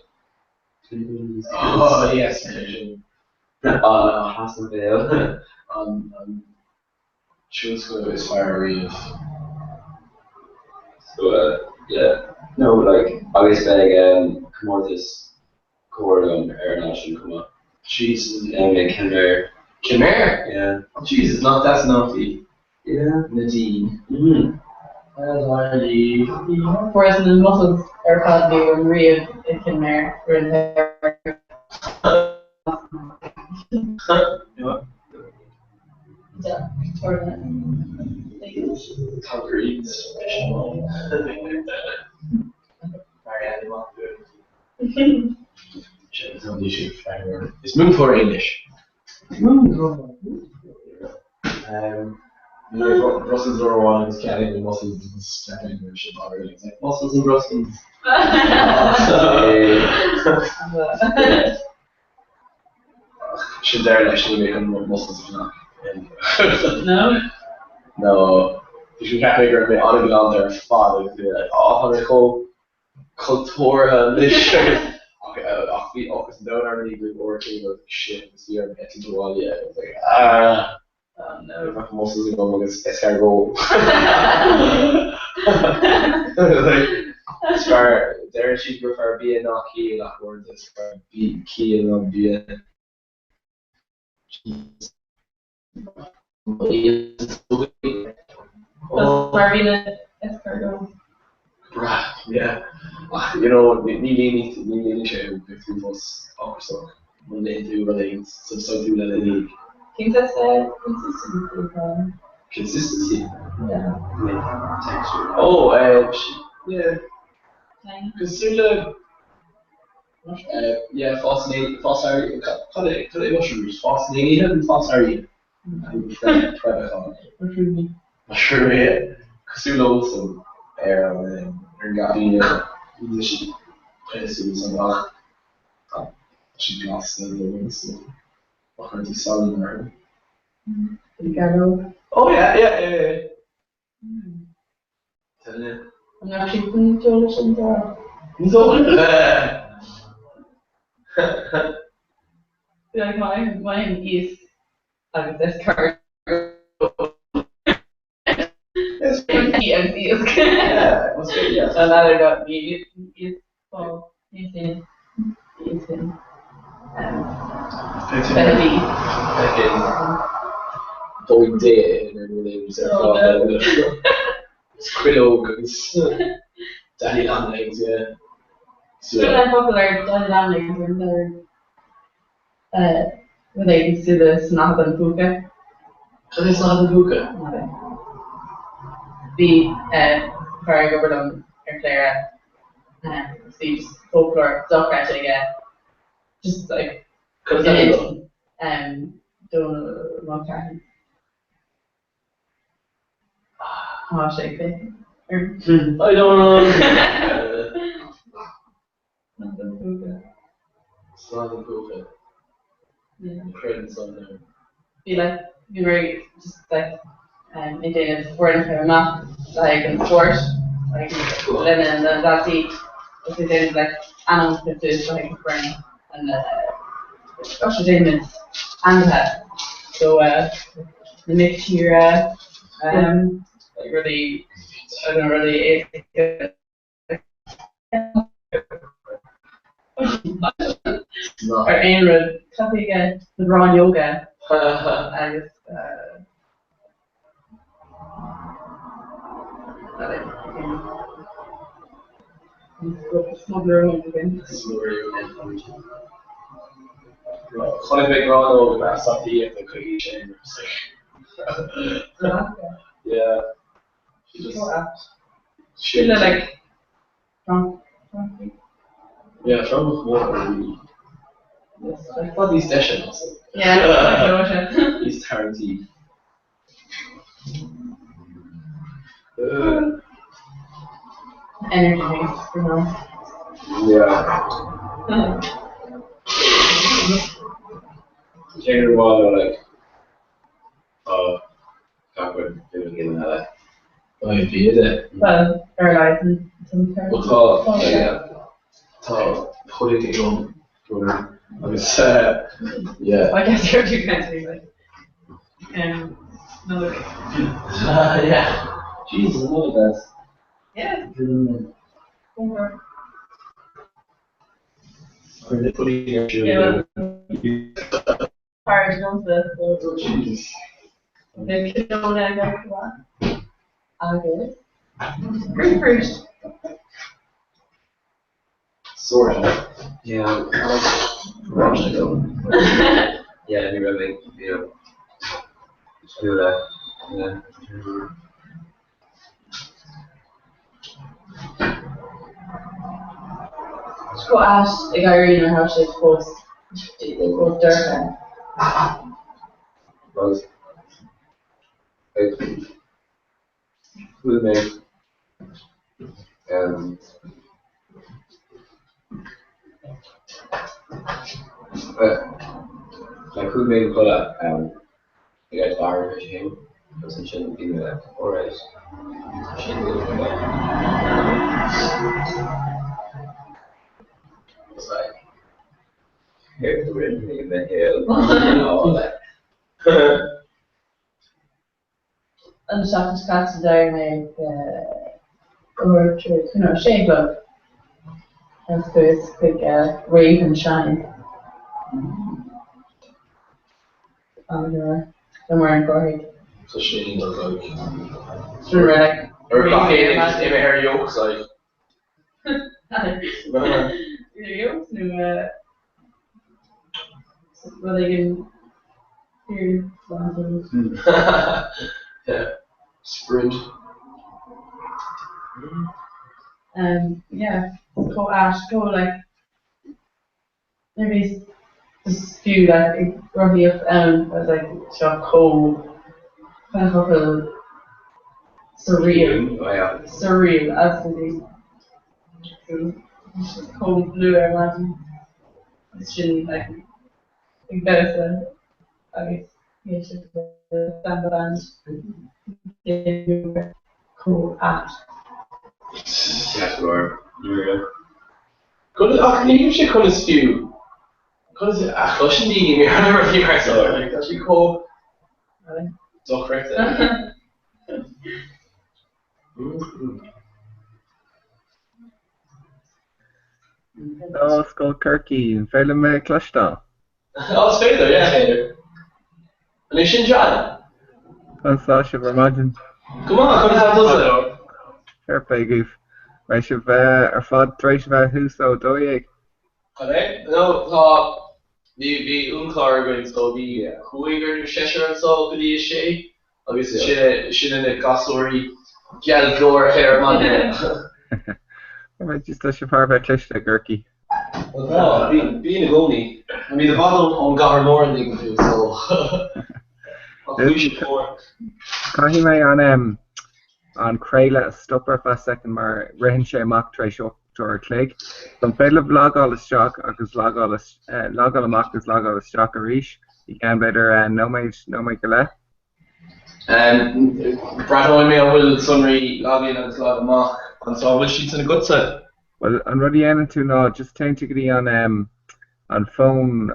Oh yes, sin. An Theas an Bhéal. An an tionscnamh is fearr riamh. So uh yeah, no like agus beidh um comórtas cóir agam ar an lá sin chomh maith. Jesus. Um ag Kenmare. Kenmare? Yeah. Oh Jesus, not that's naughty. Yeah. Nadine. Mm. Fuaireas na mussels ar fad bhí agam riamh i Kenmare. Is múinteoir é anois. Brussels uair amháin agus ceannaigh mé mussels agus cheap mé go raibh sé báúil agus like mussels in Brussels. Sin deireadh leis, níl mé chun mussels a cheannach. No? No. Bhí sé cheap mé go raibh mé an-ghalánta ar fad agus bhí mé like oh tá mé chomh cultúrtha anois agus ach bhí ocras an domhain orm i ndiaidh uair chéile agus shit agus bhí orm eitilt abhaile agus like ah bheadh mussels agam agus escargot. Like is fearr deireann siad gur fearr bia ná ciall ach uaireanta is fearr ciall ná bia. Mar bhí na escargot. Breá, yeah. Ach, you know, ní líonfaidh ní líonfaidh sé thú, beidh tú fós ocrasach muna n-itheann tú rud éigin substaintiúil ina dhiaidh. Cén saghas consistency atá ann? Consistency? Yeah. Texture. Oh, eh, yeah. Cosúil le. Yeah, fásann aon, fás ar, cad é, cad é mushrooms? Fásann aon oíche nó fás ar oíche? Mushroom. Mushroom, yeah. Cosúil liomsa ar an ar an gcaifín, níl siad suas amach. Tá siad blasta dom so má chuireann tú salann orthu. Gealóg. Oh yeah, yeah, yeah, yeah. An mbeadh siad chun an t-eolas sin dá? Like my my iasc agus escargot. Agus iasc. Yeah, must be, yeah. An leather got ní iasc ní sin ní sin. Feithidí. Bóín Dé ar nó léims ar fáil. Is cuileog agus Daddy Long Legs, yeah. So an focal ar Daddy Long Legs ar rud éigin cosúil le snáthaid an phúca. Cad é snáthaid an phúca? Bhí fear ag obair liom ar Chléire agus bhí just foclóir dochreidte aige. Just like Cad is ainm dó? Dónal Mulcahy. Tá sé ag féachaint orm. Hi Dónal! Snáthaid an phúca. Snáthaid an phúca. Creideann san ar. Bhí like bhí mé just like ag déanamh foirneacha amach le haghaidh an spóirt like lena na daltaí agus ag déanamh like ainmneacha suas le haghaidh na foirne and gosh déanaimid ainmhithe so na mic tíre like rudaí I don't know rudaí éasca Ar aon rud, cad chuige na gráinneoga agus Chonaic mé gráinneog ag siopaíocht le coicís ó shin. Yeah. Sin le like drunk. Yeah, drunk mór really. Tá níos deise ná sin. Yeah, Níos tarraingtí. Energy drinks for now. Yeah. Téann ar bháil like Tá gach rud duine duine eile. Ó bhí de. Well, ar a laghad san Ó tá, yeah. Tá pudding agam agus yeah. I guess you're too kind to be like another Yeah. Jesus, another glass. Yeah. Cuir na pudding ar siúl. Fear liomsa so Beidh ceol aige chomh maith. Agus grapefruit. Sort of. Yeah, oráiste agam. Yeah, ní raibh mé, you know, cosúil le, yeah. Chomh ait ag éirí nuair atá sé fós chomh dorcha. Agus like chuala mé um like chuaigh mé a chodladh um ag a leathuair tar éis a haon agus ansin bhí mé like alright tá sé go maith. It's like céard a rinne mé i mo shaol you know like An seachtain seo caite d'éirigh mé ag uair tar éis you know sé a chlog agus chuas chuig Rave and Shine. An-mhór somewhere in Corcaigh. So sin like Sin like Or gach éinne just imithe ar yokes like. Yokes nó rud éigin Yeah. Sprint. Yeah, chomh ait, chomh like. Nuair a bhíos just fiú like ag rothaíocht ann I was like seo chomh kind of focal surreal Oh yeah. surreal absolutely so just chomh luath ar maidin agus sin like ag damhsa agus ag éisteacht le samba band chomh ait. Ceart go leor. There we go. Conas, ach ní thuigimse conas fiú, conas a chloiseann daoine mé ar rudaí mar seo, like, tá sé chomh dochreidte. Scoil Chorcaí, an féidir liom mé a chloisteáil? Ó, is féidir, yeah, is féidir. An é sin John? Conas tá sibh ar maidin? Go maith, conas tá tusa? Fair play dhaoibh. Raibh sibh ar fad tar éis a bheith thuas ó 12? An é? No, tá, bhí, bhí uainchlár againn so bhí cúigear nó seisear anseo go dtí a sé agus sin, sin na gasúirí gealgháireacha ar maidin. Right, just tá sibh thar a bheith cliste i gCorcaigh. Bhuel tá, bíonn i gcónaí. I mean i bhfad ón gcathair mór an dtuigeann tú so tá cúis mhór. Caithfidh mé an an craoladh a stop ar feadh soicind mar ritheann sé amach tar éis 8 uair a chloig. So an féidir libh logáil isteach agus logáil logáil amach agus logáil isteach arís i gceann b'fhéidir nóiméad, nóiméad go leith? Breathnóidh mé an bhfuil sonraí login agus log amach anseo, an bhfuil siad san agatsa? Bhuel, an rud a dhéanann tú ná just téann tú go dtí an an fón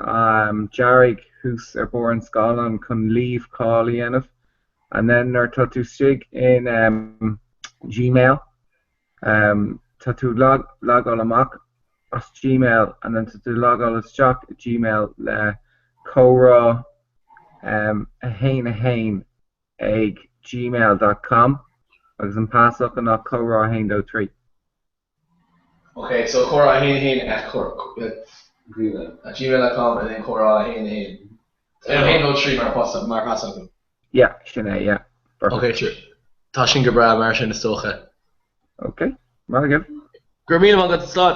dearg thuas ar barr an scáileáin chun leave call a dhéanamh and then nuair atá tú istigh in Gmail tá tú ag logáil amach as Gmail and then tá tú ag logáil isteach i Gmail le comhrá 1 1 ag gmail dot com agus an pasfhocal ná comhrá 1 2 3. Ok, so comhrá 1 1 at gmail dot com and then comhrá 1 1 1 2 3 mar mar pasfhocal. Yeah, sin é, yeah. Perfect. Ok, sure. Tá sin go breá mar sin is dócha. Ok, maith agaibh. Go raibh míle maith agat, slán.